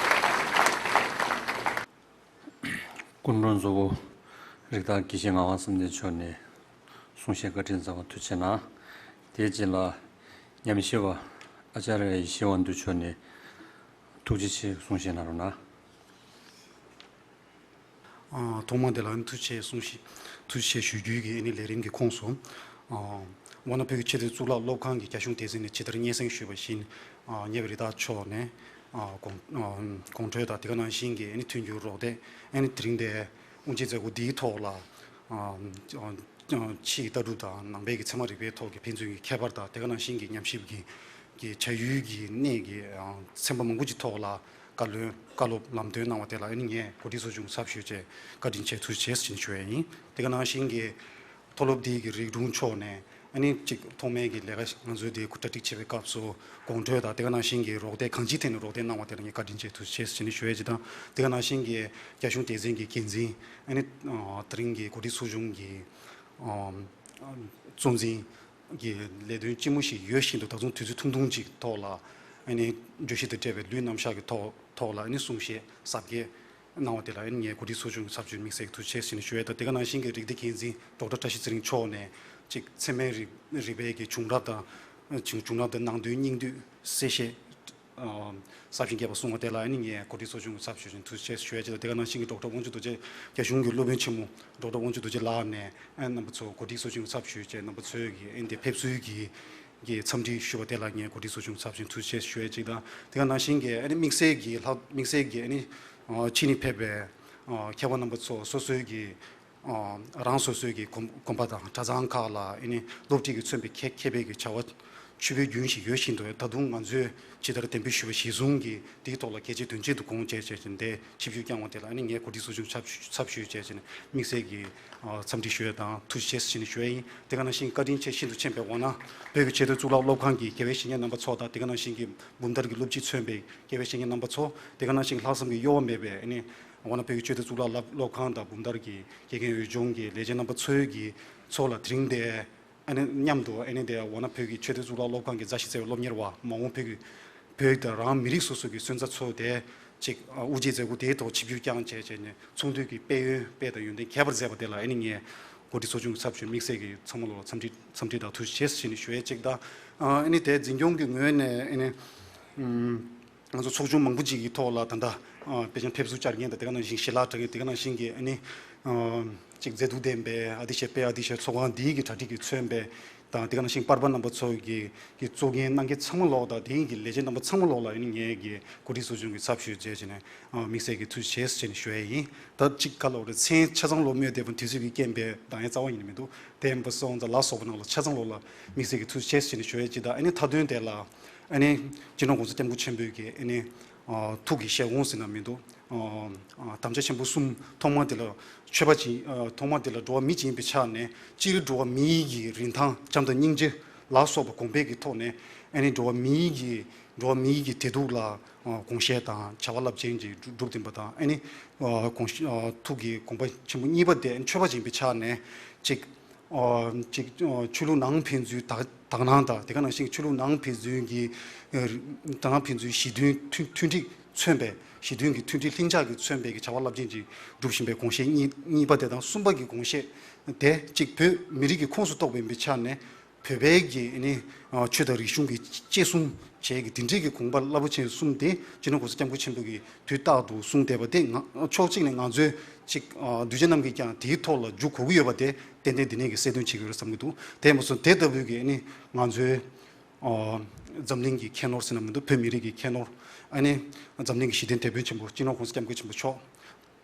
སྐུ་མགྲོན་གཙོ་བོ་རིགས་བདག་དགེ་བཤེས་ངག་དབང་བསམ་གཏན་མཆོག་ནས་གསུང་བཤད་བཀའ་དྲིན་བསྩལ་བ་ཐུགས་རྗེ་གནང་། དེའི་རྗེས་ལ་ཉམས་ཞིབ་པ་ཨ་ཅཱརྱ་ཡེ་ཤེས་དབང་འདུས་མཆོག་ནས་ཐུགས་རྗེ་ཆེ་གསུང་བཤད་གནང་རོགས་གནང་། ཨ། ཐོག་མ་དེ་ལ་ཐུགས་རྗེ་ཆེ་གསུང་ཞིག་ཐུགས་རྗེ་ཆེ་ཞུ་རྒྱུའི་གི་ཨ་ནི་ལས་རིམ་གྱི་ཁོངས་སུ། ཨ། ཝཱ་ཎ་བོད་ཀྱི་ཆེས་མཐོའི་གཙུག་ལག་སློབ་ཁང་གི་རྒྱ་གཞུང་སྡེ་ཚན་ནས་ཇི་ལྟར་སྙན་སེང་ཞུས་པ་བཞིན། ཨ། ཉེ་བའི་རི་དྭགས་ཕྱོགས་ནས། ཨ། དགོང་ཨ། དགོང་དྲོ་དང་དེ་ག་ནང་བཞིན་གྱི་ཨ་ནི་མཐུན་འགྱུར་རོགས་འདེགས། ཨ་ནི་དེ་རིང་དེ་དབུ་འབྱེད་མཛད་སྒོ་འདིའི་ཐོག་ལ། ཨ། ཕྱིའི་ལྟ་གྲུབ་དང་ནང་པའི་གི་ཚད་མ་རིག་པའི་ཐོག་གི་ཕན་ཚུན་གྱི་ཁྱད་པར་དང་དེ་ག་ནང་བཞིན་གྱི་ཉམས་ཞིབ་ཀྱི་གི་བྱ་ཡུལ་གྱི་གནས་ཀྱི། ཨ། ཚན་པ་མང་པོ་ཅིག་ཐོག་ལ་བཀའ་བློན་བཀའ་སློབ་ལམ་སྟོན་གནང་བ་དེ་ལ་ཨ་ནི་ངས་གོ་སྒྲིག་ཚོགས་ཆུང་གི་ཚབ་ཞུས་བྱས་བཀའ་དྲིན་ཆེ་ཐུགས་རྗེ་ཆེ་ཞུ་ཡ་ཡིན། དེ་ག་ནང་བཞིན་གྱི་མཐོ་སློབ་འདི་གི་རིགས་དྲུང་མཆོག་ནས་ཨ་ནི་གཅིག་ཐོག་མའི་གི་ལས་ཀ་ང་ཚོའི་འདི་གྲ་སྒྲིག་བྱེད་པའི་སྐབས་སུ་དགོང་དྲོ་དང་དེ་ག་ནང་བཞིན་གྱི་རོགས་འདེགས་གང་ཅིའི་ཐད་ནས་རོགས་འདེགས་གནང་བ་དེ་ལ་ངས་བཀའ་དྲིན་ཆེ་ཐུགས་རྗེ་ཆེ་ཞུ་ནི་ཞུ་ཡ་ཅིག་དང་། དེ་ག་ནང་བཞིན་གྱི་རྒྱ་གཞུང་སྡེ་ཚན་གྱི་འགན་འཛིན། ཨ་ནི། ཨ། དེ་རིང་གི་གོ་སྒྲིག་ཚོགས་ཆུང་གི། ཨ། གཙོ་འཛིན་གྱི་ལས་དོན་ལྕི་མོ་ཞིག་ཡོད་བཞིན་དུ་ད་དུང་དུས་ཚོད་ཐུང་ཐུང་ཅིག་ཐོག་ལ། ཨ་ནི་བརྗོད་གཞི་དང་འབྲེལ་བའི་ལུས་རྣམ་གཞག་གི་ཐོག་ཐོག་ལ་ཨ་ནི་གསུང་བཤད་གཟབ་རྒྱས་གནང་བ་དེ་ལ་ཨ་ནི་ངས་གོ་སྒྲིག་ཚོགས་ཆུང་གི་ཚབ་ཞུས་དམིགས་བསལ་གྱི་ཐུགས་རྗེ་ཆེ་ཞུ་ནི་ཞུ་ཡས་དང་། དེ་ག་ནང་བཞིན་གྱི་རིགས་སྡེ་འགན་འཛིན་ཌོག་ཊར་བཀྲ་ཤིས་ཚེ་རིང་མཆོག་ནས་གཅིག་ཚད་མའི་རིག་རིག་པའི་གི་བྱུང་རབས་དང་། བྱུང་བྱུང་རབས་དང་ནང་དོན་སྙིང་བསྡུས་གསལ་བཤད། ཨ། ཟབ་ཅིང་རྒྱས་པ་གསུངས་པ་དེ་ལ་ཨ་ནི་ངས་གོ་སྒྲིག་ཚོགས་ཆུང་གི་ཚབ་ཞུས་ནས་ཐུགས་རྗེ་ཆེ་ཞུ་ཡ་ཅིག་དང་། དེ་ག་ནང་བཞིན་གྱི་ཌོག་ཊར་དབང་ཕྱུག་རྡོ་རྗེ། རྒྱ་གཞུང་གི་སློབ་དཔོན་ཆེན་མོ་ཌོག་ཊར་དབང་ཕྱུག་རྡོ་རྗེ་ལགས་ནས་ཨ་རྣམ་པ་ཚོ་གོ་སྒྲིག་ཚོགས་ཆུང་གི་ཚབ་ཞུས་བྱས་རྣམ་པ་ཚོའི་གི་ཨ་ནི་དེ་ཕེབས་བསུའི་གི་གི་འཚམས་འདྲི་ཞུ་བ་དེ་ལ་ངས་གོ་སྒྲིག་ཚོགས་ཆུང་གི་ཚབ་ཞུས་ནས་ཐུགས་རྗེ་ཆེ་ཞུ་ཡ་ཅིག་དང་། དེ་ག་ནང་བཞིན་གྱི་ཨ་ནི་དམིགས་བསལ་གྱི་ལྷག་དམིགས་བསལ་གྱི་ཨ་ནི། ཨ། ཕྱི་ནས་ཕེབས་པའི། ཨ། མཁས་པ་རྣམ་པ་ཚོ་སོ་སོའི་གི། ཨ། རང་སོ་སོའི་གི་དགོན་དགོན་པ་དང་གྲྭ་ཚང་ཁག་ལ་ཨ་ནི་སློབ་ཁྲིད་ཀྱིས་མཚོན་པའི་མཁས་མཁས་པའི་གི་བྱ་བ་ཕྱུག་པོའི་རྒྱུན་ཞིག་ཡོད་བཞིན་དུ། ད་དུང་ང་ཚོས་ཇི་ལྟར་གཏན་འབེབས་ཞུས་པ་གཞིར་བཟུང་གིས་དེའི་ཐོག་ལ་གལ་ཆེ་དོན་ཆེན་དུ་དགོངས་བྱས་བྱས་བྱས་འདི་ཆིབས་བསྒྱུར་བསྐྱངས་པ་དེ་ལ་ཨ་ནི་ངས་གོ་སྒྲིག་ཚོགས་ཆུང་ཚབ་ཞུ་ཚབ་ཞུས་བྱས་བྱས་ནས་དམིགས་བསལ་གྱི། ཨ། འཚམས་འདྲི་ཞུ་ཡ་དང་ཐུགས་རྗེ་ཆེ་ཞུ་ནས་ཞུ་ཡ་ཡིན། དེ་ག་ནང་བཞིན་བཀའ་དྲིན་ཆེ་ཤིན་ཏུ་ཆེན་པོས་འོ་ན་བོད་ཀྱི་ཆེས་མཐོའི་གཙུག་ལག་སློབ་ཁང་གི་དགེ་བའི་བཤེས་གཉེན་རྣམ་པ་ཚོ་དང་། དེ་ག་ནང་བཞིན་གྱི་འབུམ་ཐར་གྱི་སློབ་སྤྱི་མཚོན་པའི་དགེ་བའི་བཤེས་གཉེན་རྣམ་པ་ཚོ། དེ་ག་ནང་བཞིན་ལྷག་བསམ་གྱི་གཡོ་བ་མེད་པའི་ཨ་ནི། འོ་ན་བོད་ཀྱི་ཆེས་མཐོའི་གཙུག་ལག་སློབ་སློབ་ཁང་དང་འབུམ་ཐར་གྱི་དགེ་རྒན་འོས་སྦྱོང་གི་ལས་བྱེད་རྣམ་པ་ཚོའི་གི་ཚོ་ལ་དེ་རིང་དེ་ཨ་ནི་མཉམ་དུ་ཨ་ནི་དེ་འོ་ན་བོད་ཀྱི་ཆེས་མཐོའི་གཙུག་ལག་སློབ་ཁང་གི་མཛའ་བཤེས་བརྩེ་བའི་སློབ་གཉེར་བ། མ་འོངས་བོད་ཀྱི་བོད་དང་རང་མི་རིགས་སོ་སོ་གི་སོན་རྩ་ཚོ་དེ་གཅིག། ཨ། དབུ་འབྱེད་མཛད་སྒོ་དེའི་ཐོག་ཆིབས་བསྒྱུར་བསྐྱངས་བྱས་བྱས་ནས་ཚོགས་འདུ་གི་དཔལ་ཡོན་དཔལ་དང་ཡོན་ཏན་ཁྱད་པར་མཛད་པ་དེ་ལ་ཨ་ནི་ངས་གོ་སྒྲིག་ཚོགས་ཆུང་གི་ཚབ་ཞུས་དམིགས་བསལ་གྱི་ཚང་མ་ལོ་ལ་འཚམས་འདྲི་འཚམས་འདྲི་དང་ཐུགས་རྗེ་ཆེ་ཞུ་ནས་ཞུ་ཡས་གཅིག་དང་། ཨ། ཨ་ནི་དེ་འཛིན་སྐྱོང་གི་ངོས་ནས་ཨ་ནི། ཨུམ། ང་ཚོ་ཚོགས་ཆུང་མང་པོ་ཅིག་གི་ཐོག་ལ་ད་ལྟ། ཨ། དཔེ་ཆ་ཕེབས་བསུ་བཅར་མཁན་དང་དེ་ག་ནང་བཞིན་ཞལ་ལག་སྤྲད་མཁན། དེ་ག་ནང་བཞིན་གྱི་ཨ་ནི། ཨ། ཅིག་མཛེས་སྡུག་ལྡན་པའི་ཨ་ཏི་ཤའི་དཔལ་ཨ་ཏི་ཤའི་ཚོགས་ཁང་འདིའི་གི་གྲ་སྒྲིག་གིས་མཚོན་པའི་དང་། དེ་ག་ནང་བཞིན་པར་པ་རྣམ་པ་ཚོ་གི་གི་གཙོ་འགན་གནང་མཁན་ཚང་མ་ལོག་དང་། དེའི་གི་ལས་བྱེད་རྣམ་པ་ཚང་མ་ལོག་ལ་ཨ་ནི་ངས་གི་གོ་སྒྲིག་ཚོགས་ཆུང་གི་ཚབ་ཞུས་བྱས་བྱས་ནས། ཨ། དམིགས་བསལ་གྱི་ཐུགས་རྗེ་ཆེ་ཞེས་ནས་ཞུ་ཡས་ཡིན། ད་ཅིག་ག་ལོག་རེད། མཚན་ཆ་ཚང་ལོ་སྨོས་བསྡད་པ་དུས་ཚོད་ཀྱི་རྐྱེན་པས་འདང་ཡ་རྩ་བ་ཉིད་ནས་མི་འདུག་དེ་ཡིན་པ་སོང་ཙང་ལ་སོགས་པ་རྣམས་ལ་ཆ་ཚང་ལོག་ལ་དམིགས་བསལ་གྱི་ཐུགས་རྗེ་ཆེ་ཞེས་ནས་ཞུ་ཡས་ཅིག་དང་། ཨ་ནི་མཐའ་དོན་དེ་ལ། ཨ་ནི་སྤྱི་ནོར་༸གོང་ས་༸སྐྱབས་མགོན་ཆེན་པོས་ཀྱི་ཨ་ནི། ཨ། ཐུགས་ཀྱི་བཞེད་དགོངས་ཟེར་ན་མི་འདུག་ཨ། ཨ། དམ་བཅའ་ཆེན་པོ་གསུམ། ཐོག་མ་དེ་ལ་ཆོས་པ་ཅིག་ཨ། ཐོག་མ་དེ་ལ་འགྲོ་བ་མི་ཅིག་ཡིན་པའི་ཆ་ནས་སྤྱིར་འགྲོ་བ་མིའི་གི་རིན་ཐང་བྱམས་དང་སྙིང་རྗེ་ལ་སོགས་པ་གོང་འཕེལ་གྱི་ཐོག་ནས། ཨ་ནི་འགྲོ་བ་མིའི་གི་འགྲོ་བ་མིའི་གི་བདེ་སྡུག་ལ། ཨ། དགོངས་བཞེས་དང་བྱ་བ་རླབས་ཆེན་ཅིག་སྒྲུབ་སྒྲུབ་བསྟན་པ་དང་། ཨ་ནི། ཨ། དགོངས་བཞེས། ཨ། ཐུགས་ཀྱི་དགོངས་པ་ཆེན་པོ་གཉིས་པ་དེ་ཨ་ནི་ཆོས་པ་ཅིག་ཡིན་པའི་ཆ་ནས་ཅིག་ཨ། ཅིག་ཨ། ཆོས་ལུགས་ནང་ཕན་ཚུན་དག་དག་སྣང་དང་། དེ་ག་ནང་བཞིན་ཆོས་ལུགས་ནང་ཕན་ཚུན་གྱི། ཨ། དག་སྣང་ཕན་ཚུན་ཞི་མཐུན་མཐུན་མཐུན་སྒྲིལ་མཚོན་པའི། ཞི་མཐུན་གྱི་མཐུན་སྒྲིལ་ལྷིང་འཇགས་ཀྱིས་མཚོན་པའི་གི་བྱ་བ་རླབས་ཆེན་ཅིག་སྒྲུབ་བཞིན་པའི་དགོངས་བཞེས་གཉིས་གཉིས་པ་དེ་དང་། གསུམ་པ་གི་དགོངས་བཞེས་དེ་གཅིག་བོད་མི་རིགས་ཀྱི་ཁོངས་སུ་གཏོགས་པ་ཡིན་པའི་ཆ་ནས། བོད་པའི་གི་ཨ་ནི། ཨ། ཆོས་དང་རིག་གཞུང་གི་གཅེས་སྲུང་བྱེད་ཀྱི་དེ་འདྲའི་གི་དགོངས་པ་རླབས་པོ་ཆེ་གསུམ་དེ་སྤྱི་ནོར་༸གོང་ས་༸སྐྱབས་མགོན་ཆེན་པོ་གིས་དུས་རྟག་ཏུ་གསུངས་བསྡད་པ་དེ། ང་ཕྱོགས་གཅིག་ནས་ང་ཚོས་ཅིག་ཨ། གདུལ་བྱ་རྣམས་ཀྱིས་ཀྱང་དེའི་ཐོག་ལ་འཇུག་དགོས་ཀྱི་ཡོད་པ་དེ་ཏན་ཏན་འདི་ནས་ཀྱི་གསལ་སྟོན་བྱེད་ཀྱི་ཡོད་བསམ་གྱི་འདུག་དེ་མ་ཟད་དེ་ལྟ་བུའི་གི་ཨ་ནི་ང་ཚོའི། ཨ། འཛམ་གླིང་གི་ཁྱད་ནོར་ཟེར་ན་མི་འདུག་བོད་མི་རིགས་ཀྱི་ཁྱད་ནོར། ཨ་ནི་འཛམ་གླིང་གི་ཞི་བདེའི་དེད་དཔོན་ཆེན་པོ་སྤྱི་ནོར་༸གོང་ས་༸སྐྱབས་མགོན་ཆེན་པོ་མཆོག་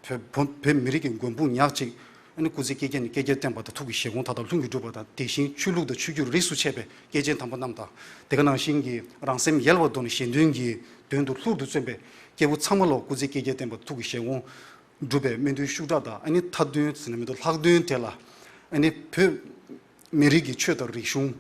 བོད་བོད་བོད་མི་རིགས་ཀྱི་མགོན་དཔུང་ཉག་གཅིག་ཨ་ནི་སྐུ་ཚེ་བསྐལ་བརྒྱ་ནས་བསྐལ་བརྒྱར་བརྟན་པ་དང་། ཐུགས་ཀྱི་བཞེད་དགོངས་མཐའ་དག་ལྷུན་གྱིས་གྲུབ་པ་དང་། དེ་བཞིན་ཆོས་ལུགས་དང་ཆོས་བརྒྱུད་རིས་སུ་ཆད་པའི་སྐྱེས་ཆེན་དམ་པ་རྣམས་དང་། དེ་ག་ནང་བཞིན་གྱི་རང་སེམས་ཡལ་བར་དོར་ནས་གཞན་དོན་གྱི་དོན་དུ་ལྷུར་དུ་བརྩོན་པའི་སྐྱེས་བུ་ཚང་མ་ལོ་སྐུ་ཚེ་བསྐལ་བརྒྱར་བརྟན་པ་དང་། ཐུགས་ཀྱི་བཞེད་དགོངས་འགྲུབ་པའི་སྨོན་འདུན་ཤུགས་དྲག་དང་། ཨ་ནི་མཐའ་དོན་ཟེར་ན་མི་འདུག་ལྷག་དོན་དེ་ལ་ཨ་ནི་བོད་མི་རིགས་ཀྱི་ཆོས་དང་རིག་གཞུང་།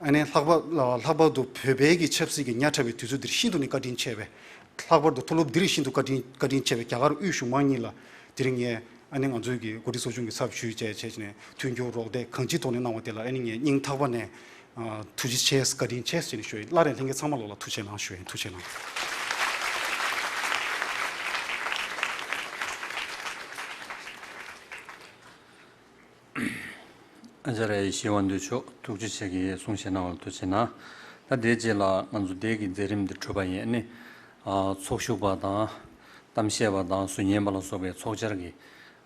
ཨ་ནི་ལྷག་པར་ལྷག་པར་དུ་བོད་པའི་གི་ཆབ་སྲིད་ཀྱི་ཉག་ཕྲ་བའི་དུས་ཚོད་འདིར་ཤིན་ཏུ་ནས་བཀའ་དྲིན་ཆེ་བས། ལྷག་པར་དུ་མཐོ་སློབ་འདིར་ཤིན་ཏུ་བཀའ་དྲིན་བཀའ་དྲིན་ཆེ་བས། རྒྱ་གར་དབུས་གཞུང་མང་གཉིས་ལ་དེ་རིང་ངས་ཨ་ནི་ང་ཚོའི་གི་གོ་སྒྲིག་ཚོགས་ཆུང་གི་ཚབ་ཞུས་བྱས་བྱས་ནས་མཐུན་འགྱུར་རོགས་འདེགས་གང་ཅིའི་ཐོག་ནས་གནང་བ་དེ་ལ་ཨ་ནི་ངས་སྙིང་ཐག་པ་ནས་ཨ། ཐུགས་རྗེ་ཆེ། བཀའ་དྲིན་ཆེ་ཟེར་ནས་ཞུ་ཡིན། སླར་ཡང་ལྷན་རྒྱས་ཚང་མ་ལོག་ལ་ཐུགས་རྗེ་གནང་ཞུ་ཡིན། ཐུགས་རྗེ་གནང་། ཨ་ཙརྱ་ཡེ་ཤེས་དབང་འདུས་མཆོག་ཐུགས་རྗེ་ཆེ། གི་གསུང་བཤད་གནང་བར་ཐུགས་རྗེ་གནང་། ད་དེའི་རྗེས་ལ་ང་ཚོ་དེ་གི་མཛད་རིམ་འདི་གྲུབ་པ་ཡིན། ཨ་ནི་ཨ་ཚོགས་ཞུགས་པ་དང་གཏམ་བཤད་པ་དང་ཟུར་ཉན་པ་ལ་སོགས་པའི་ཚོགས་བཅར་གྱི་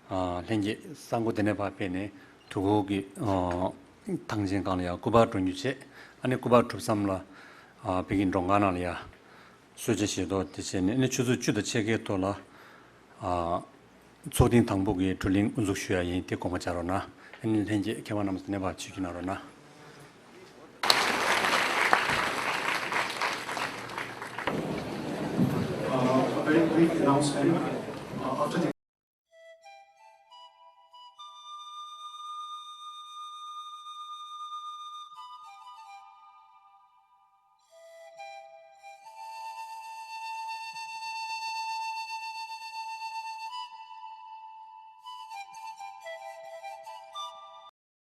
ཨ་ལྷན་རྒྱས་ས་འགོ་དེ་ནས་ཕར་ཕེབས་ནས་དུས་འཁོར་གྱི་ཨ་ཐང་ཆེན་སྒང་ལ་ཡང་སྐུ་པར་སྒྲོན་རྒྱུ་བྱས། ཨ་ནི་སྐུ་པར་གྲུབ་མཚམས་ལ་ཨ་བོད་ཀྱི་མགྲོན་ཁང་ནང་ལ་ཡང་གསོལ་ཇ་བཞེས་ཐོག་དེ་བྱས་ནས། ཨ་ནི་ཆུ་ཚོད་བཅུ་དང་ཕྱེད་ཀའི་ཐོག་ལ་ཨ་ཚོགས་ཐེངས་དང་པོ་གི་བགྲོ་གླེང་དབུ་འཛུགས་ཞུ་ཡ་ཡིན། དེ་དགོངས་པ་འཇགས་རོགས་གནང་། ཨ་ནི་ལྷན་རྒྱས་མཁས་དབང་རྣམ་གསུམ་ནས་ཕར་ཆིབས་བསྒྱུར་གནང་རོགས་གནང་། Uh, a very brief announcement. Uh, after the